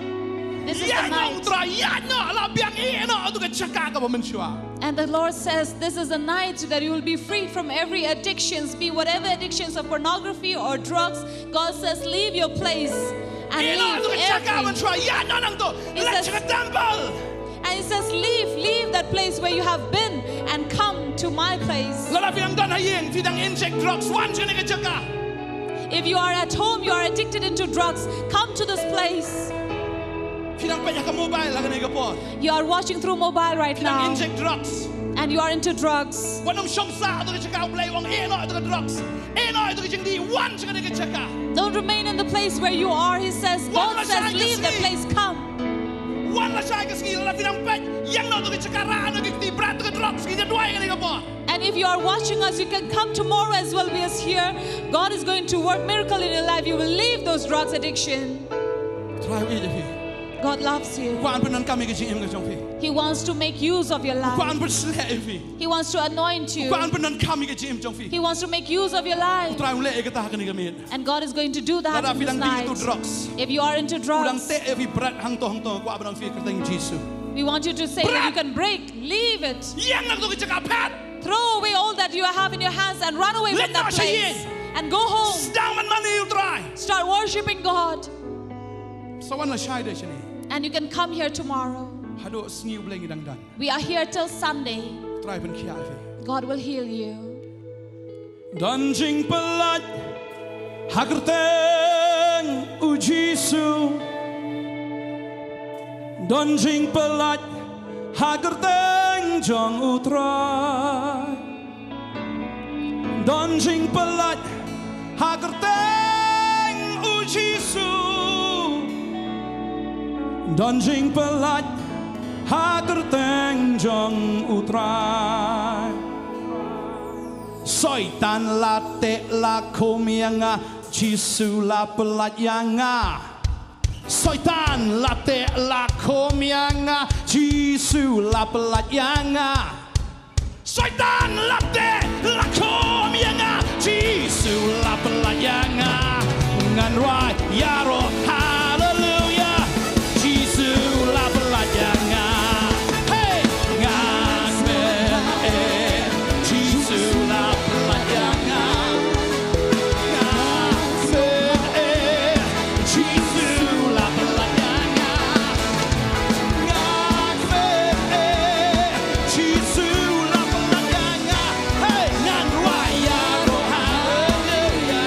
This is the night. Ïaid noh, U Trai, ïaid noh, la biang ïeh noh ïa tu ka jaka kaba mynshuwa. And the Lord says, "This is the night that you will be freed from every addictions, be whatever addictions of pornography or drugs." God says, "Leave your place and leave everything." Ïeh noh ïa tu ka jaka mynshuwa, ïaid noh nangto. Leit sha ka temple. And He says, "Leave, leave that place where you have been and come to my place." Lada phi dang don ha ïing, phi dang inject drugs, wan sha kane ka jaka. If you are at home, you are addicted into drugs, come to this place. Phi dang peit ha ka mobile ha kane ka por. You are watching through mobile right now. Phi dang inject drugs. And you are into drugs. Wat nym shong sah ha tu ka jaka, U Blei u ong ïeh noh ïa tu ka drugs. Ïeh noh ïa tu ka jingdih, wan sha kane ka jaka. Don't remain in the place where you are. He says, God says, "Leave the place, come." Wan lashai ka sngi, lada phi dang peit, ïeng noh tu ka jaka, rah noh ki kti, bret tu ka drugs, ngin ïa duwai ha kane ka por. And if you are watching us, you can come tomorrow as well. We are here. God is going to work miracle in your life. You will leave those drugs addiction. Trai u ïeit ïa phi. God loves you. U kwah ban pyndonkam ïa ka jingim ka jong phi. He wants to make use of your life. U kwah ban pynshlur ïa phi. He wants to anoint you. U kwah ban pyndonkam ïa ka jingim jong phi. He wants to make use of your life. U Trai u leh ïa kata ha kane ka miet. And God is going to do that in this night. Lada phi dang dih ïa tu drugs. If you are into drugs, u dang teh ïa phi bret hangto hangto, kwah ban ong ïa phi ha ka kyrteng Jisu. We want you to say that you can break, leave it. Bret! Ïeng na katu ka jaka, phet! Throw away all that you have in your hands and run away from that place. Leit noh sha ïing. And go home. Sdang ban mane ïa u Trai. Start worshiping God. Sa wan lashai da shane. And you can come here tomorrow. Haduh sngi U Blei ngi dang don. We are here till Sunday. Trai pynkhiah ïa phi. God will heal you. Don jingpyllait ha kyrteng U Jisu. Don jingpyllait ha kyrteng jong U Trai. Don jingpyllait ha kyrteng U Jisu. Don jingpyllait ha kyrteng jong U Trai. Soitan la teh la khum ïa nga, Jisu la pyllait ïa nga. Soitan la teh la khum ïa nga, Jisu la pyllait ïa nga. Soitan la teh la khum ïa nga, Jisu la pyllait ïa nga. Ngan rwai ïaroh haleluia. Jisu la pyllait ïa nga. Hey! Nga kmen eh, Jisu la pyllait ïa nga. Nga kmen eh, Jisu la pyllait ïa nga. Nga kmen eh, Jisu la pyllait ïa nga. Hey, ngan rwai ïaroh haleluia.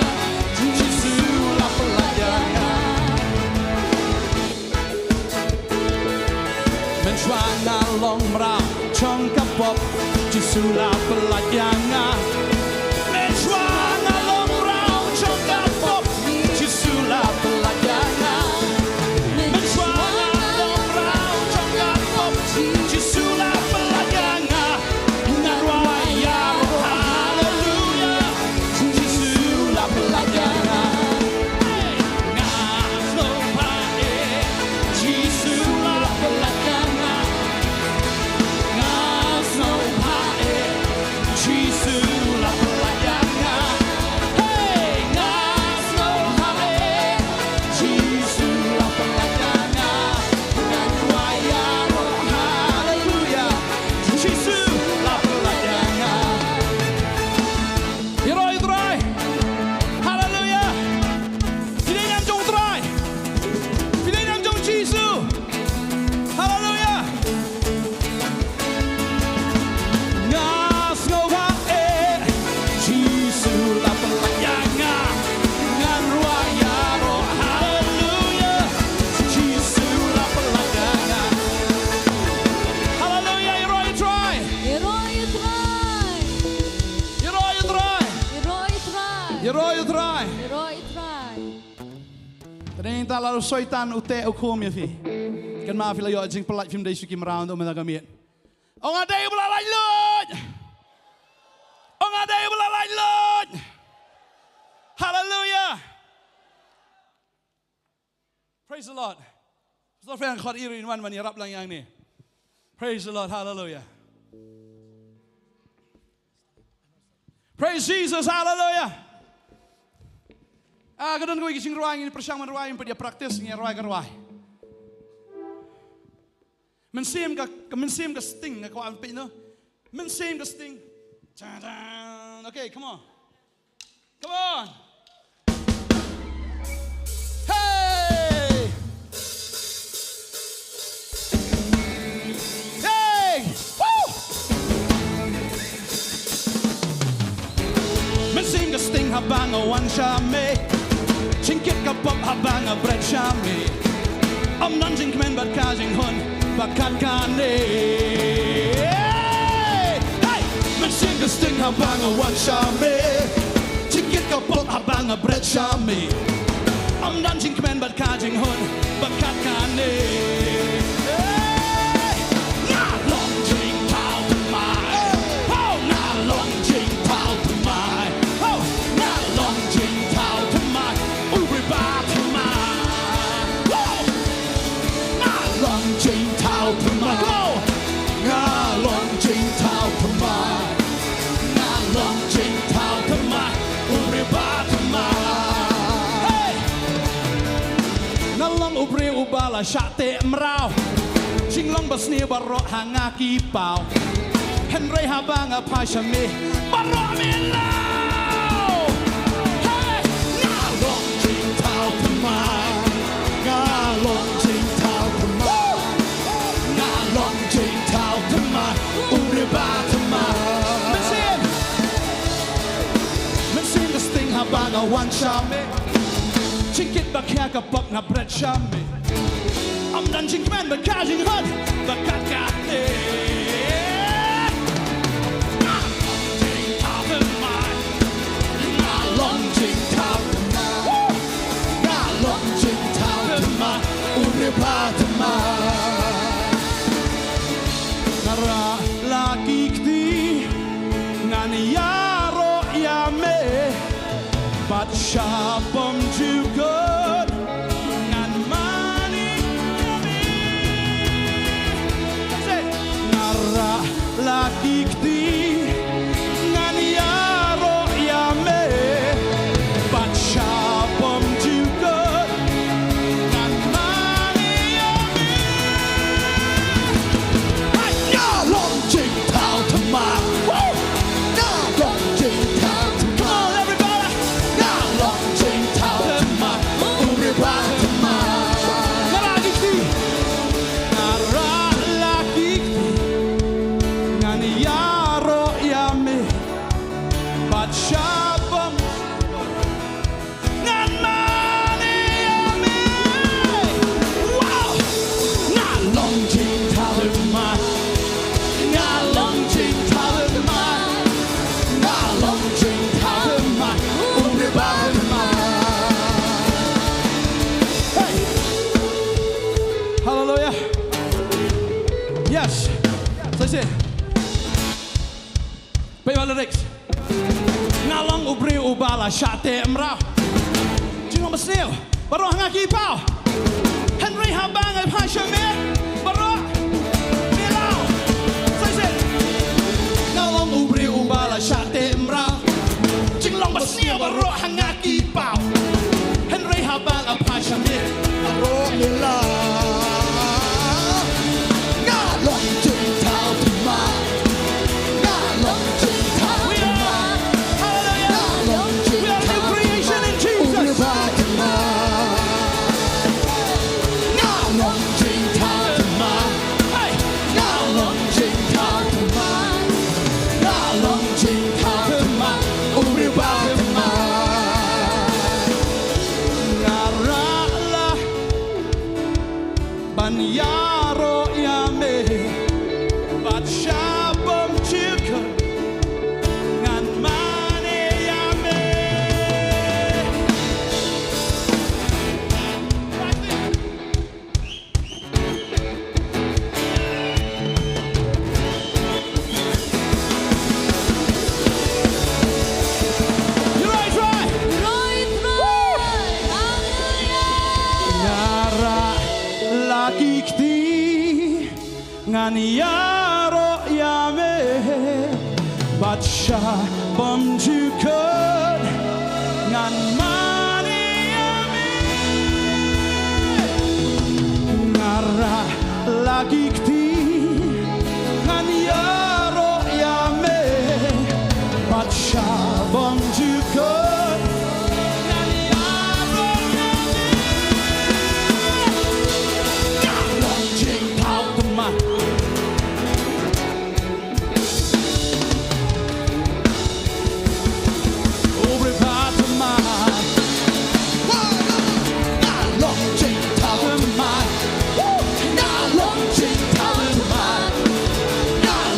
Jisu la pyllait ïa nga. Mynshuwa nga long mraw jong ka pop, Jisu la pyllait ïa nga. Mynshuwa nga long mraw jong ka pop, Jisu la pyllait ïa nga. Mynshuwa nga long mraw jong ka pop, Jisu la pyllait ïa nga. Ngan rwai ïaroh haleluia. Jisu la pyllait ïa nga. Hey! Nga u Soitan u teh u khum ïa phi. Kynmaw phi la ïoh jingpyllait, phim dei shuki mraw, ynda u mynta ka miet. Ong nga dei uba la laitluid. Ong nga dei uba la laitluid. Hallelujah. Praise the Lord. Pastor Frank khot iri wan man ïarap lang ïa ngi. Praise the Lord. Hallelujah. Praise Jesus. Hallelujah. Ah, ka don kawei ka jingrwai ngin pyrshang ban rwai, ngin pat ïa practice, ngin ïa rwai ka rwai. Mynsiem ka, ka mynsiem ka sting, nga kwah ban peit noh. Mynsiem ka sting. Tadam. Okay, come on. Come on. Hey! Hey! Woo! Mynsiem ka sting haba nga wan sha me. Jingkit ka pop haba nga bret sha me. Ym don jingkmen bad ka jinghun ba kat kane. Hey! Mynsiem ka sting haba nga wan sha me. Jingkit ka pop haba nga bret sha me. Ym don jingkmen bad ka jinghun ba kat kane. Hey! Nga long jingthaw thymmai. Ho, nga long jingthaw thymmai. Ho, nga long jingthaw thymmai. U briew ba thymmai. Ho! Nga long jingthaw thymmai. Go! Nga long jingthaw thymmai. Nga long jingthaw thymmai. U briew ba thymmai. Hey! Nga long u briew uba la shah teh mraw. Jinglong ba sniew baroh ha nga ki paw. Hynrei haba nga phai sha me, baroh me law. Hey! Nga long jingthaw thymmai. Nga long jingthaw thymmai. Nga long jingthaw thymmai. U briew ba thymmai. Mynsiem. Mynsiem ka sting haba nga wan sha me. Jingkit ba khia ka pop nga bret sha me. Ym don jingkmen bad ka jinghun ba kat kane. Nga long jingthaw thymmai. Nga long jingthaw thymmai. Woo! Nga long jingthaw thymmai. U briew ba thymmai. Nga rah la ki kti, ngan ïaroh ïa me. Bad sha bymjukut ngan mane ïa me. That's it. Nga rah la ki kti, ngan ïaroh ïa me. Bad sha bymjukut ngan mane ïa me. Nga long jingthaw thymmai. Woo! Nga long jingthaw thymmai. Come on, everybody. Nga long jingthaw thymmai. U briew ba thymmai. Nga rah la ki kti. Nga rah la ki kti. Ngan ïaroh ïa me. Bad sha bym ngan mane ïa me. Wow! Nga long jingthaw thymmai. Nga long jingthaw thymmai. Nga long jingthaw thymmai. U briew ba thymmai. Hey! Hallelujah. Yes. Say, say. Peit ba lyrics. Nga long u briew uba la shah teh mraw. Jinglong ba sniew baroh ha nga ki paw. Hynrei haba nga phai sha me, baroh me law. Say, say. Nga long u briew uba la shah teh mraw. Jinglong ba sniew baroh ha nga ki paw. Hynrei haba nga phai sha me, baroh me law. Nga long jingthaw thymmai. Nga long jingthaw thymmai. Nga long jingthaw thymmai. U briew ba thymmai. Nga long jingthaw thymmai. Nga long jingthaw thymmai. Nga long jingthaw thymmai. U briew ba thymmai. Ngan ïaroh ïa me bad sha bymjukut. Ngan mane ïa me. Nga rah la ki kti. Ngan ïaroh ïa me bad sha bymjukut. Ngan ïaroh ïa me. Nga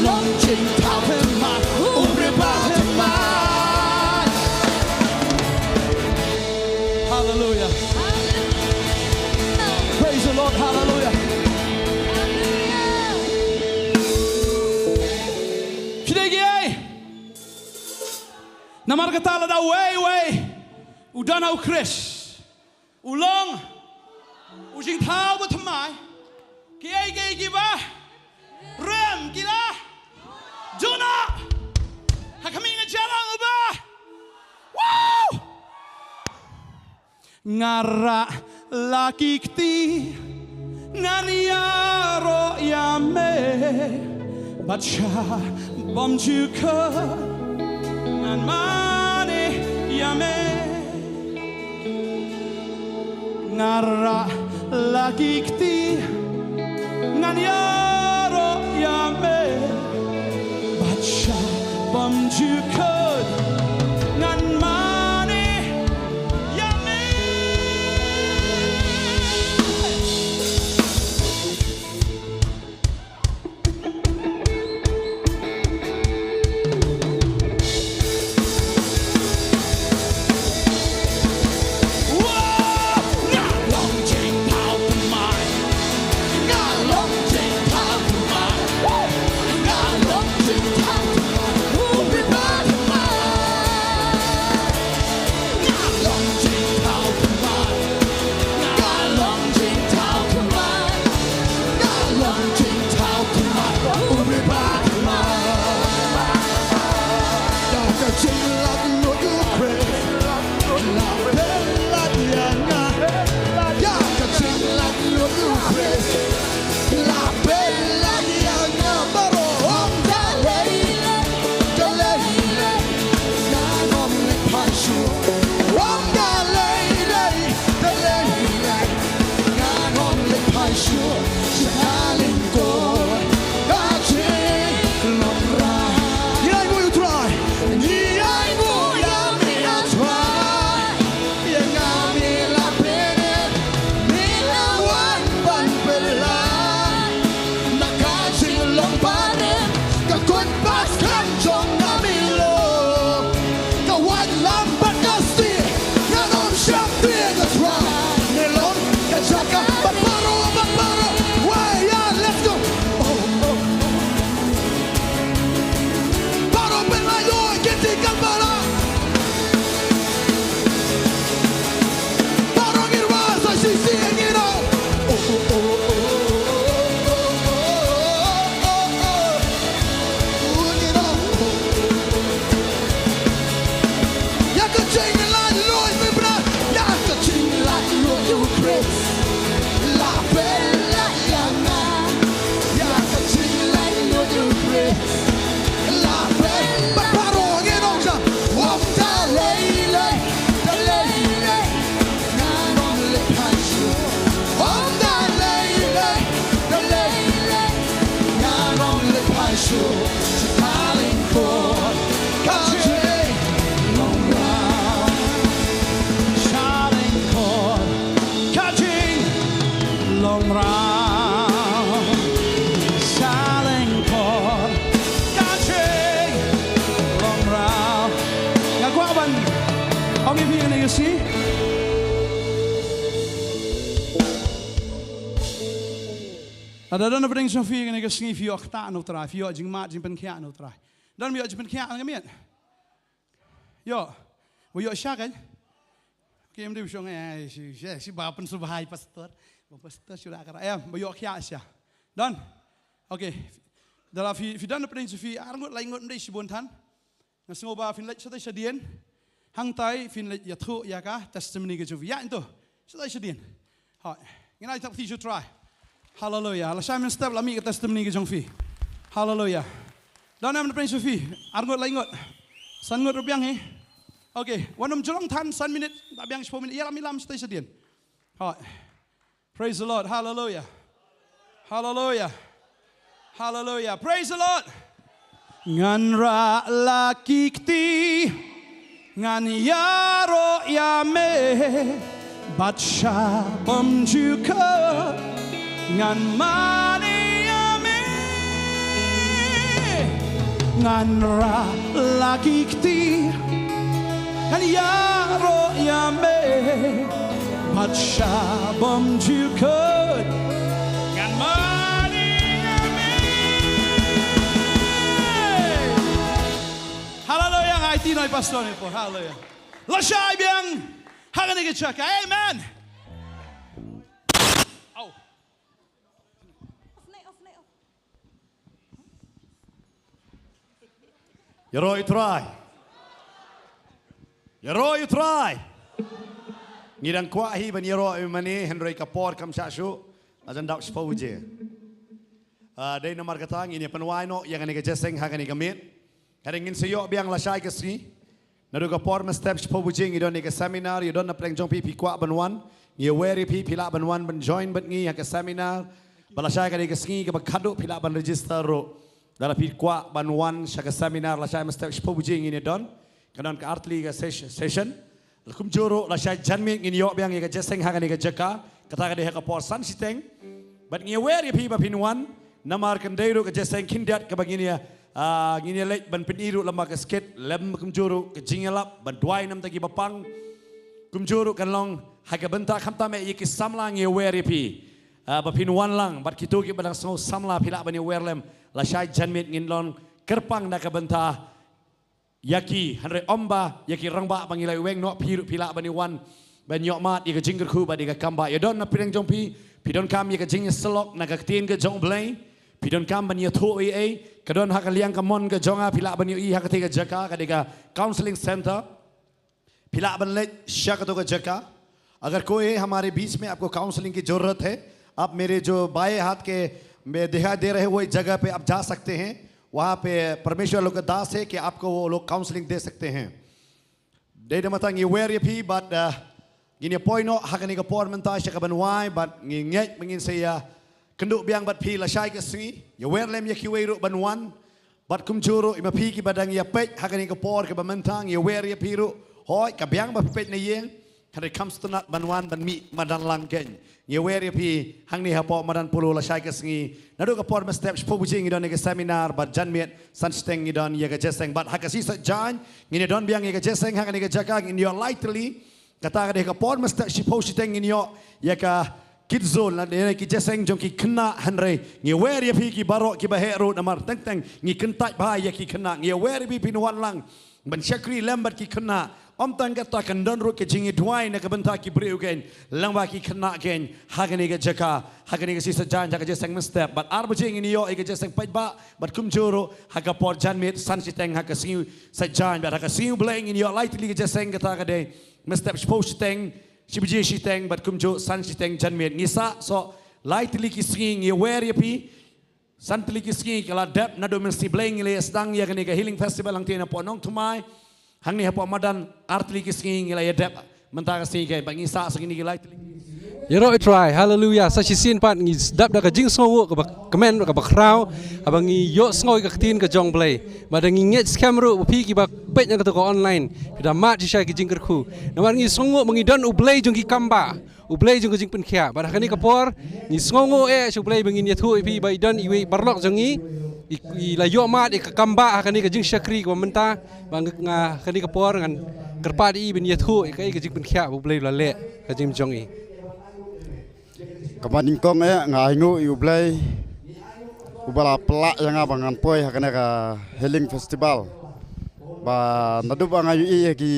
long jingthaw thymmai. Hallelujah. Praise the Lord. Hallelujah. Phi dei kiei? Namar kata lada uwei uwei u don ha u Khrist, u long u jingthaw ba thymmai. Kiei kiei kiba rim ki la duh noh. Ha khmih nga jia lang uba. Wow! Nga rah la ki kti, ngan ïaroh ïa me bad sha bymjukut. Ngan mane ïa me. Nga rah la ki kti, ngan ïaroh ïa me bad sha bymjukut. Ngan mane ïa me. Nga kwah ban ong ïa phi kane ka sngi. Lada don na pdeng jong phi kane ka sngi, phi ïoh ktah na U Trai, phi ïoh jingmad jingpynkhiah na U Trai. Don ba ïoh jingpynkhiah na ka miet? Ïoh. Ba ïoh sha kan? Kim dei shong eh shi shi shi ba pynsubhai pastor. Ba pastor shu da kara. Em, ba ïoh khiah sha. Don. Okay. Da la phi, phi don na pdeng jong phi ar ngut lai ngut, ym dei shibun than. Nga sngew ba phin leit shatai shadien. Hangtai phin leit ïathuh ïa ka testimony ka jong phi. Ïa, ynto. Shatai shadien. Hooid. Ngin ai thap phi shu trai. Haleluia. Lashai mynstep la mih ka testimony ka jong phi. Haleluia. Don em na pdeng jong phi? Ar ngut lai ngut. San ngut ruh biang hi. Okay. Wat nym ju long than san minit. Da biang shiphew minit. Ïalam ïalam shatai shadien. Hooid. Praise the Lord. Hallelujah. Hallelujah. Hallelujah. Praise the Lord. Ngan rah la ki kti, ngan ïaroh ïa me, bad sha bym ju kut, ngan mane ïa me. Ngan rah la ki kti, ngan ïaroh ïa me, bad sha bym ju kut, ngan mane ïa me. Haleluia, nga aiti noh ïa i pastor ne por. Haleluia. Lashai biang ha kane ka jaka. Amen. Au. Ïaroh ïa u Trai. Ïaroh ïa u Trai. Ngi dang kwah hi ban ïaroh ïa u mane, hynrei ka por kam shah shuh. La jan dap shiphew baje. Ah, dei namar kata ngin ïa pynwai noh ïa kane ka jingïaseng ha kane ka miet. Hynrei ngin sa ïoh biang lashai ka sngi. Naduh ka por mynstep shiphew baje ngi don ïa ka seminar, ïa don na pdeng jong phi phi kwah ban wan. Ngi wer ïa phi, phi lah ban wan ban join bad ngi ha ka seminar. Bad lashai kane ka sngi kaba khadduh phi lah ban register ruh. Lada phi kwah ban wan sha ka seminar lashai mynstep shiphew baje ngin ïa don. Ka don ka artylli ka ses-, session. Kumjuh ruh lashai janmiet ngin ïoh biang ïa ka jingïaseng ha kane ka jaka. Kata ka dei ha ka por san shiteng. Bad ngi wer ïa phi ba phin wan. Namar kan dei ruh ka jingïaseng khyndiat kaba ngin ïa, ah, ngin ïa leit ban pyni ruh lem bad ka skit, lem kumjuh ruh ka jingïalap ban duwai na ka bynta kiba pang. Kumjuh ruh kan long ha ka bynta khamtam eh ïa ki samla, ngi wer ïa phi, ah, ba phin wan lang, bad kito kiba dang sngew samla phi lah ban ïa wer lem. Lashai janmiet ngin long kyrpang na ka bynta ïa ki, hynrei ym ba ïa ki rangbah ba ngi la weng noh, phi ruh phi lah ban ïa wan ban ïoh mad ïa ka jingkyrkhu bad ïa ka kam ba ïa don na pdeng jong phi. Phi donkam ïa ka jingïasyllok na ka ktien ka jong U Blei. Phi donkam ban ïathuh ei ei, ka don ha ka liang ka mon ka jong nga, phi lah ban ïohi ha katei ka jaka, ka dei ka counseling center. Phi lah ban leit sha kato ka jaka. अगर कोई है हमारे बीच में, आपको काउंसलिंग की जरूरत है, आप मेरे जो बाएं हाथ के में दिखाई दे रहे वो एक जगह पे आप जा सकते हैं। वहाँ पे परमेश्वर लोग का दास है कि आपको वो लोग काउंसलिंग दे सकते हैं। Dei da mata ngi wer ïa phi bad, uh, ngin ïa poi noh ha kane ka por mynta sha ka ban wai, bad ngi ngeit ba ngin sa ïa kynduh biang bad phi lashai ka sngi. Ïa wer lem ïa kiwei ruh ban wan. Bad kumjuh ruh ïa ma phi kiba dang ïa peit ha kane ka por kaba mynta, ngi wer ïa phi ruh. Hooid, ka biang ba phi peit na ïing, hynrei kham sngewtynnat ban wan ban mih madan lang kein. Ngi wer ïa phi hangne hapoh madan Polo lashai ka sngi. Naduh ka por mynstep shiphew baje ngi don ïa ka seminar, bad janmiet san shiteng ngi don ïa ka jingïaseng. Bad ha ka sngi Saitjaiñ ngin ïa don biang ïa ka jingïaseng ha kane ka jaka, ngin ïoh lai tylli. Kata ka dei ka por mynstep shiphew shiteng ngin ïoh ïa ka Kids Zone, lane ki jingïaseng jong ki khynnah, hynrei ngi wer ïa phi ki baroh kiba heh ruh, namar teng teng ngi kyntait bha ïa ki khynnah. Ngi wer ïa phi phin wan lang ban shakri lem bad ki khynnah. Ym tang kata, kan don ruh ka jingïaduwai na ka bynta ki briew kein, lyngba ki khynnah kein, ha kane ka jaka, ha kane ka sngi Saitjaiñ, ha ka jingïaseng mynstep. Bad ar baje ngin ïoh ïa ka jingïaseng paidbah, bad kumjuh ruh ha ka por janmiet san shiteng ha ka sngi Saitjaiñ. Bad ha ka sngi U Blei ngin ïoh lai tylli ka jingïaseng, kata ka dei mynstep shiphew shiteng, shi baje shiteng, bad kumjuh san shiteng janmiet. Ngi sah soh lai tylli ki sngi, ngi wer ïa phi. San tylli ki sngi ki la dep naduh mynsngi Blei ngi la ïa sdang ïa kane ka Healing Festival hangtei napoh Nongthymmai. Hangne hapoh madan ar tylli ki sngi ngi la ïa dep. Mynta ka sngi kein, bad ngi sah sa kine ki lai tylli. Ïaroh ïa u Trai, haleluia. Sa shisien pat ngi dap da ka jingsngewnguh kaba kmen kaba khraw, haba ngi ïohsngew ïa ka ktien ka jong U Blei. Bad ngi ngeit skhem ruh ba phi kiba peit na kato ka online, phi da mad shisha ïa ki jingkyrkhu. Namar ngi sngewnguh ba ngi don U Blei jong ki kambah, U Blei jong ka jingpynkhiah. Bad ha kane ka por ngi sngewnguh eh sha U Blei ba ngin ïathuh ïa phi ba i don iwei i paralok jong ngi, i, i la ïoh mad ïa ka kambah ha kane ka jingshakri kaba mynta. Bad nga, nga ha kane ka por ngan kyrpad ïa i ban ïathuh ïa kaei ka jingpynkhiah ba U Blei u la leh ha ka jingim jong i. Kaba nyngkong eh nga ainguh ïa U Blei uba la pynlah ïa nga ba ngan poi ha kane ka Healing Festival. Ba naduh ba nga ïohi ha ki,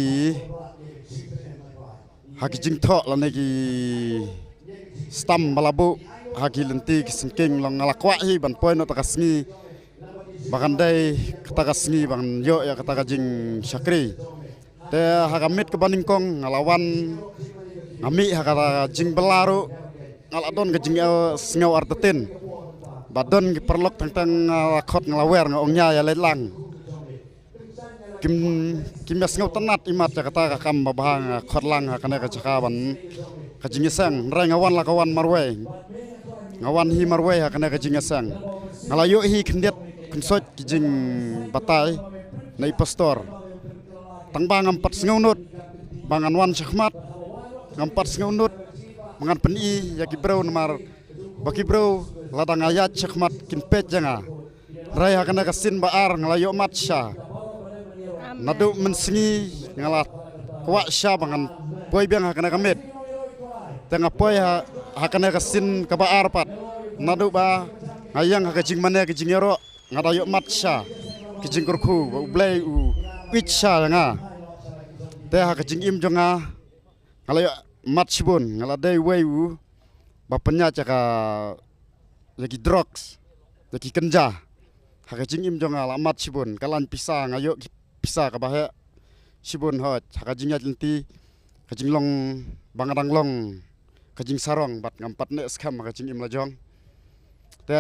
ha ki jingthoh lane ki stam ba la buh ha ki lynti ki syngkien long nga la kwah hi ban poi noh ta ka sngi ba kan dei kata ka sngi ban ïoh ïa kata ka jingshakri. Te ha ka miet kaba nyngkong nga la wan nga mih ha kata ka jingbylla ruh nga la don ka jing, eh, sngew artatien. Ba don ki paralok teng teng nga la khot nga la wer nga ong ïa ïa leit lang. Kim, kim ïa sngewtynnat imat ïa kata ka kam ba bha nga khot lang ha kane ka jaka ban ka jingïaseng. Hynrei nga wan la ka wan marwei. Nga wan hi marwei ha kane ka jingïaseng. Nga la ïoh hi khyndiat khynsoit ki jingbatai na i pastor. Tang ba ngam pat sngewnud ba ngan wan shakhmat, ngam pat sngewnud ba ngan pyni ïa ki briew namar ba ki briew lada nga ïaid shakhmat kin peit ïa nga. Hynrei ha kane ka sien ba ar nga la ïoh mat sha. Naduh mynsngi nga la kwah sha ba ngan poi biang ha kane ka miet. Te nga poi ha, ha kane ka sien kaba ar pat. Naduh ba nga ïeng ha ka jingmane ka jingïaroh nga da ïoh mat sha ki jingkyrkhu ba U Blei u ïeit sha ïa nga. Te ha ka jingim jong nga nga la ïoh mat shibun, nga la dei uwei u ba pynïaid ïa ka, ïa ki drugs, ïa ki kynja. Ha ka jingim jong nga la mat shibun, ka lain pisa nga ïoh ki pisa kaba heh shibun hoi ha ka jingïaid lynti, ka jinglong ba nga dang long ka jingsarong bad ngam pat neh skhem ha ka jingim la jong. Te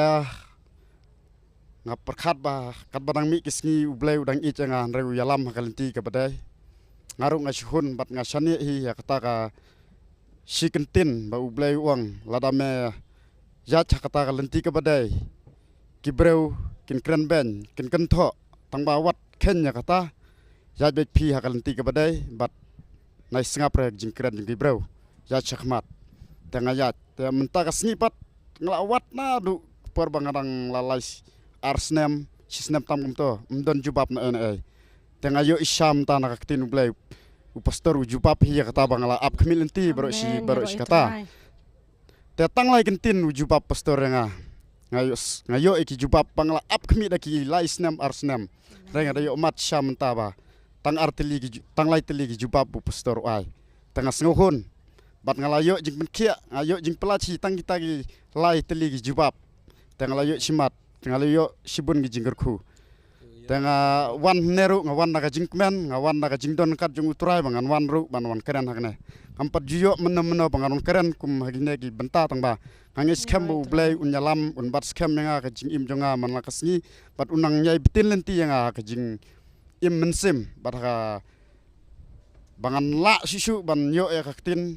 nga pyrkhat ba katba dang mih ki sngi U Blei u dang ïeit ïa nga hynrei u ïalam ha ka lynti kaba dei. Nga ruh nga shu hun bad nga shaniah hi ïa kata ka shi kyntien ba U Blei u ong lada me ïaid ha kata ka lynti kaba dei ki briew kin kren beiñ, kin kynthoh, tang ba wat kheiñ ïa kata. Ïaid beit phi ha ka lynti kaba dei bad nai sngap re jingkren jong ki briew. Ïaid shakhmat. Te nga ïaid. Te mynta ka sngi pat nga la wad naduh por ba nga dang la lai ar snem, shi snem tam kumto, ym don jubab na ei na ei. Te nga ïoh i sha mynta na ka ktien U Blei. U pastor u jubab hi ïa kata ba nga la ap khmih lynti baroh shi, baroh shi kata. Te tang lai kyntien u jubab pastor ïa nga. Nga ïoh, nga ïoh ïa ki jubab ba nga la ap khmih da ki lai snem ar snem. Hynrei nga da ïoh mat sha mynta ba tang ar tylli ki ju-, tang lai tylli ki jubab u pastor u ai. Te nga sngewhun. Bad nga la ïoh jingpynkhiah, nga ïoh jingpyllait hi tang kita ki lai tylli ki jubab. Te nga la ïoh shimat, te nga la ïoh shibun ki jingkyrkhu. Te nga wan hynne ruh, nga wan na ka jingkmen, nga wan na ka jingdon kat jong U Trai ba ngan wan ruh ban wan kren ha kane. Ngam pat ju ïoh mynno mynno ba ngan wan kren kum ha kine ki bynta tang ba nga ngeit skhem ba U Blei un ïalam, un bat skhem ïa nga ka jingim jong nga man la ka sngi, bad un nang ïai btin lynti ïa nga ka jingim mynsiem, bad ha ba ngan lah shuh shuh ban ïoh ïa ka ktien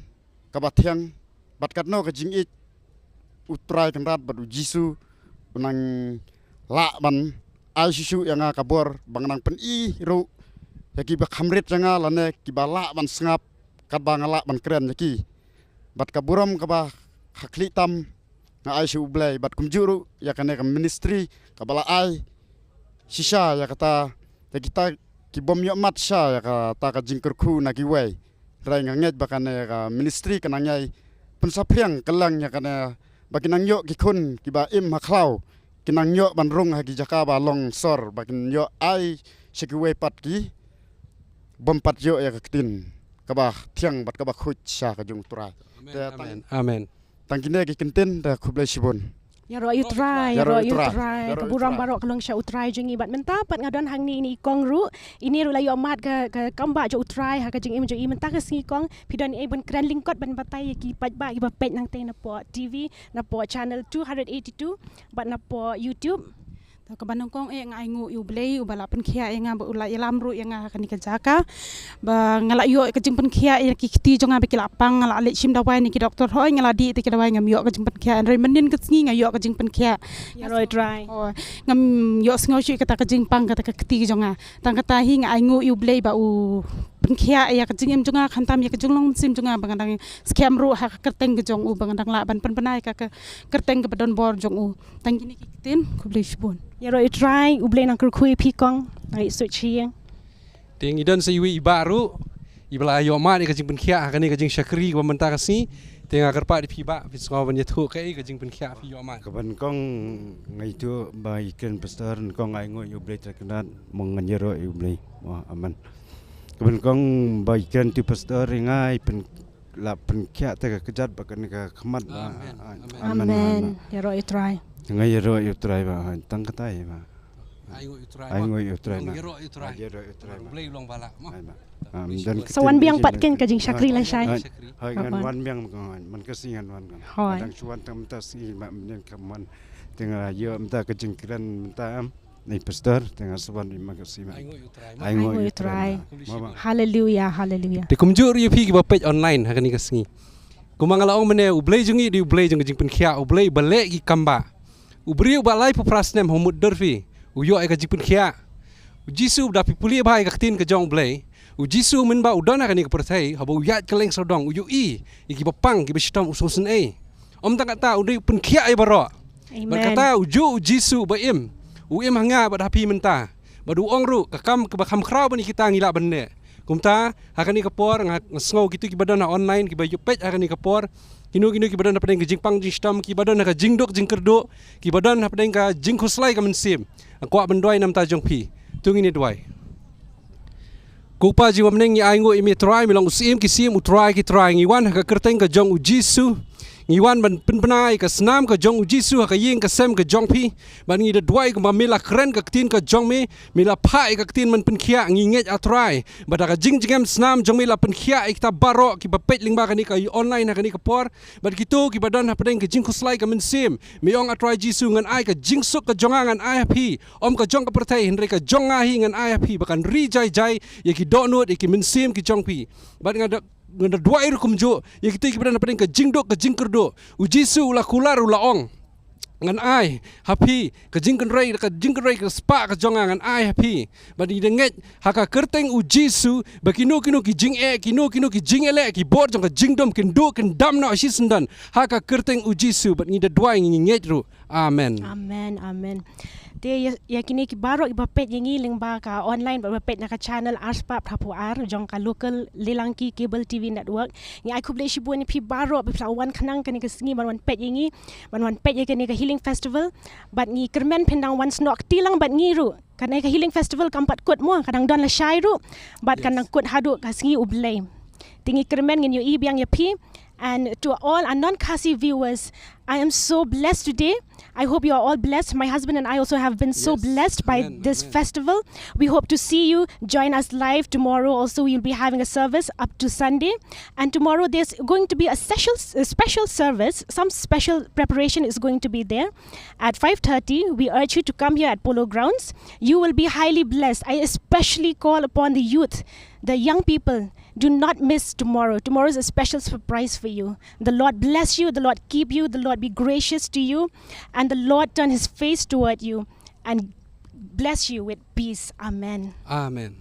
kaba thiang, bad katno ka jingïeit U Trai Kynrad bad U Jisu u nang lah ban ai shuh shuh ïa nga ka bor ba nga nang pyni ruh ïa kiba kham rit ïa nga lane kiba lah ban sngap katba nga lah ban kren ïa ki. Bad ka burom kaba ha khlieh tam nga ai sha U Blei bad kumjuh ruh ïa kane ka ministry kaba la ai shisha ïa kata, ïa kita ki bym ïoh mat sha ïa kata ka jingkyrkhu na kiwei. Hynrei nga ngeit ba kane ka ministry ka nang ïai pynsaphriang kylleng ïa kane ba ki nang ïoh ki khun kiba im ha khlaw, ki nang ïoh ban rung ha ki jaka ba long sor, ba kin ïoh ai sha kiwei pat ki bym pat ïoh ïa ka ktien kaba thiang bad kaba khuid sha ka jong U Trai. Amen. Te tang, amen. Amen. Tang kine ki kyntien, te khublei shibun. Ïaroh ïa U Trai, ïaroh ïa U Trai. Ka burom baroh ka long sha U Trai jong ngi bad mynta pat nga don hangne ine i kong ruh. Ine ruh la ïoh mad ka, ka kam ba jong U Trai ha ka jingim jong i mynta ka sngi kong. Phi don ei ban kren lyngkot ban batai ïa ki paidbah kiba peit nangtei napoh T V, napoh channel two hundred eighty-two bad napoh YouTube. Te kaba nyngkong eh nga ainguh ïa U Blei uba la pynkhiah ïa nga bad u la ïalam ruh ïa nga ha kane ka jaka. Ba nga la ïoh ka jingpynkhiah ïa ki kti jong nga ba ki la pang, nga la leit shim dawai na ki doktor hooid nga la dih te ki dawai ngam ïoh ka jingpynkhiah. Hynrei mynnin ka sngi nga ïoh ka jingpynkhiah. Ïaroh U Trai. Oh, ngam ïoh sngew shuh kata ka jingpang kata ka kti jong nga. Tang kata hi nga ainguh ïa U Blei ba u pynkhiah ïa ka jingim jong nga khamtam ïa ka jinglong mynsiem jong nga ba nga dang skhem ruh ha ka kyrteng ka jong u ba nga dang lah ban pynbna ïa ka, ka kyrteng kaba don bor jong u. Tang kine ki ktien, khublei shibun. Ïaroh U Trai, U Blei nang kyrkhu ïa phi kong, nang ïa suk sha ïing. Te ngi don sa iwei i bah ruh iba la ïoh mad ïa ka jingpynkhiah ha kane ka jingshakri kaba mynta ka sngi. Te nga kyrpad ïa phi bah, phin sngew ban ïathuh kaei ka jingpynkhiah phi ïoh mad. Kaba nyngkong nga ïathuh ba ïa kren pastor, nyngkong nga ainguh ïa U Blei Trai Kynrad, mo ngan ïaroh ïa U Blei. Mo, amen. Kaba nyngkong ba ïa kren tu pastor ïa nga i pyn la pynkhiah te ka kjat bad kane ka khmat ba. Amen. Amen. Ïaroh ïa u Trai. Nga ïaroh ïa u Trai ba, tang katai ba. Ai nguh ïa u Trai. Ai nguh ïa u Trai. Ïaroh ïa u Trai. Ïaroh ïa u Trai ba. Blei long ba lah mo. Ai ba. Sa wan biang pat ken ka jingshakri lashai. Hai ngan wan biang man ka sngi ngan wan. Hai. Dang shu wan tang mynta sngi ba mynnin ka mon. Te nga ïoh mynta ka jingkren mynta am. Ni pastor, tengah seban di magasi ma. Ai nguh ïa u Trai. Haleluya, haleluya. Te kumjuh ruh ïa phi kiba peit online ha kane ka sngi. Kumba nga la ong mynne, u Blei jong ngi dei u Blei jong ka jingpynkhiah, u Blei ba leh ki kam ba. U briew ba lai phew phra snem ha u mutdur phi, u ïoh ïa ka jingpynkhiah. U Jisu da phi pule bha ïa ka ktien ka jong u Blei. U Jisu mynba u don ha kane ka pyrthei, haba u ïaid kylleng sawdong, u ïohi ïa kiba pang, kiba shitom, u sngewsynei. Ym tang katta, u dei u pynkhiah ïa baroh. Bad kata u juh u Jisu ba im, u im ha nga bad ha phi mynta. Bad u ong ruh, ka kam kaba kham khraw ban ïa kita ngi lah ban leh. Kumta ha kane ka por nga, nga sngew kito kiba don ha online, kiba ïoh peit ha kane ka por, kino kino kiba don hapdeng ka jingpang jingshitom, kiba don ha ka jingduk jingkyrduh, kiba don hapdeng ka jingkhuslai ka mynsiem. Nga kwah ban duwai namar jong phi. To ngin ïa duwai. Ko Pa jong ngi ba ha bneng, ngi ai nguh ïa me Trai, me long u Syiem ki syiem, u Trai ki trai. Ngi wan ha ka kyrteng ka jong u Jisu. Ngi wan ban pynbna ïa ka snam ka jong u Jisu ha ka ïing ka sem ka jong phi. Bad ngi da duwai kumba me la kren ka ktien ka jong me, me la phah ïa ka ktien ban pynkhiah, ngi ngeit A Trai. Bad da ka jingjngem snam jong me la pynkhiah ïa kita baroh kiba peit lyngba kane ka online ha kane ka por. Bad kito kiba don hapdeng ka jingkhuslai ka mynsiem. Me ong A Trai Jisu, ngan ai ka jingsuk ka jong nga ngan ai ha phi. Ym ka jong ka pyrthei, hynrei ka jong nga hi ngan ai ha phi, ba kan ri jai jai ïa ki dohnud, ïa ki mynsiem ki jong phi. Bad nga da, nga da duwai ruh kumjuh ïa kito kiba don hapdeng ka jingduk ka jingkyrduh. U Jisu u la kular, u la ong, ngan ai ha phi ka jingkynrei, ka jingkynrei ka spah ka jong nga ngan ai ha phi. Bad ngi da ngeit ha ka kyrteng u Jisu ba kino kino ki jingeh, kino kino ki jingeh leh, ki bor jong ka jingdum kin duh kin dam noh shisyndon ha ka kyrteng u Jisu. Bad ngi da duwai, ngi ngeit ruh. Amen. Amen, amen. Te ïa, ïa kine ki baroh kiba peit ïa ngi lyngba ka online bad ba peit na ka channel ar spah phra phew ar jong ka local Leilangki Cable T V Network. Ngi ai khublei shibun ïa phi baroh ba phi la wan khnang kane ka sngi ban wan peit ïa ngi, ban wan peit ïa kane ka Healing Festival. Bad ngi kyrmen phin dang wan snoh kti lang bad ngi ruh. Kane ka Healing Festival kam pat kut mo, ka dang don lashai ruh. Bad ka dang kut haduh ka sngi U Blei. Te ngi kyrmen ngin ïohi biang ïa phi. And to all our non-Khasi viewers, I am so blessed today. I hope you are all blessed. My husband and I also have been so blessed by this festival. We hope to see you. Join us live tomorrow. Also, we will be having a service up to Sunday. And tomorrow, there's going to be a special, a special service. Some special preparation is going to be there at five thirty. We urge you to come here at Polo Grounds. You will be highly blessed. I especially call upon the youth, the young people. Do not miss tomorrow. Tomorrow is a special surprise for you. The Lord bless you. The Lord keep you. The Lord be gracious to you. And the Lord turn his face toward you and bless you with peace. Amen. Amen.